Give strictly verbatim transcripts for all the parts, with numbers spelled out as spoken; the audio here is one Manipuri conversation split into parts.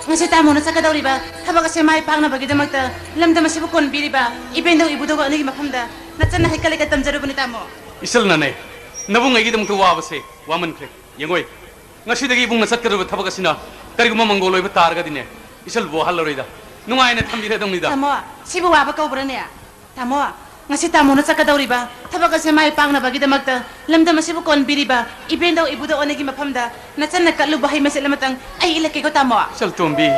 ꯉꯁꯤ ꯇꯥꯃꯣꯅ ꯆꯠꯀꯗꯧꯔꯤꯕ ꯊꯕꯛ ꯑꯁꯦ ꯃꯥꯏ ꯄꯥꯛꯅꯕꯒꯤꯗꯃꯛꯇ ꯂꯝꯗꯝ ꯑꯁꯤꯕꯨ ꯀꯣꯟꯕꯤꯔꯤꯕ ꯏꯕꯦꯟꯗꯧ ꯏꯕꯨꯙꯧ ꯑꯅꯤꯒꯤ ꯃꯐꯝꯗ ꯅꯆꯟꯅ ꯍꯩꯀꯠ ꯂꯩꯀꯠ ꯇꯝꯖꯔꯨꯕꯅꯤ, ꯇꯥꯃꯣ꯫ ꯏꯆꯜꯅꯅꯦ, ꯅꯕꯨꯡ ꯑꯩꯒꯤꯗꯃꯛꯇ ꯋꯥꯕꯁꯦ ꯋꯥꯃꯟꯈ꯭ꯔꯦ꯫ ꯌꯦꯡꯉꯣꯏ, ꯉꯁꯤꯗꯒꯤ ꯏꯕꯨꯡꯅ ꯆꯠꯀꯗꯧꯔꯤꯕ ꯊꯕꯛ ꯑꯁꯤꯅ ꯀꯔꯤꯒꯨꯝꯕ ꯃꯪꯒꯣꯜ ꯑꯣꯏꯕ ꯇꯥꯔꯒꯗꯤꯅꯦ, ꯏꯆꯜꯕꯨ ꯋꯥꯍꯜꯂꯔꯣꯏꯗ, ꯅꯨꯡꯉꯥꯏꯅ ꯊꯝꯕꯤꯔꯗꯧꯅꯤꯗ꯫ ꯇꯥꯃꯣ, ꯁꯤꯕꯨ ꯋꯥꯕ ꯀꯧꯕ꯭ꯔꯅꯦ? ꯇꯥꯃꯣ, ꯉꯁꯤ ꯇꯥꯃꯣꯅ ꯆꯠꯀꯗꯧꯔꯤꯕ ꯊꯕꯛ ꯑꯁꯦ ꯃꯥꯏ ꯄꯥꯛꯅꯕꯒꯤꯗꯃꯛꯇ ꯂꯝꯗꯝ ꯑꯁꯤꯕꯨ ꯀꯣꯟꯕꯤꯔꯤꯕ ꯏꯕꯦꯟꯗꯧ ꯏꯕꯨꯙꯧ ꯑꯅꯤꯒꯤ ꯃꯐꯝꯗ ꯅꯆꯟꯅ ꯀꯠꯂꯨꯕ ꯍꯩ ꯃꯆꯦꯠ ꯑꯃꯇꯪ ꯑꯩ ꯏꯜꯂꯛꯀꯦꯀꯣ, ꯇꯥꯃꯣ꯫ ꯏꯆꯜꯇꯣꯝꯕꯤ꯫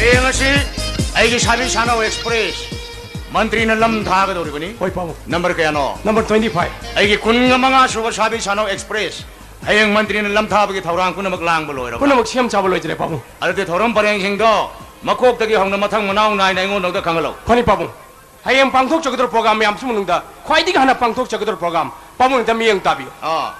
ꯍꯌꯦꯡ ꯑꯁꯤ ꯑꯩꯒꯤ ꯁꯥꯕꯤ ꯁꯥꯅꯧ ꯑꯦꯛꯁꯄ꯭ꯔꯦꯁ ꯃꯟꯇ꯭ꯔꯤꯅ ꯂꯝ ꯊꯥꯒꯗꯧꯔꯤꯕꯅꯤ꯫ ꯍꯣꯏ, ꯄꯥꯕꯨꯡ꯫ ꯅꯝꯕꯔ ꯀꯌꯥꯅꯣ? Number twenty five꯫ ꯑꯩꯒꯤ ꯀꯨꯟꯒ ꯃꯉꯥ ꯁꯨꯕ ꯁꯥꯕꯤ ꯁꯥꯅꯧ ꯑꯦꯛꯁꯄ꯭ꯔꯦꯁ ꯍꯌꯦꯡ ꯃꯟꯇ꯭ꯔꯤꯅ ꯂꯝ ꯊꯥꯕꯒꯤ ꯊꯧꯔꯥꯡ ꯄꯨꯝꯅꯃꯛ ꯂꯥꯡꯕ ꯂꯣꯏꯔꯕ꯫ ꯄꯨꯝꯅꯃꯛ ꯁꯦꯝ ꯁꯥꯕ ꯂꯣꯏꯖꯔꯦ, ꯄꯥꯕꯨꯡ꯫ ꯑꯗꯨꯗꯤ ꯊꯧꯔꯝ ꯄꯔꯦꯡꯁꯤꯡꯗꯣ ꯃꯀꯣꯛꯇꯒꯤ ꯍꯧꯅ ꯃꯊꯪ ꯃꯅꯥꯎ ꯅꯥꯏꯅ ꯑꯩꯉꯣꯟꯗ ꯈꯪꯍꯜꯂꯧ꯫ ꯐꯅꯤ, ꯄꯥꯕꯨꯡ꯫ ꯍꯌꯦꯡ ꯄꯥꯡꯊꯣꯛꯆꯒꯗꯧꯔꯤꯕ ꯄ꯭ꯔꯣꯒ꯭ꯔꯥꯝ ꯃꯌꯥꯝꯁꯤ ꯃꯅꯨꯡꯗ ꯈ꯭ꯋꯥꯏꯗꯒꯤ ꯍꯥꯟꯅ ꯄꯥꯡꯊꯣꯛꯆꯒꯗꯧꯔꯤꯕ ꯄ꯭ꯔꯣꯒ꯭ꯔꯥꯝ ꯄꯥꯕꯨꯡꯅ ꯑꯝꯇ ꯃꯤꯠꯌꯦꯡ ꯇꯥꯕꯤꯌꯨ꯫ ꯑꯥ꯫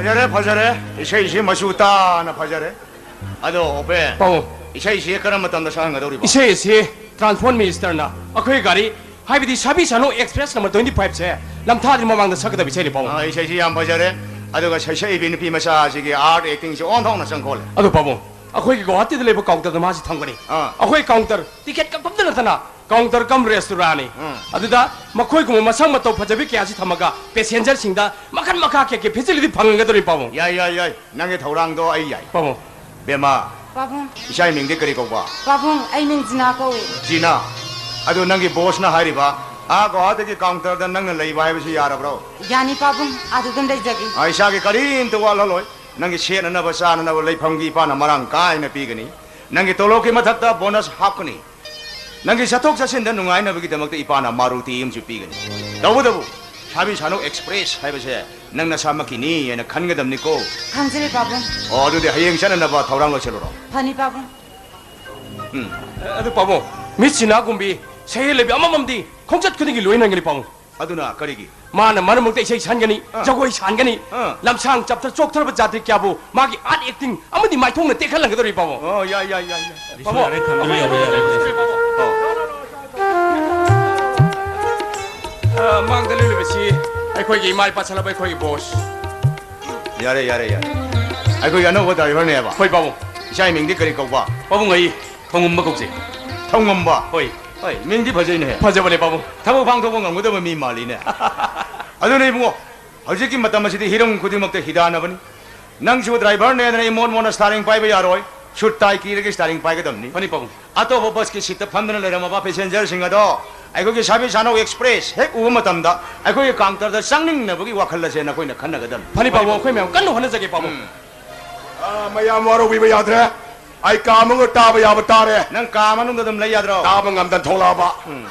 ꯐꯖꯔꯦ, ꯐꯖꯔꯦ꯫ ꯏꯁꯩꯁꯤ ꯃꯆꯨ ꯇꯥꯅ ꯐꯖꯔꯦ꯫ ꯑꯗꯣ, ꯑꯣꯄꯦ, ꯄꯥꯕꯨꯡ꯫ ꯏꯁꯩꯁꯤ ꯀꯔꯝꯕ ꯃꯇꯝꯗ ꯁꯛꯍꯟꯒꯗꯧꯔꯤꯕ? ꯏꯁꯩ ꯑꯁꯤ ꯇ꯭ꯔꯥꯟꯁꯄꯣꯔꯠ ꯃꯤꯅꯤꯁꯇꯔꯅ ꯑꯩꯈꯣꯏ ꯒꯥꯔꯤ, ꯍꯥꯏꯕꯗꯤ ꯁꯥꯕꯤ ꯁꯥꯅꯨ ꯑꯦꯛꯁꯄ꯭ꯔꯦꯁ ꯅꯝꯕꯔ twenty five ꯁꯦ ꯂꯝꯊꯥꯗ꯭ꯔꯤ ꯃꯃꯥꯡꯗ ꯁꯛꯀꯗꯕ ꯏꯁꯩꯅꯤ, ꯄꯥꯕꯨꯡ꯫ ꯑꯥ, ꯏꯁꯩꯁꯤ ꯌꯥꯝ ꯐꯖꯔꯦ꯫ ꯑꯗꯨꯒ ꯁꯩꯁꯛꯏꯕꯤ ꯅꯨꯄꯤ ꯃꯆꯥ ꯑꯁꯤꯒꯤ ꯑꯥꯔꯠ ꯑꯦꯛꯇꯤꯡꯁꯤ ꯑꯣꯟꯊꯣꯛꯅ ꯆꯪꯈꯣꯜꯂꯦ꯫ ꯑꯗꯣ, ꯄꯥꯕꯨꯡ, ꯑꯩꯈꯣꯏꯒꯤ ꯒꯧꯍꯥꯇꯤꯗ ꯂꯩꯕ ꯀꯥꯎꯟꯇꯔꯗ ꯃꯥꯁꯤ ꯊꯝꯒꯅꯤ꯫ ꯑꯥ꯫ ꯑꯩꯈꯣꯏ ꯀꯥꯎꯟꯇꯔ ꯇꯤꯀꯦꯠ ꯀꯛꯐꯝꯗ ꯅꯠꯇꯅ ꯀꯥꯎꯟꯇꯔ ꯀꯝ ꯔꯦꯁꯇꯨꯔꯥꯟꯅꯤ꯫ ꯎꯝ꯫ ꯑꯗꯨꯗ ꯃꯈꯣꯏꯒꯨꯝꯕ ꯃꯁꯛ ꯃꯇꯧ ꯐꯖꯕꯤ ꯀꯌꯥꯁꯤ ꯊꯝꯃꯒ ꯄꯦꯁꯦꯟꯖꯔꯁꯤꯡꯗ ꯃꯈꯟ ꯃꯈꯥ ꯀꯌꯥꯒꯤ ꯐꯦꯁꯤꯂꯤꯇꯤ ꯐꯪꯒꯗꯧꯔꯤ, ꯄꯥꯕꯨꯡ꯫ ꯌꯥꯏ, ꯌꯥꯏ, ꯌꯥꯏ꯫ ꯅꯪꯒꯤ ꯊꯧꯔꯥꯡꯗꯣ ꯑꯩ ꯌꯥꯏ꯫ ꯄꯥꯕꯨꯡ꯫ ꯕꯦꯝꯃ, ꯄꯥꯕꯨꯡ꯫ ꯏꯆꯥꯒꯤ ꯃꯤꯡꯗꯤ ꯀꯔꯤ ꯀꯧꯕ? ꯄꯥꯕꯨꯡ, ꯑꯩ ꯃꯤꯡ ꯖꯤꯅꯥ ꯀꯧꯏ꯫ ꯖꯤꯅꯥ? ꯑꯗꯨ ꯅꯪꯒꯤ ꯕꯣꯁꯅ ꯍꯥꯏꯔꯤꯕ, ꯑꯥ ꯒꯨꯋꯥꯍꯥꯇꯤꯒꯤ ꯀꯥꯎꯟꯇꯔꯗ ꯅꯪꯅ ꯂꯩꯕ ꯍꯥꯏꯕꯁꯤ ꯌꯥꯔꯕ꯭ꯔꯣ? ꯌꯥꯅꯤ, ꯄꯥꯕꯨꯡ꯫ ꯑꯗꯨ ꯑꯗꯨꯝ ꯂꯩꯖꯒꯦ꯫ ꯑꯥ, ꯏꯆꯥꯒꯤ ꯀꯔꯤꯝꯇ ꯋꯥꯠꯍꯜꯂꯣꯏ꯫ ꯅꯪꯒꯤ ꯁꯦꯠꯅꯅꯕ ꯆꯥꯅꯅꯕ ꯂꯩꯐꯝꯒꯤ ꯏꯄꯥꯅ ꯃꯔꯥꯡ ꯀꯥꯏꯅ ꯄꯤꯒꯅꯤ꯫ ꯅꯪꯒꯤ ꯇꯣꯂꯣꯞꯀꯤ ꯃꯊꯛꯇ ꯕꯣꯅꯁ ꯍꯥꯞꯀꯅꯤ꯫ ꯅꯪꯒꯤ ꯆꯠꯊꯣꯛ ꯆꯠꯁꯤꯟꯗ ꯅꯨꯡꯉꯥꯏꯅꯕꯒꯤꯗꯃꯛꯇ ꯏꯄꯥꯅ ꯃꯥꯔꯨꯇꯤ ꯑꯃꯁꯨ ꯄꯤꯒꯅꯤ꯫ ꯇꯧꯕꯇꯕꯨ, ꯁꯥꯕꯤ ꯁꯥꯅꯧ ꯑꯦꯛꯁꯄ꯭ꯔꯦꯁ ꯍꯥꯏꯕꯁꯦ ꯅꯪ ꯅꯁꯥꯃꯛꯀꯤꯅꯤ ꯍꯥꯏꯅ ꯈꯟꯒꯗꯕꯅꯤꯀꯣ꯫ ꯈꯟꯖꯔꯦ, ꯄꯥꯕꯨꯡ꯫ ꯑꯣ, ꯑꯗꯨꯗꯤ ꯍꯌꯦꯡ ꯆꯠꯅꯅꯕ ꯊꯧꯔꯥꯡ ꯂꯣꯏꯁꯤꯜꯂꯨꯔꯣ꯫ ꯐꯅꯤ, ꯄꯥꯕꯨꯡ꯫ ꯎꯝ꯫ ꯑꯗꯨ, ꯄꯥꯕꯨꯡ, ꯃꯤꯁ ꯁꯤꯅꯥꯒꯨꯝꯕꯤ ꯁꯩꯍꯦꯜ ꯂꯩꯕꯤ ꯑꯃꯃꯝꯗꯤ ꯈꯣꯡꯆꯠ ꯈꯨꯗꯤꯡꯒꯤ ꯂꯣꯏꯅꯒꯅꯤ, ꯄꯥꯕꯨꯡ꯫ ꯑꯗꯨꯅ ꯀꯔꯤꯒꯤ? ꯃꯥꯅ ꯃꯔꯛ ꯃꯔꯛꯇ ꯏꯁꯩ ꯁꯛꯍꯟꯒꯅꯤ, ꯑꯥ꯫ ꯖꯒꯣꯏ ꯁꯥꯍꯟꯒꯅꯤ꯫ ꯑꯥ꯫ ꯂꯝꯁꯥꯡ ꯆꯞꯇ ꯆꯣꯛꯊꯔꯕ ꯖꯥꯇ꯭ꯔꯤ ꯀꯌꯥꯕꯨ ꯃꯥꯒꯤ ꯑꯥꯔꯠ ꯑꯦꯛꯇꯤꯡ ꯑꯃꯗꯤ ꯃꯥꯏꯊꯣꯡꯅ ꯇꯦꯛꯍꯜꯂꯝꯒꯗꯧꯔꯤ, ꯄꯥꯕꯨꯡ꯫ ꯑꯣ, ꯌꯥꯏ, ꯌꯥꯏ, ꯌꯥꯏ, ꯌꯥꯏ꯫ ꯄꯥꯕꯨꯡ, ꯌꯥꯔꯦ, ꯊꯝꯕꯤꯔꯣ, ꯌꯥꯔꯦ, ꯌꯥꯔꯦ, ꯌꯥꯔꯦ꯫ ꯑꯣ꯫ ꯑ, ꯃꯥꯡꯗ ꯂꯦꯞꯂꯤꯕꯁꯤ ꯑꯩꯈꯣꯏꯒꯤ ꯏꯃꯥ ꯏꯄꯥ ꯁꯥꯟꯅꯕ ꯑꯩꯈꯣꯏꯒꯤ ꯕꯣꯁ꯫ ꯌꯥꯔꯦ, ꯌꯥꯔꯦ, ꯌꯥꯔꯦ꯫ ꯑꯩꯈꯣꯏꯒꯤ ꯑꯅꯧꯕ ꯗ꯭ꯔꯥꯏꯚꯔꯅꯦꯕ꯫ ꯍꯣꯏ, ꯄꯥꯕꯨꯡ꯫ ꯏꯆꯥꯒꯤ ꯃꯤꯡꯗꯤ ꯀꯔꯤ ꯀꯧꯕ? ꯄꯥꯕꯨꯡ, ꯑꯩ ꯊꯣꯡꯉꯝꯕ ꯀꯧꯖꯩ꯫ ꯊꯧꯉꯝꯕ? ꯍꯣꯏ꯫ ꯍꯣꯏ, ꯃꯤꯡꯗꯤ ꯐꯖꯩꯅꯦꯍꯦ꯫ ꯐꯖꯕꯅꯦ, ꯄꯥꯕꯨꯡ꯫ ꯊꯕꯛ ꯄꯥꯡꯊꯣꯛꯄ ꯉꯝꯒꯗꯕ ꯃꯤ ꯃꯥꯜꯂꯤꯅꯦ꯫ ꯑꯗꯨꯅ ꯏꯕꯨꯡꯉꯣ, ꯍꯧꯖꯤꯛꯀꯤ ꯃꯇꯝ ꯑꯁꯤꯗꯤ ꯍꯤꯔꯝ ꯈꯨꯗꯤꯡꯃꯛꯇ ꯍꯤꯗꯥꯟꯅꯕꯅꯤ꯫ ꯅꯪꯁꯨ ꯗ꯭ꯔꯥꯏꯚꯔꯅꯦꯗꯅ ꯏꯃꯣꯠ ꯃꯣꯠꯅ ꯁ꯭ꯇꯥꯔꯤꯡ ꯄꯥꯏꯕ ꯌꯥꯔꯣꯏ꯫ ꯁꯨꯠ ꯇꯥꯏ ꯀꯤꯔꯒ ꯁ꯭ꯇꯥꯔꯤꯡ ꯄꯥꯏꯒꯗꯕꯅꯤ꯫ ꯐꯅꯤ, ꯄꯥꯕꯨꯡ꯫ ꯑꯇꯣꯞꯄ ꯕꯁꯀꯤ ꯁꯤꯠꯇ ꯐꯝꯗꯨꯅ ꯂꯩꯔꯝꯃꯕ ꯄꯦꯁꯦꯟꯖꯔꯁꯤꯡ ꯑꯗꯣ ꯑꯩꯈꯣꯏꯒꯤ ꯁꯥꯕꯤ ꯁꯥꯅꯧ ꯑꯦꯛꯁꯄ꯭ꯔꯦꯁ ꯍꯦꯛ ꯎꯕ ꯃꯇꯝꯗ ꯑꯩꯈꯣꯏꯒꯤ ꯀꯥꯎꯟꯇꯔꯗ ꯆꯪꯅꯤꯡꯅꯕꯒꯤ ꯋꯥꯈꯜ ꯑꯁꯦ ꯅꯈꯣꯏꯅ ꯈꯟꯅꯒꯗꯕꯅꯤ꯫ ꯐꯅꯤ, ꯄꯥꯕꯨꯡ, ꯑꯩꯈꯣꯏ ꯃꯌꯥꯝ ꯀꯟꯅ ꯍꯣꯠꯅꯖꯒꯦ, ꯄꯥꯕꯨꯡ꯫ ꯎꯝ꯫ ꯑꯥ, ꯃꯌꯥꯝ ꯋꯥꯔꯧꯕꯤꯕ ꯌꯥꯗ꯭ꯔꯦ꯫ ꯑꯩ ꯀꯥ ꯃꯅꯨꯡꯗ ꯇꯥꯕ ꯌꯥꯕ ꯇꯥꯔꯦ꯫ ꯅꯪ ꯀꯥ ꯃꯅꯨꯡꯗ ꯑꯗꯨꯝ ꯂꯩ ꯌꯥꯗ꯭ꯔꯣ? ꯇꯥꯕ ꯉꯝꯗꯅ ꯊꯣꯛꯂꯛꯑꯕ꯫ ꯎꯝ꯫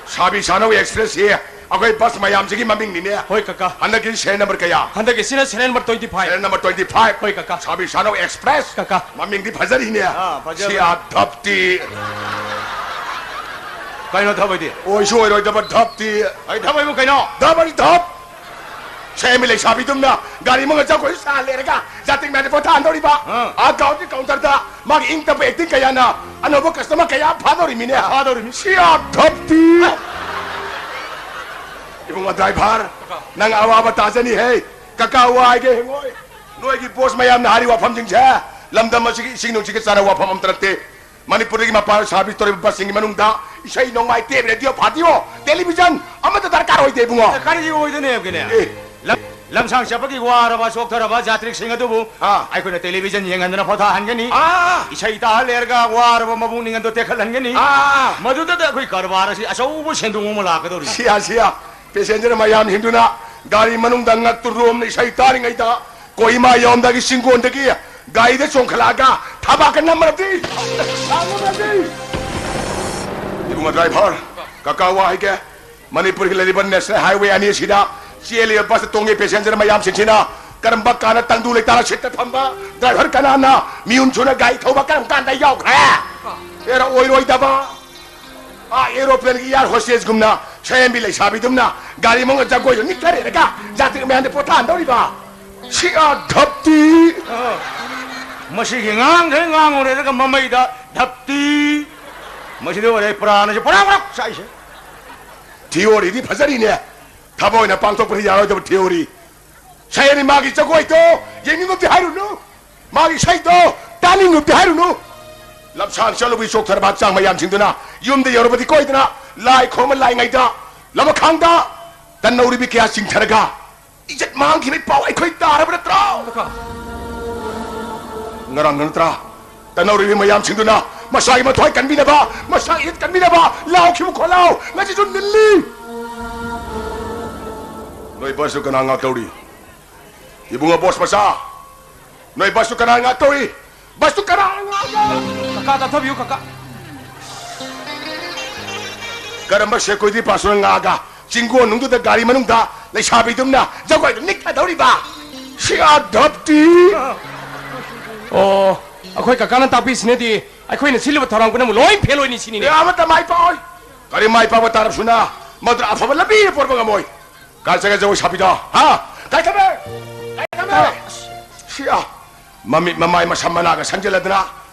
ꯁꯥꯕꯤ ꯁꯥꯅꯧ ꯑꯦꯛꯁꯄ꯭ꯔꯦꯁꯁꯤ ꯑꯩꯈꯣꯏ ꯕꯁ ꯃꯌꯥꯝꯁꯤꯒꯤ ꯃꯃꯤꯡꯅꯤꯅꯦ꯫ ꯍꯣꯏ, ꯀꯀꯥ꯫ ꯍꯟꯗꯛꯀꯤ ꯁꯦꯔꯦꯜ ꯅꯝꯕꯔ ꯀꯌꯥ? ꯍꯟꯗꯛꯀꯤꯁꯤꯅ serial number twenty five꯫ Serial number twenty five꯫ ꯍꯣꯏ, ꯀꯀꯥ꯫ ꯁꯥꯕꯤ ꯁꯥꯅꯧ ꯑꯦꯛꯁꯄ꯭ꯔꯦꯁ꯫ ꯀꯀꯥ꯫ ꯃꯃꯤꯡꯗꯤ ꯐꯖꯔꯤꯅꯦ꯫ ꯑꯥ, ꯐꯖꯕꯅꯤ꯫ ꯁꯤ ꯑꯥ ꯙꯞꯇꯤ꯫ ꯀꯩꯅꯣ ꯙꯞ ꯍꯥꯏꯗꯤ? ꯑꯣꯏꯁꯨ ꯑꯣꯏꯔꯣꯏꯗꯕ ꯙꯞꯇꯤ꯫ ꯑꯩ ꯙꯞ ꯍꯥꯏꯕꯨ ꯀꯩꯅꯣ? ꯙꯞ ꯍꯥꯏꯗꯤ ꯙꯞ꯫ ꯁꯦꯝꯕꯤ ꯂꯩꯁꯥꯕꯤꯗꯨꯝꯅ ꯒꯥꯔꯤ ꯃꯉꯥ ꯆꯥꯛꯈꯣꯏ ꯁꯥ ꯂꯩꯔꯒ ꯖꯥꯇ꯭ꯔꯤꯛ ꯃꯌꯥꯝꯁꯦ ꯄꯣꯊꯥꯍꯟꯗꯧꯔꯤꯕ꯫ ꯑꯥ꯫ ꯑꯥ, ꯒꯥꯎꯟꯒꯤ ꯀꯥꯎꯟꯇꯔꯗ ꯃꯥꯒꯤ ꯏꯪ ꯇꯞꯄ ꯑꯦꯛꯇꯤꯡ ꯀꯌꯥꯅ ꯑꯅꯧꯕ ꯀꯁꯇꯃꯔ ꯀꯌꯥ ꯐꯥꯗꯧꯔꯤꯃꯤꯅꯦ꯫ ꯐꯥꯗꯧꯔꯤꯃꯤ꯫ ꯁꯤꯌꯥ ꯙꯞꯇꯤ꯫ ꯏꯕꯨꯡꯉꯣ ꯗ꯭ꯔꯥꯏꯚꯔ, ꯅꯪ ꯑꯋꯥꯕ ꯇꯥꯖꯅꯤ ꯍꯦ꯫ ꯀꯀꯥ ꯋꯥ ꯍꯥꯏꯒꯦ ꯍꯦꯡꯉꯣꯏ꯫ ꯅꯣꯏꯒꯤ ꯕꯣꯁ ꯃꯌꯥꯝꯅ ꯍꯥꯏꯔꯤ ꯋꯥꯐꯝꯁꯤꯡꯁꯦ ꯂꯝꯗꯝ ꯑꯁꯤꯒꯤ ꯏꯁꯤꯡ ꯅꯨꯡꯁꯤꯠꯀ ꯆꯥꯟꯅꯕ ꯋꯥꯐꯝ ꯑꯝꯇ ꯅꯠꯇꯦ꯫ ꯃꯅꯤꯄꯨꯔꯗꯒꯤ ꯃꯄꯥꯟ ꯁꯥꯔꯚꯤꯁ ꯇꯧꯔꯤꯕ ꯕꯁꯁꯤꯡꯒꯤ ꯃꯅꯨꯡꯗ ꯏꯁꯩ ꯅꯣꯡꯃꯥꯏ, ꯇꯦꯞ, ꯔꯦꯗꯤꯑꯣ, ꯐꯥꯗꯤꯑꯣ, ꯇꯦꯂꯤꯚꯤꯖꯟ ꯑꯃꯠꯇ ꯗꯔꯀꯥꯔ ꯑꯣꯏꯗꯦ, ꯏꯕꯨꯡꯉꯣ꯫ ꯑꯦ, ꯀꯔꯤꯒꯤ ꯑꯣꯏꯗꯣꯏꯅꯦ ꯍꯥꯏꯕꯒꯤꯅꯦ? ꯑꯦ꯫ ꯂꯝ-, ꯂꯝꯁꯥꯡ ꯆꯠꯄꯒꯤ ꯋꯥꯔꯕ, ꯆꯣꯛꯊꯔꯕ ꯖꯥꯇ꯭ꯔꯤꯛꯁꯤꯡ ꯑꯗꯨꯕꯨ ꯑꯥ꯫ ꯑꯩꯈꯣꯏꯅ ꯇꯦꯂꯤꯚꯤꯖꯟ ꯌꯦꯡꯍꯟꯗꯅ ꯄꯣꯊꯥꯍꯟꯒꯅꯤ꯫ ꯑꯥ꯫ ꯏꯁꯩ ꯇꯥꯍꯜꯂꯦꯔꯒ ꯋꯥꯔꯕ ꯃꯕꯨꯛꯅꯤꯡ ꯑꯗꯨ ꯇꯦꯛꯈꯠꯍꯟꯒꯅꯤ꯫ ꯑꯥ꯫ ꯃꯗꯨꯗ ꯑꯩꯈꯣꯏ ꯀꯔꯕꯥꯔ ꯑꯁꯤ ꯑꯆꯧꯕ ꯁꯦꯟꯗꯣꯡ ꯑꯃ ꯂꯥꯛꯀꯗꯧꯔꯤ꯫ ꯁꯤꯌꯥ, ꯁꯤꯌꯥ꯫ ꯄꯦꯁꯦꯟꯖꯔ ꯃꯌꯥꯝꯁꯤꯡꯗꯨꯅ ꯒꯥꯔꯤ ꯃꯅꯨꯡꯗ ꯉꯛꯇꯨ ꯔꯣꯝꯅ ꯏꯁꯩ ꯇꯥꯔꯤꯉꯩꯗ ꯀꯣꯍꯤꯃꯥ ꯌꯧꯔꯝꯗꯥꯏꯒꯤ ꯆꯤꯡꯒꯣꯟꯗꯒꯤ ꯒꯥꯔꯤꯗ ꯆꯣꯡꯈꯠꯂꯛꯑꯒ ꯊꯕꯥꯛꯀ ꯅꯝꯃꯔꯗꯤ! ꯏꯕꯨꯡꯉꯣ ꯗ꯭ꯔꯥꯏꯚꯔ, ꯀꯀꯥ ꯋꯥ ꯍꯥꯏꯒꯦ꯫ ꯃꯅꯤꯄꯨꯔꯒꯤ ꯂꯩꯔꯤꯕ ꯅꯦꯁꯅꯦꯜ ꯍꯥꯏꯋꯦ ꯑꯅꯤ ꯑꯁꯤꯗ ꯆꯦꯜꯂꯤꯕ ꯕꯁꯇ ꯇꯣꯡꯉꯤ ꯄꯦꯁꯦꯟꯖꯔ ꯃꯌꯥꯝꯁꯤꯡꯁꯤꯅ ꯀꯔꯝꯕ ꯀꯥꯟꯗ ꯇꯪꯗꯨ ꯂꯩꯇꯥꯅ ꯁꯤꯠꯇ ꯐꯝꯕ ꯗ꯭ꯔꯥꯏꯚꯔ ꯀꯅꯥꯅ ꯃꯤꯍꯨꯟ ꯁꯨꯅ ꯒꯥꯔꯤ ꯊꯧꯕ ꯀꯔꯝ ꯀꯥꯟꯗ ꯌꯥꯎꯈ꯭ꯔꯦ? ꯑꯦꯔ ꯑꯣꯏꯔꯣꯏꯗꯕ꯫ ꯑꯥ, ꯑꯦꯔꯣꯄ꯭ꯂꯦꯟꯒꯤ ꯏꯌꯥꯔ ꯍꯣꯁꯇꯦꯁꯒꯨꯝꯅ ꯁꯌꯦꯝꯕꯤ ꯂꯩꯁꯥꯕꯤꯗꯨꯝꯅ ꯒꯥꯔꯤ ꯃꯅꯨꯡꯗ ꯖꯒꯣꯏꯗꯣ ꯅꯤꯛꯊꯔꯦꯔꯒ ꯖꯥꯇ꯭ꯔꯤꯛ ꯃꯌꯥꯝꯗ ꯄꯣꯊꯥꯍꯟꯗꯧꯔꯤꯕ? ꯁꯤ ꯑꯥ ꯙꯞꯇꯤ! ꯑ, ꯃꯁꯤꯒꯤ ꯉꯥꯡꯈꯩ ꯉꯥꯡꯉꯨꯔꯦꯔꯒ ꯃꯃꯩꯗ ꯙꯞꯇꯤ! ꯃꯁꯤꯗ ꯑꯣꯏꯔꯦ ꯄ꯭ꯔꯥꯟ ꯑꯁꯤ ꯄꯣꯔꯥ ꯄꯣꯔꯥ ꯆꯥꯛꯏꯁꯦ꯫ ꯊꯤꯑꯣꯔꯤꯗꯤ ꯐꯖꯔꯤꯅꯦ꯫ ꯊꯕꯛ ꯑꯣꯏꯅ ꯄꯥꯡꯊꯣꯛꯄꯗꯤ ꯌꯥꯔꯣꯏꯗꯕ ꯊꯤꯑꯣꯔꯤ꯫ ꯁꯌꯦꯝꯕꯤ ꯃꯥꯒꯤ ꯖꯒꯣꯏꯗꯣ ꯌꯦꯡꯅꯤꯡꯉꯨꯕꯗꯤ ꯍꯥꯏꯔꯨꯅꯨ꯫ ꯃꯥꯒꯤ ꯏꯁꯩꯗꯣ ꯇꯥꯅꯤꯡꯉꯨꯕꯗꯤ ꯍꯥꯏꯔꯨꯅꯨ꯫ ꯂꯝꯁꯥꯡ ꯆꯠꯂꯨꯕꯒꯤ ꯆꯣꯛꯊꯔꯕ ꯍꯛꯆꯥꯡ ꯃꯌꯥꯝꯁꯤꯡꯗꯨꯅ ꯌꯨꯝꯗ ꯌꯧꯔꯕꯗꯤ ꯀꯣꯏꯗꯅ ꯂꯥꯏ ꯈꯨꯔꯨꯝꯕ ꯂꯥꯏꯉꯩꯗ ꯂꯃꯈꯥꯡꯗ ꯇꯟꯅꯧꯔꯤꯕꯤ ꯀꯌꯥ ꯆꯤꯡꯊꯔꯒ ꯏꯖꯠ ꯃꯥꯡꯈꯤꯕꯒꯤ ꯄꯥꯎ ꯑꯩꯈꯣꯏ ꯇꯥꯔꯕ ꯅꯠꯇ꯭ꯔꯣ? ꯀꯀꯥ꯫ ꯉꯔꯥꯡ ꯅꯠꯇ꯭ꯔꯥ ꯇꯟꯅꯧꯔꯤꯕꯤ ꯃꯌꯥꯝꯁꯤꯡꯗꯨꯅ ꯃꯁꯥꯒꯤ ꯃꯊ꯭ꯋꯥꯏ ꯀꯟꯕꯤꯅꯕ, ꯃꯁꯥꯒꯤ ꯏꯖꯠ ꯀꯟꯕꯤꯅꯕ ꯂꯥꯎꯈꯤꯕ ꯈꯣꯜꯂꯥꯎ ꯉꯁꯤꯁꯨ ꯅꯤꯜꯂꯤ꯫ ꯅꯣꯏ ꯕꯁꯇꯨ ꯀꯅꯥ ꯉꯥꯛꯇꯧꯔꯤ? ꯏꯕꯨꯡꯉꯣ ꯕꯣꯁ ꯃꯆꯥ, ꯅꯣꯏ ꯕꯁꯇꯨ ꯀꯅꯥ ꯉꯥꯛꯇꯧꯔꯤ? ꯕꯁꯇꯨ ꯀꯅꯥ ꯉꯥꯛꯇꯧꯔꯤ? ꯀꯀꯥ, ꯇꯞꯊꯕꯤꯌꯨ, ꯀꯀꯥ꯫ ꯀꯔꯝꯕ ꯁꯦꯀꯨꯔꯤꯇꯤ ꯄꯥꯔꯁꯣꯅꯦꯜ ꯉꯥꯛꯑꯒ ꯆꯤꯡꯒꯣꯟ ꯅꯨꯡꯗꯨꯗ ꯒꯥꯔꯤ ꯃꯅꯨꯡꯗ ꯂꯩꯁꯥꯕꯤꯗꯨꯝꯅ ꯖꯒꯣꯏꯗꯨ ꯅꯤꯛꯊꯗꯧꯔꯤꯕ? ꯁꯤꯌꯥ ꯙꯞꯇꯤ! ꯑꯣ, ꯑꯩꯈꯣꯏ ꯀꯀꯥꯅ ꯇꯥꯛꯄꯤꯁꯤꯅꯗꯤ ꯑꯩꯈꯣꯏꯅ ꯁꯤꯜꯂꯤꯕ ꯊꯧꯔꯥꯡ ꯄꯨꯝꯅꯃꯛ ꯂꯣꯏ ꯐꯦꯜ ꯑꯣꯏꯅꯤ ꯁꯤꯅꯤꯅꯦ꯫ ꯑꯦ, ꯑꯃꯠꯇ ꯃꯥꯏ ꯄꯥꯛꯑꯣꯏ꯫ ꯀꯔꯤ ꯃꯥꯏ ꯄꯥꯛꯄ ꯇꯥꯔꯕꯁꯨꯅ ꯃꯗꯨꯅ ꯑꯐꯕ ꯂꯝꯕꯤ ꯄꯨꯔꯛꯄ ꯉꯝꯃꯣꯏ꯫ ꯀꯥꯏ ꯆꯠꯈ꯭ꯔꯦ ꯖꯒꯣꯏ ꯁꯥꯕꯤꯗꯣ? ꯍꯥ? ꯀꯥꯏ ꯊꯝꯃꯦ? ꯀꯥꯏ ꯊꯝꯃꯦ? ꯁꯤꯌꯥ! ꯃꯃꯤꯠ ꯃꯃꯥꯏ ꯃꯁꯝ ꯃꯅꯥꯒ ꯁꯪꯖꯜꯂꯗꯅ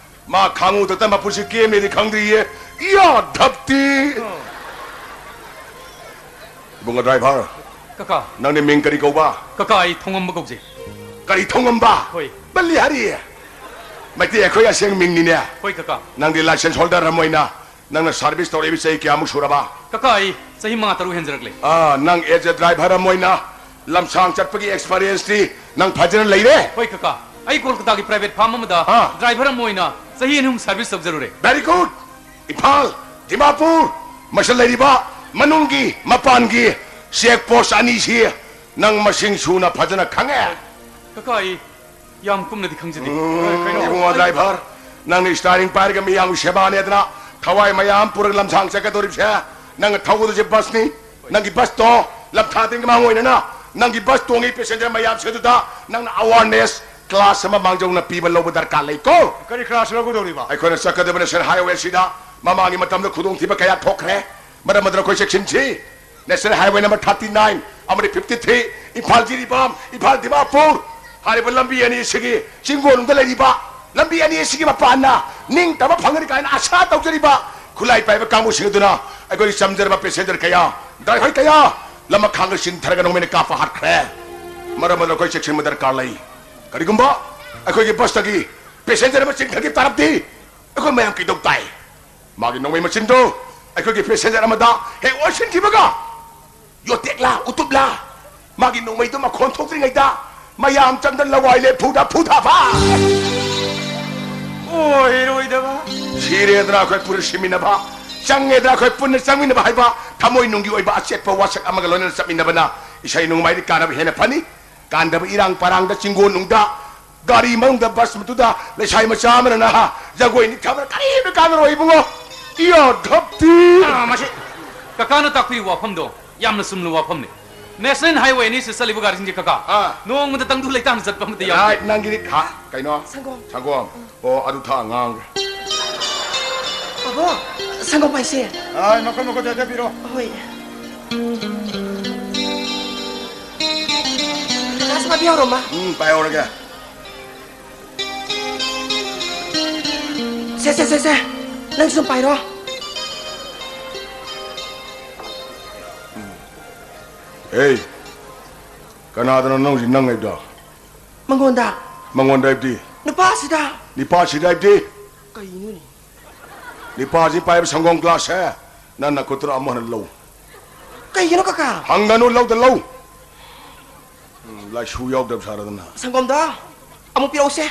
ꯃꯥ ꯈꯥꯡꯉꯨ ꯗꯥꯛꯇꯔ ꯃꯄꯨꯟꯁꯤ ꯀꯦꯝꯅꯦꯗꯤ ꯈꯪꯗ꯭ꯔꯤꯌꯦ꯫ ꯏꯌꯥ! ꯙꯞꯇꯤ! ꯏꯕꯨꯡꯉꯣ ꯗ꯭ꯔꯥꯏꯚꯔ, ꯀꯀꯥ꯫ ꯅꯪꯗꯤ ꯃꯤꯡ ꯀꯔꯤ ꯀꯧꯕ? ꯀꯀꯥ, ꯑꯩ ꯊꯣꯡꯉꯝꯕ ꯀꯧꯖꯩ꯫ ꯀꯔꯤ ꯊꯣꯡꯉꯝꯕ? ꯍꯣꯏ꯫ ꯕꯜꯂꯤꯍꯥꯔꯤ! ꯃꯩꯇꯩ ꯑꯩꯈꯣꯏ ꯑꯁꯦꯡ ꯃꯤꯡꯅꯤꯅꯦ꯫ ꯍꯣꯏ, ꯀꯀꯥ꯫ ꯅꯪꯗꯤ ꯂꯥꯏꯁꯦꯟꯁ ꯍꯣꯜꯗꯔ ꯑꯃ ꯑꯣꯏꯅ ꯅꯪꯅ ꯁꯥꯔꯚꯤꯁ ꯇꯧꯔꯛꯏꯕ ꯆꯍꯤ ꯀꯌꯥꯃꯨꯛ ꯁꯨꯔꯕ? ꯀꯀꯥ, ꯑꯩ ꯆꯍꯤ ꯃꯉꯥ ꯇꯔꯨꯛ ꯍꯦꯟꯖꯔꯛꯂꯦ꯫ ꯑꯥ, ꯅꯪ ꯑꯦꯖ ꯑꯦ ꯗ꯭ꯔꯥꯏꯚꯔ ꯑꯃ ꯑꯣꯏꯅ ꯂꯝꯁꯥꯡ ꯆꯠꯄꯒꯤ ꯑꯦꯛꯁꯄꯔꯤꯌꯦꯟꯁꯇꯤ ꯅꯪ ꯐꯖꯅ ꯂꯩꯔꯦ? ꯍꯣꯏ, ꯀꯀꯥ꯫ ꯑꯩ ꯀꯣꯜꯀꯇꯥꯒꯤ ꯄ꯭ꯔꯥꯏꯚꯦꯠ ꯐꯥꯔꯝ ꯑꯃꯗ ꯑꯥ꯫ ꯗ꯭ꯔꯥꯏꯚꯔ ꯑꯃ ꯑꯣꯏꯅ ꯆꯍꯤ ꯑꯅꯤ ꯑꯍꯨꯝ ꯁꯥꯔꯚꯤꯁ ꯇꯧꯖꯔꯨꯔꯦ꯫ Very good! ꯏꯝꯐꯥꯜ, ꯗꯤꯃꯥꯄꯨꯔ, ꯃꯁꯤꯗ ꯂꯩꯔꯤꯕ ꯃꯅꯨꯡꯒꯤ, ꯃꯄꯥꯟꯒꯤ ꯆꯦꯛ ꯄꯣꯁ ꯑꯅꯤꯁꯤ ꯅꯪ ꯃꯁꯤꯡ ꯁꯨꯅ ꯐꯖꯅ ꯈꯪꯉꯦ? ꯀꯀꯥ, ꯑꯩ ꯌꯥꯝ ꯀꯨꯞꯅꯗꯤ ꯈꯪꯖꯗꯦ꯫ ꯎꯝ, ꯀꯩꯅꯣ? ꯏꯕꯨꯡꯉꯣ ꯗ꯭ꯔꯥꯏꯚꯔ, ꯅꯪꯅ ꯁ꯭ꯇꯥꯔꯤꯡ ꯄꯥꯏꯔꯒ ꯃꯤꯌꯥꯝꯒꯤ ꯁꯦꯕꯥꯅꯦꯗꯅ ꯊꯋꯥꯏ ꯃꯌꯥꯝ ꯄꯨꯔꯒ ꯂꯝꯁꯥꯡ ꯆꯠꯀꯗꯧꯔꯤꯕꯁꯦ, ꯅꯪꯅ ꯊꯧꯒꯗꯧꯔꯤꯁꯦ ꯕꯁꯅꯤ꯫ ꯅꯪꯒꯤ ꯕꯁꯇꯣ ꯂꯝꯊꯥ ꯇꯤꯟꯒ ꯃꯥꯡ ꯑꯣꯏꯅꯅ ꯅꯪꯒꯤ ꯕꯁ ꯇꯣꯡꯉꯤ ꯄꯦꯁꯦꯟꯖꯔ ꯃꯌꯥꯝꯁꯦ ꯑꯗꯨꯗ ꯅꯪꯅ ꯑꯋꯥꯔꯅꯦꯁ ꯀ꯭ꯂꯥꯁ ꯑꯃ ꯃꯥꯡꯖꯧꯅ ꯄꯤꯕ ꯂꯧꯕ ꯗꯔꯀꯥꯔ ꯂꯩꯀꯣ꯫ ꯀꯔꯤ ꯀ꯭ꯂꯥꯁ ꯂꯧꯒꯗꯧꯔꯤꯕ? ꯑꯩꯈꯣꯏꯅ ꯆꯠꯀꯗꯕ ꯅꯦꯁꯅꯦꯜ ꯍꯥꯏꯋꯦ ꯑꯁꯤꯗ ꯃꯃꯥꯡꯒꯤ ꯃꯇꯝꯗ ꯈꯨꯗꯣꯡꯊꯤꯕ ꯀꯌꯥ ꯊꯣꯛꯈ꯭ꯔꯦ꯫ ꯃꯔꯝ ꯑꯗꯨꯅ ꯑꯩꯈꯣꯏ ꯆꯦꯛꯁꯤꯟꯁꯤ꯫ National highway number thirty nine ꯑꯃꯗꯤ ꯐꯤꯐꯇꯤ ꯊ꯭ꯔꯤ, ꯏꯝꯐꯥꯜ ꯖꯤꯔꯤꯕꯥꯝ, ꯏꯝꯐꯥꯜ ꯗꯤꯃꯥꯄꯨꯔ ꯍꯥꯏꯔꯤꯕ ꯂꯝꯕꯤ ꯑꯅꯤ ꯑꯁꯤꯒꯤ ꯆꯤꯡꯒꯣꯟꯅꯨꯡꯗ ꯂꯩꯔꯤꯕ, ꯂꯝꯕꯤ ꯑꯅꯤ ꯑꯁꯤꯒꯤ ꯃꯄꯥꯟꯅ ꯅꯤꯡꯇꯝꯕ ꯐꯪꯒꯅꯤ ꯀꯥꯏꯅ ꯑꯁꯥ ꯇꯧꯖꯔꯤꯕ ꯈꯨꯠꯂꯥꯏ ꯄꯥꯏꯕ ꯀꯥꯡꯕꯨꯁꯤꯡ ꯑꯗꯨꯅ ꯑꯩꯈꯣꯏꯒꯤ ꯆꯝꯖꯔꯕ ꯄꯦꯁꯦꯟꯖꯔ ꯀꯌꯥ, ꯗ꯭ꯔꯥꯏꯚꯔ ꯀꯌꯥ ꯂꯝꯃꯈꯥꯡꯗ ꯆꯤꯡꯊꯔꯒ ꯅꯣꯡꯃꯩꯅ ꯀꯥꯞꯄ ꯍꯥꯠꯈ꯭ꯔꯦ꯫ ꯃꯔꯝ ꯑꯗꯨꯅ ꯑꯩꯈꯣꯏ ꯆꯦꯛꯁꯤꯟꯕ ꯗꯔꯀꯥꯔ ꯂꯩ꯫ ꯀꯔꯤꯒꯨꯝꯕ ꯑꯩꯈꯣꯏꯒꯤ ꯕꯁꯇꯒꯤ ꯄꯦꯁꯦꯟꯖꯔ ꯑꯃ ꯆꯤꯡꯊꯈꯤꯕ ꯇꯥꯔꯕꯗꯤ ꯑꯩꯈꯣꯏ ꯃꯌꯥꯝ ꯀꯩꯗꯧ ꯇꯥꯏ? ꯃꯥꯒꯤ ꯅꯣꯡꯃꯩ ꯃꯆꯤꯟꯗꯨ ꯑꯩꯈꯣꯏꯒꯤ ꯄꯦꯁꯦꯟꯖꯔ ꯑꯃꯗ ꯍꯦꯛ ꯑꯣꯟꯁꯤꯟꯈꯤꯕꯒ, ꯌꯣꯇꯦꯛꯂꯥ, ꯎꯇꯨꯞꯂꯥ, ꯃꯥꯒꯤ ꯅꯣꯡꯃꯩꯗꯨ ꯃꯈꯣꯟ ꯊꯣꯛꯇ꯭ꯔꯤꯉꯩꯗ ꯃꯌꯥꯝ ꯆꯪꯗꯅ ꯂꯋꯥꯏ ꯂꯦꯞꯐꯨꯗ ꯐꯨ ꯊꯥ ꯐꯥ! ꯑꯣꯏꯔꯣꯏꯗꯕ! ꯁꯤꯔꯦꯗꯅ ꯑꯩꯈꯣꯏ ꯄꯨꯟꯅ ꯁꯤꯃꯤꯟꯅꯕ, ꯆꯪꯉꯦꯗꯅ ꯑꯩꯈꯣꯏ ꯄꯨꯟꯅ ꯆꯪꯃꯤꯟꯅꯕ ꯍꯥꯏꯕ ꯊꯃꯣꯏ ꯅꯨꯡꯒꯤ ꯑꯣꯏꯕ ꯑꯆꯦꯠꯄ ꯋꯥꯁꯛ ꯑꯃꯒ ꯂꯣꯏꯅꯅ ꯆꯠꯃꯤꯟꯅꯕꯅ ꯏꯁꯩ ꯅꯣꯡꯃꯥꯏꯗꯤ ꯀꯥꯟꯅꯕ ꯍꯦꯟꯅ ꯐꯅꯤ꯫ ꯀꯥꯟꯗꯕ ꯏꯔꯥꯡ ꯄꯔꯥꯡꯗ, ꯆꯤꯡꯒꯣꯟꯅꯨꯡꯗ, ꯒꯥꯔꯤ ꯃꯅꯨꯡꯗ, ꯕꯁ ꯃꯇꯨꯡꯗ ꯂꯩꯁꯥꯏ ꯃꯆꯥ ꯑꯃꯅ ꯅꯍꯥ ꯖꯒꯣꯏ ꯅꯤꯛꯊꯕꯅ ꯀꯔꯤꯝꯇ ꯀꯥꯟꯅꯔꯣꯏ ꯏꯕꯨꯡꯉꯣ꯫ ꯏꯌꯥ ꯙꯞꯇꯤ! ꯑꯥ, ꯃꯁꯤ ꯀꯀꯥꯅ ꯇꯥꯛꯄꯤꯔꯤꯕ ꯋꯥꯐꯝꯗꯣ ꯌꯥꯝꯅ ꯆꯨꯝꯕ ꯋꯥꯐꯝꯅꯤ꯫ ꯅꯦꯁꯅꯦꯜ ꯍꯥꯏꯋꯦ ꯑꯅꯤꯁꯤ ꯆꯠꯂꯤꯕ ꯒꯥꯔꯤꯁꯤꯡꯁꯦ, ꯀꯀꯥ, ꯑꯥ꯫ ꯅꯣꯡꯃꯗ ꯇꯪꯗꯨ ꯂꯩꯇꯥꯡꯗ ꯆꯠꯄ ꯑꯃꯠꯇ ꯌꯥꯎꯗꯦ꯫ ꯔꯥꯏꯠ, ꯅꯪꯒꯤꯗꯤ ꯈꯥ, ꯀꯩꯅꯣ? ꯁꯪꯒꯣꯝ꯫ ꯁꯪꯒꯣꯝ꯫ ꯑꯣ, ꯑꯗꯨ ꯊꯛꯑ ꯉꯥꯡꯒꯦ꯫ ꯄꯥꯕꯨꯡ, ꯁꯪꯒꯣꯝ ꯍꯥꯏꯁꯦ꯫ ꯑꯥ, ꯃꯈꯣꯏ ꯃꯈꯣꯏ ꯆꯠꯆꯕꯤꯔꯣ꯫ ꯍꯣꯏ꯫ ꯄꯥꯏꯕꯤꯍꯧꯔꯣꯃ꯫ ꯎꯝ, ꯄꯥꯏꯍꯧꯔꯒꯦ꯫ ꯁꯦ, ꯁꯦ, ꯁꯦ, ꯁꯦ꯫ ꯅꯪꯁꯨ ꯁꯨꯝ ꯄꯥꯏꯔꯣ꯫ ꯎꯝ꯫ ꯑꯦ, ꯀꯅꯥꯗꯅꯣ ꯅꯪ ꯍꯧꯖꯤꯛ ꯅꯪ ꯍꯥꯏꯕꯗꯣ? ꯃꯉꯣꯟꯗ꯫ ꯃꯉꯣꯟꯗ ꯍꯥꯏꯕꯗꯤ? ꯅꯨꯄꯥꯁꯤꯗ꯫ ꯅꯨꯄꯥꯁꯤꯗ ꯍꯥꯏꯕꯗꯤ? ꯀꯩꯅꯣꯅꯦ? ꯅꯤꯄꯥꯁꯤ ꯄꯥꯏꯕ ꯁꯪꯒꯣꯝ ꯒ꯭ꯂꯥꯁꯁꯦ ꯅꯪ ꯅꯈꯨꯠꯇꯨꯗ ꯑꯃꯨꯛ ꯍꯟꯅ ꯂꯧ꯫ ꯀꯩꯒꯤꯅꯣ ꯀꯀꯥ? ꯍꯪꯒꯅꯨ, ꯂꯧꯗ ꯂꯧ꯫ ꯎꯝ, ꯂꯥꯏꯁꯨ ꯌꯥꯎꯗꯕ ꯁꯥꯔꯗꯅ꯫ ꯁꯪꯒꯣꯝꯗꯣ ꯑꯃꯨꯛ ꯄꯤꯔꯛꯎꯁꯦ꯫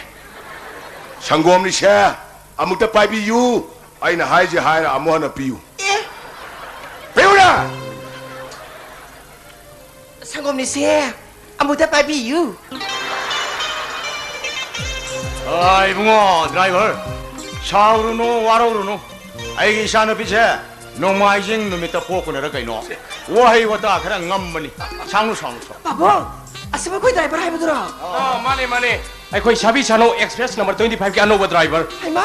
ꯁꯪꯒꯣꯝꯅꯤꯁꯦ, ꯑꯃꯨꯛꯇ ꯄꯥꯏꯕꯤꯌꯨ꯫ ꯑꯩꯅ ꯍꯥꯏꯁꯦ ꯍꯥꯏꯔ ꯑꯃꯨꯛ ꯍꯟꯅ ꯄꯤꯌꯨ꯫ ꯑꯦ꯫ ꯄꯤꯌꯨꯅ! ꯁꯪꯒꯣꯝꯅꯤꯁꯦ, ꯑꯃꯨꯛꯇ ꯄꯥꯏꯕꯤꯌꯨ꯫ ꯑꯥ, ꯏꯕꯨꯡꯉꯣ ꯗ꯭ꯔꯥꯏꯚꯔ, ꯁꯥꯎꯔꯨꯅꯨ, ꯋꯥꯔꯧꯔꯨꯅꯨ꯫ ꯑꯩꯒꯤ ꯏꯆꯥꯅꯨꯄꯤꯁꯦ ꯅꯣꯡꯃꯥꯏꯖꯤꯡ ꯅꯨꯃꯤꯠꯇ ꯄꯣꯛꯄꯅꯔ ꯀꯩꯅꯣ, ꯋꯥꯍꯩ ꯋꯥꯇꯥ ꯈꯔ ꯉꯝꯕꯅꯤ꯫ ꯁꯥꯎꯅꯨ, ꯁꯥꯎꯅꯨ, ꯁꯥꯎꯅꯨ꯫ ꯄꯥꯕꯨꯡ, ꯑꯁꯤꯕꯨ ꯑꯩꯈꯣꯏ ꯗ꯭ꯔꯥꯏꯚꯔ ꯍꯥꯏꯕꯗꯨꯔꯣ? ꯑꯥ, ꯃꯥꯅꯦ, ꯃꯥꯅꯦ꯫ ꯑꯩꯈꯣꯏ ꯁꯥꯕꯤ ꯁꯥꯅꯧ ꯑꯦꯛꯁꯄ꯭ꯔꯦꯁ ꯅꯝꯕꯔ twenty five ꯀꯤ ꯑꯅꯧꯕ ꯗ꯭ꯔꯥꯏꯚꯔ꯫ ꯍꯩꯃꯥ!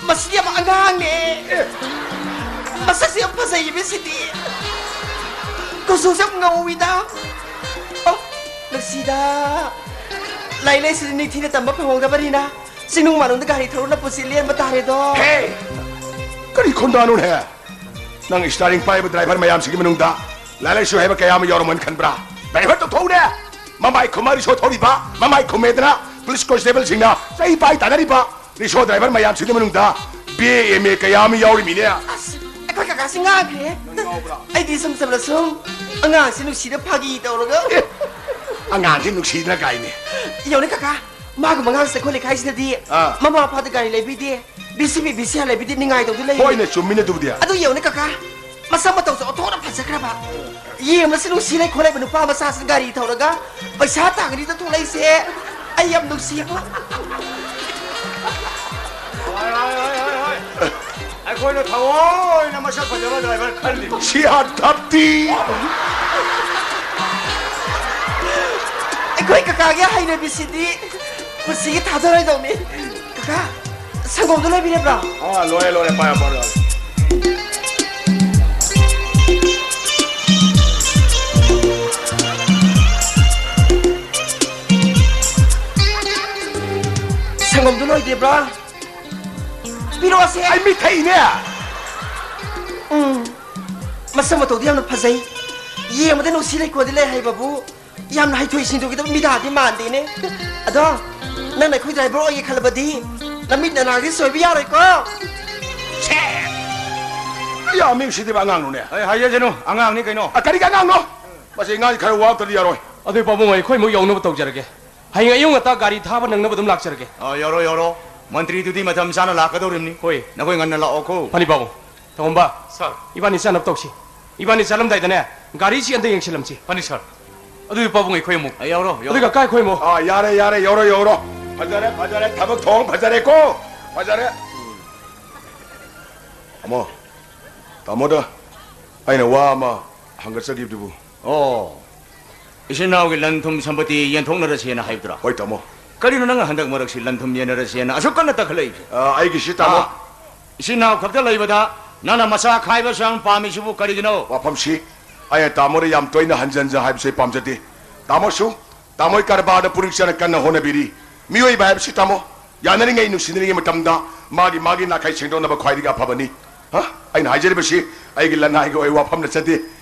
ꯃꯁꯤꯗꯤ ꯌꯥꯝ ꯑꯉꯥꯡꯅꯦ꯫ ꯃꯁꯛꯁꯨ ꯌꯥꯝ ꯐꯖꯩꯌꯦ ꯁꯤꯗꯤ꯫ ꯀꯨꯆꯨꯁꯨ ꯌꯥꯝ ꯉꯧꯋꯤꯗ꯫ ꯑꯣ, ꯅꯨꯡꯁꯤꯗ꯫ ꯂꯥꯏꯔꯤꯛ ꯂꯥꯏꯁꯨꯗꯤ ꯅꯤꯡꯊꯤꯅ ꯇꯝꯕ ꯐꯪꯍꯧꯗꯕꯅꯤꯅ ꯆꯤꯡꯅꯨꯡ ꯃꯥꯅꯨꯡꯗ ꯒꯥꯔꯤ ꯊꯧꯔꯨꯅ ꯄꯨꯟꯁꯤ ꯂꯦꯟꯕ ꯇꯥꯔꯦꯗꯣ꯫ ꯍꯦ! ꯀꯔꯤ ꯈꯣꯟꯗꯥꯅꯣꯅꯦ? ꯅꯪ ꯁ꯭ꯇꯤꯌꯥꯔꯤꯡ ꯄꯥꯏꯕ ꯗ꯭ꯔꯥꯏꯚꯔ ꯃꯌꯥꯝꯁꯤꯒꯤ ꯃꯅꯨꯡꯗ ꯂꯥꯏꯔꯤꯛ ꯂꯥꯏꯁꯨ ꯍꯩꯕ ꯀꯌꯥ ꯑꯃ ꯌꯥꯎꯔꯝꯒꯅꯤ ꯈꯟꯕ꯭ꯔꯥ? ꯗ꯭ꯔꯥꯏꯚꯔ ꯇꯧꯊꯣꯛꯎꯅꯦ! ꯃꯃꯥꯏ ꯈꯨꯝꯃ ꯔꯤꯛꯁꯣ ꯊꯧꯔꯤꯕ, ꯃꯃꯥꯏ ꯈꯨꯝꯃꯦꯗꯅ ꯄꯨꯂꯤꯁ ꯀꯣꯟꯁꯇꯦꯕꯜꯁꯤꯡꯅ ꯆꯩ ꯄꯥꯏ ꯇꯥꯅꯔꯤꯕ ꯔꯤꯛꯁꯣ ꯗ꯭ꯔꯥꯏꯚꯔ ꯃꯌꯥꯝꯁꯤꯡꯒꯤ ꯃꯅꯨꯡꯗ ꯕꯤ ꯑꯦ, ꯑꯦꯝ ꯑꯦ ꯀꯌꯥ ꯑꯃ ꯌꯥꯎꯔꯤꯃꯤꯅꯦ꯫ ꯑꯁ, ꯑꯩꯈꯣꯏ ꯀꯀꯥꯁꯤ ꯉꯥꯡꯈ꯭ꯔꯦ꯫ ꯅꯪ ꯌꯥꯎꯕ꯭ꯔꯥ? ꯑꯩꯗꯤ ꯏꯆꯝ ꯆꯝꯅ ꯁꯨꯝ ꯑꯉꯥꯡꯁꯤ ꯅꯨꯡꯁꯤꯗ ꯐꯥꯒꯤ ꯇꯧꯔꯒ꯫ ꯑꯦ, ꯑꯉꯥꯡꯁꯤ ꯅꯨꯡꯁꯤꯗꯅ ꯀꯥꯏꯅꯦ꯫ ꯌꯦꯡꯉꯨꯅꯦ ꯀꯀꯥ, ꯃꯥꯒꯨꯝꯕ ꯑꯉꯥꯡꯁꯦ ꯑꯩꯈꯣꯏ ꯂꯩꯀꯥꯏꯁꯤꯗꯗꯤ ꯑꯥ꯫ ꯃꯃꯥ ꯃꯄꯥꯗ ꯒꯥꯔꯤ ꯂꯩꯕꯤꯗꯦ, B C B, B C R ꯂꯩꯕꯤꯗꯦ, ꯅꯤꯡꯉꯥꯏ ꯇꯧꯗꯨ ꯂꯩ꯫ ꯍꯣꯏꯅꯦ, ꯆꯨꯝꯃꯤꯅꯦ ꯑꯗꯨꯕꯨꯗꯤ꯫ ꯑꯗꯨ ꯌꯦꯡꯉꯨꯅꯦ ꯀꯀꯥ, ꯃꯁꯛ ꯃꯇꯧꯁꯨ ꯑꯣꯟꯊꯣꯛꯅ ꯐꯖꯈ꯭ꯔꯕ꯫ ꯌꯦꯡꯕꯁꯨ ꯅꯨꯡꯁꯤ ꯂꯩ ꯈꯣꯠꯂꯩꯕ ꯅꯨꯄꯥ ꯃꯆꯥꯁꯤꯅ ꯒꯥꯔꯤ ꯊꯧꯔꯒ ꯄꯩꯁꯥ ꯇꯥꯟꯒꯅꯤꯗ ꯊꯣꯛꯂꯛꯏꯁꯦ꯫ ꯑꯩ ꯌꯥꯝ ꯅꯨꯡꯁꯤꯕꯨ꯫ ꯍꯣꯏ, ꯍꯣꯏ, ꯍꯣꯏ, ꯍꯣꯏ, ꯍꯣꯏ꯫ ꯑꯩꯈꯣꯏꯅ ꯊꯑꯣꯏꯅ ꯃꯁꯛ ꯐꯖꯕ ꯗ꯭ꯔꯥꯏꯚꯔ ꯈꯜꯂꯤ꯫ C R thirty. ꯑꯩꯈꯣꯏ ꯀꯀꯥꯒꯤ ꯍꯩꯅꯕꯤꯁꯤꯗꯤ ꯄꯨꯟꯁꯤꯒꯤ ꯊꯥꯖꯔꯣꯏꯗꯧꯅꯤ꯫ ꯀꯀꯥ, ꯁꯪꯒꯣꯝꯗꯣ ꯂꯣꯏꯕꯤꯔꯕ꯭ꯔꯣ? ꯑꯥ, ꯂꯣꯏꯔꯦ, ꯂꯣꯏꯔꯦ, ꯄꯥꯏꯔꯣ, ꯄꯥꯏꯔꯣ꯫ ꯁꯪꯒꯣꯝꯗꯨ ꯂꯣꯏꯗ꯭ꯔꯤꯕ꯭ꯔꯥ? ꯄꯤꯔꯛꯑꯣꯁꯦ꯫ ꯑꯩ ꯃꯤꯊꯛꯏꯅꯦ꯫ ꯎꯝ, ꯃꯁꯛ ꯃꯇꯧꯗꯤ ꯌꯥꯝꯅ ꯐꯖꯩ, ꯌꯦꯡꯕꯗ ꯅꯨꯡꯁꯤ ꯂꯩꯀꯣꯗꯤ ꯂꯩ ꯍꯥꯏꯕꯕꯨ, ꯌꯥꯝꯅ ꯍꯩꯊꯣꯏ ꯁꯤꯡꯊꯣꯏꯒꯗꯕ ꯃꯤꯗꯥꯗꯤ ꯃꯥꯟꯗꯦꯅꯦ꯫ ꯑꯗꯣ ꯅꯪꯅ ꯑꯩꯈꯣꯏ ꯗ꯭ꯔꯥꯏꯚꯔ ꯑꯣꯏꯒꯦ ꯈꯜꯂꯕꯗꯤ ꯅꯃꯤꯠ ꯅꯅꯥꯗꯤ ꯁꯣꯏꯕ ꯌꯥꯔꯣꯏꯀꯣ꯫ ꯁꯦ! ꯌꯥꯝ ꯃꯤ ꯎꯁꯤꯠꯇꯕ ꯑꯉꯥꯡꯅꯣꯅꯦ꯫ ꯑꯩ ꯍꯥꯏꯖꯁꯅꯨ, ꯑꯉꯥꯡꯅꯤ ꯀꯩꯅꯣ꯫ ꯑ, ꯀꯔꯤꯒꯤ ꯑꯉꯥꯡꯅꯣ? ꯃꯁꯤ ꯑꯉꯥꯡꯁꯤ ꯈꯔ ꯋꯥ ꯑꯝꯇꯗꯤ ꯌꯥꯔꯣꯏ꯫ ꯑꯗꯨ ꯄꯥꯕꯨꯡ, ꯑꯩꯈꯣꯏꯃꯨꯛ ꯌꯧꯅꯕ ꯇꯧꯖꯔꯒꯦ꯫ ꯍꯌꯦꯡ ꯑꯌꯨꯛ ꯉꯟꯇꯥ ꯒꯥꯔꯤ ꯊꯥꯕ ꯅꯪꯅꯕ ꯑꯗꯨꯝ ꯂꯥꯛꯆꯔꯒꯦ꯫ ꯑ, ꯌꯧꯔꯣ, ꯌꯧꯔꯣ꯫ ꯃꯟꯇ꯭ꯔꯤꯗꯨꯗꯤ ꯃꯇꯝ ꯆꯥꯅ ꯂꯥꯛꯀꯗꯧꯔꯤꯕꯅꯤ꯫ ꯍꯣꯏ꯫ ꯅꯈꯣꯏ ꯉꯟꯅ ꯂꯥꯛꯑꯣꯀꯣ꯫ ꯐꯅꯤ ꯄꯥꯕꯨꯡ꯫ ꯇꯣꯝꯕ, ꯁꯥꯔ꯫ ꯏꯕꯥꯅꯤ ꯆꯠꯅꯕ ꯇꯧꯁꯤ꯫ ꯏꯕꯥꯅꯤ ꯆꯠꯂꯝꯗꯥꯏꯗꯅꯦ, ꯒꯥꯔꯤꯁꯤ ꯑꯝꯇ ꯌꯦꯡꯁꯤꯜꯂꯝꯁꯤ꯫ ꯐꯅꯤ, ꯁꯥꯔ꯫ ꯑꯗꯨꯗꯤ ꯄꯥꯕꯨꯡ, ꯑꯩꯈꯣꯏ ꯑꯃꯨꯛ꯫ ꯑ, ꯌꯧꯔꯣ, ꯌꯧꯔꯣ꯫ ꯑꯗꯨꯒ ꯀꯥꯏ ꯑꯩꯈꯣꯏ ꯑꯃꯨꯛ? ꯑꯥ, ꯌꯥꯔꯦ, ꯌꯥꯔꯦ, ꯌꯧꯔꯣ, ꯌꯧꯔꯣ꯫ ꯐꯖꯔꯦ, ꯐꯖꯔꯦ, ꯊꯕꯛ ꯊꯧꯑꯣꯡ ꯐꯖꯔꯦꯀꯣ꯫ ꯐꯖꯔꯦ꯫ ꯇꯥꯃꯣ, ꯇꯥꯃꯣꯗ ꯑꯩꯅ ꯋꯥ ꯑꯃ ꯍꯪꯒꯠꯆꯈꯤꯕꯗꯨꯕꯨ꯫ ꯑꯣ, ꯏꯆꯤꯟ ꯏꯅꯥꯎꯒꯤ ꯂꯟ ꯊꯨꯝ ꯁꯝꯄꯇꯤ ꯌꯦꯟꯊꯣꯛꯅꯔꯁꯦꯅ ꯍꯥꯏꯕꯗꯨꯔꯥ? ꯍꯣꯏ, ꯇꯥꯃꯣ꯫ ꯀꯔꯤꯅꯣ ꯅꯪꯅ ꯍꯟꯗꯛ ꯃꯔꯛꯁꯤ ꯂꯟ ꯊꯨꯝ ꯌꯦꯟꯅꯔꯁꯦꯅ ꯑꯁꯨꯛ ꯀꯟꯅ ꯇꯛꯈꯠꯂꯛꯏꯁꯦ? ꯑ, ꯑꯩꯒꯤꯁꯤ, ꯇꯥꯃꯣ꯫ ꯑꯥ, ꯏꯆꯤꯟ ꯏꯅꯥꯎ ꯈꯛꯇ ꯂꯩꯕꯗ ꯅꯪꯅ ꯃꯆꯥ ꯈꯥꯏꯕꯁꯨ ꯌꯥꯝ ꯄꯥꯝꯃꯤꯁꯤꯕꯨ ꯀꯔꯤꯒꯤꯅꯣ? ꯋꯥꯐꯝꯁꯤ, ꯑꯩꯅ ꯇꯥꯃꯣꯗ ꯌꯥꯝ ꯇꯣꯏꯅ ꯍꯟꯖꯟ ꯍꯟꯖꯟ ꯍꯥꯏꯕꯁꯦ ꯑꯩ ꯄꯥꯝꯖꯗꯦ꯫ ꯇꯥꯃꯣꯁꯨ, ꯇꯥꯃꯣꯒꯤ ꯀꯔꯕꯥꯔꯗ ꯄꯨꯛꯅꯤꯡ ꯆꯪꯅ ꯀꯟꯅ ꯍꯣꯠꯅꯕꯤꯔꯤ꯫ ꯃꯤꯑꯣꯏꯕ ꯍꯥꯏꯕꯁꯤ, ꯇꯥꯃꯣ, ꯌꯥꯅꯔꯤꯉꯩ ꯅꯨꯡꯁꯤꯅꯔꯤꯉꯩ ꯃꯇꯝꯗ ꯃꯥꯒꯤ ꯃꯥꯒꯤ ꯅꯥꯈꯩ ꯁꯦꯡꯗꯣꯛꯅꯕ ꯈ꯭ꯋꯥꯏꯗꯒꯤ ꯑꯐꯕꯅꯤ꯫ ꯍ? ꯑꯩꯅ ꯍꯥꯏꯖꯔꯤꯕꯁꯤ ꯑꯩꯒꯤ ꯂꯅꯥꯏꯒꯤ ꯑꯣꯏꯕ ꯋꯥꯐꯝ ꯅꯠꯆꯗꯦ꯫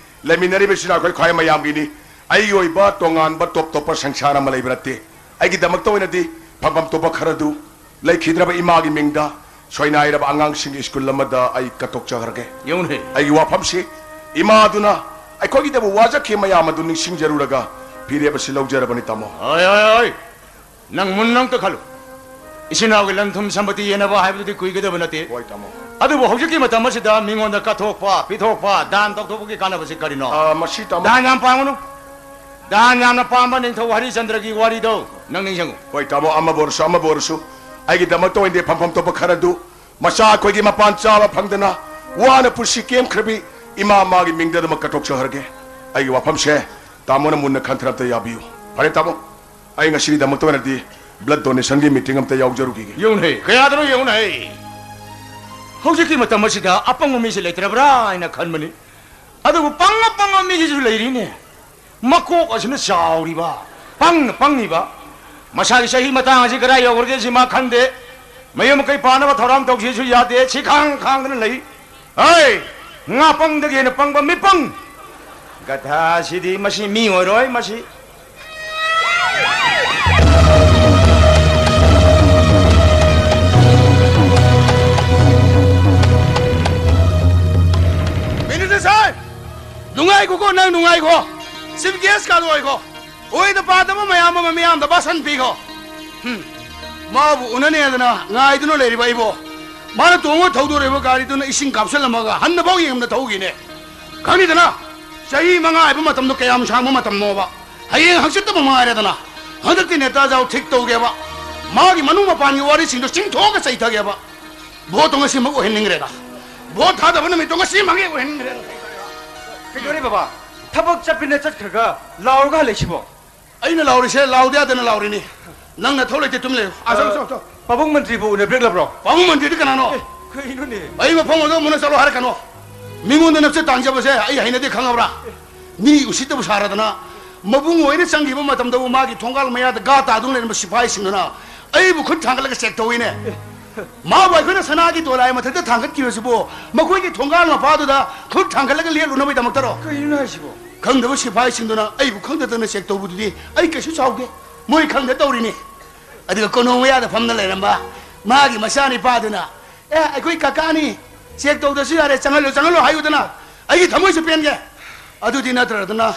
ꯂꯩꯃꯤꯟꯅꯔꯤꯕꯁꯤꯅ ꯑꯩꯈꯣꯏ ꯈ꯭ꯋꯥꯏ ꯃꯌꯥꯝꯒꯤꯅꯤ꯫ ꯑꯩꯒꯤ ꯑꯣꯏꯕ ꯇꯣꯉꯥꯟꯕ ꯇꯣꯞ ꯇꯣꯞꯄ ꯁꯪꯁꯥꯔ ꯑꯃ ꯂꯩꯕ ꯅꯠꯇꯦ꯫ ꯑꯩꯒꯤꯗꯃꯛꯇ ꯑꯣꯏꯅꯗꯤ ꯐꯪꯐꯝ ꯊꯣꯛꯄ ꯈꯔꯗꯨ ꯂꯩꯈꯤꯗ꯭ꯔꯕ ꯏꯃꯥꯒꯤ ꯃꯤꯡꯗ ꯁꯣꯏꯅꯥꯏꯔꯕ ꯑꯉꯥꯡꯁꯤꯡꯒꯤ ꯁ꯭ꯀꯨꯜ ꯑꯃꯗ ꯑꯩ ꯀꯠꯊꯣꯛꯆꯈ꯭ꯔꯒꯦ꯫ ꯌꯦꯡꯉꯨꯅꯦ꯫ ꯑꯩꯒꯤ ꯋꯥꯐꯝꯁꯤ, ꯏꯃꯥꯗꯨꯅ ꯑꯩꯈꯣꯏꯒꯤꯗꯃꯛ ꯋꯥꯖꯈꯤꯕ ꯃꯌꯥꯝ ꯑꯗꯨ ꯅꯤꯡꯁꯤꯡꯖꯔꯨꯔꯒ ꯐꯤꯔꯦꯞ ꯑꯁꯤ ꯂꯧꯖꯔꯕꯅꯤ, ꯇꯥꯃꯣ꯫ ꯍꯣꯏ, ꯍꯣꯏ, ꯍꯣꯏ꯫ ꯅꯪ ꯃꯨꯟꯅ ꯑꯝꯇ ꯈꯜꯂꯨ꯫ ꯏꯆꯤꯟ ꯏꯅꯥꯎꯒꯤ ꯂꯟ ꯊꯨꯝ ꯁꯝꯄꯇꯤ ꯌꯦꯟꯅꯕ ꯍꯥꯏꯕꯗꯨꯗꯤ ꯀꯨꯏꯒꯗꯕ ꯅꯠꯇꯦ꯫ ꯍꯣꯏ, ꯇꯥꯃꯣ꯫ ꯑꯗꯨꯕꯨ ꯍꯧꯖꯤꯛꯀꯤ ꯃꯇꯝ ꯑꯁꯤꯗ ꯃꯤꯉꯣꯟꯗ ꯀꯠꯊꯣꯛꯄ, ꯄꯤꯊꯣꯛꯄ, ꯗꯥꯟ ꯇꯧꯊꯣꯛꯄꯒꯤ ꯀꯥꯟꯅꯕꯁꯤ ꯀꯔꯤꯅꯣ? ꯑ, ꯃꯁꯤ, ꯇꯥꯃꯣ꯫ ꯗꯥꯟ ꯌꯥꯝ ꯄꯥꯝꯒꯅꯨ꯫ ꯗꯥꯟ ꯌꯥꯝꯅ ꯄꯥꯝꯕ ꯅꯤꯡꯊꯧ ꯍꯔꯤꯆꯟꯗ꯭ꯔꯒꯤ ꯋꯥꯔꯤꯗꯣ ꯅꯪ ꯅꯤꯡꯁꯤꯡꯉꯨ꯫ ꯍꯣꯏ, ꯇꯥꯃꯣ, ꯑꯃꯕꯨ ꯑꯣꯏꯔꯁꯨ, ꯑꯃꯕꯨ ꯑꯣꯏꯔꯁꯨ, ꯑꯩꯒꯤꯗꯃꯛꯇ ꯑꯣꯏꯅꯗꯤ ꯐꯪꯐꯝ ꯊꯣꯛꯄ ꯈꯔ ꯑꯗꯨ ꯃꯆꯥ ꯑꯩꯈꯣꯏꯒꯤ ꯃꯄꯥꯟ ꯆꯥꯕ ꯐꯪꯗꯅ ꯋꯥꯅ ꯄꯨꯟꯁꯤ ꯀꯦꯝꯈ꯭ꯔꯕꯤ ꯏꯃꯥ ꯃꯥꯒꯤ ꯃꯤꯡꯗ ꯑꯗꯨꯃꯛ ꯀꯠꯊꯣꯛꯆꯍꯔꯒꯦ꯫ ꯑꯩꯒꯤ ꯋꯥꯐꯝꯁꯦ ꯇꯥꯃꯣꯅ ꯃꯨꯟꯅ ꯈꯟꯊꯅ ꯑꯝꯇ ꯌꯥꯕꯤꯌꯨ꯫ ꯐꯔꯦ, ꯇꯥꯃꯣ, ꯑꯩ ꯉꯁꯤꯒꯤꯗꯃꯛꯇ ꯑꯣꯏꯅꯗꯤ blood donationꯒꯤ meeting ꯑꯝꯇ ꯌꯥꯎꯖꯔꯨꯈꯤꯒꯦ꯫ ꯌꯦꯡꯉꯨꯅꯦ, ꯀꯌꯥꯗꯅꯣ ꯌꯦꯡꯉꯨꯅꯦ꯫ ꯍꯧꯖꯤꯛꯀꯤ ꯃꯇꯝ ꯑꯁꯤꯗ ꯑꯄꯪꯕ ꯃꯤꯁꯦ ꯂꯩꯇ꯭ꯔꯕ꯭ꯔꯥ ꯍꯥꯏꯅ ꯈꯟꯕꯅꯤ꯫ ꯑꯗꯨꯕꯨ ꯄꯪꯉ ꯄꯪꯉ ꯃꯤꯁꯤꯁꯨ ꯂꯩꯔꯤꯅꯦ꯫ ꯃꯀꯣꯛ ꯑꯁꯤꯅ ꯆꯥꯎꯔꯤꯕ, ꯄꯪꯅ ꯄꯪꯉꯤꯕ꯫ ꯃꯁꯥꯒꯤ ꯆꯍꯤ ꯃꯇꯥꯡ ꯑꯁꯤ ꯀꯗꯥꯏ ꯌꯧꯈ꯭ꯔꯒꯦ ꯁꯤ ꯃꯥ ꯈꯪꯗꯦ꯫ ꯃꯌꯨꯝ ꯃꯀꯩ ꯄꯥꯟꯅꯕ ꯊꯧꯔꯥꯡ ꯇꯧꯁꯤꯁꯨ ꯌꯥꯗꯦ꯫ ꯁꯤ ꯈꯥꯡ ꯈꯥꯡꯗꯅ ꯂꯩ꯫ ꯍꯩ! ꯉꯥ ꯄꯪꯗꯒꯤ ꯍꯦꯟꯅ ꯄꯪꯕ ꯃꯤꯄꯪ! ꯒꯙꯥꯁꯤꯗꯤ ꯃꯁꯤ ꯃꯤ ꯑꯣꯏꯔꯣꯏ, ꯃꯁꯤ꯫ ꯃꯤꯅꯤꯁꯇꯔ ꯁꯥꯍꯦꯕ! ꯅꯨꯡꯉꯥꯏꯈꯣꯀꯣ, ꯅꯪ ꯅꯨꯡꯉꯥꯏꯈꯣ꯫ ꯆꯤꯐ ꯒꯦꯁ ꯀꯥꯗꯣ ꯑꯣꯏꯈꯣ꯫ ꯑꯣꯏꯗ ꯄꯥꯗꯕ ꯃꯌꯥꯝ ꯑꯃ ꯃꯤꯌꯥꯝꯗ ꯚꯥꯁꯟ ꯄꯤꯈꯣ꯫ ꯍꯨꯝ꯫ ꯃꯥꯕꯨ ꯎꯅꯅꯦꯗꯅ ꯉꯥꯏꯗꯨꯅ ꯂꯩꯔꯤꯕ ꯑꯩꯕꯨ, ꯃꯥꯅ ꯇꯣꯡꯉ ꯊꯧꯗꯣꯔꯛꯏꯕ ꯒꯥꯔꯤꯗꯨꯅ ꯏꯁꯤꯡ ꯀꯥꯞꯁꯤꯜꯂꯝꯃꯒ ꯍꯟꯅꯐꯥꯎ ꯌꯦꯡꯗꯅ ꯊꯧꯈꯤꯅꯦ꯫ ꯈꯪꯉꯤꯗꯅ, ꯆꯍꯤ ꯃꯉꯥ ꯍꯥꯏꯕ ꯃꯇꯝꯗꯣ ꯀꯌꯥꯝ ꯁꯥꯡꯕ ꯃꯇꯝꯅꯣꯕ? ꯍꯌꯦꯡ ꯍꯪꯆꯤꯠꯇꯐꯥꯎ ꯉꯥꯏꯔꯦꯗꯅ꯫ ꯍꯟꯗꯛꯇꯤ ꯅꯦꯇꯥꯖꯥꯎ ꯊꯤꯛ ꯇꯧꯒꯦꯕ꯫ ꯃꯥꯒꯤ ꯃꯅꯨꯡ ꯃꯄꯥꯟꯒꯤ ꯋꯥꯔꯤꯁꯤꯡꯗꯣ ꯆꯤꯡꯊꯣꯛꯑꯒ ꯆꯩꯊꯒꯦꯕ꯫ ꯚꯣꯠꯇꯣ ꯉꯁꯤꯃꯛ ꯑꯣꯏꯍꯟꯅꯤꯡꯈ꯭ꯔꯦꯗ꯫ ꯚꯣꯠ ꯊꯥꯗꯕ ꯅꯨꯃꯤꯠꯇꯣ ꯉꯁꯤꯃꯛ ꯍꯦꯛ ꯑꯣꯏꯍꯟꯅꯤꯡꯈ꯭ꯔꯦꯗ꯫ ꯀꯩꯗꯧꯔꯦ ꯕꯕꯥ? ꯊꯕꯛ ꯆꯠꯄꯅ ꯆꯠꯈ꯭ꯔꯒ ꯂꯥꯎꯔꯒ ꯍꯜꯂꯛꯏꯁꯤꯕꯣ? ꯑꯩꯅ ꯂꯥꯎꯔꯤꯁꯦ ꯂꯥꯎꯗ ꯌꯥꯗꯅ ꯂꯥꯎꯔꯤꯅꯤ꯫ ꯅꯪ ꯅꯊꯧ ꯂꯩꯇꯦ, ꯇꯨꯝ ꯂꯩꯌꯨ꯫ ꯑꯥ, ꯆꯠꯂꯣ, ꯆꯠꯂꯣ, ꯆꯠꯂꯣ꯫ ꯄꯥꯕꯨꯡ ꯃꯟꯇ꯭ꯔꯤꯕꯨ ꯎꯅꯕꯤꯔꯛꯂꯕ꯭ꯔꯣ? ꯄꯥꯕꯨꯡ ꯃꯟꯇ꯭ꯔꯤꯗꯤ ꯀꯅꯥꯅꯣ? ꯑꯦ, ꯀꯩꯅꯣꯅꯦ? ꯑꯩ ꯃꯐꯝ ꯑꯗꯨ ꯃꯨꯟꯅ ꯆꯠꯂꯣ ꯍꯥꯏꯔꯛꯀꯅꯣ꯫ ꯃꯤꯉꯣꯟꯗ ꯅꯞꯆ ꯇꯥꯡꯖꯕꯁꯦ ꯑꯩ ꯍꯩꯅꯗꯦ, ꯈꯪꯉꯕ꯭ꯔꯥ? ꯃꯤ ꯎꯁꯤꯠꯇꯕ ꯁꯥꯔꯗꯅ ꯃꯕꯨꯡ ꯑꯣꯏꯅ ꯆꯪꯈꯤꯕ ꯃꯇꯝꯗꯕꯨ ꯃꯥꯒꯤ ꯊꯣꯡꯒꯥꯜ ꯃꯌꯥꯗ ꯒꯥ ꯇꯥꯗꯨꯅ ꯂꯩꯔꯝꯕ ꯁꯤꯐꯥꯏꯁꯤꯡꯗꯨꯅ ꯑꯩꯕꯨ ꯈꯨꯠ ꯊꯥꯡꯒꯠꯂꯒ ꯆꯦꯛ ꯇꯧꯏꯅꯦ꯫ ꯃꯥꯕꯨ ꯑꯩꯈꯣꯏꯅ ꯁꯅꯥꯒꯤ ꯗꯣꯂꯥꯏ ꯃꯊꯛꯇ ꯊꯥꯡꯒꯠꯈꯤꯕꯁꯤꯕꯨ ꯃꯈꯣꯏꯒꯤ ꯊꯣꯡꯒꯥꯜ ꯃꯄꯥꯗꯨꯗ ꯈꯨꯠ ꯊꯥꯡꯒꯠꯂꯒ ꯂꯦꯞꯂꯨꯅꯕꯒꯤꯗꯃꯛꯇꯔꯣ? ꯀꯩꯅꯣ ꯍꯥꯏꯁꯤꯕꯣ? ꯈꯪꯗꯕ ꯁꯤꯐꯥꯏꯁꯤꯡꯗꯨꯅ ꯑꯩꯕꯨ ꯈꯪꯗꯗꯅ ꯆꯦꯛ ꯇꯧꯕꯗꯨꯗꯤ ꯑꯩ ꯀꯩꯁꯨ ꯁꯥꯎꯗꯦ꯫ ꯃꯣꯏ ꯈꯪꯗ ꯇꯧꯔꯤꯅꯤ꯫ ꯑꯗꯨꯒ ꯀꯣꯅꯣꯡ ꯃꯌꯥꯗ ꯐꯝꯅ ꯂꯩꯔꯝꯕ ꯃꯥꯒꯤ ꯃꯆꯥꯅꯤꯄꯥꯗꯨꯅ, "ꯑꯦ, ꯑꯩꯈꯣꯏ ꯀꯀꯥꯅꯤ, ꯆꯦꯛ ꯇꯧꯗ꯭ꯔꯁꯨ ꯌꯥꯔꯦ, ꯆꯪꯍꯜꯂꯨ, ꯆꯪꯍꯜꯂꯨ" ꯍꯥꯏꯌꯨꯗꯅ, ꯑꯩꯒꯤ ꯊꯃꯣꯏꯁꯨ ꯄꯦꯟꯒꯦ꯫ ꯑꯗꯨꯗꯤ ꯅꯠꯇ꯭ꯔꯗꯅ,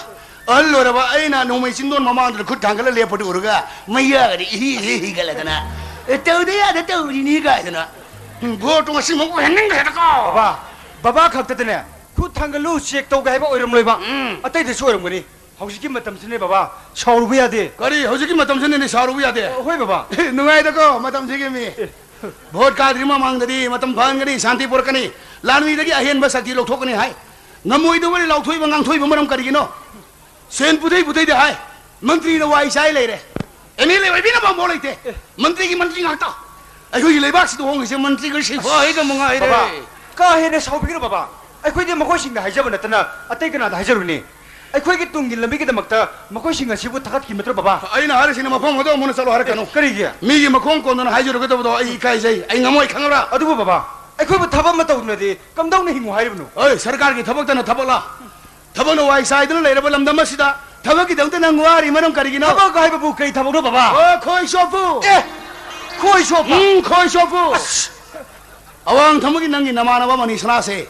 ꯑꯍꯜ ꯑꯣꯏꯔꯕ ꯑꯩꯅ ꯅꯣꯡꯃꯩ ꯆꯤꯡꯗꯣꯟ ꯃꯃꯥꯡꯗꯨꯗ ꯈꯨꯠ ꯊꯥꯡꯒꯠꯂ ꯂꯦꯞꯄꯗꯨ ꯎꯔꯒ ꯃꯌꯥꯒꯗꯤ ꯏꯍꯤ ꯏꯍꯤ ꯍꯤꯒꯠꯂꯗꯅ, "ꯑꯦ, ꯇꯧꯗ ꯌꯥꯗ ꯇꯧꯔꯤꯅꯤ" ꯀꯥꯏꯗꯅ, "ꯎꯝ, ꯚꯣꯠꯇꯨ ꯉꯁꯤꯃꯛ ꯑꯣꯏꯍꯟꯅꯤꯡꯈ꯭ꯔꯦꯗꯀꯣ!" ꯕꯕꯥ, ꯕꯕꯥ ꯈꯛꯇꯗꯅꯦ, ꯈꯨꯠ ꯊꯥꯡꯒꯠꯂꯨ, ꯆꯦꯛ ꯇꯧꯒꯦ ꯍꯥꯏꯕ ꯑꯣꯏꯔꯝꯂꯣꯏꯕ꯫ ꯎꯝ꯫ ꯑꯇꯩꯗꯁꯨ ꯑꯣꯏꯔꯝꯒꯅꯤ꯫ ꯍꯧꯖꯤꯛꯀꯤ ꯃꯇꯝꯁꯤꯅꯦ ꯕꯕꯥ, ꯁꯥꯎꯔꯨꯕ ꯌꯥꯗꯦ꯫ ꯀꯔꯤ? ꯍꯧꯖꯤꯛꯀꯤ ꯃꯇꯝꯁꯤꯅꯅꯦ ꯁꯥꯎꯔꯨꯕ ꯌꯥꯗꯦ? ꯍꯣꯏ ꯕꯕꯥ꯫ ꯅꯨꯡꯉꯥꯏꯗꯀꯣ ꯃꯇꯝꯁꯤꯒꯤ ꯃꯤ꯫ ꯚꯣꯠ ꯀꯥꯗ꯭ꯔꯤ ꯃꯃꯥꯡꯗꯗꯤ ꯃꯇꯝ ꯐꯍꯟꯒꯅꯤ, ꯁꯥꯟꯇꯤ ꯄꯨꯔꯛꯀꯅꯤ, ꯂꯥꯟꯃꯤꯗꯒꯤ ꯑꯍꯦꯟꯕ ꯁꯛꯇꯤ ꯂꯧꯊꯣꯛꯀꯅꯤ ꯍꯥꯏ꯫ ꯉꯝꯃꯣꯏꯗꯧꯕ ꯂꯥꯎꯊꯣꯛꯏꯕ ꯉꯥꯡꯊꯣꯛꯏꯕ ꯃꯔꯝ ꯀꯔꯤꯒꯤꯅꯣ? ꯁꯦꯟ ꯄꯨꯊꯩ ꯄꯨꯊꯩꯗ ꯍꯥꯏ, ꯃꯟꯇ꯭ꯔꯤꯅ ꯋꯥꯏ ꯆꯥꯏ ꯂꯩꯔꯦ꯫ ꯑꯦꯝ ꯑꯦꯜ ꯑꯦ ꯑꯣꯏꯕꯤꯅꯕ ꯑꯃꯐꯥꯎ ꯂꯩꯇꯦ꯫ ꯃꯟꯇ꯭ꯔꯤꯒꯤ ꯃꯟꯇ꯭ꯔꯤ ꯉꯥꯛꯇ꯫ ꯑꯩꯈꯣꯏꯒꯤ ꯂꯩꯕꯥꯛꯁꯤꯗ ꯍꯣꯡꯉꯤꯁꯦ ꯃꯟꯇ꯭ꯔꯤꯒ ꯁꯤꯐꯥꯏꯒ ꯃꯉꯥꯏꯔꯦ꯫ ꯕꯕꯥ, ꯀꯥ ꯍꯦꯟꯅ ꯁꯥꯎꯕꯤꯒꯅꯨ ꯕꯕꯥ꯫ ꯑꯩꯈꯣꯏꯗꯤ ꯃꯈꯣꯏꯁꯤꯡꯗ ꯍꯥꯏꯖꯕ ꯅꯠꯇꯅ ꯑꯇꯩ ꯀꯅꯥꯗ ꯍꯥꯏꯖꯔꯨꯅꯤ? ꯑꯩꯈꯣꯏꯒꯤ ꯇꯨꯡꯒꯤ ꯂꯝꯕꯤꯒꯤꯗꯃꯛꯇ ꯃꯈꯣꯏꯁꯤꯡ ꯑꯁꯤꯕꯨ ꯊꯥꯒꯠꯈꯤꯕ ꯅꯠꯇ꯭ꯔꯣ, ꯕꯕꯥ? ꯑꯩꯅ ꯍꯥꯏꯔꯤꯁꯤꯅ ꯃꯐꯝ ꯑꯗꯨ ꯑꯃꯨꯛ ꯍꯟꯅ ꯆꯠꯂꯣ ꯍꯥꯏꯔꯛꯀꯅꯨ꯫ ꯀꯔꯤꯒꯤ? ꯃꯤꯒꯤ ꯃꯈꯣꯡ ꯀꯣꯟꯗꯅ ꯍꯥꯏꯖꯔꯨꯒꯗꯕꯗꯣ ꯑꯩ ꯏꯀꯥꯏꯖꯩ, ꯑꯩ ꯉꯝꯃꯣꯏ, ꯈꯪꯉꯕ꯭ꯔꯥ? ꯑꯗꯨꯕꯨ ꯕꯕꯥ, ꯑꯩꯈꯣꯏꯕꯨ ꯊꯕꯛ ꯑꯃ ꯇꯧꯗ꯭ꯔꯗꯤ ꯀꯝꯗꯧꯅ ꯍꯤꯡꯉꯨ ꯍꯥꯏꯔꯤꯕꯅꯣ? ꯑꯣꯏ, ꯁꯔꯀꯥꯔꯒꯤ ꯊꯕꯛꯇꯅ ꯊꯕꯛꯂꯥ? ꯊꯕꯛꯅ ꯋꯥꯏ ꯆꯥꯏꯗꯨꯅ ꯂꯩꯔꯕ ꯂꯝꯗꯝ ꯑꯁꯤꯗ ꯊꯕꯛꯀꯤꯗꯃꯛꯇ ꯅꯪ ꯋꯥꯔꯤ ꯃꯔꯝ ꯀꯔꯤꯒꯤꯅꯣ? ꯊꯕꯛ ꯍꯥꯏꯕꯕꯨ ꯀꯔꯤ ꯊꯕꯛꯅꯣ, ꯕꯕꯥ? ꯑꯣ, ꯈꯣꯏ ꯆꯣꯞꯄꯨ! ꯑꯦ, ꯈꯣꯏ ꯆꯣꯞꯄ? ꯎꯝ, ꯈꯣꯏ ꯆꯣꯞꯄꯨ! ꯑꯁ! ꯑꯋꯥꯡ ꯊꯪꯕꯒꯤ ꯅꯪꯒꯤ ꯅꯃꯥꯟꯅꯕ ꯃꯅꯤꯁꯅꯥꯁꯦ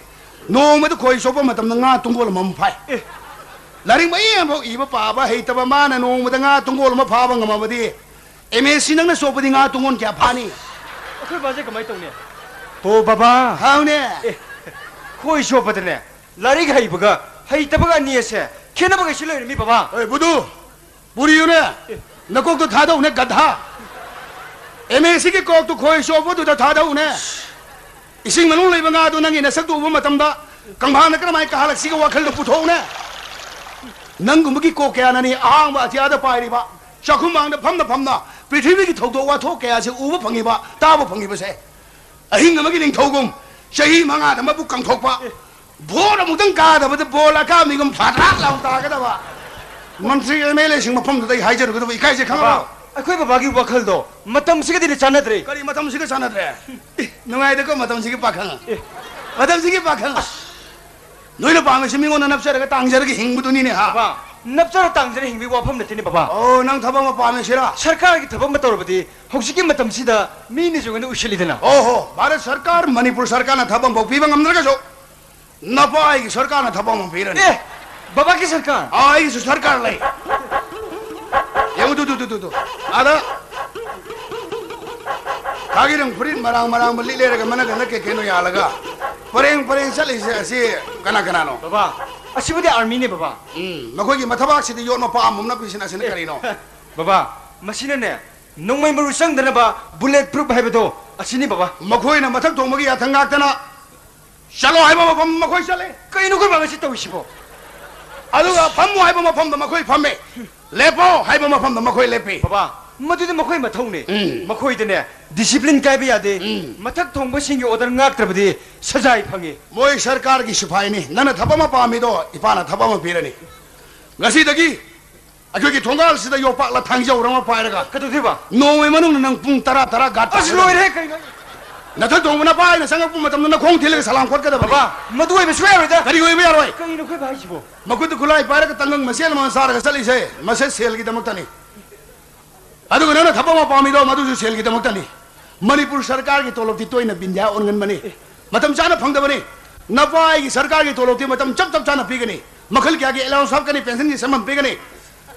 ꯅꯣꯡꯃꯗ ꯈꯣꯏ ꯆꯣꯞꯄ ꯃꯇꯝꯗ ꯉꯥ ꯇꯨꯡꯒꯣꯜ ꯑꯃꯃꯝ ꯐꯥꯏ꯫ ꯑꯦ꯫ ꯂꯥꯏꯔꯤꯛ ꯃꯌꯦꯛ ꯑꯃꯐꯥꯎ ꯏꯕ ꯄꯥꯕ ꯍꯩꯇꯕ ꯃꯥꯅ ꯅꯣꯡꯃꯗ ꯉꯥ ꯇꯨꯡꯒꯣꯜ ꯑꯃ ꯐꯥꯕ ꯉꯝꯃꯕꯗꯤ ꯑꯦꯝ ꯑꯦꯁ ꯁꯤ ꯅꯪꯅ ꯆꯣꯞꯄꯗꯤ ꯉꯥ ꯇꯨꯡꯒꯣꯜ ꯀꯌꯥ ꯐꯥꯅꯤ? ꯑꯩꯈꯣꯏ ꯕꯥꯁꯦ ꯀꯃꯥꯏꯅ ꯇꯧꯅꯤ? ꯍꯣ ꯕꯕꯥ! ꯍꯥꯎꯅꯦ꯫ ꯑꯦ, ꯈꯣꯏ ꯆꯣꯞꯄꯗꯅꯦ ꯂꯥꯏꯔꯤꯛ ꯍꯩꯕꯒ ꯍꯩꯇꯕꯒ ꯑꯅꯤ ꯑꯁꯦ ꯈꯦꯠꯅꯕ ꯀꯩꯁꯨ ꯂꯩꯔꯝꯃꯤ, ꯕꯕꯥ? ꯑꯣꯏ, ꯕꯨꯗꯨ! ꯄꯨꯔꯤꯌꯨꯅꯦ! ꯑꯦ꯫ ꯅꯀꯣꯛꯇꯣ ꯊꯥꯗꯧꯅꯦ, ꯒꯙꯥ! ꯑꯦꯝ ꯑꯦ ꯁꯤꯒꯤ ꯀꯣꯛꯇꯨ ꯈꯣꯏ ꯆꯣꯞꯄꯗꯨꯗ ꯊꯥꯗꯧꯅꯦ! ꯏꯁꯤꯡ ꯃꯅꯨꯡ ꯂꯩꯕ ꯉꯥꯗꯨ ꯅꯪꯒꯤ ꯅꯁꯛꯇꯨ ꯎꯕ ꯃꯇꯝꯗ ꯀꯪꯐꯥꯟꯗ ꯀꯔꯝꯍꯥꯏꯅ ꯀꯥꯍꯜꯂꯛꯁꯤꯒꯦ ꯋꯥꯈꯜꯗꯨ ꯄꯨꯊꯣꯛꯎꯅꯦ! ꯅꯪꯒꯨꯝꯕꯒꯤ ꯀꯣꯛ ꯀꯌꯥꯅꯅꯤ ꯑꯍꯥꯡꯕ ꯑꯇꯤꯌꯥꯗ ꯄꯥꯏꯔꯤꯕ, ꯆꯥꯛꯈꯨꯝ ꯃꯥꯡꯗ ꯐꯝꯅ ꯐꯝꯅ ꯄ꯭ꯔꯤꯊꯤꯕꯤꯒꯤ ꯊꯧꯗꯣꯛ ꯋꯥꯊꯣꯛ ꯀꯌꯥꯁꯦ ꯎꯕ ꯐꯪꯉꯤꯕ, ꯇꯥꯕ ꯐꯪꯉꯤꯕꯁꯦ꯫ ꯑꯍꯤꯡ ꯑꯃꯒꯤ ꯅꯤꯡꯊꯧꯒꯨꯝ ꯆꯍꯤ ꯃꯉꯥꯗ ꯃꯕꯨꯛ ꯀꯪꯊꯣꯛꯄ, ꯚꯣꯠ ꯑꯃꯨꯛꯇꯪ ꯀꯥꯗꯕꯗ ꯕꯣꯜ ꯑꯀꯥꯝꯕꯤꯒꯨꯝ ꯐꯥꯗ꯭ꯔꯥꯛ ꯂꯥꯎ ꯇꯥꯒꯗꯕ ꯃꯟꯇ꯭ꯔꯤ ꯑꯦꯝ ꯑꯦꯜ ꯑꯦꯁꯤꯡ ꯃꯐꯝꯗꯨꯗ ꯑꯩ ꯍꯥꯏꯖꯔꯨꯒꯗꯕ ꯏꯀꯥꯏꯖꯩ ꯈꯪꯉꯕ꯭ꯔꯣ? ꯕꯕꯥ, ꯑꯩꯈꯣꯏ ꯕꯕꯥꯒꯤ ꯋꯥꯈꯜꯗꯣ ꯃꯇꯝꯁꯤꯒꯗꯤ ꯆꯥꯟꯅꯗ꯭ꯔꯦ꯫ ꯀꯔꯤ ꯃꯇꯝꯁꯤꯒ ꯆꯥꯟꯅꯗ꯭ꯔꯦ? ꯑꯦ, ꯅꯨꯡꯉꯥꯏꯗꯀꯣ ꯃꯇꯝꯁꯤꯒꯤ ꯄꯥꯈꯪ꯫ ꯑꯦ꯫ ꯃꯇꯝꯁꯤꯒꯤ ꯄꯥꯈꯪ꯫ ꯅꯣꯏꯅ ꯄꯥꯝꯃꯤꯁꯤ ꯃꯤꯉꯣꯟꯗ ꯅꯞꯆꯔꯒ ꯇꯥꯡꯖꯔꯒ ꯍꯤꯡꯕꯗꯨꯅꯤꯅꯦ, ꯍꯥ? ꯕꯕꯥ, ꯅꯞꯆꯔ ꯇꯥꯡꯖꯔ ꯍꯤꯡꯕꯒꯤ ꯋꯥꯐꯝ ꯅꯠꯇꯦꯅꯦ, ꯕꯕꯥ꯫ ꯑꯣ, ꯅꯪ ꯊꯕꯛ ꯑꯃ ꯄꯥꯝꯃꯤꯁꯤꯔꯥ? ꯁꯔꯀꯥꯔꯒꯤ ꯊꯕꯛ ꯑꯃ ꯇꯧꯔꯕꯗꯤ ꯍꯧꯖꯤꯛꯀꯤ ꯃꯇꯝꯁꯤꯗ ꯃꯤꯅꯁꯨ ꯑꯩꯉꯣꯟꯗ ꯎꯁꯤꯜꯂꯤꯗꯅ꯫ ꯑꯣꯍꯣ, ꯚꯥꯔꯠ ꯁꯔꯀꯥꯔ, ꯃꯅꯤꯄꯨꯔ ꯁꯔꯀꯥꯔꯅ ꯊꯕꯛ ꯑꯃꯐꯥꯎ ꯄꯤꯕ ꯉꯝꯗ꯭ꯔꯒꯁꯨ, ꯅꯄꯥ ꯑꯩꯒꯤ ꯁꯔꯀꯥꯔꯅ ꯊꯕꯛ ꯑꯃ ꯄꯤꯔꯅꯤ꯫ ꯑꯦ, ꯕꯕꯥꯒꯤ ꯁꯔꯀꯥꯔ? ꯑꯥ, ꯑꯩꯒꯤꯁꯨ ꯁꯔꯀꯥꯔ ꯂꯩ꯫ ꯌꯦꯡꯉꯨ, two, two, two, two, two. ꯑꯥꯗ ꯈꯥꯒꯤꯔꯪ ꯐꯨꯔꯤꯠ ꯃꯔꯥꯡ ꯃꯔꯥꯡꯕ ꯂꯤꯠ ꯂꯩꯔꯒ ꯃꯅꯒꯟꯗ ꯀꯩ ꯀꯩꯅꯣ ꯌꯥꯜꯂꯒ ꯄꯔꯦꯡ ꯄꯔꯦꯡ ꯆꯠꯂꯤꯁꯦ ꯑꯁꯤ ꯀꯅꯥ ꯀꯅꯥꯅꯣ? ꯕꯕꯥ, ꯑꯁꯤꯕꯨꯗꯤ ꯑꯥꯔꯃꯤꯅꯦ, ꯕꯕꯥ꯫ ꯎꯝ, ꯃꯈꯣꯏꯒꯤ ꯃꯊꯕꯥꯛꯁꯤꯗ ꯌꯣꯠ ꯃꯄꯥ ꯑꯃꯃꯝꯅ ꯄꯤꯁꯤꯟ ꯑꯁꯤꯅ ꯑꯦ, ꯀꯔꯤꯅꯣ? ꯕꯕꯥ, ꯃꯁꯤꯅꯅꯦ, ꯅꯣꯡꯃꯩ ꯃꯔꯨ ꯆꯪꯗꯅꯕ bullet proof ꯍꯥꯏꯕꯗꯣ ꯑꯁꯤꯅꯤ, ꯕꯕꯥ꯫ ꯃꯈꯣꯏꯅ ꯃꯊꯛ ꯊꯣꯡꯕꯒꯤ ꯌꯥꯊꯪ ꯉꯥꯛꯇꯅ ꯆꯠꯂꯣ ꯍꯥꯏꯕ ꯃꯐꯝ ꯃꯈꯣꯏ ꯆꯠꯂꯦ꯫ ꯀꯩꯅꯣ ꯑꯩꯈꯣꯏ ꯕꯕꯥꯁꯤ ꯇꯧꯔꯤꯁꯤꯕꯣ? ꯑꯗꯨꯒ ꯐꯝꯃꯣ ꯍꯥꯏꯕ ꯃꯐꯝꯗ ꯃꯈꯣꯏ ꯐꯝꯃꯦ, ꯂꯦꯞꯄꯣ ꯍꯥꯏꯕ ꯃꯐꯝꯗ ꯃꯈꯣꯏ ꯂꯦꯞꯄꯤ꯫ ꯕꯕꯥ, ꯃꯗꯨꯗꯤ ꯃꯈꯣꯏ ꯃꯊꯧꯅꯤ꯫ ꯎꯝ꯫ ꯃꯈꯣꯏꯗꯅꯦ discipline ꯀꯥꯏꯕ ꯌꯥꯗꯦ꯫ ꯎꯝ꯫ ꯃꯊꯛ ꯊꯣꯡꯕꯁꯤꯡꯒꯤ order ꯉꯥꯛꯇ꯭ꯔꯕꯗꯤ ꯁꯖꯥꯏ ꯐꯪꯉꯤ꯫ ꯃꯣꯏ ꯁꯔꯀꯥꯔꯒꯤ ꯁꯤꯐꯥꯏꯅꯤ꯫ ꯅꯪꯅ ꯊꯕꯛ ꯑꯃ ꯄꯥꯝꯃꯤꯗꯣ ꯏꯄꯥꯅ ꯊꯕꯛ ꯑꯃ ꯄꯤꯔꯅꯤ꯫ ꯉꯁꯤꯗꯒꯤ ꯑꯩꯈꯣꯏꯒꯤ ꯊꯣꯡꯒꯥꯜꯁꯤꯗ ꯌꯣꯄꯥꯛꯂ ꯊꯥꯡꯖꯧꯔ ꯑꯃ ꯄꯥꯏꯔꯒ ꯀꯩꯗꯧꯗꯣꯏꯕ? ꯅꯣꯡꯃꯩ ꯃꯅꯨꯡꯗ ꯅꯪ ꯄꯨꯡ ꯇꯔꯥ, ꯇꯔꯥ ꯒꯥꯔꯗ ꯑꯁ, ꯇꯥꯍꯜꯂꯒ ꯂꯣꯏꯔꯦ, ꯀꯩꯅꯣ? ꯅꯊꯛ ꯊꯣꯡꯕ ꯅꯄꯥ ꯑꯩꯅ ꯆꯪꯉꯛꯄ ꯃꯇꯝꯗ ꯅꯈꯣꯡ ꯊꯤꯜꯂꯒ ꯁꯂꯥꯝ ꯈꯣꯠꯀꯗꯕꯅꯤ꯫ ꯕꯕꯥ, ꯃꯗꯨ ꯑꯣꯏꯕ ꯁꯨꯡꯌꯥ ꯌꯥꯔꯣꯏꯗ꯫ ꯀꯔꯤꯒꯤ ꯑꯣꯏꯕ ꯌꯥꯔꯣꯏ? ꯀꯩꯅꯣ ꯑꯩꯈꯣꯏ ꯕꯥ ꯍꯥꯏꯁꯤꯕꯣ? ꯃꯈꯨꯠꯇ ꯈꯨꯠꯂꯥꯏ ꯄꯥꯏꯔꯒ ꯇꯪꯒꯪ ꯃꯆꯦꯠ ꯑꯃ ꯆꯥꯔꯒ ꯆꯠꯂꯤꯁꯦ, ꯃꯁꯦ ꯁꯦꯜꯒꯤꯗꯃꯛꯇꯅꯤ꯫ ꯑꯗꯨꯒ ꯅꯪꯅ ꯊꯕꯛ ꯑꯃ ꯄꯥꯝꯃꯤꯗꯣ, ꯃꯗꯨꯁꯨ ꯁꯦꯜꯒꯤꯗꯃꯛꯇꯅꯤ꯫ ꯃꯅꯤꯄꯨꯔ ꯁꯔꯀꯥꯔꯒꯤ ꯇꯣꯂꯣꯞꯇꯤ ꯇꯣꯏꯅ ꯕꯤꯟꯗꯤꯌꯥ ꯑꯣꯟꯒꯟꯕꯅꯤ꯫ ꯃꯇꯝ ꯆꯥꯅ ꯐꯪꯗꯕꯅꯤ꯫ ꯅꯄꯥ ꯑꯩꯒꯤ ꯁꯔꯀꯥꯔꯒꯤ ꯇꯣꯂꯣꯞꯇꯤ ꯃꯇꯝ ꯆꯞ ꯆꯞ ꯆꯥꯅ ꯄꯤꯒꯅꯤ꯫ ꯃꯈꯜ ꯀꯌꯥꯒꯤ ꯑꯦꯂꯥꯎꯟꯁ ꯍꯥꯞꯀꯅꯤ, ꯄꯦꯟꯁꯟꯒꯤ ꯁꯦꯟꯐꯝ ꯄꯤꯒꯅꯤ꯫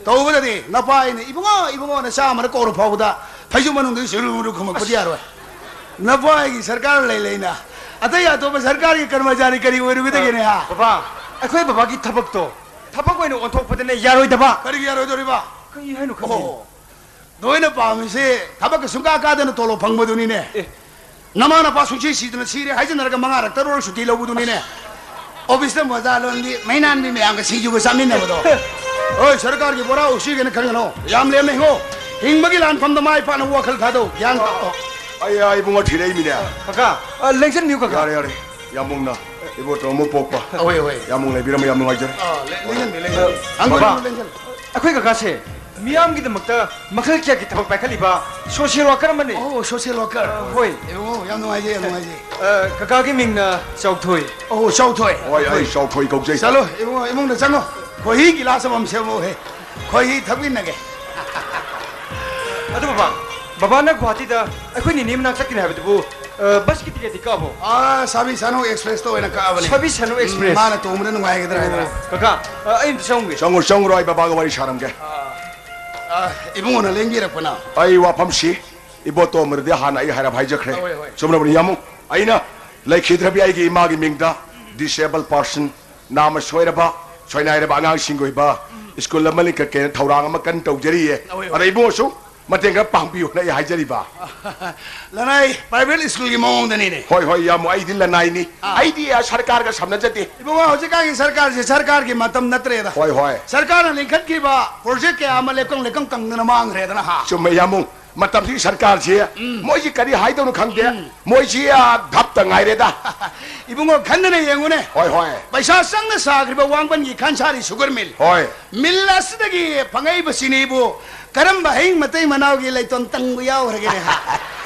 ꯇꯧꯕꯗꯗꯤ ꯅꯄꯥ ꯑꯩꯅ "ꯏꯕꯨꯡꯉꯣ, ꯏꯕꯨꯡꯉꯣꯅ ꯆꯥꯝꯃꯅ ꯀꯧꯔ ꯐꯥꯎꯕꯗ ꯐꯩꯖꯨꯞ ꯃꯅꯨꯡꯗꯒꯤ ꯆꯨꯔꯨ ꯃꯨꯔꯨ ꯈꯨꯝꯃꯛꯄꯗꯤ ꯌꯥꯔꯣꯏ꯫ ꯅꯄꯥ ꯑꯩꯒꯤ ꯁꯔꯀꯥꯔ ꯂꯩ ꯂꯩꯅ ꯑꯇꯩ ꯑꯇꯣꯞꯄ ꯁꯔꯀꯥꯔꯒꯤ ꯀꯔꯃꯆꯥꯔꯤ ꯀꯔꯤ ꯑꯣꯏꯔꯨꯒꯗꯒꯦꯅꯦ, ꯍꯥ?" ꯕꯕꯥ, ꯑꯩꯈꯣꯏ ꯕꯕꯥꯒꯤ ꯊꯕꯛꯇꯣ ꯊꯕꯛ ꯑꯣꯏꯅ ꯑꯣꯟꯊꯣꯛꯄꯗꯅꯦ ꯌꯥꯔꯣꯏꯗꯕ꯫ ꯀꯔꯤꯒꯤ ꯌꯥꯔꯣꯏꯗꯧꯔꯤꯕ? ꯀꯔꯤ ꯍꯥꯏꯅꯣ ꯈꯪꯗꯦ꯫ ꯑꯣ, ꯅꯣꯏꯅ ꯄꯥꯝꯃꯤꯁꯦ ꯊꯕꯛꯀ ꯁꯨꯡꯀꯥ ꯀꯥꯗꯅ ꯇꯣꯂꯣꯞ ꯐꯪꯕꯗꯨꯅꯤꯅꯦ꯫ ꯑꯦ꯫ ꯅꯃꯥ ꯅꯄꯥ ꯁꯨꯡꯁꯤ ꯁꯤꯗꯅ ꯁꯤꯔꯦ ꯍꯥꯏꯖꯅꯔꯒ ꯃꯉꯥꯔꯛ ꯇꯔꯨꯛꯔꯛ ꯁꯨꯇꯤ ꯂꯧꯕꯗꯨꯅꯤꯅꯦ꯫ ꯑꯣꯐꯤꯁꯇ ꯃꯣꯖꯥ ꯂꯣꯟꯕꯤ, ꯃꯩꯅꯥꯟꯕꯤ ꯃꯌꯥꯝꯒ ꯁꯤꯡꯖꯨꯒ ꯆꯥꯃꯤꯟꯅꯕꯗꯣ꯫ ꯍꯣꯏ, ꯁꯔꯀꯥꯔꯒꯤ ꯕꯣꯔꯥ ꯎꯁꯤꯒꯅ ꯈꯟꯒꯅꯣ꯫ ꯌꯥꯝ ꯂꯦꯝꯅ ꯍꯤꯡꯉꯣ꯫ ꯍꯤꯡꯕꯒꯤ ꯂꯥꯟꯐꯝꯗ ꯃꯥꯏ ꯄꯥꯛꯅ ꯋꯥꯈꯜ ꯊꯥꯗꯧ꯫ ꯒ꯭ꯌꯥꯟ ꯇꯥꯎ꯫ ꯑꯩ, ꯑꯩ ꯏꯕꯨꯡꯉꯣ ꯊꯤꯔꯛꯏꯃꯤꯅꯦ꯫ ꯀꯀꯥ, ꯑ, ꯂꯦꯡꯁꯟꯕꯤꯌꯨ, ꯀꯀꯥ꯫ ꯌꯥꯔꯦ, ꯌꯥꯔꯦ꯫ ꯌꯥꯝꯕꯨꯡꯅ ꯏꯕꯣꯇꯣꯝ ꯑꯃ ꯄꯣꯛꯄ꯫ ꯑꯍꯣꯏ, ꯍꯣꯏ꯫ ꯌꯥꯝꯕꯨꯡ ꯂꯩꯕꯤꯔꯝꯕ ꯌꯥꯝ ꯅꯨꯡꯉꯥꯏꯖꯔꯦ꯫ ꯑꯥ, ꯂꯦ-, ꯂꯦꯡꯁꯟꯕꯤ, ꯂꯦꯡꯁꯟꯕꯤ꯫ ꯑ, ꯑꯪꯀꯜ, ꯕꯕꯥ, ꯂꯦꯡꯁꯟꯕꯤ꯫ ꯑꯩꯈꯣꯏ ꯀꯀꯥꯁꯦ ꯃꯤꯌꯥꯝꯒꯤꯗꯃꯛꯇ ꯃꯈꯜ ꯀꯌꯥꯒꯤ ꯊꯕꯛ ꯄꯥꯏꯈꯠꯂꯤꯕ ꯁꯣꯁꯤꯌꯦꯜ ꯋꯥꯀꯔ ꯑꯃꯅꯤ꯫ ꯑꯣ, ꯁꯣꯁꯤꯌꯦꯜ ꯋꯥꯀꯔ꯫ ꯑ, ꯍꯣꯏ꯫ ꯑꯣ, ꯌꯥꯝ ꯅꯨꯡꯉꯥꯏꯖꯩ, ꯌꯥꯝ ꯅꯨꯡꯉꯥꯏꯖꯩ꯫ ꯑ, ꯀꯀꯥꯒꯤ ꯃꯤꯡꯅ ꯆꯥꯎꯊꯣꯏ꯫ ꯑꯣ, ꯆꯥꯎꯊꯣꯏ꯫ ꯍꯣꯏ, ꯑꯩ ꯆꯥꯎꯊꯣꯏ ꯀꯧꯖꯩ꯫ ꯆꯠꯂꯣ, ꯏꯕꯨꯡꯉꯣ, ꯏꯃꯨꯡꯗ ꯆꯪꯉꯣ꯫ ꯈꯣꯏꯍꯤ ꯒꯤꯂꯥꯁ ꯑꯃꯃꯝ ꯁꯦꯝꯃꯛꯑꯣꯍꯦ꯫ ꯈꯣꯏꯍꯤ ꯊꯛꯃꯤꯟꯅꯒꯦ꯫ ꯑꯗꯨ ꯕꯕꯥ, ꯕꯕꯥꯅ ꯒꯨꯋꯥꯍꯥꯇꯤꯗ ꯑꯩꯈꯣꯏ ꯅꯤꯅꯦ ꯃꯅꯥꯛ ꯆꯠꯀꯅꯤ ꯍꯥꯏꯕꯗꯨꯕꯨ, ꯑ, ꯕꯁꯀꯤ ꯇꯤꯀꯦꯠꯇꯤ ꯀꯛꯑꯕꯣ? ꯑꯥ, ꯁꯥꯕꯤ ꯁꯥꯅꯨ ꯑꯦꯛꯁꯄ꯭ꯔꯦꯁꯇ ꯑꯣꯏꯅ ꯀꯛꯑꯕꯅꯤ꯫ ꯁꯥꯕꯤ ꯁꯥꯅꯨ ꯎꯝ, ꯑꯦꯛꯁꯄ꯭ꯔꯦꯁ? ꯃꯥꯅ ꯇꯣꯡꯕꯗ ꯅꯨꯡꯉꯥꯏꯒꯗ꯭ꯔꯥ ꯍꯥꯏꯗꯅ꯫ ꯑꯣ, ꯀꯀꯥ, ꯑ, ꯑꯩ ꯑꯝꯇ ꯆꯪꯉꯨꯒꯦ꯫ ꯆꯪꯉꯨ, ꯆꯪꯉꯨꯔꯣ, ꯑꯩ ꯕꯕꯥꯒ ꯋꯥꯔꯤ ꯁꯥꯔꯝꯒꯦ꯫ ꯑꯥ, ꯏꯕꯨꯡꯉꯣꯅ ꯂꯦꯡꯕꯤꯔꯛꯄꯅ꯫ ꯑꯩ ꯋꯥꯐꯝꯁꯤ ꯏꯕꯣꯇꯣꯝꯕꯗꯗꯤ ꯍꯥꯟꯅ ꯑꯩ ꯍꯥꯏꯔꯞ ꯍꯥꯏꯖꯈ꯭ꯔꯦ꯫ ꯍꯣꯏ, ꯍꯣꯏ꯫ ꯆꯨꯝꯂꯕꯅꯤ, ꯌꯥꯝꯕꯨꯡ꯫ ꯑꯩꯅ ꯂꯩꯈꯤꯗ꯭ꯔꯕꯤ ꯑꯩꯒꯤ ꯏꯃꯥꯒꯤ ꯃꯤꯡꯗ ꯗꯤꯁꯦꯕꯜ ꯄꯥꯔꯁꯟ, ꯅꯥꯝꯃ ꯁꯣꯏꯔꯕ, ꯁꯣꯏꯅꯥꯏꯔꯕ ꯑꯉꯥꯡꯁꯤꯡꯒꯤ ꯑꯣꯏꯕ ꯁ꯭ꯀꯨꯜ ꯑꯃ ꯂꯤꯡꯈꯠꯀꯦꯅ ꯊꯧꯔꯥꯡ ꯑꯃ ꯀꯟꯅ ꯇꯧꯖꯔꯤꯌꯦ꯫ ꯍꯣꯏ, ꯍꯣꯏ꯫ ꯑꯗ ꯏꯕꯨꯡꯉꯣꯁꯨ ꯃꯇꯦꯡ ꯈꯔ ꯄꯥꯡꯕꯤꯌꯨꯅ ꯑꯩ ꯍꯥꯏꯖꯔꯤꯕ꯫ ꯂꯅꯥꯏ ꯄ꯭ꯔꯥꯏꯚꯦꯠ ꯁ꯭ꯀꯨꯜꯒꯤ ꯃꯑꯣꯡꯗꯅꯤꯅꯦ꯫ ꯍꯣꯏ, ꯍꯣꯏ, ꯌꯥꯝ, ꯑꯩꯗꯤ ꯂꯅꯥꯏꯅꯤ꯫ ꯑꯥ꯫ ꯑꯩꯗꯤ, ꯑ, ꯁꯔꯀꯥꯔꯒ ꯁꯝꯅꯖꯗꯦ꯫ ꯏꯕꯨꯡꯉꯣ, ꯍꯧꯖꯤꯛꯀꯥꯟꯒꯤ ꯁꯔꯀꯥꯔꯁꯦ ꯁꯔꯀꯥꯔꯒꯤ ꯃꯇꯝ ꯅꯠꯇ꯭ꯔꯦꯗ꯫ ꯍꯣꯏ, ꯍꯣꯏ꯫ ꯁꯔꯀꯥꯔꯅ ꯂꯤꯡꯈꯠꯈꯤꯕ ꯄ꯭ꯔꯣꯖꯦꯛ ꯀꯌꯥ ꯑꯃ ꯂꯦꯞꯀꯪ ꯂꯦꯞꯀꯪ ꯀꯪꯗꯅ ꯃꯥꯡꯈ꯭ꯔꯦꯗꯅ, ꯍꯥ? ꯆꯨꯝꯃꯦ, ꯌꯥꯝꯕꯨꯡ꯫ ꯃꯇꯝꯁꯤꯒꯤ ꯁꯔꯀꯥꯔꯁꯤ, ꯎꯝ꯫ ꯃꯣꯏꯁꯤ ꯀꯔꯤ ꯍꯥꯏꯗꯧꯅꯣ ꯈꯪꯗꯦ꯫ ꯎꯝ꯫ ꯃꯣꯏꯁꯤ, ꯑ, ꯙꯞꯇ ꯉꯥꯏꯔꯦꯗ꯫ ꯏꯕꯨꯡꯉꯣ, ꯈꯟꯗꯅ ꯌꯦꯡꯉꯨꯅꯦ꯫ ꯍꯣꯏ, ꯍꯣꯏ꯫ ꯄꯩꯁꯥ ꯆꯪꯅ ꯁꯥꯈ꯭ꯔꯤꯕ ꯋꯥꯡꯕꯟꯒꯤ ꯈꯥꯟꯁꯥꯔꯤ sugar mill꯫ ꯍꯣꯏ꯫ Mill ꯑꯁꯤꯗꯒꯤ ꯐꯪꯉꯛꯏꯕ ꯆꯤꯅꯤꯕꯨ ꯀꯔꯝꯕ ꯍꯌꯤꯡ ꯃꯇꯩ ꯃꯅꯥꯎꯒꯤ ꯂꯩꯇꯣꯟ ꯇꯪꯕ ꯌꯥꯎꯈ꯭ꯔꯒꯦꯅꯦ, ꯍꯥ?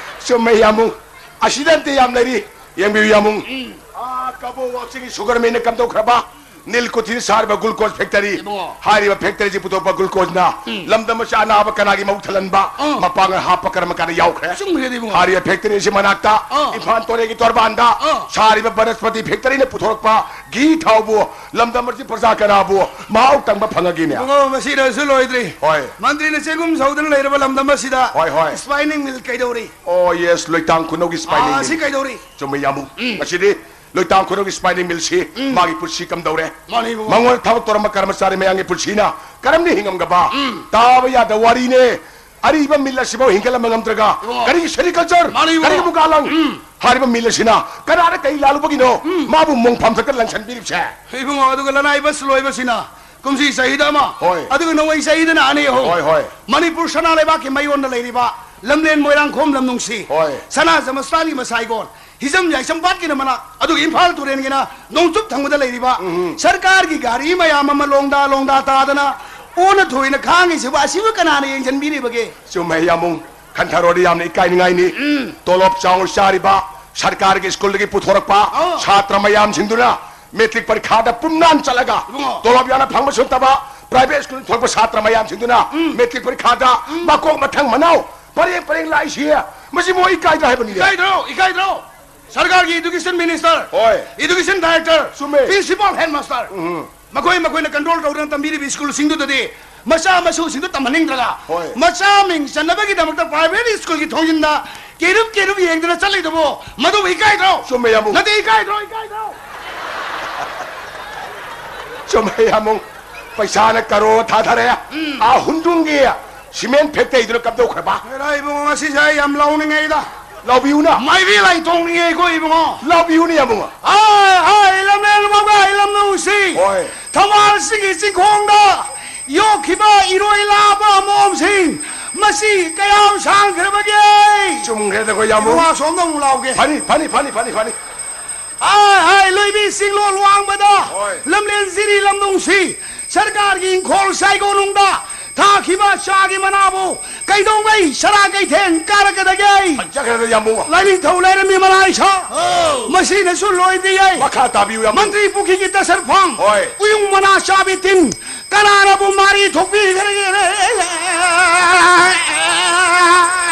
ꯆꯨꯝꯃꯦ, ꯌꯥꯝꯕꯨꯡ꯫ ꯑꯁꯤꯗ ꯅꯠꯇꯦ, ꯌꯥꯝ ꯂꯩꯔꯤ꯫ ꯌꯦꯡꯕꯤꯌꯨ, ꯌꯥꯝꯕꯨꯡ꯫ ꯎꯝ꯫ ꯑꯥ, ꯀꯕꯣ ꯋꯥꯛꯆꯤꯡꯒꯤ sugar millꯅ ꯀꯝꯗꯧꯈ꯭ꯔꯕ? ꯅꯤꯜ ꯀꯨꯊꯤꯅ ꯁꯥꯔꯤꯕ glucose factory, ꯏꯕꯨꯡꯉꯣ꯫ ꯍꯥꯏꯔꯤꯕ factoryꯁꯤ ꯄꯨꯊꯣꯛꯄ glucoseꯅ ꯎꯝ꯫ ꯂꯝꯗꯝ ꯑꯁꯤ ꯑꯅꯥꯕ ꯀꯅꯥꯒꯤ ꯃꯕꯨꯛ ꯊꯜꯍꯟꯕ, ꯎꯝ꯫ ꯃꯄꯥꯡꯒꯜ ꯍꯥꯞꯄ ꯀꯔꯝꯕ ꯀꯥꯟꯗ ꯌꯥꯎꯈ꯭ꯔꯦ? ꯆꯨꯝꯈ꯭ꯔꯦꯗ, ꯏꯕꯨꯡꯉꯣ꯫ ꯍꯥꯏꯔꯤꯕ factory ꯑꯁꯤ ꯃꯅꯥꯛꯇ ꯎꯝ꯫ ꯏꯝꯐꯥꯜ ꯇꯨꯔꯦꯜꯒꯤ ꯇꯣꯔꯕꯥꯟꯗ ꯎꯝ꯫ ꯁꯥꯔꯤꯕ ꯕꯅꯁꯄꯇꯤ factoryꯅ ꯄꯨꯊꯣꯔꯛꯄ ꯘꯤ ꯊꯥꯎꯕꯨ ꯂꯝꯗꯝ ꯑꯁꯤ ꯄ꯭ꯔꯖꯥ ꯀꯅꯥꯕꯨ ꯃꯍꯥꯎ ꯇꯪꯕ ꯐꯪꯉꯒꯦꯅꯦ? ꯏꯕꯨꯡꯉꯣ, ꯃꯁꯤꯗꯁꯨ ꯂꯣꯏꯗ꯭ꯔꯤ꯫ ꯍꯣꯏ꯫ ꯃꯟꯇ꯭ꯔꯤꯅ ꯆꯦꯡꯒꯨꯝ ꯁꯧꯗꯨꯅ ꯂꯩꯔꯕ ꯂꯝꯗꯝ ꯑꯁꯤꯗ ꯍꯣꯏ, ꯍꯣꯏ꯫ Spinning mill ꯀꯩꯗꯧꯔꯤ? ꯑꯣ, yes, ꯂꯣꯏꯇꯥꯡ ꯈꯨꯅꯧꯒꯤ spinning ꯑꯥ, mill꯫ ꯁꯤ ꯀꯩꯗꯧꯔꯤ? ꯆꯨꯝꯃꯦ, ꯌꯥꯝꯕꯨꯡ꯫ ꯎꯝ꯫ ꯉꯁꯤꯗꯤ ꯂꯣꯏꯇꯥꯡ ꯈꯨꯅꯧꯒꯤ spinning millꯁꯤ ꯎꯝ꯫ ꯃꯥꯒꯤ ꯄꯨꯟꯁꯤ ꯀꯝꯗꯧꯔꯦ? ꯃꯥꯅꯤ, ꯏꯕꯨꯡꯉꯣ꯫ ꯃꯉꯣꯟꯗ ꯊꯕꯛ ꯇꯧꯔꯝꯕ ꯀꯔꯃꯆꯥꯔꯤ ꯃꯌꯥꯝꯒꯤ ꯄꯨꯟꯁꯤꯅ ꯀꯔꯝꯅ ꯍꯤꯡꯉꯝꯒꯕ? ꯎꯝ꯫ ꯇꯥꯕ ꯌꯥꯗꯕ ꯋꯥꯔꯤꯅꯦ꯫ ꯑꯔꯤꯕ mill ꯑꯁꯤꯐꯥꯎ ꯍꯤꯡꯒꯠꯂꯝꯕ ꯉꯝꯗ꯭ꯔꯒ ꯏꯕꯨꯡꯉꯣ꯫ ꯀꯔꯤꯒꯤ sericulture? ꯃꯥꯅꯤ, ꯏꯕꯨꯡꯉꯣ꯫ ꯀꯔꯤꯒꯤ ꯃꯨꯒꯥ ꯂꯪ? ꯎꯝ꯫ ꯍꯥꯏꯔꯤꯕ mill ꯑꯁꯤꯅ ꯀꯅꯥꯗ ꯀꯔꯤ ꯂꯥꯜꯂꯨꯕꯒꯤꯅꯣ ꯎꯝ꯫ ꯃꯥꯕꯨ ꯃꯣꯡꯐꯝ ꯊꯛꯇ ꯂꯪꯁꯟꯕꯤꯔꯤꯕꯁꯦ? ꯏꯕꯨꯡꯉꯣ, ꯑꯗꯨꯒ ꯂꯅꯥꯏ bus ꯂꯣꯏꯕꯁꯤꯅ ꯀꯨꯝꯁꯤ ꯆꯍꯤꯗ ꯑꯃ, ꯍꯣꯏ꯫ ꯑꯗꯨꯒ ꯅꯣꯡꯃꯩ ꯆꯍꯤꯗꯅ ꯑꯅꯤ ꯑꯍꯨꯝ꯫ ꯍꯣꯏ, ꯍꯣꯏ꯫ ꯃꯅꯤꯄꯨꯔ ꯁꯅꯥ ꯂꯩꯕꯥꯛꯀꯤ ꯃꯌꯣꯟꯗ ꯂꯩꯔꯤꯕ ꯂꯝꯂꯦꯟ ꯃꯣꯏꯔꯥꯡꯈꯣꯝ ꯂꯝꯅꯨꯡꯁꯤ, ꯍꯣꯏ꯫ ꯁꯅꯥ ꯖꯃꯁꯇꯥꯟꯒꯤ ꯃꯁꯥꯏꯒꯣꯟ, ꯍꯤꯖꯝ ꯌꯥꯏꯁꯝ ꯄꯥꯠꯀꯤꯅ ꯃꯅꯥꯛ, ꯑꯗꯨꯒ ꯏꯝꯐꯥꯜ ꯇꯨꯔꯦꯟꯒꯤꯅ ꯅꯣꯡꯆꯨꯞ ꯊꯪꯕꯗ ꯂꯩꯔꯤꯕ ꯎꯝ꯫ ꯁꯔꯀꯥꯔꯒꯤ ꯒꯥꯔꯤ ꯃꯌꯥꯝ ꯑꯃ ꯂꯣꯡꯗꯥ ꯂꯣꯡꯗꯥ ꯇꯥꯗꯅ ꯑꯣꯟꯅ ꯊꯣꯏꯅ ꯈꯥꯡꯉꯤꯁꯤꯕꯨ ꯑꯁꯤꯕꯨ ꯀꯅꯥꯅ ꯌꯦꯡꯁꯤꯟꯕꯤꯔꯤꯕꯒꯦ? ꯆꯨꯝꯃꯦ, ꯌꯥꯝꯕꯨꯡ꯫ ꯈꯟꯊꯔꯣꯗꯤ ꯌꯥꯝꯅ ꯏꯀꯥꯏꯅꯤꯡꯉꯥꯏꯅꯤ꯫ ꯎꯝ꯫ ꯇꯣꯂꯣꯞ ꯆꯥꯎꯅ ꯆꯥꯔꯤꯕ ꯁꯔꯀꯥꯔꯒꯤ ꯁ꯭ꯀꯨꯜꯗꯒꯤ ꯄꯨꯊꯣꯔꯛꯄ ꯑꯥ꯫ ꯁꯥꯇ꯭ꯔ ꯃꯌꯥꯝꯁꯤꯡꯗꯨꯅ ꯃꯦꯇ꯭ꯔꯤꯛ ꯄꯔꯤꯈꯥꯗ ꯄꯨꯝꯅꯥꯟ ꯆꯠꯂꯒ ꯏꯕꯨꯡꯉꯣ꯫ ꯇꯣꯂꯣꯞ ꯌꯥꯝꯅ ꯐꯪꯕꯁꯨ ꯅꯠꯇꯕ private ꯁ꯭ꯀꯨꯜ ꯊꯣꯛꯄ ꯁꯥꯇ꯭ꯔ ꯃꯌꯥꯝꯁꯤꯡꯗꯨꯅ ꯎꯝ꯫ ꯃꯦꯇ꯭ꯔꯤꯛ ꯄꯔꯤꯈꯥꯗ ꯎꯝ꯫ ꯃꯀꯣꯛ ꯃꯊꯪ ꯃꯅꯥꯎ ꯄꯔꯦꯡ ꯄꯔꯦꯡ ꯂꯥꯛꯏꯁꯤ ꯃꯁꯤ ꯃꯣꯏ ꯏꯀꯥꯏꯗ꯭ꯔꯥ ꯍꯥꯏꯕꯅꯤꯅꯦ꯫ ꯏꯀꯥꯏꯗ꯭ꯔꯣ? ꯏꯀꯥꯏꯗ꯭ꯔꯣ? ꯁꯔꯀꯥꯔꯒꯤ education minister, ꯍꯣꯏ꯫ Education director, ꯆꯨꯝꯃꯦ꯫ Principal headmaster, ꯎꯝ꯫ ꯃꯈꯣꯏ ꯃꯈꯣꯏꯅ control ꯇꯧꯗꯨꯅ ꯇꯝꯕꯤꯔꯤꯕ ꯁ꯭ꯀꯨꯜꯁꯤꯡꯗꯨꯗꯗꯤ ꯃꯆꯥ ꯃꯁꯨꯁꯤꯡꯗꯨ ꯇꯝꯍꯟꯅꯤꯡꯗ꯭ꯔꯒ ꯍꯣꯏ꯫ ꯃꯆꯥ ꯃꯤꯡ ꯆꯟꯅꯕꯒꯤꯗꯃꯛꯇ private ꯁ꯭ꯀꯨꯜꯒꯤ ꯊꯣꯡꯖꯤꯟꯗ ꯀꯦꯔꯨꯞ ꯀꯦꯔꯨꯞ ꯌꯦꯡꯗꯨꯅ ꯆꯠꯂꯤꯗꯨꯕꯨ ꯃꯗꯨꯕꯨ ꯏꯀꯥꯏꯗ꯭ꯔꯣ? ꯆꯨꯝꯃꯦ, ꯌꯥꯝꯕꯨꯡ꯫ ꯅꯠꯇꯦ, ꯏꯀꯥꯏꯗ꯭ꯔꯣ? ꯏꯀꯥꯏꯗ꯭ꯔꯣ? ꯆꯨꯝꯃꯦ, ꯌꯥꯝꯕꯨꯡ꯫ ꯄꯩꯁꯥꯅ ꯀꯔꯣꯔ ꯊꯥꯊꯔꯦ꯫ ꯎꯝ꯫ ꯑꯥ ꯍꯨꯟꯗ꯭ꯔꯨꯝꯒꯤ cement factoryꯗꯨꯅ ꯀꯝꯗꯧꯈ꯭ꯔꯕ? ꯍꯦꯔꯥ, ꯏꯕꯨꯡꯉꯣ, ꯉꯁꯤꯁꯦ ꯑꯩ ꯌꯥꯝ ꯂꯥꯎꯅꯤꯡꯉꯦꯗ꯫ ꯂꯥꯎꯕꯤꯌꯨꯅ꯫ ꯃꯥꯏꯕꯤ ꯂꯥꯏ ꯇꯣꯡꯅꯤꯡꯉꯦ ꯑꯩꯈꯣꯏ ꯏꯕꯨꯡꯉꯣ꯫ ꯂꯥꯎꯕꯤꯌꯨꯅꯦ, ꯌꯥꯝꯕꯨꯡꯉꯣ꯫ ꯑꯥꯏ, ꯑꯥꯏ, ꯂꯝꯂꯦꯟ ꯃꯧꯒꯥꯏ ꯂꯝꯅꯨꯡꯁꯤ꯫ ꯍꯣꯏ꯫ ꯊꯧꯕꯥꯜ ꯆꯤꯡꯒꯤ ꯆꯤꯡꯈꯣꯡꯗ ꯌꯣꯛꯈꯤꯕ ꯏꯔꯣꯏ ꯂꯥꯕ ꯑꯃꯣꯝꯁꯤꯡ ꯃꯁꯤ ꯀꯌꯥꯝ ꯁꯥꯡꯈ꯭ꯔꯕꯒꯦ? ꯆꯨꯝꯈ꯭ꯔꯦꯗꯀꯣ, ꯏꯌꯥꯝꯕ꯫ ꯏꯕꯨꯡꯉꯣ, ꯑꯁꯣꯝꯗ ꯑꯃꯨꯛ ꯂꯥꯎꯒꯦ꯫ ꯐꯅꯤ, ꯐꯅꯤ, ꯐꯅꯤ, ꯐꯅꯤ, ꯐꯅꯤ꯫ ꯍꯥꯏ, ꯍꯥꯏ, ꯂꯣꯏꯕꯤ ꯆꯤꯡꯂꯣꯜ ꯋꯥꯡꯃꯗ, ꯍꯣꯏ꯫ ꯂꯝꯂꯦꯟ ꯖꯤꯔꯤ ꯂꯝꯗꯣꯡꯁꯤ ꯁꯔꯀꯥꯔꯒꯤ ꯏꯪꯈꯣꯜ ꯁꯥꯏꯒꯣꯅꯨꯡꯗ ꯊꯥꯈꯤꯕ ꯆꯥꯒꯤ ꯃꯅꯥꯕꯨ ꯀꯩꯗꯧꯉꯩ ꯁꯔꯥ ꯀꯩꯊꯦꯜ ꯀꯥꯔꯛꯀꯗꯒꯦ? ꯐꯖꯈ꯭ꯔꯦꯗ, ꯏꯌꯥꯝꯕ꯫ ꯂꯥꯏꯅꯤꯡꯊꯧ ꯂꯩꯔꯝꯃꯤ ꯃꯅꯥ ꯏꯁꯥ꯫ ꯑꯧ꯫ ꯃꯁꯤꯅꯁꯨ ꯂꯣꯏꯗꯦ ꯌꯥꯏ꯫ ꯃꯈꯥ ꯇꯥꯕꯤꯌꯨ, ꯏꯌꯥꯝꯕ꯫ ꯃꯟꯇ꯭ꯔꯤ ꯄꯨꯈ꯭ꯔꯤꯒꯤ ꯗꯁꯔꯐꯥꯡ꯫ ꯍꯣꯏ꯫ ꯎꯌꯨꯡ ꯃꯅꯥ ꯆꯥꯕꯤ ꯇꯤꯟ꯫ ꯀꯅꯥꯅꯕꯨ ꯃꯥꯔꯤ ꯊꯣꯛꯄꯤꯈ꯭ꯔꯒꯦ?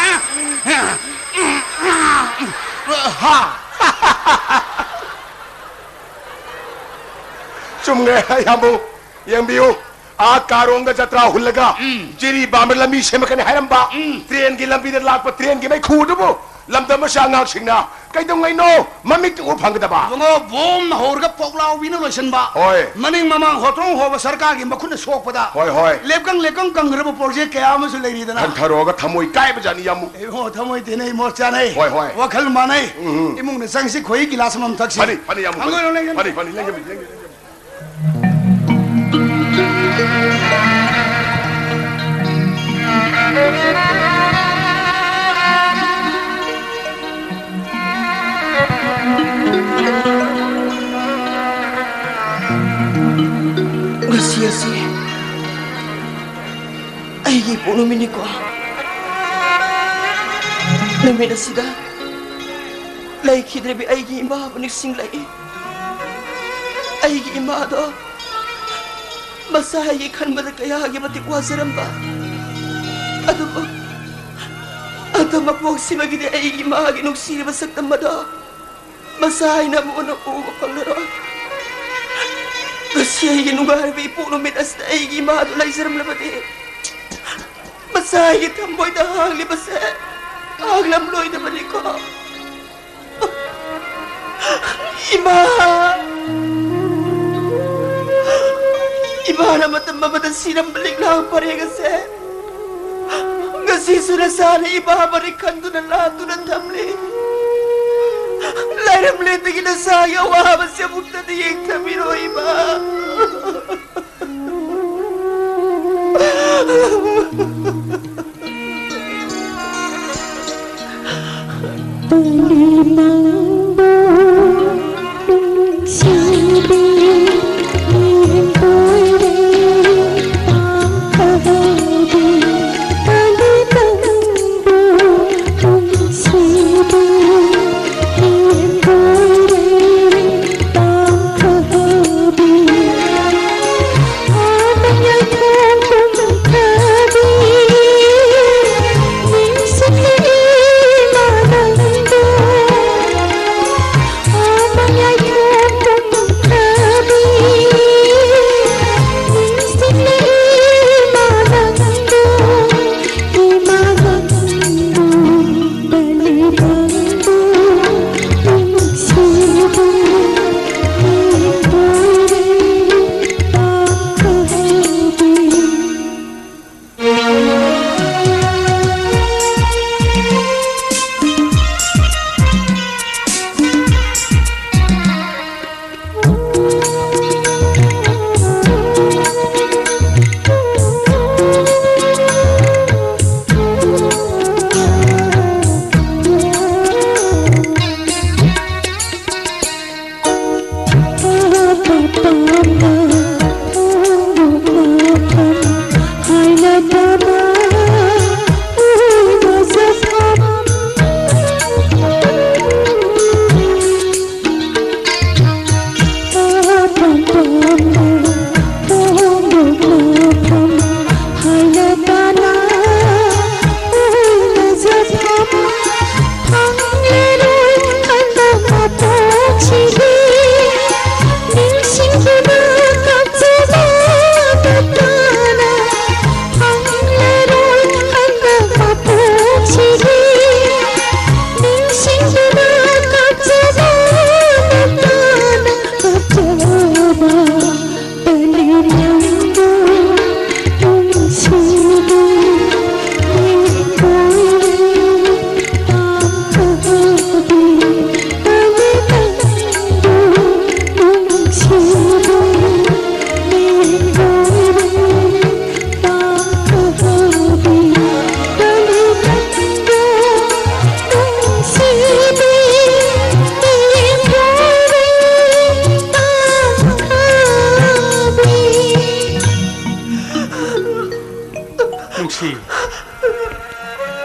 ꯍꯥ? ꯆꯨꯝꯉꯦ, ꯏꯌꯥꯝꯕꯨ꯫ ꯌꯦꯡꯕꯤꯌꯨ, ꯑꯥ ꯀꯥꯔꯣꯡꯗ ꯖꯇ꯭ꯔꯥ ꯍꯨꯜꯂꯒ ꯎꯝ꯫ ꯖꯤꯔꯤ ꯕꯥꯝꯕ ꯂꯝꯕꯤ ꯁꯦꯝꯃꯛꯀꯅꯤ ꯍꯥꯏꯔꯝꯕ, ꯎꯝ꯫ ꯇ꯭ꯔꯦꯟꯒꯤ ꯂꯝꯕꯤꯗ ꯂꯥꯛꯄ ꯇ꯭ꯔꯦꯟꯒꯤ ꯃꯩꯈꯨꯗꯨꯕꯨ ꯂꯝꯗꯝ ꯑꯁꯤ ꯑꯉꯥꯡꯁꯤꯡꯅ ꯀꯩꯗꯧꯉꯩꯅꯣ ꯃꯃꯤꯠꯇ ꯎꯕ ꯐꯪꯒꯗꯕ? ꯏꯕꯨꯡꯉꯣ, ꯕꯣꯝꯅ ꯍꯧꯔꯒ ꯄꯣꯛꯂꯥꯎꯕꯤꯅ ꯂꯣꯏꯁꯤꯟꯕ꯫ ꯍꯣꯏ꯫ ꯃꯅꯤꯡ ꯃꯃꯥꯡ ꯍꯣꯇ꯭ꯔꯣꯡ ꯍꯣꯕ ꯁꯔꯀꯥꯔꯒꯤ ꯃꯈꯨꯠꯅ ꯁꯣꯛꯄꯗ꯫ ꯍꯣꯏ, ꯍꯣꯏ꯫ ꯂꯦꯞꯀꯪ ꯂꯦꯞꯀꯪ ꯀꯪꯈ꯭ꯔꯕ ꯄ꯭ꯔꯣꯖꯦꯛ ꯀꯌꯥ ꯑꯃꯁꯨ ꯂꯩꯔꯤꯗꯅ꯫ ꯍꯟꯊꯔꯣꯒ ꯊꯃꯣꯏ ꯀꯥꯏꯕꯖꯥꯠꯅꯤ, ꯏꯌꯥꯝꯕꯨ꯫ ꯏꯕꯨꯡꯉꯣ, ꯊꯃꯣꯏ ꯇꯦꯅꯩ, ꯃꯣꯠ ꯆꯥꯅꯩ꯫ ꯍꯣꯏ, ꯍꯣꯏ꯫ ꯋꯥꯈꯜ ꯃꯥꯟꯅꯩ꯫ ꯎꯝ, ꯎꯝ꯫ ꯏꯃꯨꯡꯗ ꯆꯪꯁꯤ, ꯈꯣꯏꯍꯤ ꯒꯤꯂꯥꯁ ꯑꯃꯃꯝ ꯊꯛꯁꯤ꯫ ꯐꯅꯤ, ꯐꯅꯤ, ꯏꯌꯥꯝꯕꯨ, ꯐꯅꯤ꯫ ꯍꯪꯉꯣꯏꯔꯣ, ꯂꯩꯒꯅꯤ꯫ ꯐꯅꯤ, ꯐꯅꯤ, ꯂꯩꯒꯅꯤ, ꯂꯩꯒꯅꯤ꯫ ꯉꯁꯤ ꯑꯁꯤ ꯑꯩꯒꯤ ꯏꯄꯣꯛ ꯅꯨꯃꯤꯠꯅꯤꯀꯣ꯫ ꯅꯨꯃꯤꯠ ꯑꯁꯤꯗ ꯂꯩꯈꯤꯗ꯭ꯔꯕꯤ ꯑꯩꯒꯤ ꯏꯃꯥꯕꯨ ꯅꯤꯡꯁꯤꯡꯂꯛꯏ꯫ ꯑꯩꯒꯤ ꯏꯃꯥꯗꯣ ꯃꯆꯥ ꯑꯩꯒꯤ ꯈꯟꯕꯗ ꯀꯌꯥꯒꯤ ꯃꯇꯤꯛ ꯋꯥꯖꯔꯝꯕ꯫ ꯑꯗꯨꯕꯨ ꯑꯗꯨ ꯃꯄꯣꯛꯁꯤꯃꯒꯤꯗꯤ ꯑꯩꯒꯤ ꯏꯃꯥꯒꯤ ꯅꯨꯡꯁꯤꯔꯕ ꯁꯛꯇꯝ ꯑꯗꯣ ꯃꯆꯥ ꯑꯩꯅ ꯑꯃꯨꯛ ꯍꯟꯅ ꯎꯕ ꯐꯪꯂꯔꯣꯏ꯫ ꯉꯁꯤ ꯑꯩꯒꯤ ꯅꯨꯡꯉꯥꯏꯔꯕ ꯏꯄꯣꯛ ꯅꯨꯃꯤꯠ ꯑꯁꯤꯗ ꯑꯩꯒꯤ ꯏꯃꯥꯗꯨ ꯂꯩꯖꯔꯝꯂꯕꯗꯤ ꯃꯆꯥ ꯑꯩꯒꯤ ꯊꯃꯣꯏꯗ ꯍꯥꯡꯂꯤꯕꯁꯦ ꯍꯥꯡꯂꯝꯂꯣꯏꯗꯕꯅꯤꯀꯣ꯫ ꯏꯃꯥ! ꯏꯃꯥꯅ ꯃꯇꯝ ꯑꯃꯗ ꯁꯤꯔꯝꯕ ꯂꯤꯛꯂꯥ ꯄꯔꯦꯡ ꯑꯁꯦ ꯉꯁꯤꯁꯨ ꯅꯁꯥꯅ ꯏꯃꯥ ꯃꯔꯤ ꯈꯟꯗꯨꯅ ꯂꯥꯠꯇꯨꯅ ꯊꯝꯂꯤ꯫ ꯂꯥꯏꯔꯝꯂꯦꯟꯗꯒꯤ ꯅꯁꯥꯒꯤ ꯑꯋꯥꯕꯁꯦ ꯑꯃꯨꯛꯇꯗꯤ ꯌꯦꯡꯊꯕꯤꯔꯣ, ꯏꯃꯥ꯫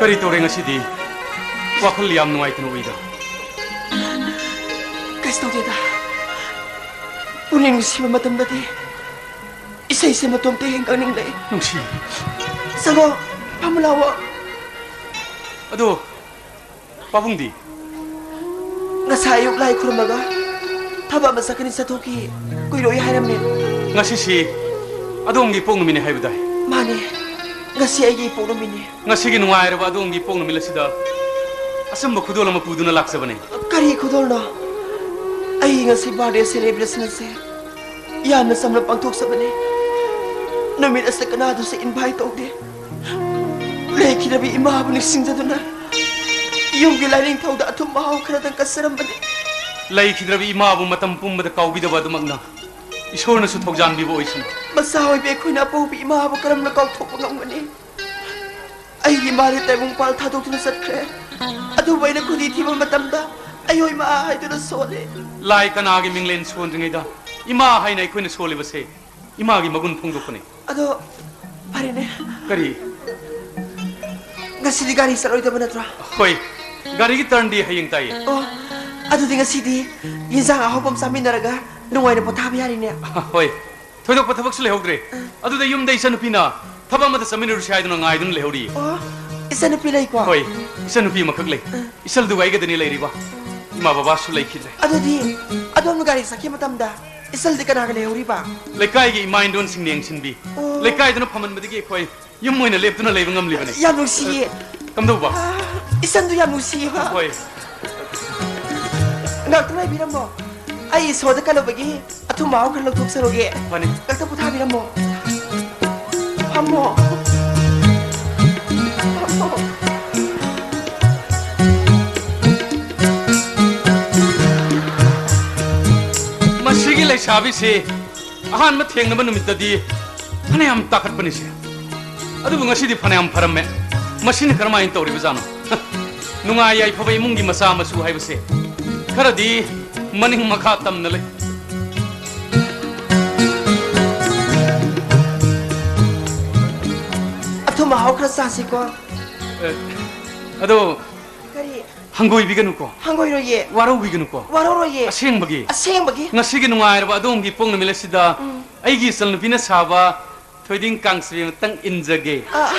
ꯀꯔꯤ ꯇꯧꯔꯦ ꯉꯁꯤꯗꯤ? ꯋꯥꯈꯜ ꯌꯥꯝ ꯅꯨꯡꯉꯥꯏꯇꯅ ꯎꯏꯗ꯫ ꯀꯩꯁꯨ ꯇꯧꯗꯦꯗ꯫ ꯄꯨꯛꯅꯤꯡ ꯅꯨꯡꯁꯤꯕ ꯃꯇꯝꯗꯗꯤ ꯏꯁꯩꯁꯦ ꯃꯇꯣꯝꯇ ꯍꯦꯛ ꯉꯪꯅꯤꯡꯂꯛꯏ꯫ ꯅꯨꯡꯁꯤ꯫ ꯆꯪꯉꯣ, ꯐꯝꯃꯨ ꯂꯥꯛꯑꯣ꯫ ꯑꯗꯣ, ꯄꯥꯕꯨꯡꯗꯤ? ꯉꯁꯥꯏ ꯑꯌꯨꯛ ꯂꯥꯏ ꯈꯨꯔꯨꯝꯃꯒ ꯊꯕꯛ ꯑꯃ ꯆꯠꯀꯅꯤ, ꯆꯠꯊꯣꯛꯈꯤ, ꯀꯨꯏꯔꯣꯏ ꯍꯥꯏꯔꯝꯃꯦ꯫ ꯉꯁꯤꯁꯤ ꯑꯗꯣꯝꯒꯤ ꯏꯄꯣꯛ ꯅꯨꯃꯤꯠꯅꯤ ꯍꯥꯏꯕꯗꯥꯏ? ꯃꯥꯅꯦ, ꯉꯁꯤ ꯑꯩꯒꯤ ꯏꯄꯣꯛ ꯅꯨꯃꯤꯠꯅꯤ꯫ ꯉꯁꯤꯒꯤ ꯅꯨꯡꯉꯥꯏꯔꯕ ꯑꯗꯣꯝꯒꯤ ꯏꯄꯣꯛ ꯅꯨꯃꯤꯠ ꯑꯁꯤꯗ ꯑꯆꯝꯕ ꯈꯨꯗꯣꯜ ꯑꯃ ꯄꯨꯗꯨꯅ ꯂꯥꯛꯆꯕꯅꯤ꯫ ꯀꯔꯤ ꯈꯨꯗꯣꯜꯅꯣ? ꯑꯩ ꯉꯁꯤ birthday celebration ꯑꯁꯦ ꯌꯥꯝꯅ ꯆꯝꯅ ꯄꯥꯡꯊꯣꯛꯆꯕꯅꯤ꯫ ꯅꯨꯃꯤꯠ ꯑꯁꯤꯗ ꯀꯅꯥꯗꯁꯨ invite ꯇꯧꯗꯦ꯫ ꯂꯩꯈꯤꯗ꯭ꯔꯕꯤ ꯏꯃꯥꯕꯨ ꯅꯤꯡꯁꯤꯡꯖꯗꯨꯅ ꯌꯨꯝꯒꯤ ꯂꯥꯏꯅꯤꯡꯊꯧꯗ ꯑꯊꯨꯝ ꯑꯍꯥꯎ ꯈꯔꯗꯪ ꯀꯠꯆꯔꯝꯕꯅꯤ꯫ ꯂꯩꯈꯤꯗ꯭ꯔꯕꯤ ꯏꯃꯥꯕꯨ ꯃꯇꯝ ꯄꯨꯝꯕꯗ ꯀꯥꯎꯕꯤꯗꯕ ꯑꯗꯨꯃꯛꯅ ꯏꯁꯣꯔꯅꯁꯨ ꯊꯧꯖꯥꯟꯕꯤꯕ ꯑꯣꯏꯁꯅꯨ꯫ ꯃꯆꯥ ꯑꯣꯏꯕꯤ ꯑꯩꯈꯣꯏꯅ ꯑꯄꯣꯛꯄꯤ ꯏꯃꯥꯕꯨ ꯀꯔꯝꯅ ꯀꯥꯎꯊꯣꯛꯄ ꯉꯝꯒꯅꯤ? ꯑꯩꯒꯤ ꯏꯃꯥꯗꯤ ꯇꯥꯏꯕꯪꯄꯥꯜ ꯊꯥꯗꯣꯛꯇꯨꯅ ꯆꯠꯈ꯭ꯔꯦ꯫ ꯑꯗꯨꯕꯨ ꯑꯩꯅ ꯈꯨꯗꯤ ꯊꯤꯕ ꯃꯇꯝꯗ ꯑꯩ ꯍꯣꯏ ꯃꯥ ꯍꯥꯏꯗꯨꯅ ꯁꯣꯜꯂꯤ꯫ ꯂꯥꯏ ꯀꯅꯥꯒꯤ ꯃꯤꯡꯂꯦꯟ ꯁꯣꯟꯗ꯭ꯔꯤꯉꯩꯗ ꯏꯃꯥ ꯍꯥꯏꯅ ꯑꯩꯈꯣꯏꯅ ꯁꯣꯜꯂꯤꯕꯁꯦ ꯏꯃꯥꯒꯤ ꯃꯒꯨꯟ ꯐꯣꯡꯗꯣꯛꯄꯅꯤ꯫ ꯑꯗꯣ ꯐꯔꯦꯅꯦ꯫ ꯀꯔꯤ? ꯉꯁꯤꯗꯤ ꯒꯥꯔꯤ ꯆꯠꯂꯣꯏꯗꯕ ꯅꯠꯇ꯭ꯔꯣ? ꯍꯣꯏ, ꯒꯥꯔꯤꯒꯤ turnꯗꯤ ꯍꯌꯦꯡ ꯇꯥꯏꯌꯦ꯫ ꯑꯣ, ꯑꯗꯨꯗꯤ ꯉꯁꯤꯗꯤ ꯌꯦꯟꯖꯥꯡ ꯑꯍꯥꯎꯕ ꯑꯃ ꯆꯥꯃꯤꯟꯅꯔꯒ ꯅꯨꯡꯉꯥꯏꯅ ꯄꯣꯊꯥꯕ ꯌꯥꯔꯤꯅꯦ꯫ ꯍꯣꯏ, ꯊꯣꯏꯗꯣꯛꯄ ꯊꯕꯛꯁꯨ ꯂꯩꯍꯧꯗ꯭ꯔꯦ꯫ ꯑꯗꯨꯗ ꯌꯨꯝꯗ ꯏꯆꯟꯅꯨꯄꯤꯅ ꯊꯕꯛ ꯑꯃꯗ ꯆꯠꯃꯤꯟꯅꯔꯨꯁꯤ ꯍꯥꯏꯗꯨꯅ ꯉꯥꯏꯗꯨꯅ ꯂꯩꯍꯧꯔꯤ꯫ ꯑꯣ, ꯏꯆꯟꯅꯨꯄꯤ ꯂꯩꯀꯣ? ꯍꯣꯏ, ꯏꯆꯟꯅꯨꯄꯤ ꯑꯃꯈꯛ ꯂꯩ꯫ ꯏꯆꯜꯗꯨꯒ ꯑꯩꯒꯗꯅꯤ ꯂꯩꯔꯤꯕ꯫ ꯏꯃꯥ ꯕꯕꯥꯁꯨ ꯂꯩꯈꯤꯗ꯭ꯔꯦ꯫ ꯑꯗꯨꯗꯤ ꯑꯗꯣꯝꯅ ꯒꯥꯔꯤ ꯆꯠꯈꯤꯕ ꯃꯇꯝꯗ ꯏꯆꯜꯗꯤ ꯀꯅꯥꯒ ꯂꯩꯍꯧꯔꯤꯕ? ꯂꯩꯀꯥꯏꯒꯤ ꯏꯃꯥ ꯏꯟꯗꯣꯟꯁꯤꯡꯅ ꯌꯦꯡꯁꯤꯟꯕꯤ꯫ ꯑꯣ꯫ ꯂꯩꯀꯥꯏꯗꯨꯅ ꯐꯝꯃꯟꯕꯗꯒꯤ ꯑꯩꯈꯣꯏ ꯌꯨꯝ ꯑꯣꯏꯅ ꯂꯦꯞꯇꯨꯅ ꯂꯩꯕ ꯉꯝꯂꯤꯕꯅꯤ꯫ ꯌꯥꯝ ꯅꯨꯡꯁꯤꯌꯦ꯫ ꯀꯝꯗꯧꯕ? ꯑꯥ, ꯏꯆꯟꯗꯨ ꯌꯥꯝ ꯅꯨꯡꯁꯤꯌꯦꯕ꯫ ꯍꯣꯏ꯫ ꯉꯥꯛꯇ ꯉꯥꯏꯕꯤꯔꯝꯃꯣ꯫ ꯑꯩ ꯏꯁꯣꯔꯗ ꯀꯠꯂꯨꯕꯒꯤ ꯑꯊꯨꯝ ꯑꯍꯥꯎ ꯈꯔ ꯂꯧꯊꯣꯛꯆꯔꯨꯒꯦ꯫ ꯐꯅꯤ꯫ ꯉꯥꯛꯇ ꯄꯣꯊꯥꯕꯤꯔꯝꯃꯣ꯫ ꯐꯝꯃꯣ꯫ ꯐꯝꯃꯣ꯫ ꯃꯁꯤꯒꯤ ꯂꯩꯁꯥꯕꯤꯁꯤ ꯑꯍꯥꯟꯕ ꯊꯦꯡꯅꯕ ꯅꯨꯃꯤꯠꯇꯗꯤ ꯐꯅꯌꯥꯝ ꯇꯥꯈꯠꯄꯅꯤꯁꯦ꯫ ꯑꯗꯨꯕꯨ ꯉꯁꯤꯗꯤ ꯐꯅꯌꯥꯝ ꯐꯔꯝꯃꯦ꯫ ꯃꯁꯤꯅ ꯀꯔꯝꯍꯥꯏꯅ ꯇꯧꯔꯤꯕꯖꯥꯠꯅꯣ? ꯅꯨꯡꯉꯥꯏ ꯌꯥꯏꯐꯕ ꯏꯃꯨꯡꯒꯤ ꯃꯆꯥ ꯃꯁꯨ ꯍꯥꯏꯕꯁꯦ ꯈꯔꯗꯤ ꯃꯅꯤꯡ ꯃꯈꯥ ꯇꯝꯅ ꯂꯩ꯫ ꯑꯊꯨꯝ ꯑꯍꯥꯎ ꯈꯔ ꯆꯥꯁꯤꯀꯣ꯫ ꯑꯦ, ꯑꯗꯣ ꯀꯔꯤ? ꯍꯪꯒꯣꯏꯕꯤꯒꯅꯨꯀꯣ꯫ ꯍꯪꯒꯣꯏꯔꯣꯏꯌꯦ꯫ ꯋꯥꯔꯧꯕꯤꯒꯅꯨꯀꯣ꯫ ꯋꯥꯔꯧꯔꯣꯏꯌꯦ꯫ ꯑꯁꯦꯡꯕꯒꯤ꯫ ꯑꯁꯦꯡꯕꯒꯤ꯫ ꯉꯁꯤꯒꯤ ꯅꯨꯡꯉꯥꯏꯔꯕ ꯑꯗꯣꯝꯒꯤ ꯏꯄꯣꯛ ꯅꯨꯃꯤꯠ ꯑꯁꯤꯗ ꯎꯝ꯫ ꯑꯩꯒꯤ ꯏꯆꯜꯅꯨꯄꯤꯅ ꯁꯥꯕ ꯊꯣꯏꯗꯤꯡ ꯀꯥꯡꯁꯨꯕꯤ ꯑꯃꯇꯪ ꯏꯟꯖꯒꯦ꯫ ꯑ,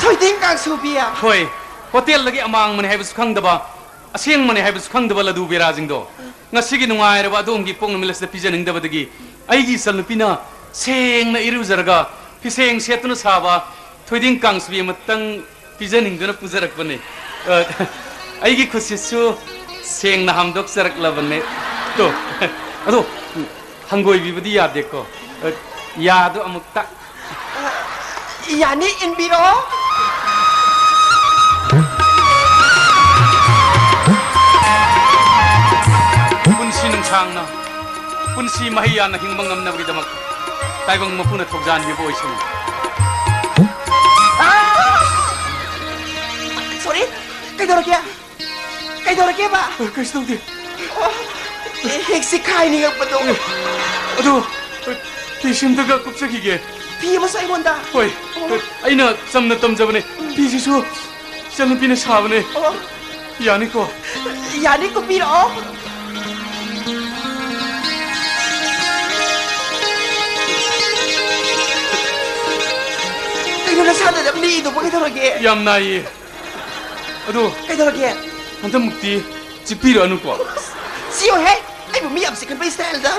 ꯊꯣꯏꯗꯤꯡ ꯀꯥꯡꯁꯨꯕꯤ? ꯍꯣꯏ, ꯍꯣꯇꯦꯜꯗꯒꯤ ꯑꯃꯥꯡꯕꯅꯦ ꯍꯥꯏꯕꯁꯨ ꯈꯪꯗꯕ, ꯑꯁꯦꯡꯕꯅꯦ ꯍꯥꯏꯕꯁꯨ ꯈꯪꯗꯕ ꯂꯗꯨ ꯕꯦꯔꯥꯁꯤꯡꯗꯣ꯫ ꯉꯁꯤꯒꯤ ꯅꯨꯡꯉꯥꯏꯔꯕ ꯑꯗꯣꯝꯒꯤ ꯏꯄꯣꯛ ꯅꯨꯃꯤꯠ ꯑꯁꯤꯗ ꯄꯤꯖꯅꯤꯡꯗꯕꯗꯒꯤ ꯑꯩꯒꯤ ꯏꯆꯜꯅꯨꯄꯤꯅ ꯁꯦꯡꯅ ꯏꯔꯨꯖꯔꯒ ꯐꯤꯁꯦꯡ ꯁꯦꯠꯇꯨꯅ ꯁꯥꯕ ꯊꯣꯏꯗꯤꯡ ꯀꯥꯡꯁꯨꯕꯤ ꯑꯃꯇꯪ ꯄꯤꯖꯅꯤꯡꯗꯨꯅ ꯄꯨꯖꯔꯛꯄꯅꯦ꯫ ꯑ, ꯑꯩꯒꯤ ꯈꯨꯠꯁꯤꯁꯨ ꯁꯦꯡꯅ ꯍꯥꯝꯗꯣꯛꯆꯔꯛꯂꯕꯅꯦ꯫ ꯇꯣ, ꯑꯗꯣ, ꯍꯪꯒꯣꯏꯕꯤꯕꯗꯤ ꯌꯥꯗꯦꯀꯣ꯫ ꯑ, ꯌꯥꯗꯣ ꯑꯃꯨꯛꯇ꯫ ꯑ, ꯌꯥꯅꯤ, ꯏꯟꯕꯤꯔꯣ꯫ ꯄꯨꯟꯁꯤ ꯅꯨꯡꯁꯥꯡꯅ, ꯄꯨꯟꯁꯤ ꯃꯍꯩ ꯌꯥꯟꯅ ꯍꯤꯡꯕ ꯉꯝꯅꯕꯒꯤꯗꯃꯛ ꯇꯥꯏꯕꯪ ꯃꯄꯨꯅ ꯊꯧꯖꯥꯟꯕꯤꯕ ꯑꯣꯏꯁꯅꯨ꯫ ꯑ! ꯁꯣꯔꯤ, ꯀꯩꯗꯧꯔꯒꯦ? ꯀꯩꯗꯧꯔꯒꯦꯕ? ꯑ, ꯀꯩꯁꯨ ꯇꯧꯗꯦ꯫ ꯑꯣ, ꯍꯦꯛ ꯆꯤꯛꯈꯥꯏ ꯅꯤꯡꯉꯛꯄꯗꯣ꯫ ꯑꯦ, ꯑꯗꯣ, ꯑ, ꯐꯤ ꯁꯤꯝꯇꯒ ꯀꯨꯞꯆꯈꯤꯒꯦ꯫ ꯐꯤ ꯑꯃꯁꯨ ꯑꯩꯉꯣꯟꯗ? ꯍꯣꯏ, ꯑꯣ꯫ ꯑ, ꯑꯩꯅ ꯆꯝꯅ ꯇꯝꯖꯕꯅꯦ꯫ ꯎꯝ꯫ ꯐꯤꯁꯤꯁꯨ ꯏꯆꯟꯅꯨꯄꯤꯅ ꯁꯥꯕꯅꯦ꯫ ꯑꯣ꯫ ꯌꯥꯅꯤꯀꯣ? ꯌꯥꯅꯤ, ꯀꯨꯞꯄꯤꯔꯛꯑꯣ꯫ ꯀꯩꯅꯣ ꯅꯁꯥꯗ ꯑꯗꯨꯝ ꯅꯤꯛꯏꯗꯨꯕꯨ ꯀꯩꯗꯧꯔꯒꯦ? ꯌꯥꯝ ꯅꯥꯏꯌꯦ꯫ ꯑꯗꯣ ꯀꯩꯗꯧꯔꯒꯦ? ꯍꯟꯗꯛꯃꯨꯛꯇꯤ ꯆꯤꯛꯄꯤꯔꯛꯑꯅꯨꯀꯣ꯫ ꯆꯤꯛꯑꯣꯏꯍꯦ! ꯑꯩꯕꯨ ꯃꯤ ꯌꯥꯝ ꯆꯤꯛꯀꯟꯕ ꯁ꯭ꯇꯥꯏꯜꯗ꯫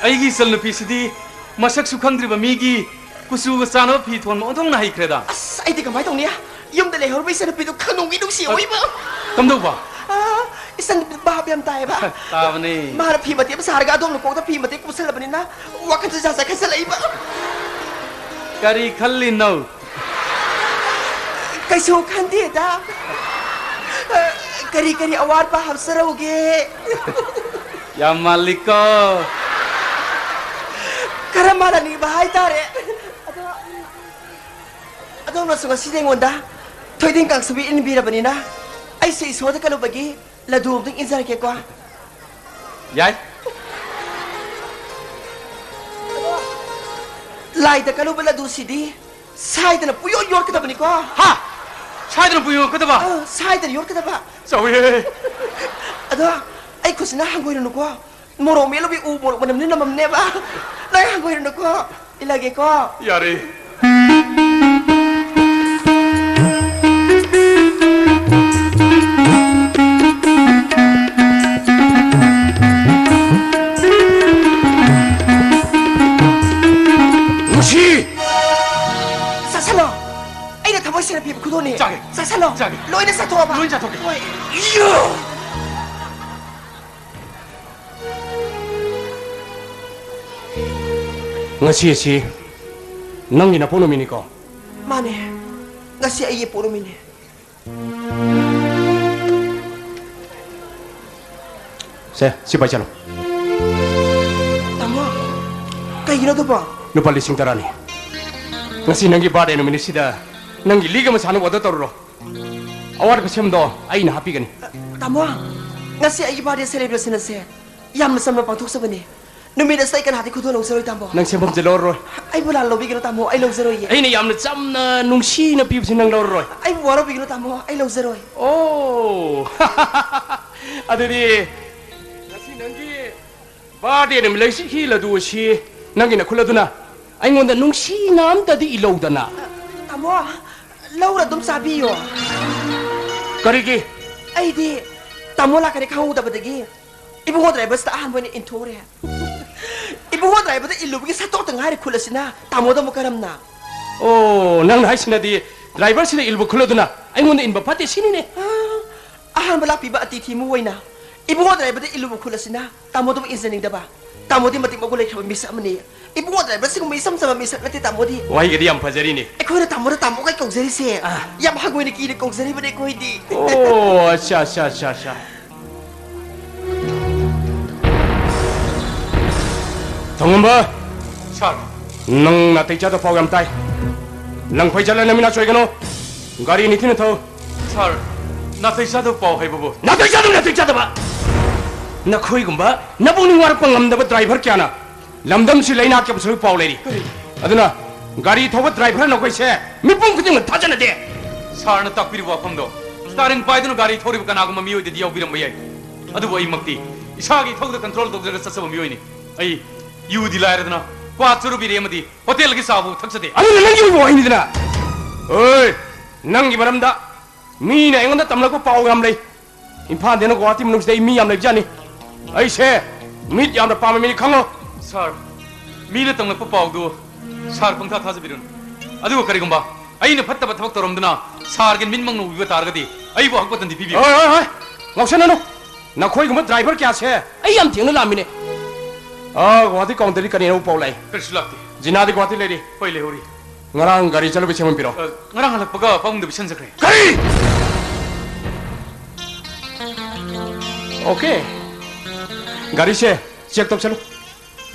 ꯑꯩꯒꯤ ꯏꯆꯜꯅꯨꯄꯤꯁꯤꯗꯤ ꯃꯁꯛꯁꯨ ꯈꯪꯗ꯭ꯔꯤꯕ ꯃꯤꯒꯤ ꯀꯨꯆꯨꯒ ꯆꯥꯟꯅꯕ ꯐꯤ ꯊꯣꯟꯕ ꯑꯣꯟꯊꯣꯛꯅ ꯍꯩꯈ꯭ꯔꯦꯗ꯫ ꯑꯁ, ꯑꯩꯗꯤ ꯀꯃꯥꯏ ꯇꯧꯅꯤ? ꯌꯨꯝꯗ ꯂꯩꯍꯧꯔꯤꯕ ꯏꯆꯟꯅꯨꯄꯤꯗꯣ ꯈꯪꯅꯨꯡꯒꯤ ꯅꯨꯡꯁꯤ ꯑ, ꯑꯣꯏꯕ꯫ ꯀꯝꯗꯧꯕ? ꯑ, ꯏꯆꯟꯅꯨꯄꯤ ꯚꯥꯞ ꯌꯥꯝ ꯇꯥꯏꯌꯦꯕ꯫ ꯇꯥꯕꯅꯤ꯫ ꯃꯥꯅ ꯐꯤ ꯃꯇꯦꯛ ꯑꯃ ꯁꯥꯔꯒ ꯑꯗꯣꯝꯅ ꯀꯣꯛꯇ ꯐꯤ ꯃꯇꯦꯛ ꯄꯨꯁꯜꯂꯕꯅꯤꯅ ꯋꯥꯈꯜꯁꯨ ꯖꯥꯠ ꯖꯥꯠ ꯈꯟꯖꯜꯂꯛꯏꯕ꯫ ꯀꯔꯤ ꯈꯜꯂꯤꯅꯣ? ꯀꯩꯁꯨ ꯈꯟꯗꯦꯗ꯫ ꯑ, ꯀꯔꯤ ꯀꯔꯤ ꯑꯋꯥꯠꯄ ꯍꯥꯞꯆꯔꯧꯒꯦ? ꯌꯥꯝ ꯃꯥꯜꯂꯤꯀꯣ꯫ ꯈꯔ ꯃꯥꯜꯍꯟꯅꯤꯡꯕ ꯍꯥꯏꯇꯥꯔꯦ꯫ ꯑꯗꯣ, ꯎꯝ, ꯑꯗꯣꯝꯅꯁꯨ ꯉꯁꯤꯗꯤ ꯑꯩꯉꯣꯟꯗ ꯊꯣꯏꯗꯤꯡ ꯀꯥꯡꯁꯨꯕꯤ ꯏꯟꯕꯤꯔꯕꯅꯤꯅ, ꯑꯩꯁꯨ ꯏꯁꯣꯔꯗ ꯀꯠꯂꯨꯕꯒꯤ ꯂꯗꯨ ꯑꯝꯇꯪ ꯏꯟꯖꯔꯒꯦꯀꯣ꯫ ꯌꯥꯏ꯫ ꯂꯥꯏꯗ ꯀꯠꯂꯨꯕ ꯂꯗꯨꯁꯤꯗꯤ ꯁꯥꯏꯗꯅ ꯄꯨꯌꯣꯠ ꯌꯣꯠꯀꯗꯕꯅꯤꯀꯣ꯫ ꯍꯥ? ꯁꯥꯏꯗꯅ ꯄꯨꯌꯣꯠ ꯌꯣꯠꯀꯗꯕ? ꯑ, ꯁꯥꯏꯗꯅ ꯌꯣꯠꯀꯗꯕ꯫ ꯆꯥꯎꯋꯦ꯫ ꯑꯗꯣ ꯑꯩ ꯈꯨꯠꯁꯤꯅ ꯍꯪꯒꯣꯏꯔꯨꯅꯨꯀꯣ꯫ ꯃꯣꯔꯣꯛ ꯃꯦꯠꯂꯨꯕꯤ ꯎ ꯃꯣꯔꯣꯛ ꯃꯅꯝꯅ ꯅꯝꯃꯝꯅꯦꯕ꯫ ꯅꯪ ꯍꯪꯒꯣꯏꯔꯨꯅꯨꯀꯣ꯫ ꯏꯜꯂꯒꯦꯀꯣ꯫ ꯌꯥꯔꯦ꯫ ꯅꯨꯡꯁꯤ! ꯆꯥꯁꯜꯂꯣ꯫ ꯑꯩꯅ ꯊꯃꯣꯏ ꯁꯦꯡꯅ ꯄꯤꯕ ꯈꯨꯗꯣꯜꯅꯤ꯫ ꯆꯥꯒꯦ꯫ ꯆꯥꯁꯜꯂꯣ꯫ ꯆꯥꯒꯦ꯫ ꯂꯣꯏꯅ ꯆꯥꯊꯣꯛꯑꯕ? ꯂꯣꯏꯅ ꯆꯥꯊꯣꯛꯀꯦ꯫ ꯍꯣꯏ꯫ ꯏꯌꯥ! ꯉꯁꯤ ꯑꯁꯤ ꯅꯪꯒꯤ ꯅꯄꯣꯛ ꯅꯨꯃꯤꯠꯅꯤꯀꯣ? ꯃꯥꯅꯦ, ꯉꯁꯤ ꯑꯩꯒꯤ ꯄꯣꯛ ꯅꯨꯃꯤꯠꯅꯦ꯫ ꯁꯦ, ꯁꯤ ꯄꯥꯏꯁꯜꯂꯣ꯫ ꯇꯥꯃꯣ, ꯀꯩꯒꯤꯅꯣ ꯑꯗꯨꯕꯣ? ꯂꯨꯄꯥ ꯂꯤꯁꯤꯡ ꯇꯔꯥꯅꯤ꯫ ꯉꯁꯤ ꯅꯪꯒꯤ birthday ꯅꯨꯃꯤꯠꯁꯤꯗ ꯅꯪꯒꯤ ꯂꯤꯛ ꯑꯃ ꯁꯥꯅꯕ order ꯇꯧꯔꯨꯔꯣ꯫ ꯑꯋꯥꯠꯄ ꯁꯦꯝꯗꯣ ꯑꯩꯅ ꯍꯥꯞꯄꯤꯒꯅꯤ꯫ ꯇꯥꯃꯣ, ꯉꯁꯤ ꯑꯩꯒꯤ birthday celebration ꯑꯁꯦ ꯌꯥꯝꯅ ꯆꯝꯅ ꯄꯥꯡꯊꯣꯛꯆꯕꯅꯦ꯫ ꯅꯨꯃꯤꯠ ꯑꯁꯤꯗ ꯑꯩ ꯀꯅꯥꯗꯤ ꯈꯨꯗꯣꯜ ꯂꯧꯖꯔꯣꯏ, ꯇꯥꯃꯣ꯫ ꯅꯪ ꯁꯦꯝꯐꯝꯁꯦ ꯂꯧꯔꯔꯣꯏ꯫ ꯑꯩꯕꯨ ꯂꯥꯟ ꯂꯧꯕꯤꯒꯅꯨ, ꯇꯥꯃꯣ, ꯑꯩ ꯂꯧꯖꯔꯣꯏꯌꯦ꯫ ꯑꯩꯅ ꯌꯥꯝꯅ ꯆꯝꯅ, ꯅꯨꯡꯁꯤꯅ ꯄꯤꯕꯁꯤ ꯅꯪ ꯂꯧꯔꯔꯣꯏ꯫ ꯑꯩꯕꯨ ꯋꯥꯔꯧꯕꯤꯒꯅꯨ, ꯇꯥꯃꯣ, ꯑꯩ ꯂꯧꯖꯔꯣꯏ꯫ ꯑꯣ, ꯑꯗꯨꯗꯤ ꯉꯁꯤ ꯅꯪꯒꯤ birthday ꯅꯨꯃꯤꯠ ꯂꯩꯁꯤꯒꯤ ꯂꯗꯨ ꯑꯁꯤ ꯅꯪꯒꯤ ꯅꯈꯨꯠ ꯑꯗꯨꯅ ꯑꯩꯉꯣꯟꯗ ꯅꯨꯡꯁꯤꯅ ꯑꯝꯇꯗꯤ ꯏꯜꯍꯧꯗꯅ꯫ ꯇꯥꯃꯣ, ꯂꯧꯔ ꯑꯗꯨꯝ ꯆꯥꯕꯤꯌꯣ꯫ ꯀꯔꯤꯒꯤ? ꯑꯩꯗꯤ ꯇꯥꯃꯣ ꯂꯥꯛꯀꯅꯤ ꯈꯪꯍꯧꯗꯕꯗꯒꯤ ꯏꯕꯨꯡꯉꯣ driverꯁꯤꯗ ꯑꯍꯥꯟꯕ ꯑꯣꯏꯅ ꯏꯟꯊꯣꯛꯎꯔꯦ꯫ ꯏꯕꯨꯡꯉꯣ driverꯗ ꯏꯜꯂꯨꯕꯒꯤ ꯁꯠꯇꯣꯛꯇ ꯉꯥꯏꯔꯤ ꯈꯨꯜ ꯑꯁꯤꯅ꯫ ꯇꯥꯃꯣꯗ ꯑꯃꯨꯛ ꯀꯔꯝꯅ? ꯑꯣ, ꯅꯪꯅ ꯍꯥꯏꯁꯤꯅꯗꯤ driverꯁꯤꯗ ꯏꯜꯂꯨꯕ ꯈꯨꯜ ꯑꯗꯨꯅ ꯑꯩꯉꯣꯟꯗ ꯏꯟꯕ ꯐꯠꯇꯦ ꯁꯤꯅꯤꯅꯦ꯫ ꯑꯥ, ꯑꯍꯥꯟꯕ ꯂꯥꯛꯄꯤꯕ ꯑꯇꯤꯊꯤ ꯑꯃ ꯑꯣꯏꯅ ꯏꯕꯨꯡꯉꯣ driverꯗ ꯏꯜꯂꯨꯕ ꯈꯨꯜ ꯑꯁꯤꯅ ꯇꯥꯃꯣꯗꯕꯨ ꯏꯟꯖꯅꯤꯡꯗꯕ꯫ ꯇꯥꯃꯣꯗꯤ ꯃꯇꯤꯛ ꯃꯒꯨꯟ ꯂꯩꯈ꯭ꯔꯕ ꯃꯤꯁꯛ ꯑꯃꯅꯤ꯫ ꯏꯕꯨꯡꯉꯣ driver ꯁꯤꯒꯨꯝꯕ ꯏꯆꯝ ꯆꯝꯕ ꯃꯤꯁꯛ ꯅꯠꯇꯦ, ꯇꯥꯃꯣꯗꯤ꯫ ꯋꯥꯍꯩꯒꯗꯤ ꯌꯥꯝ ꯐꯖꯔꯤꯅꯦ꯫ ꯑꯩꯈꯣꯏꯅ ꯇꯥꯃꯣꯗ ꯇꯥꯃꯣ ꯀꯩ ꯀꯧꯖꯔꯤꯁꯦ? ꯑꯥ꯫ ꯌꯥꯝ ꯍꯪꯒꯣꯏꯅ ꯀꯤꯅ ꯀꯧꯖꯔꯤꯕꯅꯦ ꯑꯩꯈꯣꯏꯗꯤ꯫ ꯑꯣ, ꯑꯠꯆꯥ, ꯑꯠꯆꯥ, ꯑꯠꯆꯥ, ꯑꯠꯆꯥ꯫ ꯊꯣꯡꯉꯝꯕ꯫ Sir꯫ ꯅꯪ ꯅꯥꯇꯩ ꯆꯥꯗꯕ ꯄꯥꯎ ꯌꯥꯝ ꯇꯥꯏ꯫ ꯂꯪꯐꯩ ꯆꯠꯂ ꯅꯃꯤꯅꯥ ꯁꯣꯏꯒꯅꯨ꯫ ꯒꯥꯔꯤ ꯅꯤꯡꯊꯤꯅ ꯊꯧ꯫ ꯁꯥꯔ, ꯅꯥꯇꯩ ꯆꯥꯗꯕ ꯄꯥꯎ ꯍꯥꯏꯕꯕꯨ? ꯅꯥꯇꯩ ꯆꯥꯗꯕ, ꯅꯥꯇꯩ ꯆꯥꯗꯕ! ꯅꯈꯣꯏꯒꯨꯝꯕ ꯅꯄꯨꯛꯅꯤꯡ ꯋꯥꯔꯛꯄ ꯉꯝꯗꯕ ꯗ꯭ꯔꯥꯏꯚꯔ ꯀꯌꯥꯅ ꯂꯝꯗꯝꯁꯤ ꯂꯩꯅꯥ ꯀꯦꯞꯁꯤꯜꯂꯕ ꯄꯥꯎ ꯂꯩꯔꯤ꯫ ꯀꯔꯤ? ꯑꯗꯨꯅ ꯒꯥꯔꯤ ꯊꯧꯕ ꯗ꯭ꯔꯥꯏꯚꯔ ꯅꯈꯣꯏꯁꯦ ꯃꯤꯄꯨꯝ ꯈꯨꯗꯤꯡꯃꯛ ꯊꯥꯖꯅꯗꯦ꯫ ꯁꯥꯔꯅ ꯇꯥꯛꯄꯤꯔꯤꯕ ꯋꯥꯐꯝꯗꯣ ꯁ꯭ꯇꯥꯔꯤꯡ ꯄꯥꯏꯗꯨꯅ ꯒꯥꯔꯤ ꯊꯧꯔꯤꯕ ꯀꯅꯥꯒꯨꯝꯕ ꯃꯤꯑꯣꯏꯗꯗꯤ ꯌꯥꯎꯕꯤꯔꯝꯕ ꯌꯥꯏ, ꯑꯗꯨꯕꯨ ꯑꯩꯃꯛꯇꯤ ꯏꯁꯥꯒꯤ ꯏꯊꯧꯗ ꯀꯟꯇ꯭ꯔꯣꯜ ꯇꯧꯖꯔꯒ ꯆꯠꯆꯕ ꯃꯤꯑꯣꯏꯅꯤ꯫ ꯑꯩ ꯌꯨꯗꯤ ꯂꯥꯏꯔꯗꯅ ꯀ꯭ꯋꯥ ꯆꯨꯔꯨꯞ ꯕꯤꯔꯤ ꯑꯃꯗꯤ ꯍꯣꯇꯦꯜꯒꯤ ꯆꯥꯕꯨ ꯊꯛꯆꯗꯦ꯫ ꯑꯗꯨꯅ ꯅꯪꯒꯤ ꯑꯣꯏꯕ ꯋꯥꯍꯩꯅꯤꯗꯅ꯫ ꯑꯣꯏ, ꯅꯪꯒꯤ ꯃꯔꯝꯗ ꯃꯤꯅ ꯑꯩꯉꯣꯟꯗ ꯇꯝꯂꯛꯄ ꯄꯥꯎ ꯌꯥꯝ ꯂꯩ꯫ ꯏꯝꯐꯥꯜꯗꯩꯅ ꯒꯨꯋꯥꯍꯥꯇꯤ ꯃꯅꯨꯡꯁꯤꯗ ꯑꯩ ꯃꯤ ꯌꯥꯝ ꯂꯩꯕꯖꯥꯠꯅꯤ꯫ ꯑꯩꯁꯦ ꯃꯤꯠ ꯌꯥꯝꯅ ꯄꯥꯝꯕ ꯃꯤꯅꯤ, ꯈꯪꯉꯣ꯫ ꯁꯥꯔ, ꯃꯤꯅ ꯇꯝꯂꯛꯄ ꯄꯥꯎꯗꯨ ꯁꯥꯔ ꯄꯪꯊꯥ ꯊꯥꯖꯕꯤꯔꯨꯅꯨ꯫ ꯑꯗꯨꯒ ꯀꯔꯤꯒꯨꯝꯕ ꯑꯩꯅ ꯐꯠꯇꯕ ꯊꯕꯛ ꯇꯧꯔꯝꯗꯨꯅ ꯁꯥꯔꯒꯤ ꯃꯤꯠꯃꯛꯅ ꯎꯕꯤꯕ ꯇꯥꯔꯒꯗꯤ ꯑꯩꯕꯨ ꯍꯛꯄ ꯇꯟꯗꯤ ꯄꯤꯕꯤꯌꯨ꯫ ꯍꯣꯏ, ꯍꯣꯏ, ꯍꯣꯏ, ꯉꯥꯎꯁꯟꯅꯅꯨ꯫ ꯅꯈꯣꯏꯒꯨꯝꯕ ꯗ꯭ꯔꯥꯏꯚꯔ ꯀꯌꯥꯁꯦ ꯑꯩ ꯌꯥꯝ ꯊꯦꯡꯅ ꯂꯥꯛꯑꯝꯃꯤꯅꯦ꯫ ꯑꯥ, ꯒꯨꯋꯥꯍꯥꯇꯤ ꯀꯥꯎꯟꯇꯔꯗꯤ ꯀꯔꯤꯅꯣ ꯄꯥꯎ ꯂꯥꯛꯏ? ꯀꯔꯤꯁꯨ ꯂꯥꯛꯇꯦ꯫ ꯖꯤꯅꯥꯗꯤ ꯒꯨꯋꯥꯍꯥꯇꯤ ꯂꯩꯔꯤ? ꯍꯣꯏ, ꯂꯩꯍꯧꯔꯤ꯫ ꯉꯔꯥꯡ ꯒꯥꯔꯤ ꯆꯠꯂꯨꯕꯩ ꯁꯦꯝꯍꯟꯕꯤꯔꯣ꯫ ꯑ, ꯉꯔꯥꯡ ꯍꯜꯂꯛꯄꯒ ꯄꯥꯕꯨꯡꯗ ꯄꯤꯁꯟꯖꯈ꯭ꯔꯦ꯫ ꯀꯔꯤ? ꯑꯣꯀꯦ꯫ ꯒꯥꯔꯤꯁꯦ ꯆꯦꯛ ꯇꯧꯁꯜꯂꯨ꯫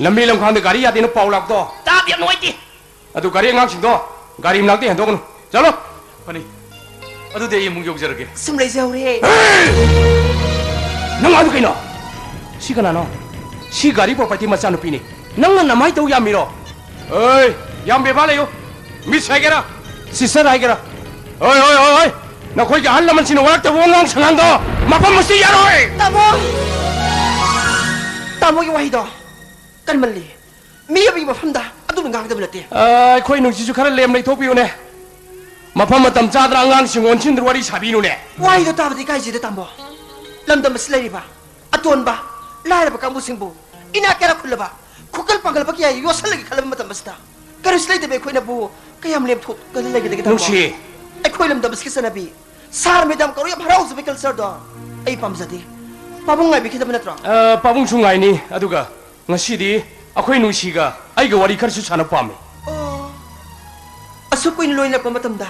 ꯂꯝꯕꯤ ꯂꯝꯈꯥꯡꯗ ꯒꯥꯔꯤ ꯌꯥꯗꯦꯅ ꯄꯥꯎ ꯂꯥꯛꯄꯗꯣ ꯇꯥꯕ ꯌꯥꯝ ꯅꯨꯡꯉꯥꯏꯇꯦ꯫ ꯑꯗꯨ ꯒꯥꯔꯤ ꯑꯉꯥꯡꯁꯤꯡꯗꯣ ꯒꯥꯔꯤ ꯃꯅꯥꯛꯇ ꯍꯦꯟꯗꯣꯛꯀꯅꯨ꯫ ꯆꯠꯂꯣ꯫ ꯐꯅꯤ꯫ ꯑꯗꯨꯗꯤ ꯑꯩ ꯑꯃꯨꯛ ꯌꯧꯖꯔꯒꯦ꯫ ꯁꯨꯝ ꯂꯩꯖꯍꯧꯔꯦ꯫ ꯅꯪ ꯑꯗꯨ ꯀꯩꯅꯣ? ꯁꯤ ꯀꯅꯥꯅꯣ? ꯁꯤ ꯒꯥꯔꯤ ꯄ꯭ꯔꯣꯄꯔꯇꯤ ꯃꯆꯥꯅꯨꯄꯤꯅꯤ꯫ ꯅꯪꯅ ꯅꯃꯥꯏ ꯇꯧ ꯌꯥꯝꯃꯤꯔꯣ? ꯑꯦ, ꯌꯥꯝ ꯕꯦꯕꯥꯔ ꯂꯩꯌꯨ꯫ ꯃꯤꯁ ꯍꯥꯏꯒꯦꯔꯥ? ꯁꯤꯁꯇꯔ ꯍꯥꯏꯒꯦꯔꯥ? ꯍꯣꯏ, ꯍꯣꯏ, ꯍꯣꯏ, ꯍꯣꯏ꯫ ꯅꯈꯣꯏꯒꯤ ꯑꯍꯜ ꯂꯃꯟꯁꯤꯡꯅ ꯋꯥꯔꯛꯇꯕ ꯋꯥꯉꯥꯡ ꯁꯉꯥꯡꯗꯣ ꯃꯐꯝ ꯑꯁꯤ ꯌꯥꯔꯣꯏ꯫ ꯇꯥꯃꯣ! ꯇꯥꯃꯣꯒꯤ ꯋꯥꯍꯩꯗꯣ ꯀꯟꯃꯜꯂꯤ꯫ ꯃꯤ ꯑꯃꯒꯤ ꯃꯐꯝꯗ ꯑꯗꯨꯝꯅ ꯉꯥꯡꯒꯗꯕ ꯅꯠꯇꯦ꯫ ꯑ, ꯑꯩꯈꯣꯏ ꯅꯨꯡꯁꯤꯁꯨ ꯈꯔ ꯂꯦꯝ ꯂꯩꯊꯣꯛꯄꯤꯌꯨꯅꯦ꯫ ꯃꯐꯝ ꯃꯇꯝ ꯆꯥꯗꯅ ꯑꯉꯥꯡꯁꯤꯡ ꯑꯣꯟꯁꯤꯟꯗꯨꯅ ꯋꯥꯔꯤ ꯁꯥꯕꯤꯅꯨꯅꯦ꯫ ꯋꯥꯍꯩꯗꯣ ꯇꯥꯕꯗ ꯏꯀꯥꯏꯖꯩꯗ, ꯇꯥꯃꯣ꯫ ꯂꯝꯗꯝ ꯑꯁꯤ ꯂꯩꯔꯤꯕ ꯑꯇꯣꯟꯕ, ꯂꯥꯏꯔꯕ ꯀꯥꯡꯕꯨꯁꯤꯡꯕꯨ, ꯏꯅꯥꯛ ꯀꯩꯔꯥꯛ ꯈꯨꯜꯂꯕ, ꯈꯨꯀꯜ ꯄꯥꯡꯒꯜꯕ ꯀꯌꯥ ꯌꯣꯠꯁꯜꯂꯒꯦ ꯈꯜꯂꯕ ꯃꯇꯝ ꯑꯁꯤꯗ, ꯀꯔꯤꯁꯨ ꯂꯩꯇꯕ ꯑꯩꯈꯣꯏꯅꯕꯨ ꯀꯌꯥꯝ ꯂꯦꯝꯊꯣꯛꯀꯅ ꯂꯩꯒꯗꯒꯦ, ꯇꯥꯃꯣ? ꯅꯨꯡꯁꯤ꯫ ꯑꯩꯈꯣꯏ ꯂꯝꯗꯝ ꯑꯁꯤꯒꯤ ꯆꯠꯅꯕꯤ, ꯁꯥꯔ ꯃꯦꯗꯥꯝ ꯀꯧꯔ ꯌꯥꯝ ꯍꯔꯥꯎꯖꯕꯒꯤ ꯀꯜꯆꯔꯗꯣ ꯑꯩ ꯄꯥꯝꯖꯗꯦ꯫ ꯄꯥꯕꯨꯡ ꯉꯥꯏꯕꯤꯈꯤꯗꯕ ꯅꯠꯇ꯭ꯔꯣ? ꯑ, ꯄꯥꯕꯨꯡꯁꯨ ꯉꯥꯏꯅꯤ꯫ ꯑꯗꯨꯒ ꯉꯁꯤꯗꯤ ꯑꯩꯈꯣꯏ ꯅꯨꯡꯁꯤꯒ ꯑꯩꯒ ꯋꯥꯔꯤ ꯈꯔꯁꯨ ꯁꯥꯟꯅꯕ ꯄꯥꯝꯃꯤ꯫ ꯑꯣ, ꯑꯁꯨꯛ ꯀꯨꯏꯅ ꯂꯣꯏꯅꯔꯛꯄ ꯃꯇꯝꯗ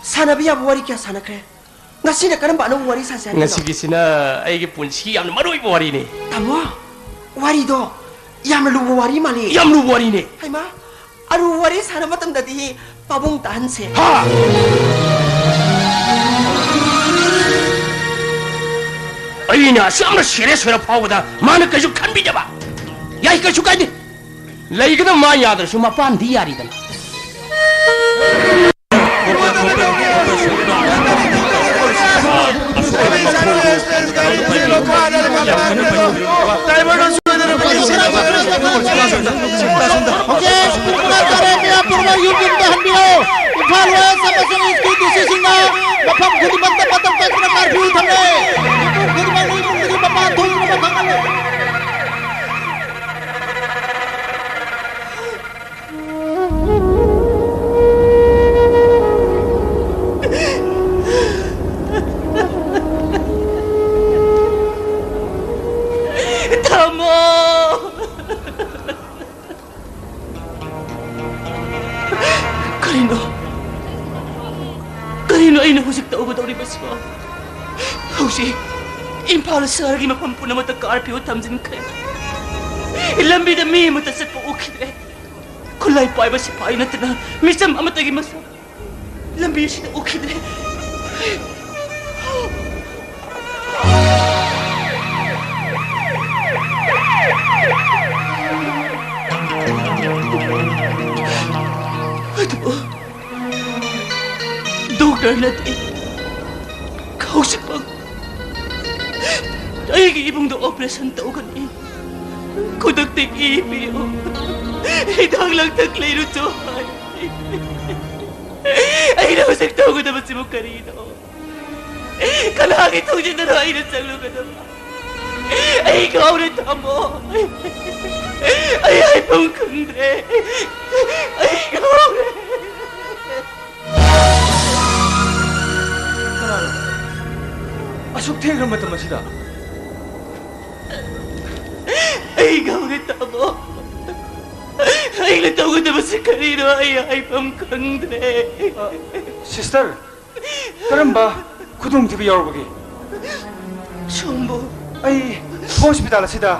ꯁꯥꯟꯅꯕ ꯌꯥꯕ ꯋꯥꯔꯤ ꯀꯌꯥ ꯁꯥꯟꯅꯈ꯭ꯔꯦ꯫ ꯉꯁꯤꯅ ꯀꯔꯝꯕ ꯑꯅꯧꯕ ꯋꯥꯔꯤ ꯁꯥꯁꯦ ꯍꯥꯏꯕꯅꯣ? ꯉꯁꯤꯒꯤꯁꯤꯅ ꯑꯩꯒꯤ ꯄꯨꯟꯁꯤꯒꯤ ꯌꯥꯝꯅ ꯃꯔꯨ ꯑꯣꯏꯕ ꯋꯥꯔꯤꯅꯤ꯫ ꯇꯥꯃꯣ, ꯋꯥꯔꯤꯗꯣ ꯌꯥꯝꯅ ꯂꯨꯕ ꯋꯥꯔꯤ ꯃꯥꯜꯂꯤ꯫ ꯌꯥꯝ ꯂꯨꯕ ꯋꯥꯔꯤꯅꯤ꯫ ꯍꯩꯃꯥ, ꯑꯔꯨꯕ ꯋꯥꯔꯤ ꯁꯥꯟꯅꯕ ꯃꯇꯝꯗꯗꯤ ꯄꯥꯕꯨꯡ ꯇꯥꯍꯟꯁꯦ꯫ ꯍꯥ? ꯑꯩꯅ ꯑꯁꯨꯛ ꯌꯥꯝꯅ serious ꯑꯣꯏꯔ ꯐꯥꯎꯕꯗ ꯃꯥꯅ ꯀꯩꯁꯨ ꯈꯟꯕꯤꯗꯕ꯫ ꯌꯥꯏ, ꯀꯩꯁꯨ ꯀꯥꯏꯗꯦ꯫ ꯂꯩꯒꯗꯕ ꯃꯥ ꯌꯥꯗ꯭ꯔꯁꯨ ꯃꯄꯥꯟꯗꯤ ꯌꯥꯔꯤꯗꯅ꯫ ꯍꯧꯖꯤꯛ ꯄꯨꯡ ꯃꯉꯥ ꯇꯥꯔꯦ, ꯃꯌꯥꯝ ꯄꯨꯝꯅꯃꯛ ꯌꯨꯝꯗ ꯍꯟꯕꯤꯌꯨ꯫ ꯏꯝꯐꯥꯜ ꯋꯦꯁ ꯑꯃꯁꯨꯡ ꯏꯁꯀꯤ ꯗꯤ ꯁꯤꯁꯤꯡꯅ ꯃꯐꯝ ꯈꯨꯗꯤꯡꯃꯛꯇ ꯃꯇꯝ ꯀꯛꯇꯅ ꯀꯥꯔꯐ꯭ꯌꯨ ꯊꯝꯂꯦ꯫ ꯃꯤꯄꯨꯝ ꯈꯨꯗꯤꯡꯃꯛ ꯏꯃꯨꯡꯗꯒꯤ ꯃꯄꯥꯟ ꯊꯣꯛꯇꯅꯕ ꯈꯪꯍꯜꯂꯦ꯫ ꯇꯥꯃꯣ! ꯀꯔꯤꯅꯣ? ꯀꯔꯤꯅꯣ ꯑꯩꯅ ꯍꯧꯖꯤꯛ ꯇꯧꯒꯗꯧꯔꯤꯕꯁꯤꯕꯣ? ꯍꯧꯖꯤꯛ ꯏꯝꯐꯥꯜ ꯁꯍꯔꯒꯤ ꯃꯐꯝ ꯄꯨꯝꯅꯃꯛꯇ ꯀꯥꯔꯐ꯭ꯌꯨ ꯊꯝꯖꯤꯟꯈ꯭ꯔꯦ꯫ ꯂꯝꯕꯤꯗ ꯃꯤ ꯑꯃꯠꯇ ꯆꯠꯄ ꯎꯈꯤꯗ꯭ꯔꯦ꯫ ꯈꯨꯠꯂꯥꯏ ꯄꯥꯏꯕ ꯁꯤꯐꯥꯏ ꯅꯠꯇꯅ ꯃꯤꯆꯝ ꯑꯃꯠꯇꯒꯤ ꯃꯁꯛ ꯂꯝꯕꯤꯁꯤꯗ ꯎꯈꯤꯗ꯭ꯔꯦ꯫ ꯑꯗꯨꯕꯨ ꯗꯣꯛꯇꯔꯅꯗꯤ ꯍꯧꯖꯤꯛꯃꯛ ꯑꯩꯒꯤ ꯏꯕꯨꯡꯗ ꯑꯣꯄꯔꯦꯁꯟ ꯇꯧꯒꯅꯤ꯫ ꯈꯨꯗꯛꯇ ꯏ ꯄꯤꯌꯨ꯫ ꯍꯤꯗꯥꯛ ꯂꯥꯡꯊꯛ ꯂꯩꯔꯨꯆꯣ ꯍꯥꯏ꯫ ꯑꯩꯅ ꯍꯧꯖꯤꯛ ꯇꯧꯒꯗꯕꯁꯤꯕꯨ ꯀꯔꯤꯅꯣ? ꯀꯅꯥꯒꯤ ꯊꯣꯡꯖꯤꯟꯗꯅꯣ ꯑꯩꯅ ꯆꯪꯂꯨꯒꯗꯕ? ꯑꯩ ꯉꯥꯎꯔꯦ, ꯇꯥꯃꯣ꯫ ꯑꯩ ꯍꯥꯏꯐꯝ ꯈꯪꯗ꯭ꯔꯦ꯫ ꯑꯩ ꯉꯥꯎꯔꯦ꯫ ꯀꯅꯥꯅꯣ? ꯑꯁꯨꯛ ꯊꯦꯡꯈ꯭ꯔ ꯃꯇꯝ ꯑꯁꯤꯗ? ꯑꯩ ꯉꯥꯎꯔꯦ, ꯇꯥꯃꯣ꯫ ꯑꯩꯅ ꯇꯧꯒꯗꯕꯁꯤ ꯀꯔꯤꯅꯣ? ꯑꯩ ꯍꯥꯏꯐꯝ ꯈꯪꯗ꯭ꯔꯦ꯫ ꯑ, ꯁꯤꯁꯇꯔ, ꯀꯔꯝꯕ ꯈꯨꯗꯣꯡꯊꯤꯕ ꯌꯥꯎꯔꯕꯒꯦ? ꯁꯣꯝꯕꯨ꯫ ꯑꯩ ꯍꯣꯁꯄꯤꯇꯥꯜ ꯑꯁꯤꯗ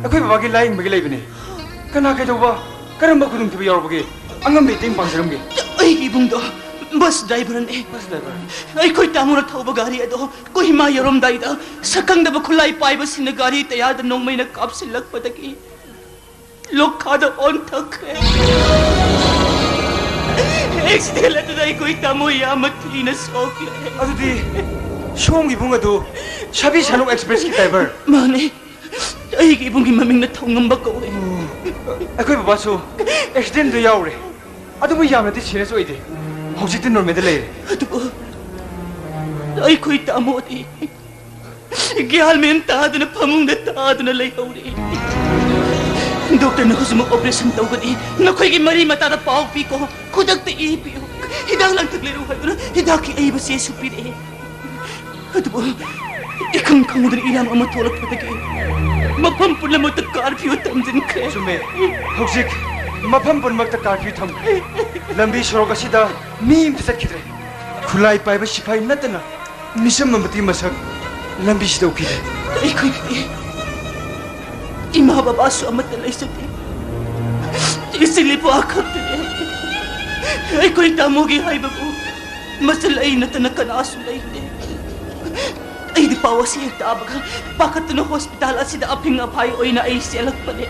ꯑꯩꯈꯣꯏ ꯕꯕꯥꯒꯤ ꯂꯥꯌꯦꯡꯕꯒꯤ ꯂꯩꯕꯅꯤ꯫ ꯀꯅꯥ ꯀꯩꯗꯧꯕ, ꯀꯔꯝꯕ ꯈꯨꯗꯣꯡꯊꯤꯕ ꯌꯥꯎꯔꯕꯒꯦ? ꯑꯉꯝꯕ ꯃꯇꯦꯡ ꯄꯥꯡꯖꯔꯝꯒꯦ꯫ ꯑꯩꯒꯤ ꯏꯕꯨꯡꯗꯣ ꯕꯁ ꯗ꯭ꯔꯥꯏꯚꯔꯅꯦ꯫ ꯑꯩꯈꯣꯏ ꯇꯥꯃꯣꯅ ꯊꯧꯕ ꯒꯥꯔꯤ ꯑꯗꯣ ꯀꯣꯍꯤꯃꯥ ꯌꯧꯔꯝꯗꯥꯏꯗ ꯁꯛꯈꯪꯗꯕ ꯈꯨꯠꯂꯥꯏ ꯄꯥꯏꯕꯁꯤꯡꯅ ꯒꯥꯔꯤ ꯇꯌꯥꯔꯗ ꯅꯣꯡꯃꯩꯅ ꯀꯥꯞꯁꯤꯜꯂꯛꯄꯗꯒꯤ ꯂꯣꯛꯈꯥꯗ ꯑꯣꯟꯊꯣꯛꯈ꯭ꯔꯦ꯫ ꯑꯦꯛꯁꯤꯗꯦꯟ ꯑꯗꯨꯗ ꯑꯩꯈꯣꯏ ꯇꯥꯃꯣ ꯌꯥꯝꯅ ꯊꯤꯅ ꯁꯣꯛꯂꯦ꯫ ꯑꯗꯨꯗꯤ ꯁꯣꯝꯒꯤ ꯏꯕꯨꯡ ꯑꯗꯨ ꯁꯥꯕꯤ ꯁꯥꯅꯨ ꯑꯦꯛꯁꯄ꯭ꯔꯦꯁꯀꯤ ꯗ꯭ꯔꯥꯏꯚꯔ? ꯃꯥꯅꯦ꯫ ꯑꯩꯒꯤ ꯏꯕꯨꯡꯒꯤ ꯃꯃꯤꯡꯅ ꯊꯧꯉꯝꯕ ꯀꯧꯋꯦ꯫ ꯑꯩꯈꯣꯏ ꯕꯕꯥꯁꯨ ꯑꯦꯛꯁꯤꯗꯦꯟꯗꯨ ꯌꯥꯎꯔꯦ꯫ ꯑꯗꯨꯕꯨ ꯌꯥꯝꯅꯗꯤ ꯁꯤꯔꯤꯌꯁ ꯑꯣꯏꯗꯦ꯫ ꯍꯧꯖꯤꯛꯇꯤ ꯅꯣꯔꯃꯦꯜꯗ ꯂꯩꯔꯦ꯫ ꯑꯗꯨꯕꯨ ꯑꯩꯈꯣꯏ ꯇꯥꯃꯣꯗꯤ ꯒ꯭ꯌꯥꯟ ꯃꯦꯟ ꯇꯥꯗꯅ ꯐꯃꯨꯡꯗ ꯇꯥꯗꯨꯅ ꯂꯩꯍꯧꯔꯦ꯫ ꯗꯣꯛꯇꯔꯅ ꯍꯧꯖꯤꯛꯃꯛ ꯑꯣꯄꯔꯦꯁꯟ ꯇꯧꯒꯅꯤ꯫ ꯅꯈꯣꯏꯒꯤ ꯃꯔꯤ ꯃꯇꯥꯗ ꯄꯥꯎ ꯄꯤꯀꯣ꯫ ꯈꯨꯗꯛꯇ ꯏ ꯄꯤꯌꯨ꯫ ꯍꯤꯗꯥꯛ ꯂꯥꯡꯊꯛ ꯂꯩꯔꯨ ꯍꯥꯏꯗꯨꯅ ꯍꯤꯗꯥꯛꯀꯤ ꯑꯏꯕ ꯆꯦꯁꯨ ꯄꯤꯔꯛꯑꯦ꯫ ꯑꯗꯨꯕꯨ ꯏꯈꯪ ꯈꯪꯍꯧꯗꯅ ꯏꯔꯥꯡ ꯑꯃ ꯊꯣꯛꯂꯛꯄꯗꯒꯤ ꯃꯐꯝ ꯄꯨꯝꯅꯃꯛꯇ ꯀꯥꯔꯐ꯭ꯌꯨ ꯊꯝꯖꯤꯟꯈ꯭ꯔꯦ꯫ ꯆꯨꯝꯃꯦ꯫ ꯍꯧꯖꯤꯛ ꯃꯐꯝ ꯄꯨꯝꯅꯃꯛꯇ ꯀꯥꯔꯐ꯭ꯌꯨ ꯊꯝꯈ꯭ꯔꯦ꯫ ꯂꯝꯕꯤ ꯁꯣꯔꯣꯛ ꯑꯁꯤꯗ ꯃꯤ ꯑꯃꯇ ꯆꯠꯈꯤꯗ꯭ꯔꯦ꯫ ꯈꯨꯠꯂꯥꯏ ꯄꯥꯏꯕ ꯁꯤꯐꯥꯏ ꯅꯠꯇꯅ ꯃꯤꯁꯝ ꯑꯃꯗꯤ ꯃꯁꯛ ꯂꯝꯕꯤꯁꯤꯗ ꯎꯈꯤꯗꯦ꯫ ꯑꯩꯈꯣꯏꯒꯤꯗꯤ ꯏꯃꯥ ꯕꯕꯥꯁꯨ ꯑꯃꯠꯇ ꯂꯩꯖꯗꯦ꯫ ꯏꯆꯤꯜ ꯏꯄ꯭ꯋꯥ ꯈꯛꯇꯅꯦ꯫ ꯑꯩꯈꯣꯏ ꯇꯥꯃꯣꯒꯤ ꯍꯥꯏꯕꯕꯨ ꯃꯆꯜ ꯑꯩ ꯅꯠꯇꯅ ꯀꯅꯥꯁꯨ ꯂꯩꯇꯦ꯫ ꯑꯩꯗꯤ ꯄꯥꯎ ꯑꯁꯤ ꯍꯦꯛ ꯇꯥꯕꯒ ꯄꯥꯈꯠꯇꯨꯅ ꯍꯣꯁꯄꯤꯇꯥꯜ ꯑꯁꯤꯗ ꯑꯐꯤꯡ ꯑꯐꯥꯏ ꯑꯣꯏꯅ ꯑꯩ ꯆꯦꯜꯂꯛꯄꯅꯦ꯫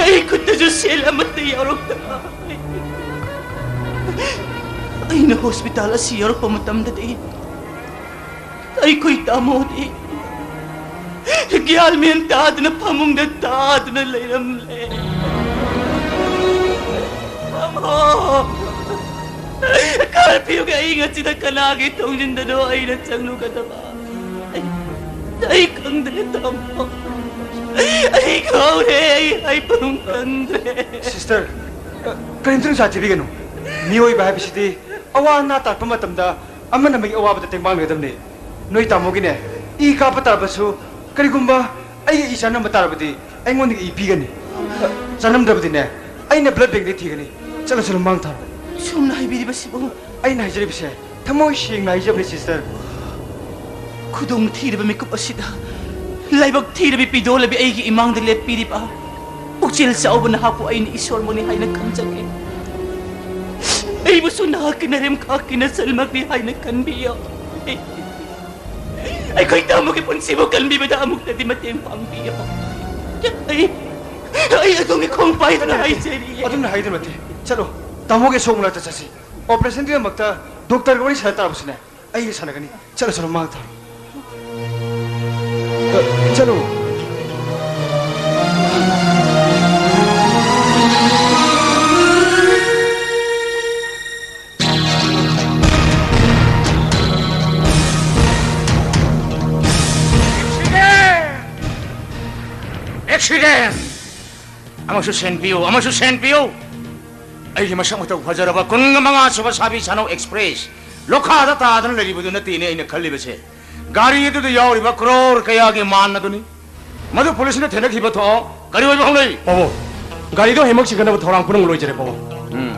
ꯑꯩ ꯈꯨꯠꯇꯁꯨ ꯁꯦꯜ ꯑꯃꯠꯇ ꯌꯥꯎꯔꯛꯇꯕ꯫ ꯑꯩꯅ ꯍꯣꯁꯄꯤꯇꯥꯜ ꯑꯁꯤ ꯌꯧꯔꯛꯄ ꯃꯇꯝꯗꯗꯤ ꯑꯩꯈꯣꯏ ꯇꯥꯃꯣꯗꯤ ꯒ꯭ꯌꯥꯟ ꯃꯦꯟ ꯇꯥꯗꯅ ꯐꯃꯨꯡꯗ ꯇꯥꯗꯨꯅ ꯂꯩꯔꯝꯂꯦ꯫ ꯇꯥꯃꯣ! ꯀꯥꯔꯐ꯭ꯌꯨꯒꯤ ꯑꯏꯪ ꯑꯁꯤꯗ ꯀꯅꯥꯒꯤ ꯊꯣꯡꯖꯤꯟꯗꯅꯣ ꯑꯩꯅ ꯆꯪꯂꯨꯒꯗꯕ? ꯑꯩ, ꯑꯩ ꯈꯪꯗ꯭ꯔꯦ, ꯇꯥꯃꯣ꯫ ꯑꯩ ꯉꯥꯎꯔꯦ, ꯑꯩ ꯍꯥꯏꯐꯝ ꯈꯪꯗ꯭ꯔꯦ꯫ ꯁꯤꯁꯇꯔ, ꯑ, ꯀꯔꯤꯝꯇ ꯅꯨꯡꯁꯥ ꯊꯤꯕꯤꯒꯅꯨ꯫ ꯃꯤꯑꯣꯏꯕ ꯍꯥꯏꯕꯁꯤꯗꯤ ꯑꯋꯥ ꯑꯅꯥ ꯇꯥꯔꯛꯄ ꯃꯇꯝꯗ ꯑꯃꯅ ꯑꯃꯒꯤ ꯑꯋꯥꯕꯗ ꯇꯦꯡꯕꯥꯡꯅꯒꯗꯕꯅꯤ꯫ ꯅꯣꯏ ꯇꯥꯃꯣꯒꯤꯅꯦ, ꯏ ꯀꯥꯞꯄ ꯇꯥꯔꯕꯁꯨ ꯀꯔꯤꯒꯨꯝꯕ ꯑꯩꯒ ꯏ ꯆꯥꯟꯅꯕ ꯇꯥꯔꯕꯗꯤ ꯑꯩꯉꯣꯟꯗꯒꯤ ꯏ ꯄꯤꯒꯅꯤ꯫ ꯑ, ꯆꯥꯟꯅꯝꯗ꯭ꯔꯕꯗꯤꯅꯦ, ꯑꯩꯅ ꯕ꯭ꯂꯗ ꯕꯦꯡꯗ ꯊꯤꯒꯅꯤ꯫ ꯆꯠꯂꯣ, ꯆꯠꯂꯣ, ꯃꯥꯡ ꯊꯥꯔꯣ꯫ ꯁꯣꯝꯅ ꯍꯥꯏꯕꯤꯔꯤꯕꯁꯤꯕꯨ? ꯑꯩꯅ ꯍꯥꯏꯖꯔꯤꯕꯁꯦ ꯊꯃꯣꯏ ꯁꯦꯡꯅ ꯍꯥꯏꯖꯕꯅꯤ, ꯁꯤꯁꯇꯔ꯫ ꯈꯨꯗꯣꯡ ꯊꯤꯔꯕ ꯃꯤꯀꯨꯞ ꯑꯁꯤꯗ ꯂꯥꯏꯕꯛ ꯊꯤꯔꯕꯤ ꯄꯤꯗꯣꯂꯕꯤ ꯑꯩꯒꯤ ꯏꯃꯥꯡꯗ ꯂꯦꯞꯄꯤꯔꯤꯕ ꯎꯆꯤ ꯏꯆꯤꯜ ꯆꯥꯎꯕ ꯅꯍꯥꯛꯄꯨ ꯑꯩꯅ ꯏꯁꯣꯔꯃꯛꯅꯤ ꯍꯥꯏꯅ ꯈꯟꯖꯒꯦ꯫ ꯑꯩꯕꯨꯁꯨ ꯅꯍꯥꯛꯀꯤ ꯅꯔꯦꯝꯈꯥꯛꯀꯤ ꯅꯆꯜꯃꯛꯅꯤ ꯍꯥꯏꯅ ꯈꯟꯕꯤꯌꯨ꯫ ꯑꯩꯈꯣꯏ ꯇꯥꯃꯣꯒꯤ ꯄꯨꯟꯁꯤꯕꯨ ꯀꯟꯕꯤꯕꯗ ꯑꯃꯨꯛꯇꯗꯤ ꯃꯇꯦꯡ ꯄꯥꯡꯕꯤꯌꯨ꯫ ꯑꯩ, ꯑꯩ ꯑꯗꯣꯝꯒꯤ ꯈꯣꯡ ꯄꯥꯏꯗꯨꯅ ꯍꯥꯏꯖꯔꯤ꯫ ꯑꯗꯨꯝꯅ ꯍꯥꯏꯗꯨꯅ ꯅꯠꯇꯦ꯫ ꯆꯠꯂꯣ, ꯇꯥꯃꯣꯒꯤ ꯑꯁꯣꯛ ꯃꯅꯥꯛꯇ ꯆꯠꯁꯤ꯫ ꯑꯣꯄꯔꯦꯁꯟꯒꯤꯗꯃꯛꯇ ꯗꯣꯛꯇꯔꯒ ꯋꯥꯔꯤ ꯁꯥꯟꯅ ꯇꯥꯔꯕꯁꯨꯅꯦ, ꯑꯩꯒ ꯁꯥꯟꯅꯒꯅꯤ꯫ ꯆꯠꯂꯣ, ꯆꯠꯂꯣ, ꯃꯥꯡ ꯊꯥꯔꯣ꯫ ꯑ, ꯆꯠꯂꯣ꯫ ꯑꯦꯛꯁꯤꯗꯦꯟ! ꯑꯃꯁꯨ ꯁꯦꯟ ꯄꯤꯌꯨ, ꯑꯃꯁꯨ ꯁꯦꯟ ꯄꯤꯌꯨ! ꯑꯩꯒꯤ ꯃꯁꯛ ꯃꯇꯧ ꯐꯖꯔꯕ ꯀꯨꯟꯒ ꯃꯉꯥ ꯁꯨꯕ ꯁꯥꯕꯤ ꯁꯥꯅꯧ ꯑꯦꯛꯁꯄ꯭ꯔꯦꯁ ꯂꯣꯈꯥꯗ ꯇꯥꯗꯨꯅ ꯂꯩꯔꯤꯕꯗꯨ ꯅꯠꯇꯦꯅꯦ ꯑꯩꯅ ꯈꯜꯂꯤꯕꯁꯦ꯫ ꯒꯥꯔꯤ ꯑꯗꯨꯗ ꯌꯥꯎꯔꯤꯕ ꯀ꯭ꯔꯣꯔ ꯀꯌꯥꯒꯤ ꯃꯥꯟ ꯑꯗꯨꯅꯤ꯫ ꯃꯗꯨ ꯄꯨꯂꯤꯁꯅ ꯊꯦꯡꯅꯈꯤꯕ ꯊꯣꯛꯑꯣ꯫ ꯀꯔꯤ ꯑꯣꯏꯕ ꯍꯧꯅꯩ? ꯄꯥꯕꯨꯡ, ꯒꯥꯔꯤꯗꯣ ꯍꯌꯦꯡꯃꯛ ꯆꯤꯡꯈꯠꯅꯕ ꯊꯧꯔꯥꯡ ꯄꯨꯝꯅꯃꯛ ꯂꯣꯏꯖꯔꯦ, ꯄꯥꯕꯨꯡ꯫ ꯎꯝ꯫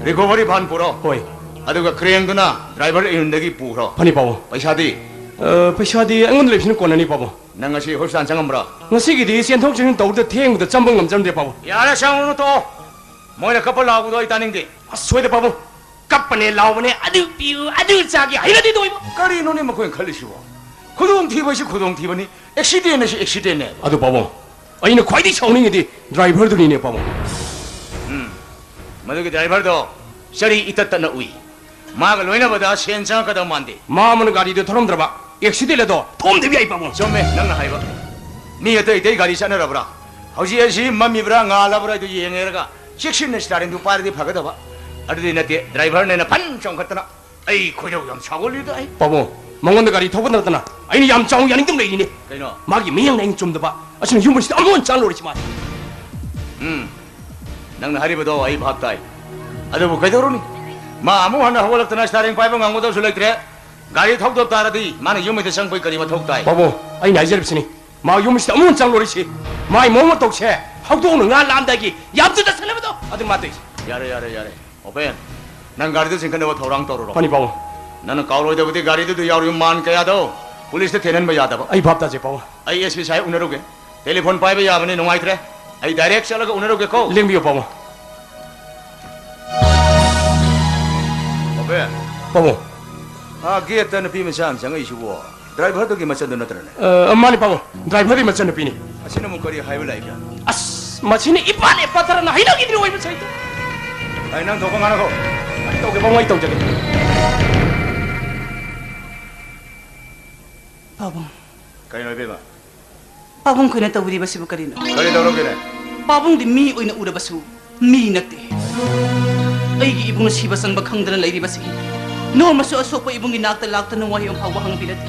ꯔꯤꯀꯣꯚꯔꯤ ꯚꯥꯟ ꯄꯨꯔꯣ꯫ ꯍꯣꯏ꯫ ꯑꯗꯨꯒ ꯀ꯭ꯔꯦꯟꯗꯨꯅ ꯗ꯭ꯔꯥꯏꯚꯔ ꯏꯌꯨꯟꯗꯒꯤ ꯄꯨꯈ꯭ꯔꯣ꯫ ꯐꯅꯤ, ꯄꯥꯕꯨꯡ꯫ ꯄꯩꯁꯥꯗꯤ? ꯑ, ꯄꯩꯁꯥꯗꯤ ꯑꯩꯉꯣꯟꯗ ꯂꯩꯕꯁꯤꯅ ꯀꯣꯟꯅꯅꯤ, ꯄꯥꯕꯨꯡ꯫ ꯅꯪ ꯉꯁꯤ ꯍꯣꯁꯄꯤꯇꯥꯜ ꯆꯪꯉꯝꯕ꯭ꯔꯥ? ꯉꯁꯤꯒꯤꯗꯤ ꯆꯦꯟꯊꯣꯛ ꯆꯦꯟꯁꯤꯟ ꯇꯧꯕꯗ ꯊꯦꯡꯕꯗ ꯆꯪꯕ ꯉꯝꯖꯔꯝꯗ꯭ꯔꯦ, ꯄꯥꯕꯨꯡ꯫ ꯌꯥꯔꯦ, ꯆꯪꯉꯨꯅꯨ, ꯇꯣꯛꯑꯣ꯫ ꯃꯣꯏꯅ ꯀꯞꯄ ꯂꯥꯎꯕꯗꯣ ꯑꯩ ꯇꯥꯅꯤꯡꯗꯦ꯫ ꯑꯁ, ꯁꯣꯏꯗ, ꯄꯥꯕꯨꯡ꯫ ꯀꯞꯄꯅꯦ, ꯂꯥꯎꯕꯅꯦ, ꯑꯗꯨ ꯄꯤꯌꯨ, ꯑꯗꯨ ꯆꯥꯒꯦ, ꯍꯩꯅꯗꯦꯗꯣ ꯏꯕꯣ꯫ ꯀꯔꯤꯅꯣꯅꯦ ꯃꯈꯣꯏꯅ ꯈꯜꯂꯤꯁꯤꯕꯣ? ꯈꯨꯗꯣꯡꯊꯤꯕ ꯍꯥꯏꯁꯤ ꯈꯨꯗꯣꯡꯊꯤꯕꯅꯤ, ꯑꯦꯛꯁꯤꯗꯦꯟ ꯍꯥꯏꯁꯤ ꯑꯦꯛꯁꯤꯗꯦꯟꯅꯦ꯫ ꯑꯗꯨ ꯄꯥꯕꯨꯡ, ꯑꯩꯅ ꯈ꯭ꯋꯥꯏꯗꯒꯤ ꯁꯥꯎꯅꯤꯡꯉꯤꯗꯤ ꯗ꯭ꯔꯥꯏꯚꯔꯗꯨꯅꯤꯅꯦ, ꯄꯥꯕꯨꯡ꯫ ꯎꯝ, ꯃꯗꯨꯒꯤ ꯗ꯭ꯔꯥꯏꯚꯔꯗꯣ ꯆꯔꯤ ꯏꯇꯠ ꯇꯠꯅ ꯎꯏ꯫ ꯃꯥꯒ ꯂꯣꯏꯅꯕꯗ ꯁꯦꯟ ꯆꯪꯉꯛꯀꯗꯕ ꯃꯥꯟꯗꯦ꯫ ꯃꯥ ꯑꯃꯅ ꯒꯥꯔꯤꯗꯨ ꯊꯧꯔꯝꯗ꯭ꯔꯕ, ꯑꯦꯛꯁꯤꯗꯦꯟ ꯑꯗꯣ ꯊꯣꯛꯑꯝꯗꯕ ꯌꯥꯏ, ꯄꯥꯕꯨꯡ꯫ ꯆꯨꯝꯃꯦ ꯅꯪꯅ ꯍꯥꯏꯕ꯫ ꯃꯤ ꯑꯇꯩ ꯑꯇꯩ ꯒꯥꯔꯤ ꯆꯠꯅꯔꯕ꯭ꯔꯥ? ꯍꯧꯖꯤꯛ ꯑꯁꯤ ꯃꯝꯃꯤꯕ꯭ꯔꯥ ꯉꯥꯜꯂꯕ꯭ꯔꯥ ꯍꯥꯏꯗꯨ ꯌꯦꯡꯉꯦꯔꯒ ꯆꯦꯛꯁꯤꯟꯅ ꯁ꯭ꯇꯥꯔꯤꯡꯗꯨ ꯄꯥꯏꯔꯗꯤ ꯐꯒꯗꯕ꯫ ꯑꯗꯨꯗꯤ ꯅꯠꯇꯦ, ꯗ꯭ꯔꯥꯏꯚꯔꯅꯦꯅ ꯐꯟ ꯆꯣꯡꯈꯠꯇꯅ ꯑꯩ ꯈꯣꯏꯗꯧ ꯌꯥꯝ ꯁꯥꯎꯒꯠꯂꯤꯗ ꯑꯩ꯫ ꯄꯥꯕꯨꯡ, ꯃꯉꯣꯟꯗ ꯒꯥꯔꯤ ꯊꯧꯕ ꯅꯠꯇꯅ ꯑꯩꯅ ꯌꯥꯝ ꯆꯥꯎꯅ ꯌꯥꯅꯤꯡꯗꯕ ꯂꯩꯔꯤꯅꯦ꯫ ꯀꯩꯅꯣ? ꯃꯥꯒꯤ ꯃꯤꯠꯌꯦꯡꯅ ꯑꯩꯅ ꯆꯨꯝꯗꯕ꯫ ꯑꯁꯤꯅ ꯌꯨꯝ ꯑꯁꯤꯗ ꯑꯃꯨꯛ ꯍꯟꯅ ꯆꯪꯂꯔꯣꯏꯁꯤ ꯃꯥꯗꯤ꯫ ꯎꯝ, ꯅꯪꯅ ꯍꯥꯏꯔꯤꯕꯗꯣ ꯑꯩ ꯚꯥꯞ ꯇꯥꯏ꯫ ꯑꯗꯨꯕꯨ ꯀꯩꯗꯧꯔꯨꯅꯤ? ꯃꯥ ꯑꯃꯨꯛ ꯍꯟꯅ ꯍꯧꯒꯠꯂꯛꯇꯅ ꯁ꯭ꯇꯥꯔꯤꯡ ꯄꯥꯏꯕ ꯉꯝꯒꯗꯕꯁꯨ ꯂꯩꯇ꯭ꯔꯦ꯫ ꯒꯥꯔꯤ ꯊꯧꯗꯕ ꯇꯥꯔꯗꯤ ꯃꯥꯅ ꯌꯨꯝ ꯍꯦꯛꯇ ꯆꯪꯕꯩ ꯀꯔꯤ ꯃꯊꯧ ꯇꯥꯏ? ꯄꯥꯕꯨꯡ, ꯑꯩꯅ ꯍꯥꯏꯖꯔꯤꯕꯁꯤꯅꯤ, ꯃꯥ ꯌꯨꯝꯁꯤꯗ ꯑꯃꯨꯛ ꯍꯟꯅ ꯆꯪꯂꯔꯣꯏꯁꯤ꯫ ꯃꯥꯏ ꯃꯑꯣꯡ ꯃꯇꯧꯁꯦ ꯍꯧꯗꯣꯡꯅ ꯉꯥ ꯂꯥꯝꯗꯥꯏꯒꯤ ꯌꯥꯝ ꯆꯨꯗ ꯁꯥꯟꯅꯕꯗꯣ ꯑꯗꯨ ꯃꯥ ꯇꯧꯏꯁꯦ꯫ ꯌꯥꯔꯦ, ꯌꯥꯔꯦ, ꯌꯥꯔꯦ꯫ ꯑꯣꯄꯦꯟ, ꯅꯪ ꯒꯥꯔꯤꯗꯨ ꯆꯤꯡꯈꯠꯅꯕ ꯊꯧꯔꯥꯡ ꯇꯧꯔꯨꯔꯣ꯫ ꯐꯅꯤ, ꯄꯥꯕꯨꯡ꯫ ꯅꯪꯅ ꯀꯥꯎꯔꯣꯏꯗꯕꯗꯤ ꯒꯥꯔꯤꯗꯨꯗ ꯌꯥꯎꯔꯤꯕ ꯃꯥꯟ ꯀꯌꯥꯗꯣ ꯄꯨꯂꯤꯁꯇ ꯊꯦꯟꯍꯟꯕ ꯌꯥꯗꯕ꯫ ꯑꯩ ꯚꯥꯞ ꯇꯥꯖꯩ, ꯄꯥꯕꯨꯡ꯫ ꯑꯩ ꯑꯦꯁ ꯄꯤ ꯁꯥꯍꯦꯕ ꯎꯅꯔꯨꯒꯦ꯫ ꯇꯦꯂꯤꯐꯣꯟ ꯄꯥꯏꯕ ꯌꯥꯕꯅꯤ, ꯅꯨꯡꯉꯥꯏꯇ꯭ꯔꯦ꯫ ꯑꯩ direct ꯆꯠꯂꯒ ꯎꯅꯔꯨꯒꯦꯀꯣ꯫ ꯂꯦꯡꯕꯤꯌꯨ, ꯄꯥꯕꯨꯡ꯫ ꯕꯥꯕꯦ꯫ ꯄꯥꯕꯨꯡ꯫ ꯑꯥ, gate ꯇ ꯅꯨꯄꯤ ꯃꯆꯥ ꯑꯃ ꯆꯪꯉꯛꯏꯁꯤꯕꯣ? Driver ꯗꯨꯒꯤ ꯃꯆꯟꯗꯨ ꯅꯠꯇ꯭ꯔꯅꯦ? ꯑ, ꯃꯥꯅꯤ, ꯄꯥꯕꯨꯡ꯫ Driver ꯒꯤ ꯃꯆꯟꯅꯨꯄꯤꯅꯤ꯫ ꯑꯁꯤꯅ ꯑꯃꯨꯛ ꯀꯔꯤ ꯍꯥꯏꯕ ꯂꯥꯛꯏꯕ? ꯑꯁ, ꯃꯁꯤꯅ ꯏꯄꯥꯅ ꯏꯄꯥꯊꯔꯅ ꯍꯩꯅꯈꯤꯗ꯭ꯔꯤ ꯑꯣꯏꯕ ꯁꯩꯇ꯫ ꯑꯩ ꯅꯪ ꯊꯣꯛꯄ ꯉꯥꯡꯅꯈꯣ꯫ ꯑꯩ ꯇꯧꯒꯦ, ꯄꯥꯕꯨꯡ, ꯑꯩ ꯇꯧꯖꯒꯦ꯫ ꯄꯥꯕꯨꯡ꯫ ꯀꯩꯅꯣ ꯏꯕꯦꯝꯃ? ꯄꯥꯕꯨꯡ ꯈꯣꯏꯅ ꯇꯧꯕꯤꯔꯤꯕꯁꯤꯕꯨ ꯀꯔꯤꯅꯣ? ꯀꯔꯤ ꯇꯧꯔꯒꯦꯅꯦ? ꯄꯥꯕꯨꯡꯗꯤ ꯃꯤ ꯑꯣꯏꯅ ꯎꯔꯕꯁꯨ ꯃꯤ ꯅꯠꯇꯦ꯫ ꯑꯩꯒꯤ ꯏꯕꯨꯡꯅ ꯁꯤꯕ ꯆꯪꯕ ꯈꯪꯗꯅ ꯂꯩꯔꯤꯕꯁꯤ ꯅꯣꯡꯃꯁꯨ ꯑꯁꯣꯛꯄ ꯏꯕꯨꯡꯒꯤ ꯅꯥꯛꯇ ꯂꯥꯛꯇꯨꯅ ꯋꯥꯍꯩ ꯑꯃ ꯐꯥꯎꯕ ꯍꯪꯕꯤꯔꯗꯦ꯫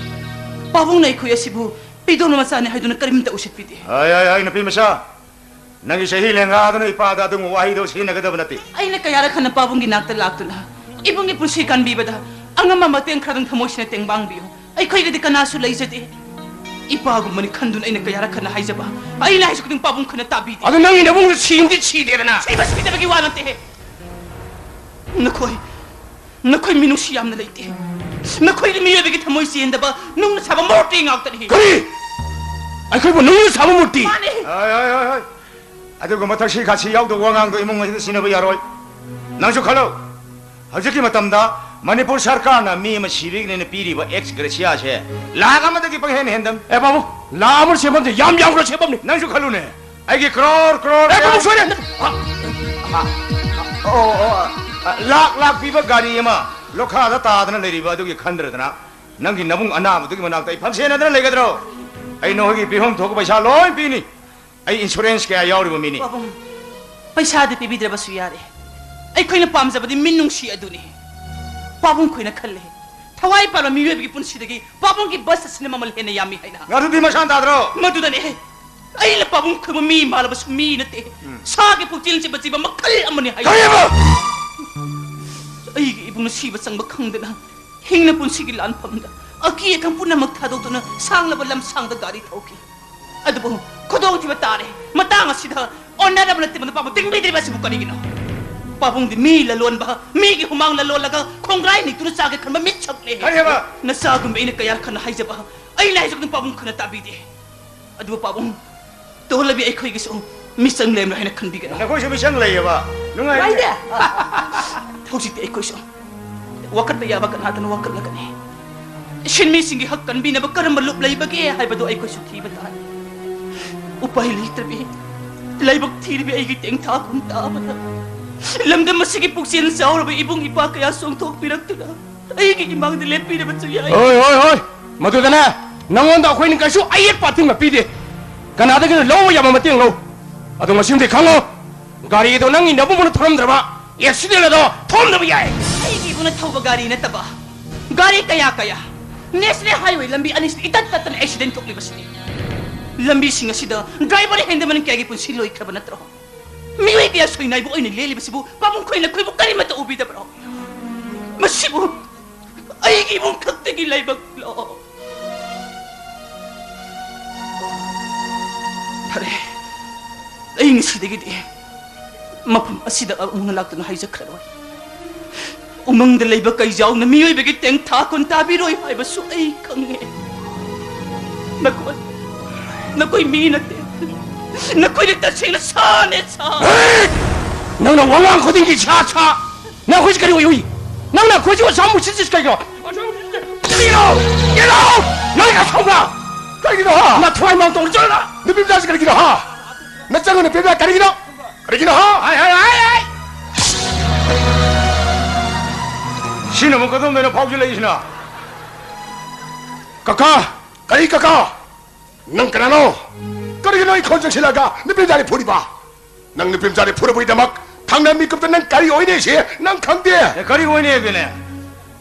ꯄꯥꯕꯨꯡꯅ ꯑꯩꯈꯣꯏ ꯑꯁꯤꯕꯨ ꯄꯤꯗꯣꯝꯕ ꯃꯆꯥꯅꯤ ꯍꯥꯏꯗꯨꯅ ꯀꯔꯤꯝꯇ ꯎꯁꯤꯠꯄꯤꯗꯦ꯫ ꯍꯥꯏ, ꯍꯥꯏ, ꯍꯥꯏ, ꯅꯨꯄꯤ ꯃꯆꯥ, ꯅꯪꯒꯤ ꯆꯍꯤ ꯂꯦꯡꯒꯥꯗꯨꯅ ꯏꯄꯥꯗ ꯑꯗꯨꯒꯨꯝꯕ ꯋꯥꯍꯩꯗꯣ ꯁꯤꯖꯤꯟꯅꯒꯗꯕ ꯅꯠꯇꯦ꯫ ꯑꯩꯅ ꯀꯌꯥꯔꯛ ꯍꯟꯅ ꯄꯥꯕꯨꯡꯒꯤ ꯅꯥꯛꯇ ꯂꯥꯛꯇꯨꯅ ꯏꯕꯨꯡꯒꯤ ꯄꯨꯟꯁꯤ ꯀꯟꯕꯤꯕꯗ ꯑꯉꯝꯕ ꯃꯇꯦꯡ ꯈꯔꯗꯪ ꯊꯃꯣꯏꯁꯤꯅ ꯇꯦꯡꯕꯥꯡꯕꯤꯌꯨ꯫ ꯑꯩꯈꯣꯏꯒꯤꯗꯤ ꯀꯅꯥꯁꯨ ꯂꯩꯖꯗꯦ꯫ ꯏꯄꯥꯒꯨꯝꯕꯅꯤ ꯈꯟꯗꯨꯅ ꯑꯩꯅ ꯀꯌꯥꯔꯛ ꯍꯟꯅ ꯍꯥꯏꯖꯕ, ꯑꯩꯅ ꯍꯥꯏꯁꯤ ꯈꯨꯗꯤꯡ ꯄꯥꯕꯨꯡ ꯈꯟꯅ ꯇꯥꯕꯤꯗꯦ꯫ ꯑꯗꯨ ꯅꯪꯒꯤ ꯅꯕꯨꯡꯗꯨ ꯁꯤꯕꯗꯤ ꯁꯤꯗꯦꯗꯅ? ꯁꯤꯕ ꯁꯤꯗꯕꯒꯤ ꯋꯥ ꯅꯠꯇꯦꯍꯦ꯫ ꯅꯈꯣꯏ, ꯅꯈꯣꯏ ꯃꯤꯅꯨꯡꯁꯤ ꯌꯥꯝꯅ ꯂꯩꯇꯦ꯫ ꯅꯈꯣꯏꯗꯤ ꯃꯤꯑꯣꯏꯕꯒꯤ ꯊꯃꯣꯏ ꯆꯦꯟꯗꯕ, ꯅꯨꯡꯅ ꯁꯥꯕ ꯃꯨꯔꯇꯤ ꯉꯥꯛꯇꯅꯤ꯫ ꯀꯔꯤ? ꯑꯩꯈꯣꯏꯕꯨ ꯅꯨꯡꯅ ꯁꯥꯕ ꯃꯨꯔꯇꯤ? ꯃꯥꯅꯤ꯫ ꯍꯣꯏ, ꯍꯣꯏ, ꯍꯣꯏ, ꯍꯣꯏ꯫ ꯑꯗꯨꯒꯨꯝꯕ ꯊꯛꯁꯤ ꯈꯥꯁꯤ ꯌꯥꯎꯗꯕ ꯋꯥꯉꯥꯡꯗꯣ ꯏꯃꯨꯡ ꯑꯁꯤꯗ ꯁꯤꯖꯤꯟꯅꯕ ꯌꯥꯔꯣꯏ꯫ ꯅꯪꯁꯨ ꯈꯜꯂꯨ, ꯍꯧꯖꯤꯛꯀꯤ ꯃꯇꯝꯗ ꯃꯅꯤꯄꯨꯔ ꯁꯔꯀꯥꯔꯅ ꯃꯤ ꯑꯃ ꯁꯤꯕꯒꯤꯅꯦꯅ ꯄꯤꯔꯤꯕ ex gratia ꯁꯦ ꯂꯥꯈ ꯑꯃꯗꯒꯤ ꯄꯪꯍꯦꯟ ꯍꯦꯟꯗꯝ꯫ ꯑꯦ ꯕꯥꯕꯨ, ꯂꯥꯈ ꯑꯃ ꯁꯦꯟꯐꯝꯁꯦ ꯌꯥꯝ ꯌꯥꯝꯈ꯭ꯔ ꯁꯦꯟꯐꯝꯅꯤ꯫ ꯅꯪꯁꯨ ꯈꯜꯂꯨꯅꯦ, ꯑꯩꯒꯤ ꯀ꯭ꯔꯣꯔ ꯀ꯭ꯔꯣꯔ ꯑꯦ ꯕꯥꯕꯨ, ꯁꯣꯏꯔꯦ꯫ ꯑꯣ, ꯑꯣ, ꯑ, ꯂꯥꯈ ꯂꯥꯈ ꯄꯤꯕ ꯒꯥꯔꯤ ꯑꯃ ꯂꯣꯈꯥꯗ ꯇꯥꯗꯅ ꯂꯩꯔꯤꯕ ꯑꯗꯨꯒꯤ ꯈꯟꯗ꯭ꯔꯗꯅ ꯅꯪꯒꯤ ꯅꯕꯨꯡ ꯑꯅꯥꯕꯗꯨꯒꯤ ꯃꯅꯥꯛꯇ ꯑꯩ ꯐꯝꯁꯦꯟꯅꯗꯅ ꯂꯩꯒꯗ꯭ꯔꯣ? ꯑꯩ ꯅꯈꯣꯏꯒꯤ ꯄꯤꯐꯝ ꯊꯣꯛꯄ ꯄꯩꯁꯥ ꯂꯣꯏ ꯄꯤꯅꯤ꯫ ꯑꯩ insurance ꯀꯌꯥ ꯌꯥꯎꯔꯤꯕ ꯃꯤꯅꯤ꯫ ꯄꯥꯕꯨꯡ, ꯄꯩꯁꯥꯗꯤ ꯄꯤꯕꯤꯗ꯭ꯔꯕꯁꯨ ꯌꯥꯔꯦ꯫ ꯑꯩꯈꯣꯏꯅ ꯄꯥꯝꯖꯕꯗꯤ ꯃꯤꯅꯨꯡꯁꯤ ꯑꯗꯨꯅꯤ꯫ ꯄꯥꯕꯨꯡ ꯈꯣꯏꯅ ꯈꯜꯂꯦ, ꯊꯋꯥꯏ ꯄꯥꯟꯕ ꯃꯤꯑꯣꯏꯕꯒꯤ ꯄꯨꯟꯁꯤꯗꯒꯤ ꯄꯥꯕꯨꯡꯒꯤ ꯕꯁ ꯑꯁꯤꯅ ꯃꯃꯜ ꯍꯦꯟꯅ ꯌꯥꯝꯃꯤ ꯍꯥꯏꯅ꯫ ꯑꯗꯨꯗꯤ ꯃꯁꯥꯟ ꯇꯥꯗ꯭ꯔꯣ? ꯃꯗꯨꯗꯅꯦ, ꯑꯩꯅ ꯄꯥꯕꯨꯡ ꯈꯣꯏꯕꯨ ꯃꯤ ꯃꯥꯜꯂꯕꯁꯨ ꯃꯤ ꯅꯠꯇꯦ꯫ ꯎꯝ꯫ ꯁꯥꯒꯤ ꯄꯨꯛꯆꯦꯜ ꯆꯦꯟꯕ ꯖꯤꯕ ꯃꯈꯜ ꯑꯃꯅꯤ ꯍꯥꯏ꯫ ꯀꯔꯤꯕ? ꯑꯩꯒꯤ ꯏꯕꯨꯡꯅ ꯁꯤꯕ ꯆꯪꯕ ꯈꯪꯗꯅ ꯍꯤꯡꯅ ꯄꯨꯟꯁꯤꯒꯤ ꯂꯥꯟꯐꯝꯗ ꯑꯀꯤ ꯑꯈꯪ ꯄꯨꯝꯅꯃꯛ ꯊꯥꯗꯣꯛꯇꯨꯅ ꯁꯥꯡꯂꯕ ꯂꯝꯁꯥꯡꯗ ꯒꯥꯔꯤ ꯊꯧꯈꯤ꯫ ꯑꯗꯨꯕꯨ ꯈꯨꯗꯣꯡꯊꯤꯕ ꯇꯥꯔꯦ꯫ ꯃꯇꯥꯡ ꯑꯁꯤꯗ ꯑꯣꯟꯅꯔꯕ ꯅꯠꯇꯦ ꯃꯗꯨ ꯄꯥꯕꯨꯡ ꯇꯤꯡꯕꯤꯗ꯭ꯔꯤꯕ ꯑꯁꯤꯕꯨ ꯀꯔꯤꯒꯤꯅꯣ? ꯄꯥꯕꯨꯡꯗꯤ ꯃꯤ ꯂꯂꯣꯟꯕ, ꯃꯤꯒꯤ ꯍꯨꯃꯥꯡ ꯂꯂꯣꯜꯂꯒ ꯈꯣꯡꯒ꯭ꯔꯥꯏ ꯅꯤꯛꯇꯨꯅ ꯆꯥꯒꯦ ꯈꯟꯕ ꯃꯤꯁꯛꯅꯦ꯫ ꯀꯔꯤ ꯍꯥꯏꯕ? ꯅꯆꯥꯒꯨꯝꯕꯤ ꯑꯩꯅ ꯀꯌꯥ ꯈꯟꯅ ꯍꯥꯏꯖꯕ, ꯑꯩꯅ ꯍꯥꯏꯖꯕꯗꯨ ꯄꯥꯕꯨꯡ ꯈꯟꯅ ꯇꯥꯕꯤꯗꯦ꯫ ꯑꯗꯨꯕꯨ ꯄꯥꯕꯨꯡ, ꯇꯣꯜꯂꯕꯤ ꯑꯩꯈꯣꯏꯒꯤꯁꯨ ꯃꯤꯆꯪ ꯂꯩꯔꯝꯂꯣꯏ ꯍꯥꯏꯅ ꯈꯟꯕꯤꯒꯅꯨ꯫ ꯅꯈꯣꯏꯁꯨ ꯃꯤꯆꯪ ꯂꯩꯌꯦꯕ꯫ ꯅꯨꯡꯉꯥꯏꯔꯦ꯫ ꯍꯧꯖꯤꯛꯇꯤ ꯑꯩꯈꯣꯏꯁꯨ ꯋꯥꯀꯠꯄ ꯌꯥꯕ ꯀꯅꯥꯗꯅꯣ ꯋꯥꯀꯠꯂꯒꯅꯤ꯫ ꯁꯤꯟꯃꯤꯁꯤꯡꯒꯤ ꯍꯛ ꯀꯟꯕꯤꯅꯕ ꯀꯔꯝꯕ ꯂꯨꯞ ꯂꯩꯕꯒꯦ ꯍꯥꯏꯕꯗꯨ ꯑꯩꯈꯣꯏꯁꯨ ꯊꯤꯕ ꯇꯥꯔꯦ꯫ ꯎꯄꯥꯏ ꯂꯩꯇ꯭ꯔꯕꯤ, ꯂꯥꯏꯕꯛ ꯊꯤꯔꯕꯤ ꯑꯩꯒꯤ ꯇꯦꯡꯊꯥ ꯈꯨꯟ ꯇꯥꯕꯗ, ꯂꯝꯗꯝ ꯑꯁꯤꯒꯤ ꯄꯨꯛꯆꯦꯜ ꯆꯥꯎꯔꯕ ꯏꯕꯨꯡ ꯏꯄꯥ ꯀꯌꯥ ꯆꯣꯡꯊꯣꯛꯄꯤꯔꯛꯇꯨꯅ ꯑꯩꯒꯤ ꯏꯃꯥꯡꯗ ꯂꯦꯞꯄꯤꯔꯕꯁꯨ ꯌꯥꯏ꯫ ꯍꯣꯏ, ꯍꯣꯏ, ꯍꯣꯏ꯫ ꯃꯗꯨꯗꯅꯦ, ꯅꯉꯣꯟꯗ ꯑꯩꯈꯣꯏꯅ ꯀꯩꯁꯨ ꯑꯌꯦꯠꯄ ꯑꯊꯤꯡꯕ ꯄꯤꯗꯦ꯫ ꯀꯅꯥꯗꯒꯤꯅꯣ ꯂꯧꯕ ꯌꯥꯕ ꯃꯇꯦꯡ ꯂꯧ꯫ ꯑꯗꯣ ꯃꯁꯤꯃꯗꯤ ꯈꯪꯉꯣ, ꯒꯥꯔꯤꯗꯣ ꯅꯪꯒꯤ ꯅꯕꯨꯡꯅ ꯊꯧꯔꯝꯗ꯭ꯔꯕ ꯑꯦꯛꯁꯤꯗꯦꯟ ꯑꯗꯣ ꯊꯣꯛꯂꯝꯗꯕ ꯌꯥꯏ꯫ ꯑꯩꯒꯤ ꯏꯕꯨꯡꯅ ꯊꯧꯕ ꯒꯥꯔꯤ ꯅꯠꯇꯕ, ꯒꯥꯔꯤ ꯀꯌꯥ ꯀꯌꯥ, ꯅꯦꯁꯅꯦꯜ ꯍꯥꯏꯋꯦ ꯂꯝꯕꯤ ꯑꯅꯤꯁꯤꯗ ꯏꯇꯠ ꯇꯠꯇꯅ ꯑꯦꯛꯁꯤꯗꯦꯟ ꯊꯣꯛꯂꯤꯕꯁꯤꯅꯤ꯫ ꯂꯝꯕꯤꯁꯤꯡ ꯑꯁꯤꯗ ꯗ꯭ꯔꯥꯏꯚꯔ ꯍꯦꯟꯗꯃꯟ ꯀꯌꯥꯒꯤ ꯄꯨꯟꯁꯤ ꯂꯣꯏꯈ꯭ꯔꯕ ꯅꯠꯇ꯭ꯔꯣ? ꯃꯤꯑꯣꯏ ꯀꯌꯥ ꯁꯣꯏꯅꯥꯏꯕ ꯑꯣꯏꯅ ꯂꯦꯜꯂꯤꯕꯁꯤꯕꯨ ꯄꯥꯕꯨꯡ ꯈꯣꯏꯅ ꯑꯩꯈꯣꯏꯕꯨ ꯀꯔꯤꯃꯠꯇ ꯎꯕꯤꯗꯕ꯭ꯔꯣ? ꯃꯁꯤꯕꯨ ꯑꯩꯒꯤ ꯏꯃꯨꯡ ꯈꯛꯇꯒꯤ ꯂꯥꯏꯕꯛꯂꯣ? ꯐꯔꯦ, ꯑꯩ ꯉꯁꯤꯗꯒꯤꯗꯤ ꯃꯐꯝ ꯑꯁꯤꯗ ꯑꯃꯨꯛ ꯍꯟꯅ ꯂꯥꯛꯇꯨꯅ ꯍꯥꯏꯖꯈ꯭ꯔꯔꯣꯏ꯫ ꯎꯃꯪꯗ ꯂꯩꯕ ꯀꯩꯖꯥꯎꯅ ꯃꯤꯑꯣꯏꯕꯒꯤ ꯇꯦꯡꯊꯥ ꯈꯨꯟ ꯇꯥꯕꯤꯔꯣꯏ ꯍꯥꯏꯕꯁꯨ ꯑꯩ ꯈꯪꯉꯦ꯫ ꯅꯈꯣꯏ, ꯅꯈꯣꯏ ꯃꯤ ꯅꯠꯇꯦ꯫ ꯅꯈꯣꯏꯗꯤ ꯇꯁꯦꯡꯅ ꯁꯥꯅꯦ, ꯁꯥ꯫ ꯍꯦ! ꯅꯪꯅ ꯋꯥꯉꯥꯡ ꯈꯨꯗꯤꯡꯒꯤ ꯁꯥ, ꯁꯥ꯫ ꯅꯪ ꯑꯩꯈꯣꯏꯁꯤ ꯀꯔꯤ ꯑꯣꯏ ꯎꯏ? ꯅꯪꯅ ꯑꯩꯈꯣꯏꯁꯤ ꯑꯁꯥꯝ ꯃꯨꯁꯤꯠ ꯀꯩꯒꯤꯅꯣ? ꯀꯔꯤꯒꯤꯅꯣ? ꯀꯔꯤꯒꯤꯅꯣ? ꯅꯪ ꯑꯁꯥꯎꯕ꯭ꯔꯥ? ꯀꯔꯤꯒꯤꯅꯣ, ꯍꯥ? ꯅꯊ꯭ꯋꯥꯏ ꯃꯥꯡ ꯇꯧꯔ ꯆꯠꯂꯣ꯫ ꯅꯨꯄꯤ ꯃꯆꯥꯁꯤ ꯀꯔꯤꯒꯤꯅꯣ, ꯍꯥ? ꯅꯆꯪ ꯅꯨꯄꯤ ꯃꯆꯥ ꯀꯔꯤꯒꯤꯅꯣ? ꯀꯔꯤꯒꯤꯅꯣ, ꯍꯥ? ꯍꯥꯏ, ꯍꯥꯏ, ꯍꯥꯏ, ꯍꯥꯏ! ꯁꯤꯅ ꯑꯃꯨꯛ ꯀꯗꯣꯝꯗꯩꯅꯣ ꯐꯥꯎꯖꯤꯜꯂꯛꯏꯁꯤꯅ? ꯀꯀꯥ! ꯀꯔꯤ ꯀꯀꯥ? ꯅꯪ ꯀꯅꯥꯅꯣ? ꯀꯔꯤꯒꯤꯅꯣ ꯑꯩ ꯈꯣꯟ ꯆꯪꯁꯤꯜꯂꯒ ꯅꯨꯄꯤ ꯃꯆꯥꯅꯤ ꯐꯨꯔꯤꯕ? ꯅꯪ ꯅꯨꯄꯤ ꯃꯆꯥꯅꯤ ꯐꯨꯔꯕꯒꯤꯗꯃꯛ ꯊꯪꯅ ꯃꯤꯀꯨꯞꯇ ꯅꯪ ꯀꯔꯤ ꯑꯣꯏꯅꯤ ꯁꯤ ꯅꯪ ꯈꯪꯗꯦ꯫ ꯑꯦ, ꯀꯔꯤ ꯑꯣꯏꯅꯤ ꯍꯥꯏꯕꯅꯦ?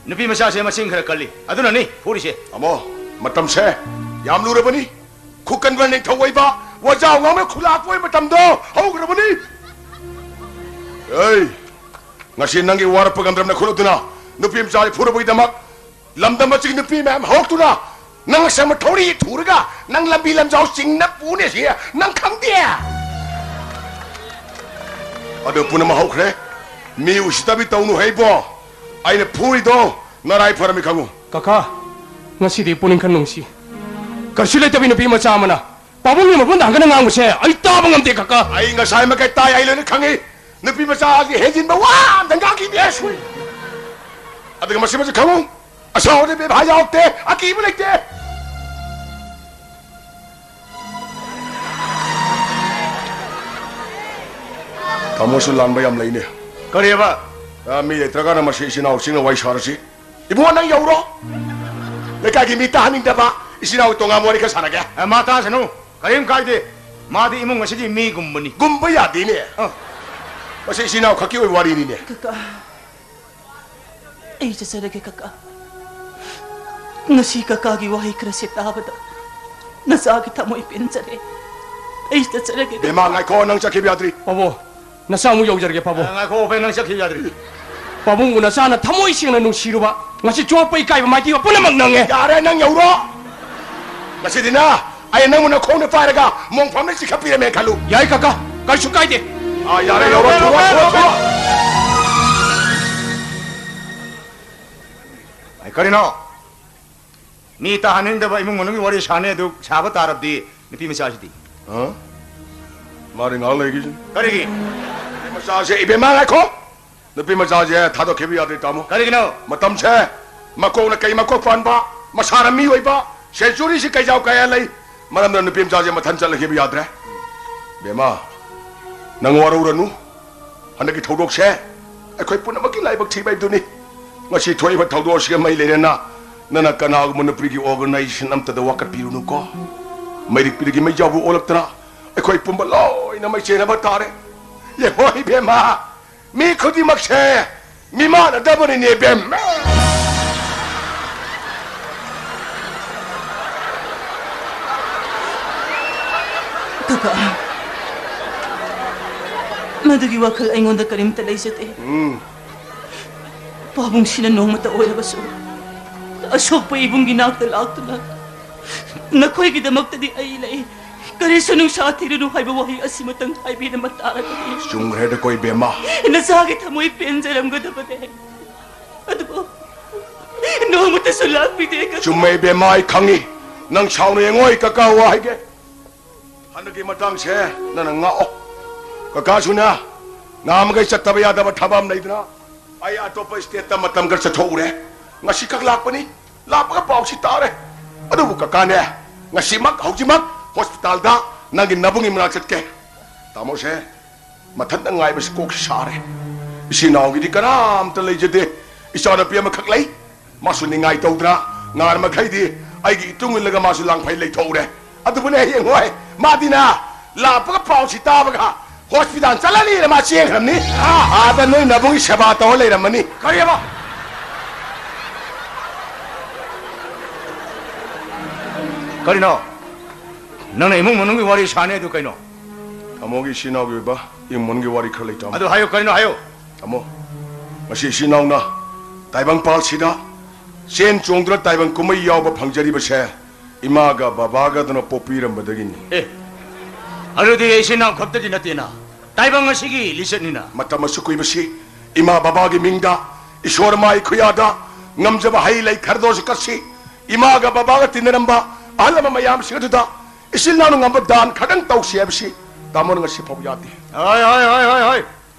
ꯅꯨꯄꯤ ꯃꯆꯥꯁꯦ ꯃꯆꯤꯟ ꯈꯔ ꯀꯜꯂꯤ, ꯑꯗꯨꯅꯅꯤ ꯐꯨꯔꯤꯁꯦ꯫ ꯇꯥꯃꯣ, ꯃꯇꯝꯁꯦ ꯌꯥꯝ ꯂꯨꯔꯕꯅꯤ꯫ ꯈꯨꯀꯟꯕ ꯅꯤꯡꯊꯧ ꯑꯣꯏꯕ ꯋꯥꯖꯥꯎ ꯉꯥꯡꯕ ꯈꯨꯂꯥꯛꯄ ꯑꯣꯏꯕ ꯃꯇꯝꯗꯣ ꯍꯧꯈ꯭ꯔꯕꯅꯤ꯫ ꯑꯩ ꯉꯁꯤ ꯅꯪꯒꯤ ꯋꯥꯔꯛꯄ ꯉꯝꯗ꯭ꯔꯕꯅ ꯈꯨꯠꯂꯨꯞꯇꯨꯅ ꯅꯨꯄꯤ ꯃꯆꯥꯁꯤ ꯐꯨꯔꯕꯒꯤꯗꯃꯛ ꯂꯝꯗꯝ ꯑꯁꯤꯒꯤ ꯅꯨꯄꯤ ꯃꯌꯥꯝ ꯍꯧꯔꯛꯇꯨꯅ ꯅꯪ ꯑꯁꯦꯡꯕ ꯊꯧꯔꯤ ꯊꯨꯔꯒ ꯅꯪ ꯂꯝꯕꯤ ꯂꯝꯖꯥꯎ ꯆꯤꯡꯅ ꯄꯨꯅꯦ ꯁꯤ ꯅꯪ ꯈꯪꯗꯦ꯫ ꯑꯗꯨ ꯄꯨꯝꯅꯃꯛ ꯍꯧꯈ꯭ꯔꯦ꯫ ꯃꯤ ꯎꯁꯤꯠꯇꯕꯤ ꯇꯧꯅꯨ ꯍꯩꯕꯣ꯫ ꯑꯩꯅ ꯐꯨꯔꯤꯗꯣ ꯅꯔꯥꯏ ꯐꯔꯝꯃꯤ ꯈꯪꯉꯨ꯫ ꯀꯀꯥ, ꯉꯁꯤꯗꯤ ꯄꯨꯛꯅꯤꯡ ꯈꯔ ꯅꯨꯡꯁꯤ꯫ ꯀꯩꯁꯨ ꯂꯩꯇꯕꯤ ꯅꯨꯄꯤ ꯃꯆꯥ ꯑꯃꯅ ꯄꯥꯕꯨꯡꯒꯤ ꯃꯐꯝꯗ ꯍꯪꯒꯠꯅ ꯉꯥꯡꯕꯁꯦ ꯑꯩ ꯇꯥꯕ ꯉꯝꯗꯦ, ꯀꯀꯥ꯫ ꯑꯩ ꯉꯁꯥꯏ ꯃꯈꯩ ꯇꯥꯏ, ꯑꯩ ꯂꯣꯏꯅ ꯈꯪꯉꯤ꯫ ꯅꯨꯄꯤ ꯃꯆꯥꯒꯤ ꯍꯦꯟꯖꯤꯟꯕ ꯋꯥ ꯑꯝꯇ ꯉꯥꯡꯈꯤꯗꯦ꯫ ꯑꯗꯨꯒ ꯃꯁꯤꯃꯁꯨ ꯈꯪꯉꯨ, ꯑꯁꯥꯎꯕꯗ ꯕꯦꯕꯥ ꯌꯥꯎꯗꯦ, ꯑꯀꯤꯕ ꯂꯩꯇꯦ꯫ ꯇꯥꯃꯣꯁꯨ ꯂꯥꯟꯕ ꯌꯥꯝ ꯂꯩꯅꯦ꯫ ꯀꯔꯤꯑꯕ? ꯑ, ꯃꯤ ꯂꯩꯇ꯭ꯔꯀꯥꯟꯗ ꯃꯁꯤ ꯏꯆꯤꯟ ꯏꯅꯥꯎꯁꯤꯡꯅ ꯋꯥꯔꯤ ꯁꯥꯔꯁꯤ꯫ ꯏꯕꯨꯡꯉꯣ, ꯅꯪ ꯌꯧꯔꯣ꯫ ꯂꯩꯀꯥꯏꯒꯤ ꯃꯤ ꯇꯥꯍꯟꯅꯤꯡꯗꯕ, ꯏꯆꯤꯟ ꯏꯅꯥꯎ ꯇꯣꯉꯥꯟꯕ ꯋꯥꯔꯤ ꯈꯔ ꯁꯥꯟꯅꯒꯦ꯫ ꯑꯦ, ꯃꯥ ꯇꯥꯁꯅꯨ꯫ ꯀꯔꯤꯝ ꯀꯥꯏꯗꯦ꯫ ꯃꯥꯗꯤ ꯏꯃꯨꯡ ꯑꯁꯤꯒꯤ ꯃꯤꯒꯨꯝꯕꯅꯤ꯫ ꯒꯨꯝꯕ ꯌꯥꯗꯦꯅꯦ꯫ ꯑ꯫ ꯃꯁꯤ ꯏꯆꯤꯟ ꯏꯅꯥꯎ ꯈꯛꯀꯤ ꯑꯣꯏꯕ ꯋꯥꯔꯤꯅꯤꯅꯦ꯫ ꯀꯀꯥ, ꯑꯩ ꯆꯠꯆꯔꯒꯦ, ꯀꯀꯥ꯫ ꯉꯁꯤ ꯀꯀꯥꯒꯤ ꯋꯥꯍꯩ ꯈꯔꯁꯦ ꯇꯥꯕꯗ ꯅꯆꯥꯒꯤ ꯊꯃꯣꯏ ꯄꯦꯟꯖꯔꯦ꯫ ꯑꯩ ꯆꯠꯆꯔꯒꯦ, ꯀꯀꯥ꯫ ꯕꯦꯝꯃ, ꯉꯥꯏꯈꯣ, ꯅꯪ ꯆꯠꯈꯤꯕ ꯌꯥꯗ꯭ꯔꯤ꯫ ꯄꯥꯕꯨꯡ, ꯅꯆꯥ ꯑꯃꯨꯛ ꯌꯧꯖꯔꯒꯦ, ꯄꯥꯕꯨꯡ꯫ ꯑ, ꯉꯥꯏꯈꯣ, ꯉꯥꯏꯈꯣ, ꯅꯪ ꯆꯠꯈꯤꯕ ꯌꯥꯗ꯭ꯔꯤ꯫ ꯄꯥꯕꯨꯡꯕꯨ ꯅꯆꯥꯅ ꯊꯃꯣꯏ ꯁꯦꯡꯅ ꯅꯨꯡꯁꯤꯔꯨꯕ, ꯉꯁꯤ ꯆꯣꯞꯄ ꯏꯀꯥꯏꯕ ꯃꯥꯏꯊꯤꯕ ꯄꯨꯝꯅꯃꯛ ꯅꯪꯉꯦ꯫ ꯌꯥꯔꯦ, ꯅꯪ ꯌꯧꯔꯣ꯫ ꯉꯁꯤꯗꯤꯅ ꯑꯩ ꯅꯪꯕꯨ ꯅꯈꯣꯡꯗ ꯄꯥꯏꯔꯒ ꯃꯣꯡꯐꯝꯗ ꯆꯤꯡꯈꯠꯄꯤꯔꯝꯃꯦ ꯈꯜꯂꯨ꯫ ꯌꯥꯏ ꯀꯀꯥ, ꯀꯔꯤꯁꯨ ꯀꯥꯏꯗꯦ꯫ ꯑꯥ, ꯌꯥꯔꯦ, ꯌꯧꯔꯣ, ꯊꯨꯔꯣ, ꯊꯨꯔꯣ, ꯊꯨꯔꯣ꯫ ꯑꯩ ꯀꯔꯤꯅꯣ? ꯃꯤ ꯇꯥꯍꯟꯅꯤꯡꯗꯕ ꯏꯃꯨꯡ ꯃꯅꯨꯡꯒꯤ ꯋꯥꯔꯤ ꯁꯥꯟꯅꯩ ꯑꯗꯨ ꯁꯥꯕ ꯇꯥꯔꯕꯗꯤ ꯅꯨꯄꯤ ꯃꯆꯥꯁꯤꯗꯤ꯫ ꯑ? ꯃꯥꯗꯤ ꯉꯥꯏꯍꯥꯛ ꯂꯩꯈꯤꯁꯅꯨ꯫ ꯀꯔꯤꯒꯤ? ꯅꯨꯄꯤ ꯃꯆꯥꯁꯦ, ꯏꯕꯦꯝꯃ, ꯉꯥꯏꯈꯣ꯫ ꯅꯨꯄꯤ ꯃꯆꯥꯁꯦ ꯊꯥꯗꯣꯛꯈꯤꯕ ꯌꯥꯗ꯭ꯔꯦ, ꯇꯥꯃꯣ꯫ ꯀꯔꯤꯒꯤꯅꯣ? ꯃꯇꯝꯁꯦ ꯃꯀꯣꯛꯅ ꯀꯩ ꯃꯀꯣꯛ ꯄꯥꯟꯕ, ꯃꯁꯥꯅ ꯃꯤ ꯑꯣꯏꯕ, ꯁꯦꯟꯆꯨꯔꯤꯁꯤ ꯀꯩꯖꯥꯎ ꯀꯌꯥ ꯂꯩ, ꯃꯔꯝꯅ ꯅꯨꯄꯤ ꯃꯆꯥꯁꯦ ꯃꯊꯟ ꯆꯠꯂꯈꯤꯕ ꯌꯥꯗ꯭ꯔꯦ꯫ ꯕꯦꯝꯃ, ꯅꯪ ꯋꯥꯔꯧꯔꯅꯨ꯫ ꯍꯟꯗꯛꯀꯤ ꯊꯧꯗꯣꯛꯁꯦ ꯑꯩꯈꯣꯏ ꯄꯨꯝꯅꯃꯛꯀꯤ ꯂꯥꯏꯕꯛ ꯊꯤꯕ ꯍꯥꯏꯕꯗꯨꯅꯤ꯫ ꯉꯁꯤ ꯊꯣꯛꯏꯕ ꯊꯧꯗꯣꯛ ꯑꯁꯤꯒ ꯃꯩ ꯂꯩꯅꯅ ꯅꯪꯅ ꯀꯅꯥꯒꯨꯝꯕ ꯅꯨꯄꯤꯒꯤ organization ꯑꯝꯇꯗ ꯋꯥꯀꯠꯄꯤꯔꯨꯅꯨꯀꯣ꯫ ꯃꯩꯔꯤꯛ ꯄꯤꯔꯤꯒꯤ ꯃꯩ ꯌꯥꯎꯕ ꯑꯣꯜꯂꯛꯇꯅ ꯑꯩꯈꯣꯏ ꯄꯨꯝꯕ ꯂꯣꯏꯅ ꯃꯩ ꯆꯦꯟꯅꯕ ꯇꯥꯔꯦ꯫ ꯌꯦꯡꯉꯣ ꯏꯕꯦꯝꯃ, ꯃꯤ ꯈꯨꯗꯤꯡꯃꯛꯁꯦ ꯃꯤꯃꯥꯟꯅꯗꯕꯅꯤꯅꯦ ꯏꯕꯦꯝꯃ꯫ ꯀꯀꯥ, ꯃꯗꯨꯒꯤ ꯋꯥꯈꯜ ꯑꯩꯉꯣꯟꯗ ꯀꯔꯤꯝꯇ ꯂꯩꯖꯗꯦ꯫ ꯎꯝ꯫ ꯄꯥꯕꯨꯡꯁꯤꯅ ꯅꯣꯡꯃꯇ ꯑꯣꯏꯔꯕꯁꯨ ꯑꯁꯣꯛꯄ ꯏꯕꯨꯡꯒꯤ ꯅꯥꯛꯇ ꯂꯥꯛꯇꯨꯅ, "ꯅꯈꯣꯏꯒꯤꯗꯃꯛꯇꯗꯤ ꯑꯩ ꯂꯩ, ꯀꯔꯤꯁꯨ ꯅꯨꯡꯁꯥ ꯊꯤꯔꯨꯅꯨ" ꯍꯥꯏꯕ ꯋꯥꯍꯩ ꯑꯁꯤꯃꯇꯪ ꯍꯥꯏꯕꯤꯔꯝꯕ ꯇꯥꯔꯒꯗꯤ, ꯆꯨꯝꯈ꯭ꯔꯦꯗꯀꯣ ꯏꯕꯦꯝꯃ꯫ ꯅꯆꯥꯒꯤ ꯊꯃꯣꯏ ꯄꯦꯟꯖꯔꯝꯒꯗꯕꯅꯦ꯫ ꯑꯗꯨꯕꯨ ꯅꯣꯡꯃꯇꯁꯨ ꯂꯥꯛꯄꯤꯗꯦ, ꯀꯀꯥ꯫ ꯆꯨꯝꯃꯦ ꯏꯕꯦꯝꯃ, ꯑꯩ ꯈꯪꯉꯤ꯫ ꯅꯪ ꯁꯥꯎꯅ ꯌꯦꯡꯉꯣ, ꯑꯩ ꯀꯀꯥ ꯋꯥ ꯍꯥꯏꯒꯦ꯫ ꯍꯟꯗꯛꯀꯤ ꯃꯇꯥꯡꯁꯦ ꯅꯪꯅ ꯉꯥꯛꯑꯣ꯫ ꯀꯀꯥꯁꯨꯅꯦ, ꯉꯥꯃꯈꯩ ꯆꯠꯇꯕ ꯌꯥꯗꯕ ꯊꯕꯛ ꯑꯃ ꯂꯩꯗꯅ, ꯑꯩ ꯑꯇꯣꯞꯄ stateꯇ ꯃꯇꯝ ꯈꯔ ꯆꯠꯊꯣꯛꯎꯔꯦ꯫ ꯉꯁꯤꯈꯛ ꯂꯥꯛꯄꯅꯤ, ꯂꯥꯛꯄꯒ ꯄꯥꯎꯁꯤ ꯇꯥꯔꯦ꯫ ꯑꯗꯨꯕꯨ ꯀꯀꯥꯅꯦ, ꯉꯁꯤꯃꯛ, ꯍꯧꯖꯤꯛꯃꯛ hospitalꯗ ꯅꯪꯒꯤ ꯅꯕꯨꯡꯒꯤ ꯃꯅꯥꯛ ꯆꯠꯀꯦ꯫ ꯇꯥꯃꯣꯁꯦ, ꯃꯊꯟꯇ ꯉꯥꯏꯕꯁꯤ ꯀꯣꯛꯁꯤ ꯁꯥꯔꯦ꯫ ꯏꯆꯤꯟ ꯏꯅꯥꯎꯒꯤꯗꯤ ꯀꯅꯥꯝꯇ ꯂꯩꯖꯗꯦ꯫ ꯏꯆꯥꯅꯨꯄꯤ ꯑꯃꯈꯛ ꯂꯩ꯫ ꯃꯥꯁꯨ ꯅꯤꯡꯉꯥꯏ ꯇꯧꯗꯅ ꯉꯥꯔ ꯃꯈꯩꯗꯤ ꯑꯩꯒꯤ ꯏꯇꯨꯡ ꯏꯜꯂꯒ ꯃꯥꯁꯨ ꯂꯥꯡꯐꯩ ꯂꯩꯊꯣꯛꯎꯔꯦ꯫ ꯑꯗꯨꯕꯨꯅꯦ, ꯍꯌꯦꯡ ꯍꯣꯏ ꯃꯥꯗꯤꯅ ꯂꯥꯛꯄꯒ ꯄꯥꯎꯁꯤ ꯇꯥꯕꯒ hospital ꯆꯠꯂꯅꯤꯅ ꯃꯥ ꯆꯦꯟꯈ꯭ꯔꯕꯅꯤ꯫ ꯑꯥꯗ ꯅꯣꯏ ꯅꯕꯨꯡꯒꯤ ꯁꯦꯕꯥ ꯇꯧꯔ ꯂꯩꯔꯝꯃꯅꯤ꯫ ꯀꯔꯤꯑꯕ? ꯀꯔꯤꯅꯣ? ꯅꯪꯅ ꯏꯃꯨꯡ ꯃꯅꯨꯡꯒꯤ ꯋꯥꯔꯤ ꯁꯥꯅꯤ ꯑꯗꯨ ꯀꯩꯅꯣ? ꯇꯥꯃꯣꯒꯤ ꯏꯆꯤꯟ ꯏꯅꯥꯎꯒꯤ ꯑꯣꯏꯕ ꯏꯃꯨꯡꯒꯤ ꯋꯥꯔꯤ ꯈꯔ ꯂꯩ, ꯇꯥꯃꯣ꯫ ꯑꯗꯨ ꯍꯥꯏꯌꯨ, ꯀꯔꯤꯅꯣ ꯍꯥꯏꯌꯨ꯫ ꯇꯥꯃꯣ, ꯉꯁꯤ ꯏꯆꯤꯟ ꯏꯅꯥꯎꯅ ꯇꯥꯏꯕꯪ ꯄꯥꯜꯁꯤꯗ ꯆꯦꯟ ꯆꯣꯡꯗꯨꯅ ꯇꯥꯏꯕꯪ ꯀꯨꯝꯍꯩ ꯌꯥꯎꯕ ꯐꯪꯖꯔꯤꯕꯁꯦ ꯏꯃꯥꯒ ꯕꯕꯥꯒꯗꯨꯅ ꯄꯣꯛꯄꯤꯔꯝꯕꯗꯒꯤꯅꯤ꯫ ꯑꯦ, ꯑꯗꯨꯗꯤ ꯏꯆꯤꯟ ꯏꯅꯥꯎ ꯈꯛꯇꯗꯤ ꯅꯠꯇꯦꯅ, ꯇꯥꯏꯕꯪ ꯑꯁꯤꯒꯤ ꯂꯤꯆꯠꯅꯤꯅ꯫ ꯃꯇꯝ ꯑꯁꯨꯛ ꯀꯨꯏꯕꯁꯤ ꯏꯃꯥ ꯕꯕꯥꯒꯤ ꯃꯤꯡꯗ ꯏꯁꯣꯔ ꯃꯥꯏ ꯈꯨꯌꯥꯗ ꯉꯝꯖꯕ ꯍꯩ ꯂꯩ ꯈꯔꯗ ꯑꯣꯏꯔꯁꯨ ꯀꯠꯁꯤ, ꯏꯃꯥꯒ ꯕꯕꯥꯒ ꯇꯤꯟꯅꯔꯝꯕ ꯑꯍꯜ ꯂꯃꯟ ꯃꯌꯥꯝꯁꯤꯡ ꯑꯗꯨꯗ ꯏꯆꯤꯜ ꯏꯅꯥꯎꯅ ꯉꯝꯕ ꯗꯥꯟ ꯈꯔꯗꯪ ꯇꯧꯁꯤ ꯍꯥꯏꯕꯁꯤ ꯇꯥꯃꯣꯅ ꯉꯁꯤ ꯐꯥꯎꯕ ꯌꯥꯗꯦ꯫ ꯍꯣꯏ, ꯍꯣꯏ, ꯍꯣꯏ, ꯍꯣꯏ, ꯍꯣꯏ꯫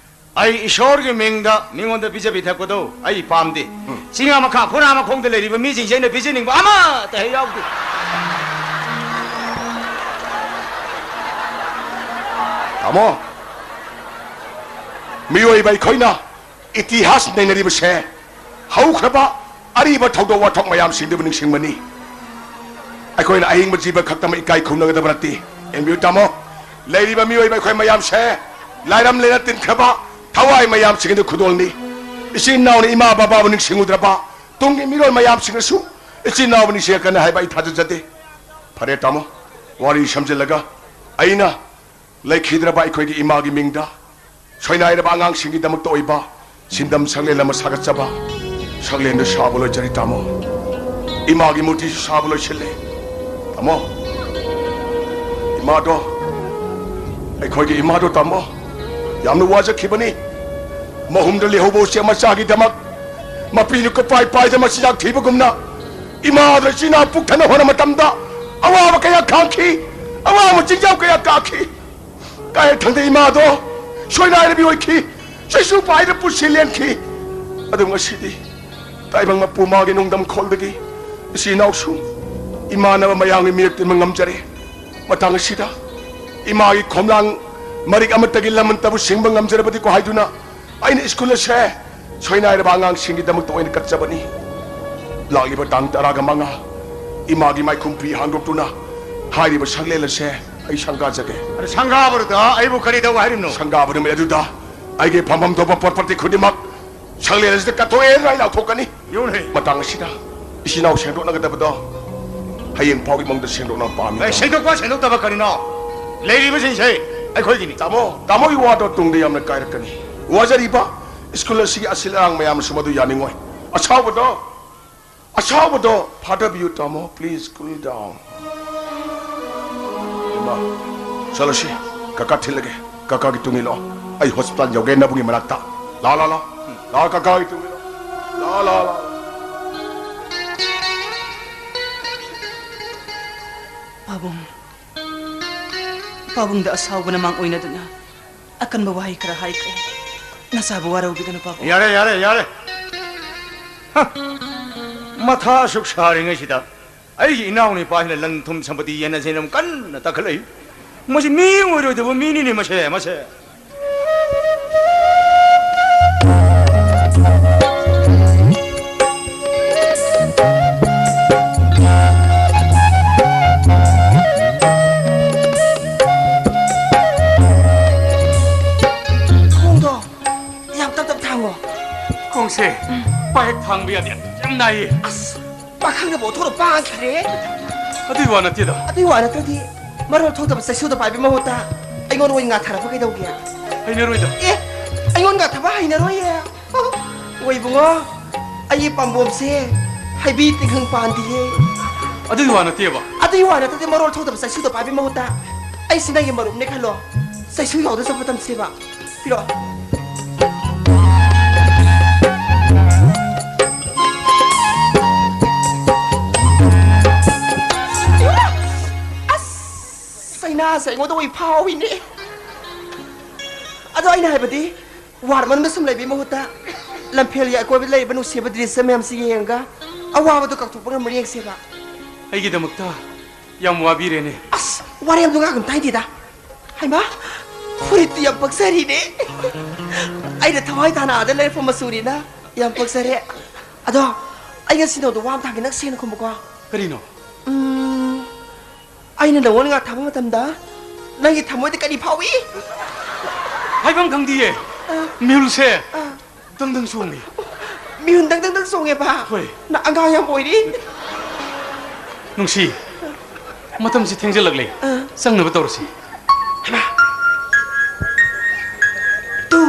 ꯑꯩ ꯏꯁꯣꯔꯒꯤ ꯃꯤꯡꯗ ꯃꯤꯉꯣꯟꯗ ꯄꯤꯖ ꯄꯤꯊꯛꯄꯗꯣ ꯑꯩ ꯄꯥꯝꯗꯦ꯫ ꯎꯝ꯫ ꯆꯤꯡ ꯃꯈꯥ ꯐꯨꯔꯥ ꯃꯈꯣꯡꯗ ꯂꯩꯔꯤꯕ ꯃꯤꯁꯤꯡꯁꯦ ꯑꯩꯅ ꯄꯤꯖꯅꯤꯡꯕ ꯑꯃꯠꯇ ꯍꯦꯛ ꯌꯥꯎꯗꯦ꯫ ꯇꯥꯃꯣ, ꯃꯤꯑꯣꯏꯕ ꯑꯩꯈꯣꯏꯅ ꯏꯇꯤꯍꯥꯁ ꯅꯩꯅꯔꯤꯕꯁꯦ ꯍꯧꯈ꯭ꯔꯕ ꯑꯔꯤꯕ ꯊꯧꯗꯣꯛ ꯋꯥꯊꯣꯛ ꯃꯌꯥꯝꯁꯤꯡꯗꯨꯕꯨ ꯅꯤꯡꯁꯤꯡꯕꯅꯤ꯫ ꯑꯩꯈꯣꯏꯅ ꯑꯍꯤꯡꯕ ꯖꯤꯕ ꯈꯛꯇꯃꯛ ꯏꯀꯥꯏ ꯈꯨꯝꯅꯒꯗꯕ ꯅꯠꯇꯦ꯫ ꯑꯦꯟꯕꯤꯌꯨ ꯇꯥꯃꯣ, ꯂꯩꯔꯤꯕ ꯃꯤꯑꯣꯏꯕ ꯑꯩꯈꯣꯏ ꯃꯌꯥꯝꯁꯦ ꯂꯥꯏꯔꯝ ꯂꯩꯅ ꯇꯤꯟꯈ꯭ꯔꯕ ꯊꯋꯥꯏ ꯃꯌꯥꯝꯁꯤꯡ ꯑꯗꯨ ꯈꯨꯗꯣꯜꯅꯤ꯫ ꯏꯆꯤꯟ ꯏꯅꯥꯎꯅ ꯏꯃꯥ ꯕꯕꯥꯕꯨ ꯅꯤꯡꯁꯤꯡꯉꯨꯗ꯭ꯔꯕ ꯇꯨꯡꯒꯤ ꯃꯤꯔꯣꯜ ꯃꯌꯥꯝꯁꯤꯡꯅꯁꯨ ꯏꯆꯤꯟ ꯏꯅꯥꯎꯕꯨ ꯅꯤꯡꯁꯤꯡꯉꯛꯀꯅꯤ ꯍꯥꯏꯕ ꯑꯩ ꯊꯥꯖꯖꯗꯦ꯫ ꯐꯔꯦ ꯇꯥꯃꯣ, ꯋꯥꯔꯤ ꯁꯝꯖꯤꯜꯂꯒ ꯑꯩꯅ ꯂꯩꯈꯤꯗ꯭ꯔꯕ ꯑꯩꯈꯣꯏꯒꯤ ꯏꯃꯥꯒꯤ ꯃꯤꯡꯗ ꯁꯣꯏꯅꯥꯏꯔꯕ ꯑꯉꯥꯡꯁꯤꯡꯒꯤꯗꯃꯛꯇ ꯑꯣꯏꯕ ꯁꯤꯟꯗꯝ ꯁꯪꯂꯦꯟ ꯑꯃ ꯁꯥꯒꯠꯆꯕ꯫ ꯁꯪꯂꯦꯟꯗꯨ ꯁꯥꯕ ꯂꯣꯏꯖꯔꯤ ꯇꯥꯃꯣ꯫ ꯏꯃꯥꯒꯤ ꯃꯨꯔꯇꯤꯁꯨ ꯁꯥꯕ ꯂꯣꯏꯁꯤꯜꯂꯦ ꯇꯥꯃꯣ꯫ ꯏꯃꯥꯗꯣ, ꯑꯩꯈꯣꯏꯒꯤ ꯏꯃꯥꯗꯣ ꯇꯥꯃꯣ, ꯌꯥꯝꯅ ꯋꯥꯖꯈꯤꯕꯅꯤ꯫ ꯃꯍꯨꯝꯗ ꯂꯩꯍꯧꯕ ꯎꯆꯦꯛ ꯃꯆꯥꯒꯤꯗꯃꯛ ꯃꯄꯤꯅ ꯀꯣꯄꯥꯏ ꯄꯥꯏꯗ ꯃꯆꯤꯟꯖꯥꯛ ꯊꯤꯕꯒꯨꯝꯅ ꯏꯃꯥꯗ ꯏꯆꯤꯟ ꯏꯅꯥꯎ ꯄꯨꯛ ꯊꯟꯅ ꯍꯣꯠꯅ ꯃꯇꯝꯗ ꯑꯋꯥꯕ ꯀꯌꯥ ꯈꯥꯡꯈꯤ꯫ ꯑꯋꯥꯡꯕ ꯆꯤꯡꯖꯥꯎ ꯀꯌꯥ ꯀꯥꯈꯤ꯫ ꯀꯥꯏ ꯊꯪꯗ ꯏꯃꯥꯗꯣ ꯁꯣꯏꯅꯥꯏꯔꯕꯤ ꯑꯣꯏꯈꯤ꯫ ꯆꯩꯁꯨ ꯄꯥꯏꯔ ꯄꯨꯟꯁꯤ ꯂꯦꯟꯈꯤ꯫ ꯑꯗꯨ ꯉꯁꯤꯗꯤ ꯇꯥꯏꯕꯪ ꯃꯄꯨ ꯃꯥꯒꯤ ꯅꯨꯡꯗꯝ ꯈꯣꯜꯗꯒꯤ ꯏꯆꯤꯟ ꯏꯅꯥꯎꯁꯨ ꯏꯃꯥꯟꯅꯕ ꯃꯌꯥꯝꯒꯤ ꯃꯤꯔꯛ ꯇꯤꯟꯕ ꯉꯝꯖꯔꯦ꯫ ꯃꯇꯥꯡ ꯑꯁꯤꯗ ꯏꯃꯥꯒꯤ ꯈꯣꯝꯂꯥꯡ ꯃꯔꯤꯛ ꯑꯃꯠꯇꯒꯤ ꯂꯃꯟꯇꯕꯨ ꯁꯤꯡꯕ ꯉꯝꯖꯔꯕꯗꯤꯀꯣ ꯍꯥꯏꯗꯨꯅ ꯑꯩꯅ ꯁ꯭ꯀꯨꯜ ꯑꯁꯦ ꯁꯣꯏꯅꯥꯏꯔꯕ ꯑꯉꯥꯡꯁꯤꯡꯒꯤꯗꯃꯛꯇ ꯑꯣꯏꯅ ꯀꯠꯆꯕꯅꯤ꯫ ꯂꯥꯛꯂꯤꯕ ꯇꯥꯡ ꯇꯔꯥꯒ ꯃꯉꯥ ꯏꯃꯥꯒꯤ ꯃꯥꯏꯈꯨꯝ ꯐꯤ ꯍꯥꯡꯗꯣꯛꯇꯨꯅ ꯍꯥꯏꯔꯤꯕ ꯁꯪꯂꯦꯟ ꯑꯁꯦ ꯑꯩ ꯁꯪꯒꯥꯖꯒꯦ꯫ ꯑꯗ ꯁꯪꯒꯥꯕꯗꯨꯗ ꯑꯩꯕꯨ ꯀꯔꯤ ꯇꯧ ꯍꯥꯏꯔꯤꯕꯅꯣ? ꯁꯪꯒꯥꯕ ꯅꯨꯃꯤꯠ ꯑꯗꯨꯗ ꯑꯩꯒꯤ ꯐꯝꯐꯝ ꯊꯣꯛꯄ ꯄꯣꯠ ꯄꯥꯇꯤ ꯈꯨꯗꯤꯡꯃꯛ ꯁꯪꯂꯦꯟ ꯑꯁꯤꯗ ꯀꯠꯊꯣꯛꯑꯦ ꯍꯥꯏꯅ ꯑꯩ ꯂꯥꯎꯊꯣꯛꯀꯅꯤ꯫ ꯌꯦꯡꯉꯨꯅꯦ꯫ ꯃꯇꯥꯡ ꯑꯁꯤꯗ ꯏꯆꯤꯟ ꯏꯅꯥꯎ ꯁꯦꯡꯗꯣꯛꯅꯒꯗꯕꯗꯣ ꯍꯌꯦꯡ ꯐꯥꯎꯒꯤ ꯃꯑꯣꯡꯗ ꯁꯦꯡꯗꯣꯛꯅꯕ ꯄꯥꯝꯃꯤ꯫ ꯑꯦ, ꯁꯦꯡꯗꯣꯛꯄ ꯁꯦꯡꯗꯣꯛꯇꯕ ꯀꯔꯤꯅꯣ? ꯂꯩꯔꯤꯕꯁꯤꯡꯁꯦ ꯑꯩꯈꯣꯏꯒꯤꯅꯤ꯫ ꯇꯥꯃꯣ, ꯇꯥꯃꯣꯒꯤ ꯋꯥꯗꯣ ꯇꯨꯡꯗ ꯌꯥꯝꯅ ꯀꯥꯏꯔꯛꯀꯅꯤ꯫ ꯋꯥꯖꯔꯤꯕ ꯁ꯭ꯀꯨꯜ ꯑꯁꯤꯒꯤ ꯑꯁꯤꯜ ꯑꯔꯥꯡ ꯃꯌꯥꯝꯁꯨ ꯃꯗꯨ ꯌꯥꯅꯤꯡꯉꯣꯏ꯫ ꯑꯁꯥꯎꯕꯗꯣ, ꯑꯁꯥꯎꯕꯗꯣ ꯐꯥꯗꯕꯤꯌꯨ ꯇꯥꯃꯣ, please cool down꯫ ꯏꯃꯥ, ꯆꯠꯂꯁꯤ, ꯀꯀꯥ ꯊꯤꯜꯂꯒꯦ꯫ ꯀꯀꯥꯒꯤ ꯇꯨꯡ ꯏꯜꯂꯣ꯫ ꯑꯩ ꯍꯣꯁꯄꯤꯇꯥꯜ ꯌꯧꯒꯦ ꯅꯕꯨꯡꯒꯤ ꯃꯅꯥꯛꯇ꯫ ꯂꯥ, ꯂꯥ, ꯂꯥ꯫ ꯂꯥ, ꯀꯀꯥꯒꯤ ꯇꯨꯡ ꯏꯜꯂꯣ꯫ ꯂꯥ, ꯂꯥ, ꯂꯥ꯫ ꯄꯥꯕꯨꯡ, ꯄꯥꯕꯨꯡꯗ ꯑꯁꯥꯎꯕꯅ ꯃꯥꯡ ꯑꯣꯏꯅꯗꯨꯅ ꯑꯀꯟꯕ ꯋꯥꯍꯩ ꯈꯔ ꯍꯥꯏꯈ꯭ꯔꯦ꯫ ꯅꯆꯥꯕꯨ ꯋꯥꯔꯧꯕꯤꯒꯅꯨ, ꯄꯥꯕꯨꯡ꯫ ꯌꯥꯔꯦ, ꯌꯥꯔꯦ, ꯌꯥꯔꯦ꯫ ꯍ! ꯃꯊꯥ ꯑꯁꯨꯛ ꯁꯥꯔꯤꯉꯩꯁꯤꯗ ꯑꯩꯒꯤ ꯏꯅꯥꯎ ꯅꯨꯄꯥꯁꯤꯅ ꯂꯟ ꯊꯨꯝ ꯁꯝꯄꯇꯤ ꯌꯦꯟꯅꯁꯦꯅ ꯑꯃꯨꯛ ꯀꯟꯅ ꯇꯛꯈꯠꯂꯛꯏ꯫ ꯃꯁꯤ ꯃꯤ ꯑꯣꯏꯔꯣꯏꯗꯕ ꯃꯤꯅꯤꯅꯦ ꯃꯁꯦ, ꯃꯁꯦ꯫ ꯊꯣꯡꯗꯣ ꯌꯥꯝ ꯇꯞ ꯇꯞ ꯊꯥꯡꯉꯣ꯫ ꯈꯣꯡꯁꯦ ꯄꯥꯏ ꯍꯦꯛ ꯊꯥꯡꯕ ꯌꯥꯗꯦ, ꯌꯥꯝ ꯅꯥꯏꯌꯦ꯫ ꯑꯁ, ꯄꯥꯈꯪꯅꯕꯨ ꯑꯣꯟꯊꯣꯔ ꯄꯥꯡꯈ꯭ꯔꯦ꯫ ꯑꯗꯨꯏ ꯋꯥ ꯅꯠꯇꯦꯗ꯫ ꯑꯗꯨꯏ ꯋꯥ ꯅꯠꯇ꯭ꯔꯗꯤ ꯃꯔꯣꯜ ꯊꯣꯛꯇꯕ ꯆꯩꯁꯨꯗ ꯄꯥꯏꯕꯒꯤ ꯃꯍꯨꯠꯇ ꯑꯩꯉꯣꯟꯗ ꯑꯣꯏꯅ ꯉꯥꯊꯔꯛꯄ ꯀꯩꯗꯧꯒꯦ? ꯍꯩꯅꯔꯣꯏꯗ꯫ ꯑꯦ, ꯑꯩꯉꯣꯟꯗ ꯉꯥꯊꯕ ꯍꯩꯅꯔꯣꯏꯌꯦ꯫ ꯑꯣ ꯏꯕꯨꯡꯉꯣ, ꯑꯩꯒꯤ ꯄꯥꯝꯕꯣꯝꯁꯦ ꯍꯩꯕꯤ ꯇꯤꯡꯈꯪ ꯄꯥꯟꯗꯤꯌꯦ꯫ ꯑꯗꯨꯒꯤ ꯋꯥ ꯅꯠꯇꯦꯕ꯫ ꯑꯗꯨꯒꯤ ꯋꯥ ꯅꯠꯇ꯭ꯔꯗꯤ ꯃꯔꯣꯜ ꯊꯣꯛꯇꯕ ꯆꯩꯁꯨꯗ ꯄꯥꯏꯕꯒꯤ ꯃꯍꯨꯠꯇ ꯑꯩꯁꯤ ꯅꯪꯒꯤ ꯃꯔꯨꯞꯅꯦ ꯈꯜꯂꯣ, ꯆꯩꯁꯨ ꯌꯥꯎꯗ ꯆꯠꯄ ꯇꯝꯁꯦꯕ꯫ ꯄꯤꯔꯛꯑꯣ꯫ ꯑꯁ! ꯀꯌꯥꯁꯦ ꯑꯩꯉꯣꯟꯗ ꯑꯣꯏ ꯐꯥꯎꯏꯅꯦ꯫ ꯑꯗꯣ ꯑꯩꯅ ꯍꯥꯏꯕꯗꯤ, ꯋꯥꯔ ꯃꯅꯨꯡꯗ ꯁꯨꯝ ꯂꯩꯕꯒꯤ ꯃꯍꯨꯠꯇ ꯂꯝꯐꯦꯜꯒꯤ ꯑꯀꯣꯏꯕꯗ ꯂꯩꯔꯤꯕ ꯅꯨꯡꯁꯤꯕ ꯗ꯭ꯔꯤꯁ꯭ꯌ ꯃꯌꯥꯝꯁꯤ ꯌꯦꯡꯉꯒ ꯑꯋꯥꯕꯗꯣ ꯀꯥꯎꯊꯣꯛꯄ ꯉꯝꯕ꯭ꯔꯥ ꯌꯦꯡꯁꯦꯕ꯫ ꯑꯩꯒꯤꯗꯃꯛꯇ ꯌꯥꯝ ꯋꯥꯕꯤꯔꯦꯅꯦ꯫ ꯑꯁ, ꯋꯥꯔꯦꯝꯗꯣ ꯉꯥꯡꯒꯅꯨ, ꯇꯥꯏꯗꯦꯗ꯫ ꯍꯩꯃꯥ, ꯐꯨꯔꯤꯠꯇꯨ ꯌꯥꯝ ꯄꯛꯆꯔꯤꯅꯦ꯫ ꯑꯩꯅ ꯊꯋꯥꯏ ꯇꯥꯅ ꯑꯥꯗ ꯂꯩꯔꯛꯄ ꯃꯆꯨꯅꯤꯅ ꯌꯥꯝ ꯄꯛꯆꯔꯦ꯫ ꯑꯗꯣ ꯑꯩ ꯉꯁꯤ ꯅꯉꯣꯟꯗ ꯋꯥ ꯑꯃ ꯊꯥꯒꯦ, ꯅꯪ ꯁꯦꯡꯅ ꯈꯨꯝꯃꯨꯀꯣ꯫ ꯀꯔꯤꯅꯣ? ꯎꯝ, ꯑꯩꯅ ꯅꯉꯣꯟꯗ ꯉꯥ ꯊꯥꯕ ꯃꯇꯝꯗ ꯅꯪꯒꯤ ꯊꯃꯣꯏꯗ ꯀꯔꯤ ꯐꯥꯎꯏ? ꯍꯥꯏꯐꯝ ꯈꯪꯗꯤꯌꯦ꯫ ꯑ꯫ ꯃꯤꯍꯨꯜꯁꯦ ꯑ꯫ ꯗꯪ ꯗꯪ ꯆꯣꯡꯉꯤ꯫ ꯃꯤꯍꯨꯟ ꯗꯪ ꯗꯪ ꯗꯪ ꯆꯣꯡꯉꯦꯕ? ꯍꯣꯏ꯫ ꯅꯪ ꯑꯉꯥꯡ ꯌꯥꯝ ꯑꯣꯏꯔꯤ꯫ ꯅꯨꯡꯁꯤ, ꯃꯇꯝꯁꯤ ꯊꯦꯡꯖꯤꯜꯂꯛꯂꯦ꯫ ꯑ꯫ ꯆꯪꯅꯕ ꯇꯧꯔꯁꯤ꯫ ꯍꯩꯃꯥ! ꯇꯨ!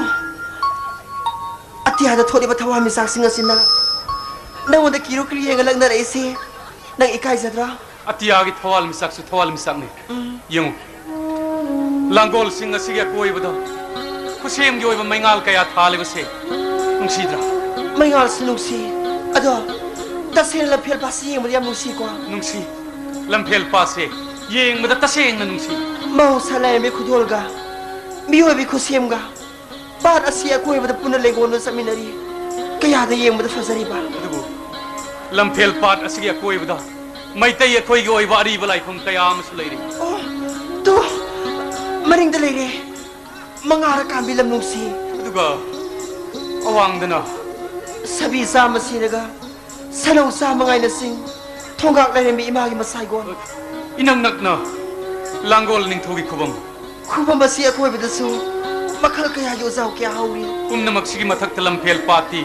ꯑꯇꯤꯌꯥꯗ ꯊꯣꯛꯂꯤꯕ ꯊꯋꯥꯟꯃꯤꯆꯥꯛꯁꯤꯡ ꯑꯁꯤꯅ ꯅꯪꯉꯣꯟꯗ ꯀꯤꯔꯨ ꯀꯤꯔꯨ ꯌꯦꯡꯉ ꯂꯛꯅꯔꯛꯏꯁꯦ ꯅꯪ ꯏꯀꯥꯏꯖꯗ꯭ꯔꯥ? ꯑꯇꯤꯌꯥꯒꯤ ꯊꯋꯥꯟꯃꯤꯆꯥꯛꯁꯨ ꯊꯋꯥꯟꯃꯤꯆꯥꯛꯅꯤ꯫ ꯎꯝ꯫ ꯌꯦꯡꯉꯨ, ꯂꯥꯡꯒꯣꯜꯁꯤꯡ ꯑꯁꯤꯒꯤ ꯑꯀꯣꯏꯕꯗ ꯈꯨꯠꯁꯦꯝꯒꯤ ꯑꯣꯏꯕ ꯃꯩꯉꯥꯜ ꯀꯌꯥ ꯊꯥꯜꯂꯤꯕꯁꯦ ꯅꯨꯡꯁꯤꯗ꯭ꯔꯥ? ꯃꯩꯉꯥꯜꯁꯨ ꯅꯨꯡꯁꯤ, ꯑꯗꯣ ꯇꯁꯦꯡꯅ ꯂꯝꯐꯦꯜ ꯄꯥꯠꯁꯤ ꯌꯦꯡꯕꯗ ꯌꯥꯝ ꯅꯨꯡꯁꯤꯀꯣ꯫ ꯅꯨꯡꯁꯤ꯫ ꯂꯝꯐꯦꯜ ꯄꯥꯠꯁꯦ ꯌꯦꯡꯕꯗ ꯇꯁꯦꯡꯅ ꯅꯨꯡꯁꯤ꯫ ꯃꯍꯧꯁꯥ ꯂꯥꯏꯔꯦꯝꯕꯤ ꯈꯨꯗꯣꯜꯒ ꯃꯤꯑꯣꯏꯕꯒꯤ ꯈꯨꯠꯁꯦꯝꯒ ꯄꯥꯠ ꯑꯁꯤ ꯑꯀꯣꯏꯕꯗ ꯄꯨꯟꯅ ꯂꯦꯡꯒꯣꯟꯗꯨꯅ ꯆꯠꯃꯤꯟꯅꯔꯤ꯫ ꯀꯌꯥꯗ ꯌꯦꯡꯕꯗ ꯐꯖꯔꯤꯕ! ꯑꯗꯨꯕꯨ ꯂꯝꯐꯦꯜ ꯄꯥꯠ ꯑꯁꯤꯒꯤ ꯑꯀꯣꯏꯕꯗ ꯃꯩꯇꯩ ꯑꯩꯈꯣꯏꯒꯤ ꯑꯣꯏꯕ ꯑꯔꯤꯕ ꯂꯥꯏꯐꯝ ꯀꯌꯥ ꯑꯃꯁꯨ ꯂꯩꯔꯤ꯫ ꯑꯣ, ꯇꯨ, ꯃꯅꯤꯡꯗ ꯂꯩꯔꯦ꯫ ꯃꯉꯥꯔ ꯀꯥꯟꯕꯤ ꯂꯝꯂꯣꯡꯁꯤ꯫ ꯑꯗꯨꯒ ꯑꯋꯥꯡꯗꯅ ꯁꯥꯕꯤ ꯆꯥꯝꯃ ꯁꯤꯔꯒ ꯁꯅꯧ ꯆꯥꯝꯃ ꯉꯥꯏꯅ ꯆꯤꯡ, ꯊꯣꯡꯒꯥꯛ ꯂꯥꯏꯔꯦꯝꯕꯤ ꯏꯃꯥꯒꯤ ꯃꯁꯥꯏꯒꯣꯟ꯫ ꯏꯅꯛ ꯅꯛꯅ ꯂꯥꯡꯒꯣꯜ ꯅꯤꯡꯊꯧꯒꯤ ꯈꯨꯕꯝ꯫ ꯈꯨꯕꯝ ꯑꯁꯤ ꯑꯀꯣꯏꯕꯗꯁꯨ ꯃꯈꯜ ꯀꯌꯥꯒꯤ ꯎꯖꯥꯎ ꯀꯌꯥ ꯍꯧꯔꯤ꯫ ꯄꯨꯝꯅꯃꯛꯁꯤꯒꯤ ꯃꯊꯛꯇ ꯂꯝꯐꯦꯜ ꯄꯥꯠꯇꯤ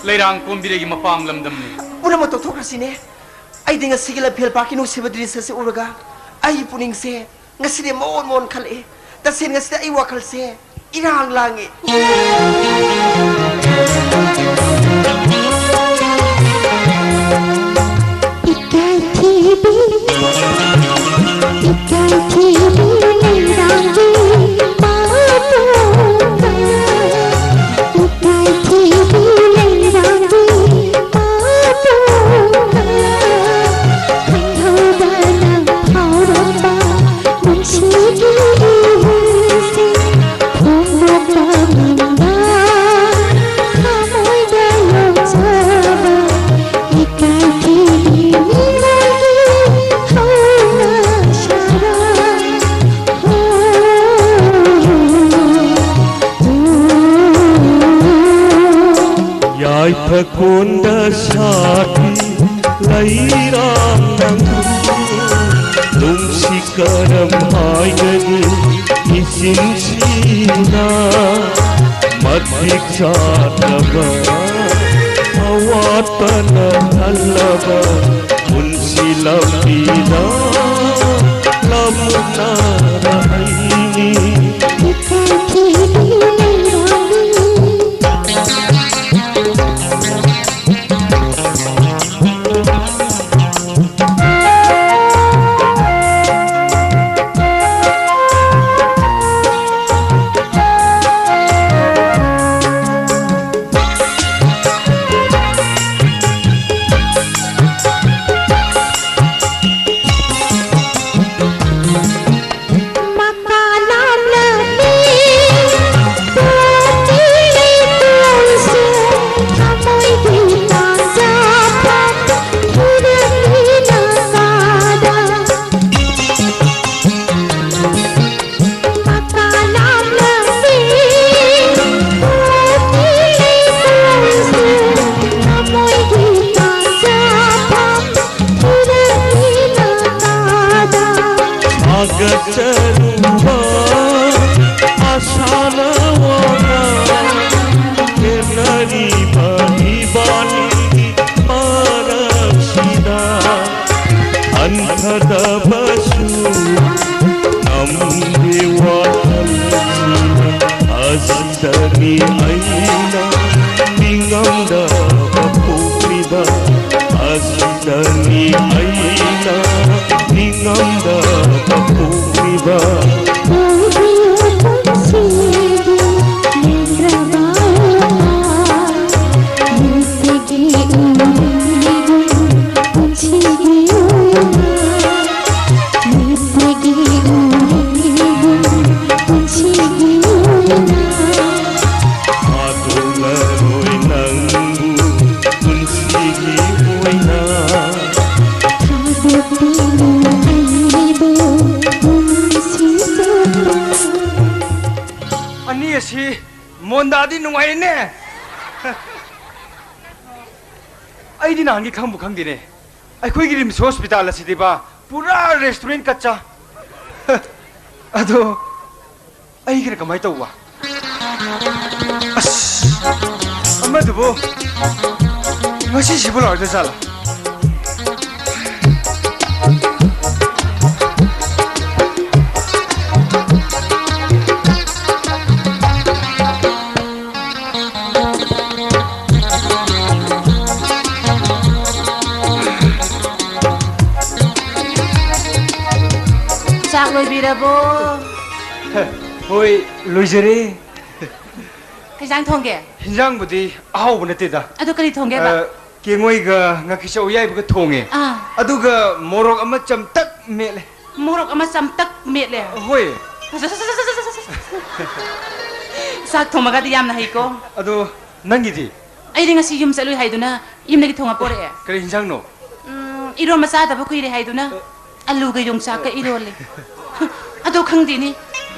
ꯂꯩꯔꯥꯡ ꯀꯣꯝꯕꯤꯔꯩꯒꯤ ꯃꯄꯥꯝ ꯂꯝꯗꯝꯅꯤ꯫ ꯄꯨꯝꯅꯃꯛ ꯇꯣꯛꯊꯣꯛꯈ꯭ꯔꯁꯤꯅꯦ꯫ ꯑꯩꯗꯤ ꯉꯁꯤꯒꯤ ꯂꯝꯐꯦꯜ ꯄꯥꯠꯀꯤ ꯅꯨꯡꯁꯤꯕ ꯗ꯭ꯔꯤꯁ꯭ꯌ ꯑꯁꯤ ꯎꯔꯒ ꯑꯩꯒꯤ ꯄꯨꯛꯅꯤꯡꯁꯦ ꯉꯁꯤꯗꯤ ꯃꯑꯣꯟ ꯃꯑꯣꯟ ꯈꯜꯂꯛꯑꯦ꯫ ꯇꯁꯦꯡ, ꯉꯁꯤꯗꯤ ꯑꯩ ꯋꯥꯈꯜꯁꯦ ꯏꯔꯥꯡ ꯂꯥꯡꯉꯦ꯫ ꯏꯀꯥꯏꯊꯤꯕꯤ, ꯏꯀꯥꯏꯊꯤꯕꯤ ꯂꯩꯔꯥꯡꯒꯤ ꯃꯄꯣꯝꯕ, ꯏꯀꯥꯏꯊꯤꯕꯤ ꯂꯩꯔꯥꯡꯒꯤ ꯃꯄꯣꯝꯕ, ꯈꯪꯍꯧꯗꯅ ꯐꯥꯎꯔꯝꯕ ꯅꯨꯡꯁꯤ ꯀꯣꯟꯗ ꯁꯥꯠꯄꯤ ꯂꯩꯔꯥꯡ ꯅꯪꯕꯨ ꯅꯨꯡꯁꯤ ꯀꯔꯝ ꯍꯥꯏꯒꯅꯤ ꯏꯆꯤꯟꯁꯤꯅ? ꯃꯇꯤꯛ ꯆꯥꯗꯕ ꯑꯋꯥꯠꯄꯅ ꯊꯜꯂꯕ ꯄꯨꯟꯁꯤ ꯂꯝꯕꯤꯗ ꯂꯝꯅꯔꯛꯏꯅꯤ꯫ ꯊꯥꯒꯠꯆꯔꯨꯕ ꯑꯁꯥꯅ ꯋꯥꯅ ꯈꯦꯠꯅꯔꯤꯕ ꯏꯕꯥꯅꯤꯒꯤ ꯃꯔꯛꯁꯤꯗ ꯍꯟꯊꯗꯕꯁꯨ ꯉꯝꯗꯦ ꯋꯥꯈꯜꯁꯤꯅ꯫ ꯑꯁꯤꯗꯅꯤ ꯑꯩꯅ ꯅꯤꯡꯉꯝꯗꯕ ꯄꯣꯛꯂꯤꯕ꯫ ꯑꯁꯤꯗꯅꯤ ꯑꯩꯅ ꯅꯤꯡꯉꯝꯗꯕ ꯄꯣꯛꯂꯤꯕ꯫ ꯊꯥꯗꯣꯛꯂꯔꯣꯏ ꯅꯪꯕꯨ ꯄꯨꯟꯁꯤꯒꯤ ꯑꯣꯏꯅ꯫ ꯑꯅꯤ ꯑꯁꯤ ꯃꯣꯟꯗꯥꯗꯤ ꯅꯨꯡꯉꯥꯏꯅꯦ꯫ ꯑꯩꯗꯤ ꯅꯍꯥꯟꯒꯤ ꯈꯪꯕꯨ ꯈꯪꯗꯦꯅꯦ꯫ ꯑꯩꯈꯣꯏꯒꯤ ꯔꯤꯝꯁ ꯍꯣꯁꯄꯤꯇꯥꯜ ꯑꯁꯤꯗꯤꯕ ꯄꯨꯔꯥ ꯔꯦꯁꯇꯨꯔꯦꯟ ꯀꯠꯆꯥ꯫ ꯑꯗꯣ ꯑꯩꯒꯤꯅ ꯀꯃꯥꯏꯅ ꯇꯧꯕ? ꯑꯁ, ꯑꯃꯗꯨꯕꯨ ꯉꯁꯤꯁꯤꯕꯨ ꯂꯥꯛꯑꯣꯏꯗ ꯖꯥꯠꯂꯥ? ꯆꯥꯛ ꯂꯣꯏꯕꯤꯔꯕꯣ? ꯍꯣꯏ, ꯂꯣꯏꯖꯔꯦ꯫ ꯀꯩ ꯏꯟꯖꯥꯡ ꯊꯣꯡꯒꯦ? ꯍꯤꯟꯖꯥꯡꯕꯨꯗꯤ ꯑꯍꯥꯎꯕ ꯅꯠꯇꯦꯗ꯫ ꯑꯗꯨ ꯀꯔꯤ ꯊꯣꯡꯒꯦꯕ? ꯑ, ꯀꯦꯡꯉꯣꯏꯒ ꯉꯥꯀꯤꯆꯧ ꯑꯌꯥꯏꯕꯒ ꯊꯣꯡꯉꯦ꯫ ꯑꯥ꯫ ꯑꯗꯨꯒ ꯃꯣꯔꯣꯛ ꯑꯃ ꯆꯝꯇꯛ ꯃꯦꯠꯂꯦ꯫ ꯃꯣꯔꯣꯛ ꯑꯃ ꯆꯝꯇꯛ ꯃꯦꯠꯂꯦ꯫ ꯍꯣꯏ꯫ ꯆꯥꯛ ꯊꯣꯡꯕꯒꯗꯤ ꯌꯥꯝꯅ ꯍꯩꯀꯣ꯫ ꯑꯗꯣ ꯅꯪꯒꯤꯗꯤ? ꯑꯩꯗꯤ ꯉꯁꯤ ꯌꯨꯝ ꯆꯠꯂꯨꯏ ꯍꯥꯏꯗꯨꯅ ꯌꯨꯝꯗꯒꯤ ꯊꯣꯡꯉ ꯄꯣꯔꯛꯑꯦ꯫ ꯀꯔꯤ ꯍꯤꯟꯖꯥꯡꯅꯣ? ꯎꯝ, ꯏꯔꯣꯝꯕ ꯆꯥꯗꯕ ꯀꯨꯏꯔꯦ ꯍꯥꯏꯗꯨꯅ ꯑꯂꯨꯒ ꯌꯣꯡꯆꯥꯛꯀ ꯏꯔꯣꯜꯂꯦ꯫ ꯑꯗꯣ ꯈꯪꯗꯦꯅꯦ,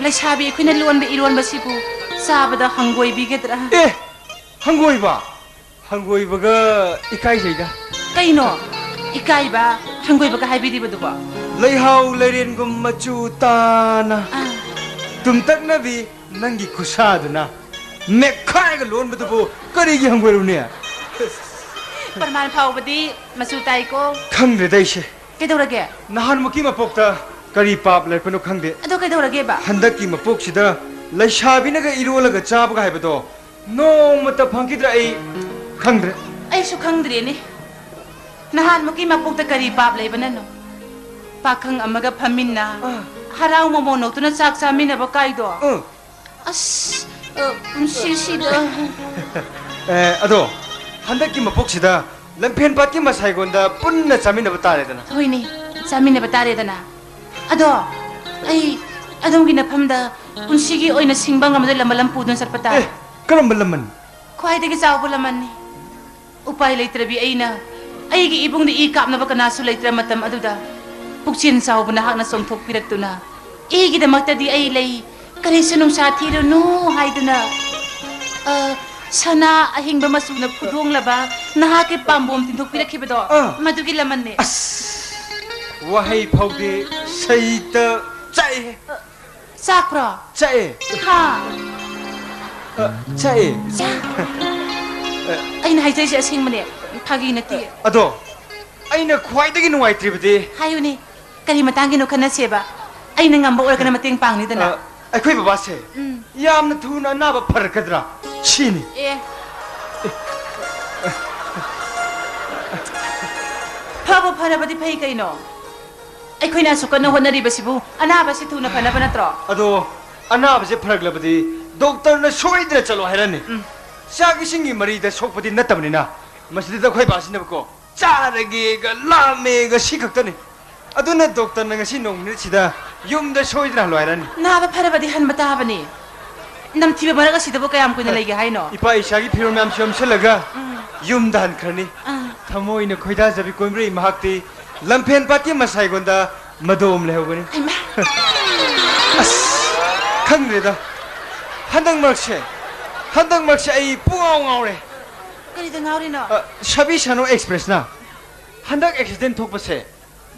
ꯂꯩꯁꯥꯕꯤ ꯑꯩꯈꯣꯏꯅ ꯂꯣꯟꯕ ꯏꯔꯣꯟꯕꯁꯤꯕꯨ ꯆꯥꯕꯗ ꯍꯪꯒꯣꯏꯕꯤꯒꯗ꯭ꯔꯥ? ꯑꯦ, ꯍꯪꯒꯣꯏꯕ? ꯍꯪꯒꯣꯏꯕꯒ ꯏꯀꯥꯏꯖꯩꯗ꯫ ꯀꯩꯅꯣ? ꯏꯀꯥꯏꯕ, ꯍꯪꯒꯣꯏꯕꯒ ꯍꯥꯏꯕꯤꯔꯤꯕꯗꯨꯕꯣ? ꯂꯩꯍꯥꯎ ꯂꯩꯔꯦꯟꯒꯨꯝ ꯃꯆꯨ ꯇꯥꯅ ꯑꯥ꯫ ꯇꯨꯝꯇꯛꯅꯕꯤ ꯅꯪꯒꯤ ꯈꯨꯠꯁꯥꯗꯨꯅ ꯃꯦꯠꯈꯥꯏꯔꯒ ꯂꯣꯟꯕꯗꯨꯕꯨ ꯀꯔꯤꯒꯤ ꯍꯪꯒꯣꯏꯔꯨꯅꯤ? ꯄ꯭ꯔꯃꯥꯟ ꯐꯥꯎꯕꯗꯤ ꯃꯆꯨ ꯇꯥꯏꯀꯣ꯫ ꯈꯪꯗ꯭ꯔꯦꯗ ꯑꯩꯁꯦ꯫ ꯀꯩꯗꯧꯔꯒꯦ? ꯅꯍꯥꯟꯃꯨꯛꯀꯤ ꯃꯄꯣꯛꯇ ꯀꯔꯤ ꯄꯥꯞ ꯂꯩꯔꯛꯄꯅꯣ ꯈꯪꯗꯦ꯫ ꯑꯗꯣ ꯀꯩꯗꯧꯔꯒꯦꯕ? ꯍꯟꯗꯛꯀꯤ ꯃꯄꯣꯛꯁꯤꯗ ꯂꯩꯁꯥꯕꯤꯅꯒ ꯏꯔꯣꯜꯂꯒ ꯆꯥꯕꯒ ꯍꯥꯏꯕꯗꯣ ꯅꯣꯡꯃꯇ ꯐꯪꯈꯤꯗ꯭ꯔꯦ꯫ ꯑꯩ ꯈꯪꯗ꯭ꯔꯦ꯫ ꯑꯩꯁꯨ ꯈꯪꯗ꯭ꯔꯦꯅꯦ꯫ ꯅꯍꯥꯟꯃꯨꯛꯀꯤ ꯃꯄꯣꯛꯇ ꯀꯔꯤ ꯄꯥꯞ ꯂꯩꯕꯅꯅꯣ? ꯄꯥꯈꯪ ꯑꯃꯒ ꯐꯝꯃꯤꯟꯅ, ꯑꯥ꯫ ꯍꯔꯥꯎ ꯃꯃꯣꯟ ꯅꯣꯛꯇꯨꯅ ꯆꯥꯛ ꯆꯥꯃꯤꯟꯅꯕ ꯀꯥꯏꯗꯣ꯫ ꯑꯥ꯫ ꯑꯁ, ꯑ, ꯄꯨꯟꯁꯤꯁꯤꯗ꯫ ꯑꯦ, ꯑꯗꯣ ꯍꯟꯗꯛꯀꯤ ꯃꯄꯣꯛꯁꯤꯗ ꯂꯝꯐꯦꯟ ꯄꯥꯠꯀꯤ ꯃꯁꯥꯏꯒꯣꯟꯗ ꯄꯨꯟꯅ ꯆꯥꯃꯤꯟꯅꯕ ꯇꯥꯔꯦꯗꯅ꯫ ꯍꯣꯏꯅꯦ, ꯆꯥꯃꯤꯟꯅꯕ ꯇꯥꯔꯦꯗꯅ꯫ ꯑꯗꯣ ꯑꯩ ꯑꯗꯣꯝꯒꯤ ꯅꯐꯝꯗ ꯄꯨꯟꯁꯤꯒꯤ ꯑꯣꯏꯅ ꯁꯤꯡꯕ ꯉꯝꯗ ꯂꯝꯕ ꯂꯝ ꯄꯨꯗꯨꯅ ꯆꯠꯄ ꯇꯥꯔꯦ꯫ ꯑꯦ, ꯀꯔꯝꯕ ꯂꯃꯟ? ꯈ꯭ꯋꯥꯏꯗꯒꯤ ꯆꯥꯎꯕ ꯂꯃꯟꯅꯤ꯫ ꯎꯄꯥꯏ ꯂꯩꯇ꯭ꯔꯕꯤ ꯑꯩꯅ ꯑꯩꯒꯤ ꯏꯕꯨꯡꯗ ꯏ ꯀꯥꯞꯅꯕ ꯀꯅꯥꯁꯨ ꯂꯩꯇ꯭ꯔ ꯃꯇꯝ ꯑꯗꯨꯗ ꯄꯨꯛꯆꯦꯜ ꯆꯥꯎꯕ ꯅꯍꯥꯛꯅ ꯆꯣꯡꯊꯣꯛꯄꯤꯔꯛꯇꯨꯅ, "ꯑꯩꯒꯤꯗꯃꯛꯇꯗꯤ ꯑꯩ ꯂꯩ, ꯀꯔꯤꯁꯨ ꯅꯨꯡꯁꯥ ꯊꯤꯔꯨꯅꯨ" ꯍꯥꯏꯗꯨꯅ, ꯑ, ꯁꯅꯥ ꯑꯍꯤꯡꯕ ꯃꯆꯨꯅ ꯐꯨꯗꯣꯡꯂꯕ ꯅꯍꯥꯛꯀꯤ ꯄꯥꯝꯕꯣꯝ ꯇꯤꯟꯊꯣꯛꯄꯤꯔꯛꯈꯤꯕꯗꯣ, ꯑꯥ꯫ ꯃꯗꯨꯒꯤ ꯂꯃꯟꯅꯦ꯫ ꯑꯁ, ꯋꯥꯍꯩ ꯐꯥꯎꯗꯤ ꯁꯩꯇ ꯆꯥꯛꯑꯦ꯫ ꯆꯥꯛꯄ꯭ꯔꯣ? ꯆꯥꯛꯑꯦ꯫ ꯍꯥ? ꯑ, ꯆꯥꯛꯑꯦ꯫ ꯆꯥ-, ꯑꯩꯅ ꯍꯥꯏꯖꯔꯤꯁꯦ ꯑꯁꯦꯡꯕꯅꯦ, ꯐꯥꯒꯤ ꯅꯠꯇꯦ꯫ ꯑꯗꯣ, ꯑꯩꯅ ꯈ꯭ꯋꯥꯏꯗꯒꯤ ꯅꯨꯡꯉꯥꯏꯇ꯭ꯔꯤꯕꯗꯤ ꯍꯥꯏꯌꯨꯅꯦ, ꯀꯔꯤ ꯃꯇꯥꯡꯒꯤꯅꯣ ꯈꯟꯅꯁꯦꯕ? ꯑꯩꯅ ꯉꯝꯕ ꯑꯣꯏꯔꯒꯅ ꯃꯇꯦꯡ ꯄꯥꯡꯅꯤꯗꯅ꯫ ꯑ, ꯑꯩꯈꯣꯏ ꯕꯕꯥꯁꯦ ꯎꯝ꯫ ꯌꯥꯝꯅ ꯊꯨꯅ ꯑꯅꯥꯕ ꯐꯔꯛꯀꯗ꯭ꯔꯥ ꯁꯤꯅꯤ꯫ ꯑꯦ꯫ ꯐꯕꯨ ꯐꯔꯕꯗꯤ ꯐꯩ ꯀꯩꯅꯣ? ꯑꯩꯈꯣꯏꯅ ꯑꯁꯨꯛ ꯀꯟꯅ ꯍꯣꯠꯅꯔꯤꯕꯁꯤꯕꯨ ꯑꯅꯥꯕꯁꯤ ꯊꯨꯅ ꯐꯅꯕ ꯅꯠꯇ꯭ꯔꯣ? ꯑꯗꯣ ꯑꯅꯥꯕꯁꯦ ꯐꯔꯛꯂꯕꯗꯤ ꯗꯣꯛꯇꯔꯅ ꯁꯣꯏꯗꯅ ꯆꯠꯂꯣ ꯍꯥꯏꯔꯅꯤ꯫ ꯎꯝ꯫ ꯆꯥꯛ ꯏꯁꯤꯡꯒꯤ ꯃꯔꯤꯗ ꯁꯣꯛꯄꯗꯤ ꯅꯠꯇꯕꯅꯤꯅ, ꯃꯁꯤꯗ ꯑꯩꯈꯣꯏ ꯕꯥꯁꯤꯅꯕꯀꯣ, "ꯆꯥꯔꯒꯦꯒ ꯂꯥꯝꯃꯦꯒ ꯁꯤ ꯈꯛꯇꯅꯤ꯫ ꯑꯗꯨꯅ ꯗꯣꯛꯇꯔꯅ ꯉꯁꯤ ꯅꯣꯡ ꯅꯤꯅꯤꯁꯤꯗ ꯌꯨꯝꯗ ꯁꯣꯏꯗꯅ ꯍꯜꯂꯣ ꯍꯥꯏꯔꯅꯤ꯫" ꯅꯥꯕ ꯐꯔꯕꯗꯤ ꯍꯟꯕ ꯇꯥꯕꯅꯤ꯫ ꯅꯝꯊꯤꯕ ꯃꯔꯛ ꯑꯁꯤꯗꯕꯨ ꯀꯌꯥꯝ ꯀꯨꯏꯅ ꯂꯩꯒꯦ ꯍꯥꯏꯅꯣ? ꯏꯄꯥ ꯏꯆꯥꯒꯤ ꯐꯤꯔꯣꯜ ꯃꯌꯥꯝꯁꯨ ꯌꯣꯝꯁꯤꯜꯂꯒ ꯎꯝ꯫ ꯌꯨꯝꯗ ꯍꯟꯈ꯭ꯔꯅꯤ꯫ ꯑꯥ꯫ ꯊꯃꯣꯏꯅ ꯈꯣꯏꯗꯥꯖꯕꯤ ꯀꯣꯏꯕ꯭ꯔꯩ ꯃꯍꯥꯛꯇꯤ ꯂꯝꯐꯦꯟ ꯄꯥꯠꯀꯤ ꯃꯁꯥꯏꯒꯣꯟꯗ ꯃꯗꯣꯝ ꯂꯩꯍꯧꯒꯅꯤ꯫ ꯍꯩꯃꯥ! ꯑꯁ, ꯈꯪꯗ꯭ꯔꯦꯗ꯫ ꯍꯟꯗꯛ ꯃꯔꯛꯁꯦ, ꯍꯟꯗꯛ ꯃꯔꯛꯁꯦ ꯑꯩ ꯄꯨꯡꯉꯥꯎ ꯉꯥꯎꯔꯦ꯫ ꯀꯔꯤꯗ ꯉꯥꯎꯔꯤꯅꯣ? ꯑ, ꯁꯕꯤ ꯁꯥꯅꯨ ꯑꯦꯛꯁꯄ꯭ꯔꯦꯁꯅ ꯍꯟꯗꯛ ꯑꯦꯛꯁꯤꯗꯦꯟ ꯊꯣꯛꯄꯁꯦ,